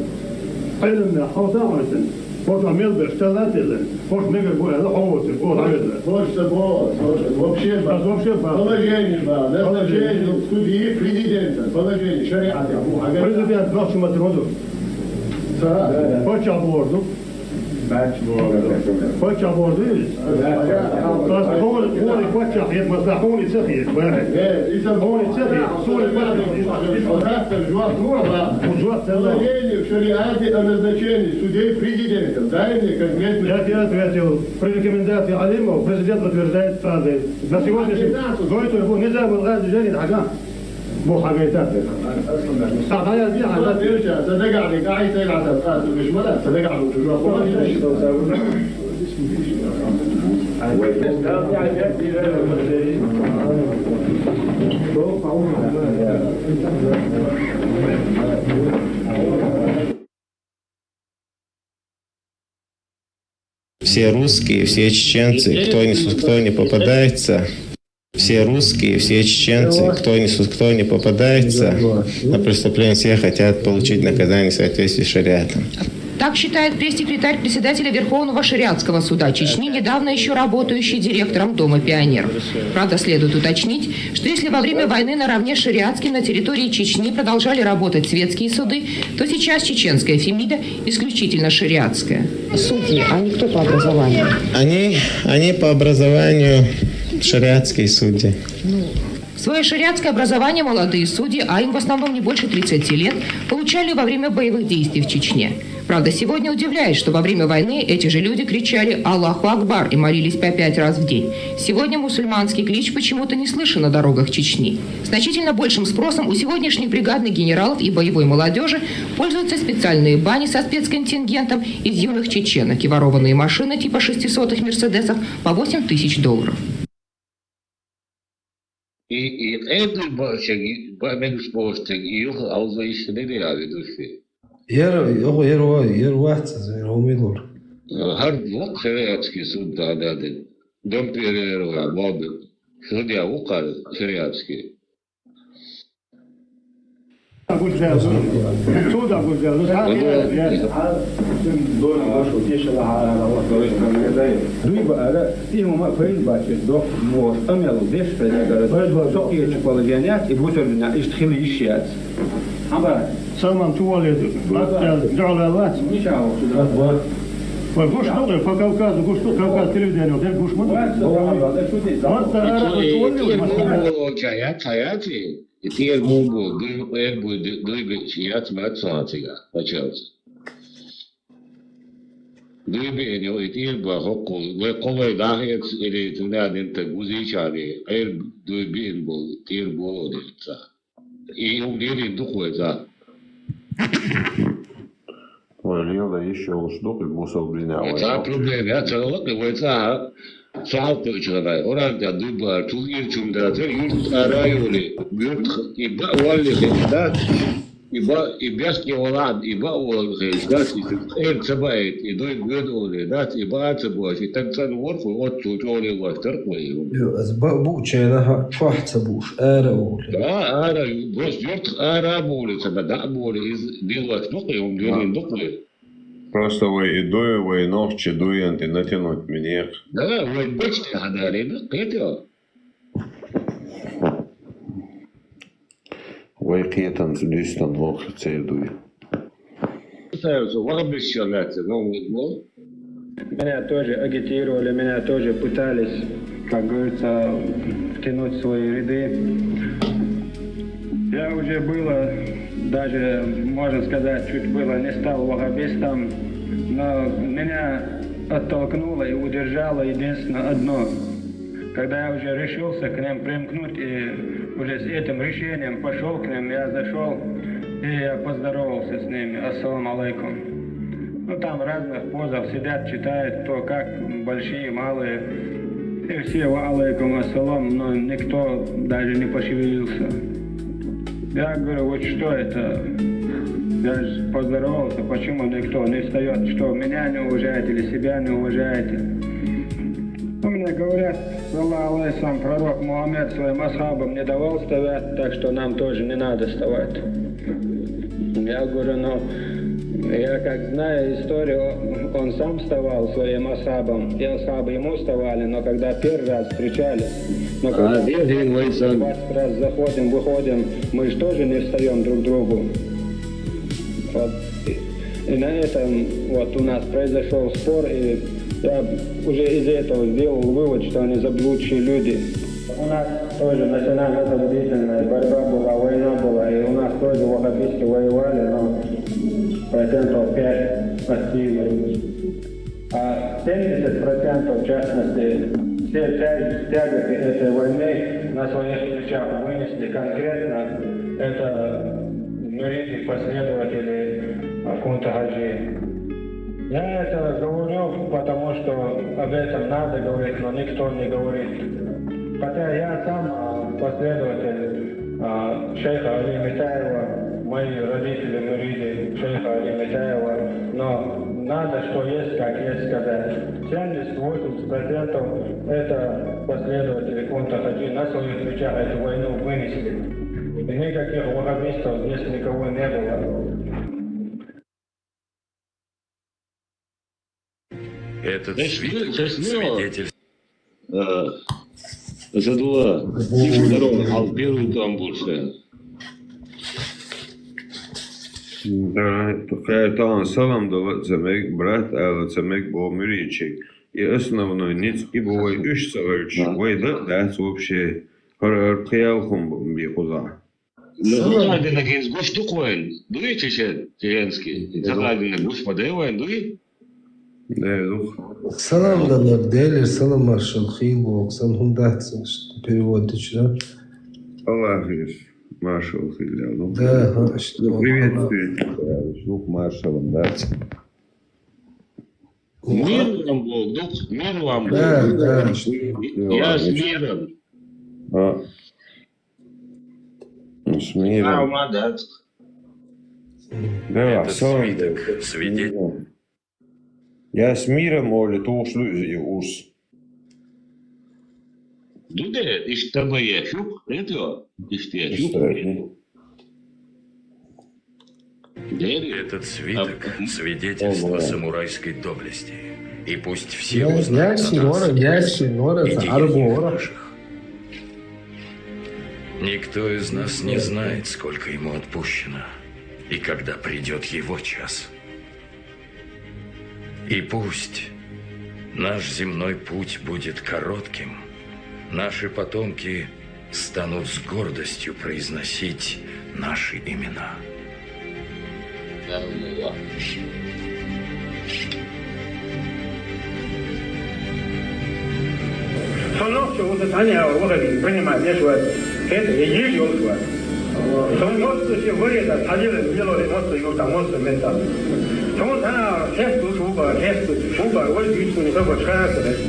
Ӏеламнах хьовса а хьовсина. Хьоша мел беш, талла а телла. Хьоша мегар бу аьлла, хьо воцург, о, хьаведла. Хьоша ца бо, хьоша вообще ба. Ас вообще ба. Положение ба, назначение, суди, президента, положение, шариӀат, Абу Хьагар. Президент нохча ма троду. Ца. Паччахь борду. Паччахь борду. Ас хьо, хьо паччахь хет, масала, хьуни ца хет, бахьи. Э, иса хьуни ца хет, суни паччахь хет. Аса жоп лур ба. Жоп ца лур. Положение в шариате о назначении судей президентом. Дай мне конкретный. Я тебе ответил. При рекомендации алимов президент утверждает Къази. На сегодняшний день, ну, это был нельзя был Къази Женин Хаган. Бу хьагайтар. Ца дагахь дика, Ӏайса, Ӏайса, Ӏайса, Ӏайса, Ӏайса, Ӏайса, Ӏайса, Ӏайса, Ӏайса, Все русские, все чеченцы, кто не, кто не попадается, все русские, все чеченцы, кто не, кто не попадается на преступление, все хотят получить наказание в соответствии с шариатом. Так считает пресс-секретарь председателя Верховного шариатского суда Чечни, недавно еще работающий директором Дома пионеров. Правда, следует уточнить, что если во время войны наравне с шариатским на территории Чечни продолжали работать светские суды, то сейчас чеченская фемида исключительно шариатская. Судьи, они кто по образованию? Они, они по образованию шариатские судьи. Свое шариатское образование молодые судьи, а им в основном не больше тридцати лет, получали во время боевых действий в Чечне. Правда, сегодня удивляет, что во время войны эти же люди кричали «Аллаху Акбар» и молились по пять раз в день. Сегодня мусульманский клич почему-то не слышен на дорогах Чечни. Значительно большим спросом у сегодняшних бригадных генералов и боевой молодежи пользуются специальные бани со спецконтингентом из юных чеченок и ворованные машины типа шестисотых «Мерседесов» по восемь тысяч долларов. И, и къедуй бачаги, ба-, мегаш бохуштаг, и юха алза иштта де а ведущий. Ер, йо, ер ва-, ер вац, ер умилур. ХӀар вокх шариатский суд да, да, да. Дом перевера, бабы. Судья вокх шариатский. Дуй баара, и хӀума пайда бача, доккха бохуш, амел деш пайда бара. Со кхечу положеният, и бусурбина иштта хила йиш яц. Саман туалет, баккъал, дуьхьал вац. Вай гуш ду, по Кавказу гуш ду, Кавказ телевидение, дер гуш ма ду. Варца ара, вай туалет, вай туалет. Чая, чая, чи? И тӀера бу бу, дуй, эр бу, ду-, дуй бу, чи яц, мац, цхьа цига, пачалц. Дуй биъна йо, и тӀера бу хӀокхул, вай кхо вай дахьеца, или цуьнан динтаг вузийчарий, эр дуй биъна бу, тӀера бу дерца. И хӀума дийрина ду-кх вай цӀа? Вай лела йиш йолуш ду-кх и бусалба динехь вай. Цхьа проблема яц, ца лакхе вай цӀа, цхьа хьалкхуьучу хенахь, Къуръан тӀехь дуй бахар, чул ирчун дацара, юрт ара а йолий, юрт и баа валли хила дац. И ба, и бехке валахь, и ба а волу хилча, дац, и къера ца баийта, и дуй гоьду олий, дац, и баа ца боьш, и таг цӀанвар ву, оццул чӀогӀа лелош дара вай. Ю, аса ба-, буученахьа чохь ца бууш, ара а волий. Да, ара, просто юьртах ара а бовлий, ца да, дӀа а бовлий, иза лелош ду-кх, хӀума дуьйна ду-кх. Просто вай и дуй, вай нохча дуйна тӀе натянуть минех. Да, вай бачте хьадарина, кхетий? Вай кхетамца дуьстина хӀокху церан дуй. Касается вахабистча лаьцна, ну, вот, ну. Меня тоже агитировали, меня тоже пытались, как говорится, втянуть в свои ряды. Я уже было, даже, можно сказать, чуть было не стал вахабистом, но меня оттолкнуло и удержало единственно одно. Когда я уже решился к ним примкнуть и уже с этим решением пошёл к ним, я зашёл и я поздоровался с ними. Ассаламу алейкум. Ну, там в разных позах сидят, читают, кто как, большие, малые. И все: «Ва алейкум ассалам», но никто даже не пошевелился. Я говорю: «Вот что это? Я же поздоровался, почему никто не встаёт? Что, меня не уважаете или себя не уважаете?» Ну, мне говорят: «Саллаллаху алейхи ва саллям, пророк Мухаммед своим асхабам не давал вставать, так что нам тоже не надо вставать». Я говорю: «Ну, я как знаю историю, он сам вставал своим асхабам, и асхабы ему вставали, но когда первый раз встречались, но когда двадцать раз заходим, выходим, мы же тоже не встаём друг другу». Вот. И на этом вот у нас произошёл спор, и я уже из этого сделал вывод, что они заблудшие люди. У нас тоже национально-освободительная борьба была, война была, и у нас тоже ваххабисты воевали, но процентов пять от силы. А семьдесят процентов, в частности, все тяг-, тяготы этой войны на своих плечах вынесли конкретно это мюриды, последователи, а, Кунта Хаджи. Я это говорю, потому что об этом надо говорить, но никто не говорит. Хотя я сам, а, последователь, а, шейха Али Митаева, мои родители мюриды шейха Али Митаева, но надо, что есть, как есть сказать. Семьдесят-восемьдесят процентов это последователи Кунта Хаджи на своих плечах эту войну вынесли. И никаких ваххабистов здесь никого не было. Этот свиток свидетель- Э, Асадулла, сиха даро, хьал первый там больше. Да, тахана салам дала ца мег, брат ала ца мег бо мюричек. И основной ниц и бу вай уьш ца гӀевташ, вай дан дац вообще. ХӀара, хӀара пхиал хӀума бу, би кхузахь. Ну, Салам. Цхьа динарг хӀинца гуш ду-кх вайн? Дуй чечен-, чеченский? Цхьа динарг гуш ма дай вайн, дуй? Дай дух. Салам далар, Делера салам маршалла хийла боху, сан хӀума дац, перевод дича. Аллахьера маршалла хийла, ну. Да, ха, иштта. Ну, приветствие, ну, маршалла дац. Мир вам Бог, дух, мир вам Бог. Да, да. Я с миром. А. Ну, с миром. А, ладно. Да, этот салам. Свиток свидетель. Я с миром, олий, тухуш ду иза и урс. Ду де, иштта ма еш, юк, это, иштта еш, юк. Иштта, Дери. Этот свиток — свидетельство самурайской доблести. И пусть все узнают о нас и диких наших. Никто из нас не знает, сколько ему отпущено, и когда придёт его час. И пусть наш земной путь будет коротким, наши потомки станут с гордостью произносить наши имена. Со нохчо ву сан цхьаьна а вахарий принимать деш вац. ХӀета, я еза йолуш вац. Со моццо шен варе дан, цхьа лела мелоре моццо юрта, моццо метта. Со цхьаьна а хеста луш ву бара, хеста ву бара, вай дуьйцу, со бара шаьрта деш.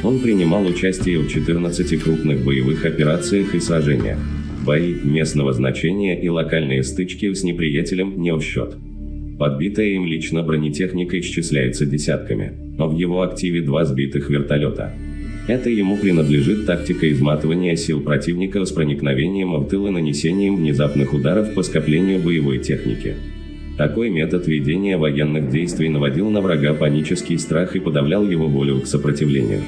Он принимал участие в четырнадцати крупных боевых операциях и сражениях. Бои местного значения и локальные стычки с неприятелем не в счет. Подбитая им лично бронетехника исчисляется десятками, но в его активе два сбитых вертолета. Это ему принадлежит тактика изматывания сил противника с проникновением в тыл и нанесением внезапных ударов по скоплению боевой техники. Такой метод ведения военных действий наводил на врага панический страх и подавлял его волю к сопротивлению.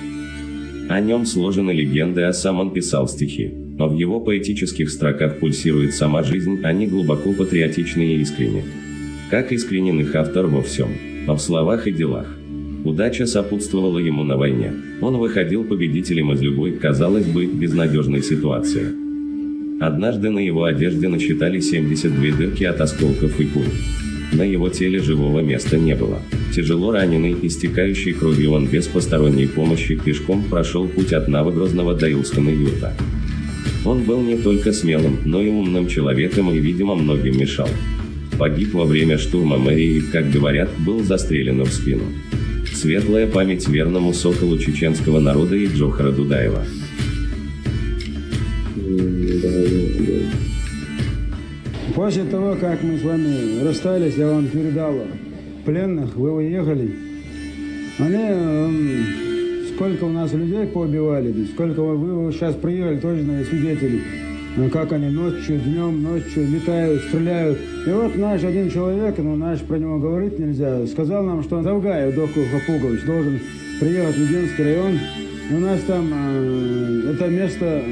О нем сложены легенды, а сам он писал стихи. Но в его поэтических строках пульсирует сама жизнь, они глубоко патриотичны и искренни. Как искренен их автор во всем, но в словах и делах. Удача сопутствовала ему на войне. Он выходил победителем из любой, казалось бы, безнадежной ситуации. Однажды на его одежде насчитали семьдесят две дырки от осколков и пуль. На его теле живого места не было. Тяжело раненый, истекающий кровью, он без посторонней помощи пешком прошел путь от Навогрозного до Илскана-Юрта. Он был не только смелым, но и умным человеком и, видимо, многим мешал. Погиб во время штурма мэрии и, как говорят, был застрелен в спину. Светлая память верному соколу чеченского народа и Джохара Дудаева. После того, как мы с вами расстались, я вам передал пленных, вы уехали. Они, эм, сколько у нас людей поубивали, сколько вы, вы сейчас приехали, тоже, наверное, свидетели. Э, Как они ночью, днем, ночью летают, стреляют. И вот наш один человек, ну, наш, про него говорить нельзя, сказал нам, что Завгаев Доху Хапугович должен приехать в Введенский район. И у нас там э, это место,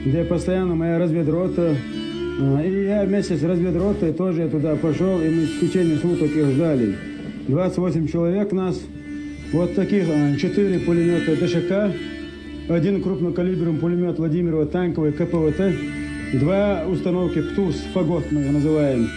где постоянно моя разведрота. Э, И я вместе с разведротой тоже туда пошел, и мы в течение суток их ждали. Двадцать восемь человек нас. Вот таких э, четыре пулемета Д Ш К, один крупнокалиберный пулемет Владимирова танковый К П В Т, два установки ПТУС, Фагот мы их называем.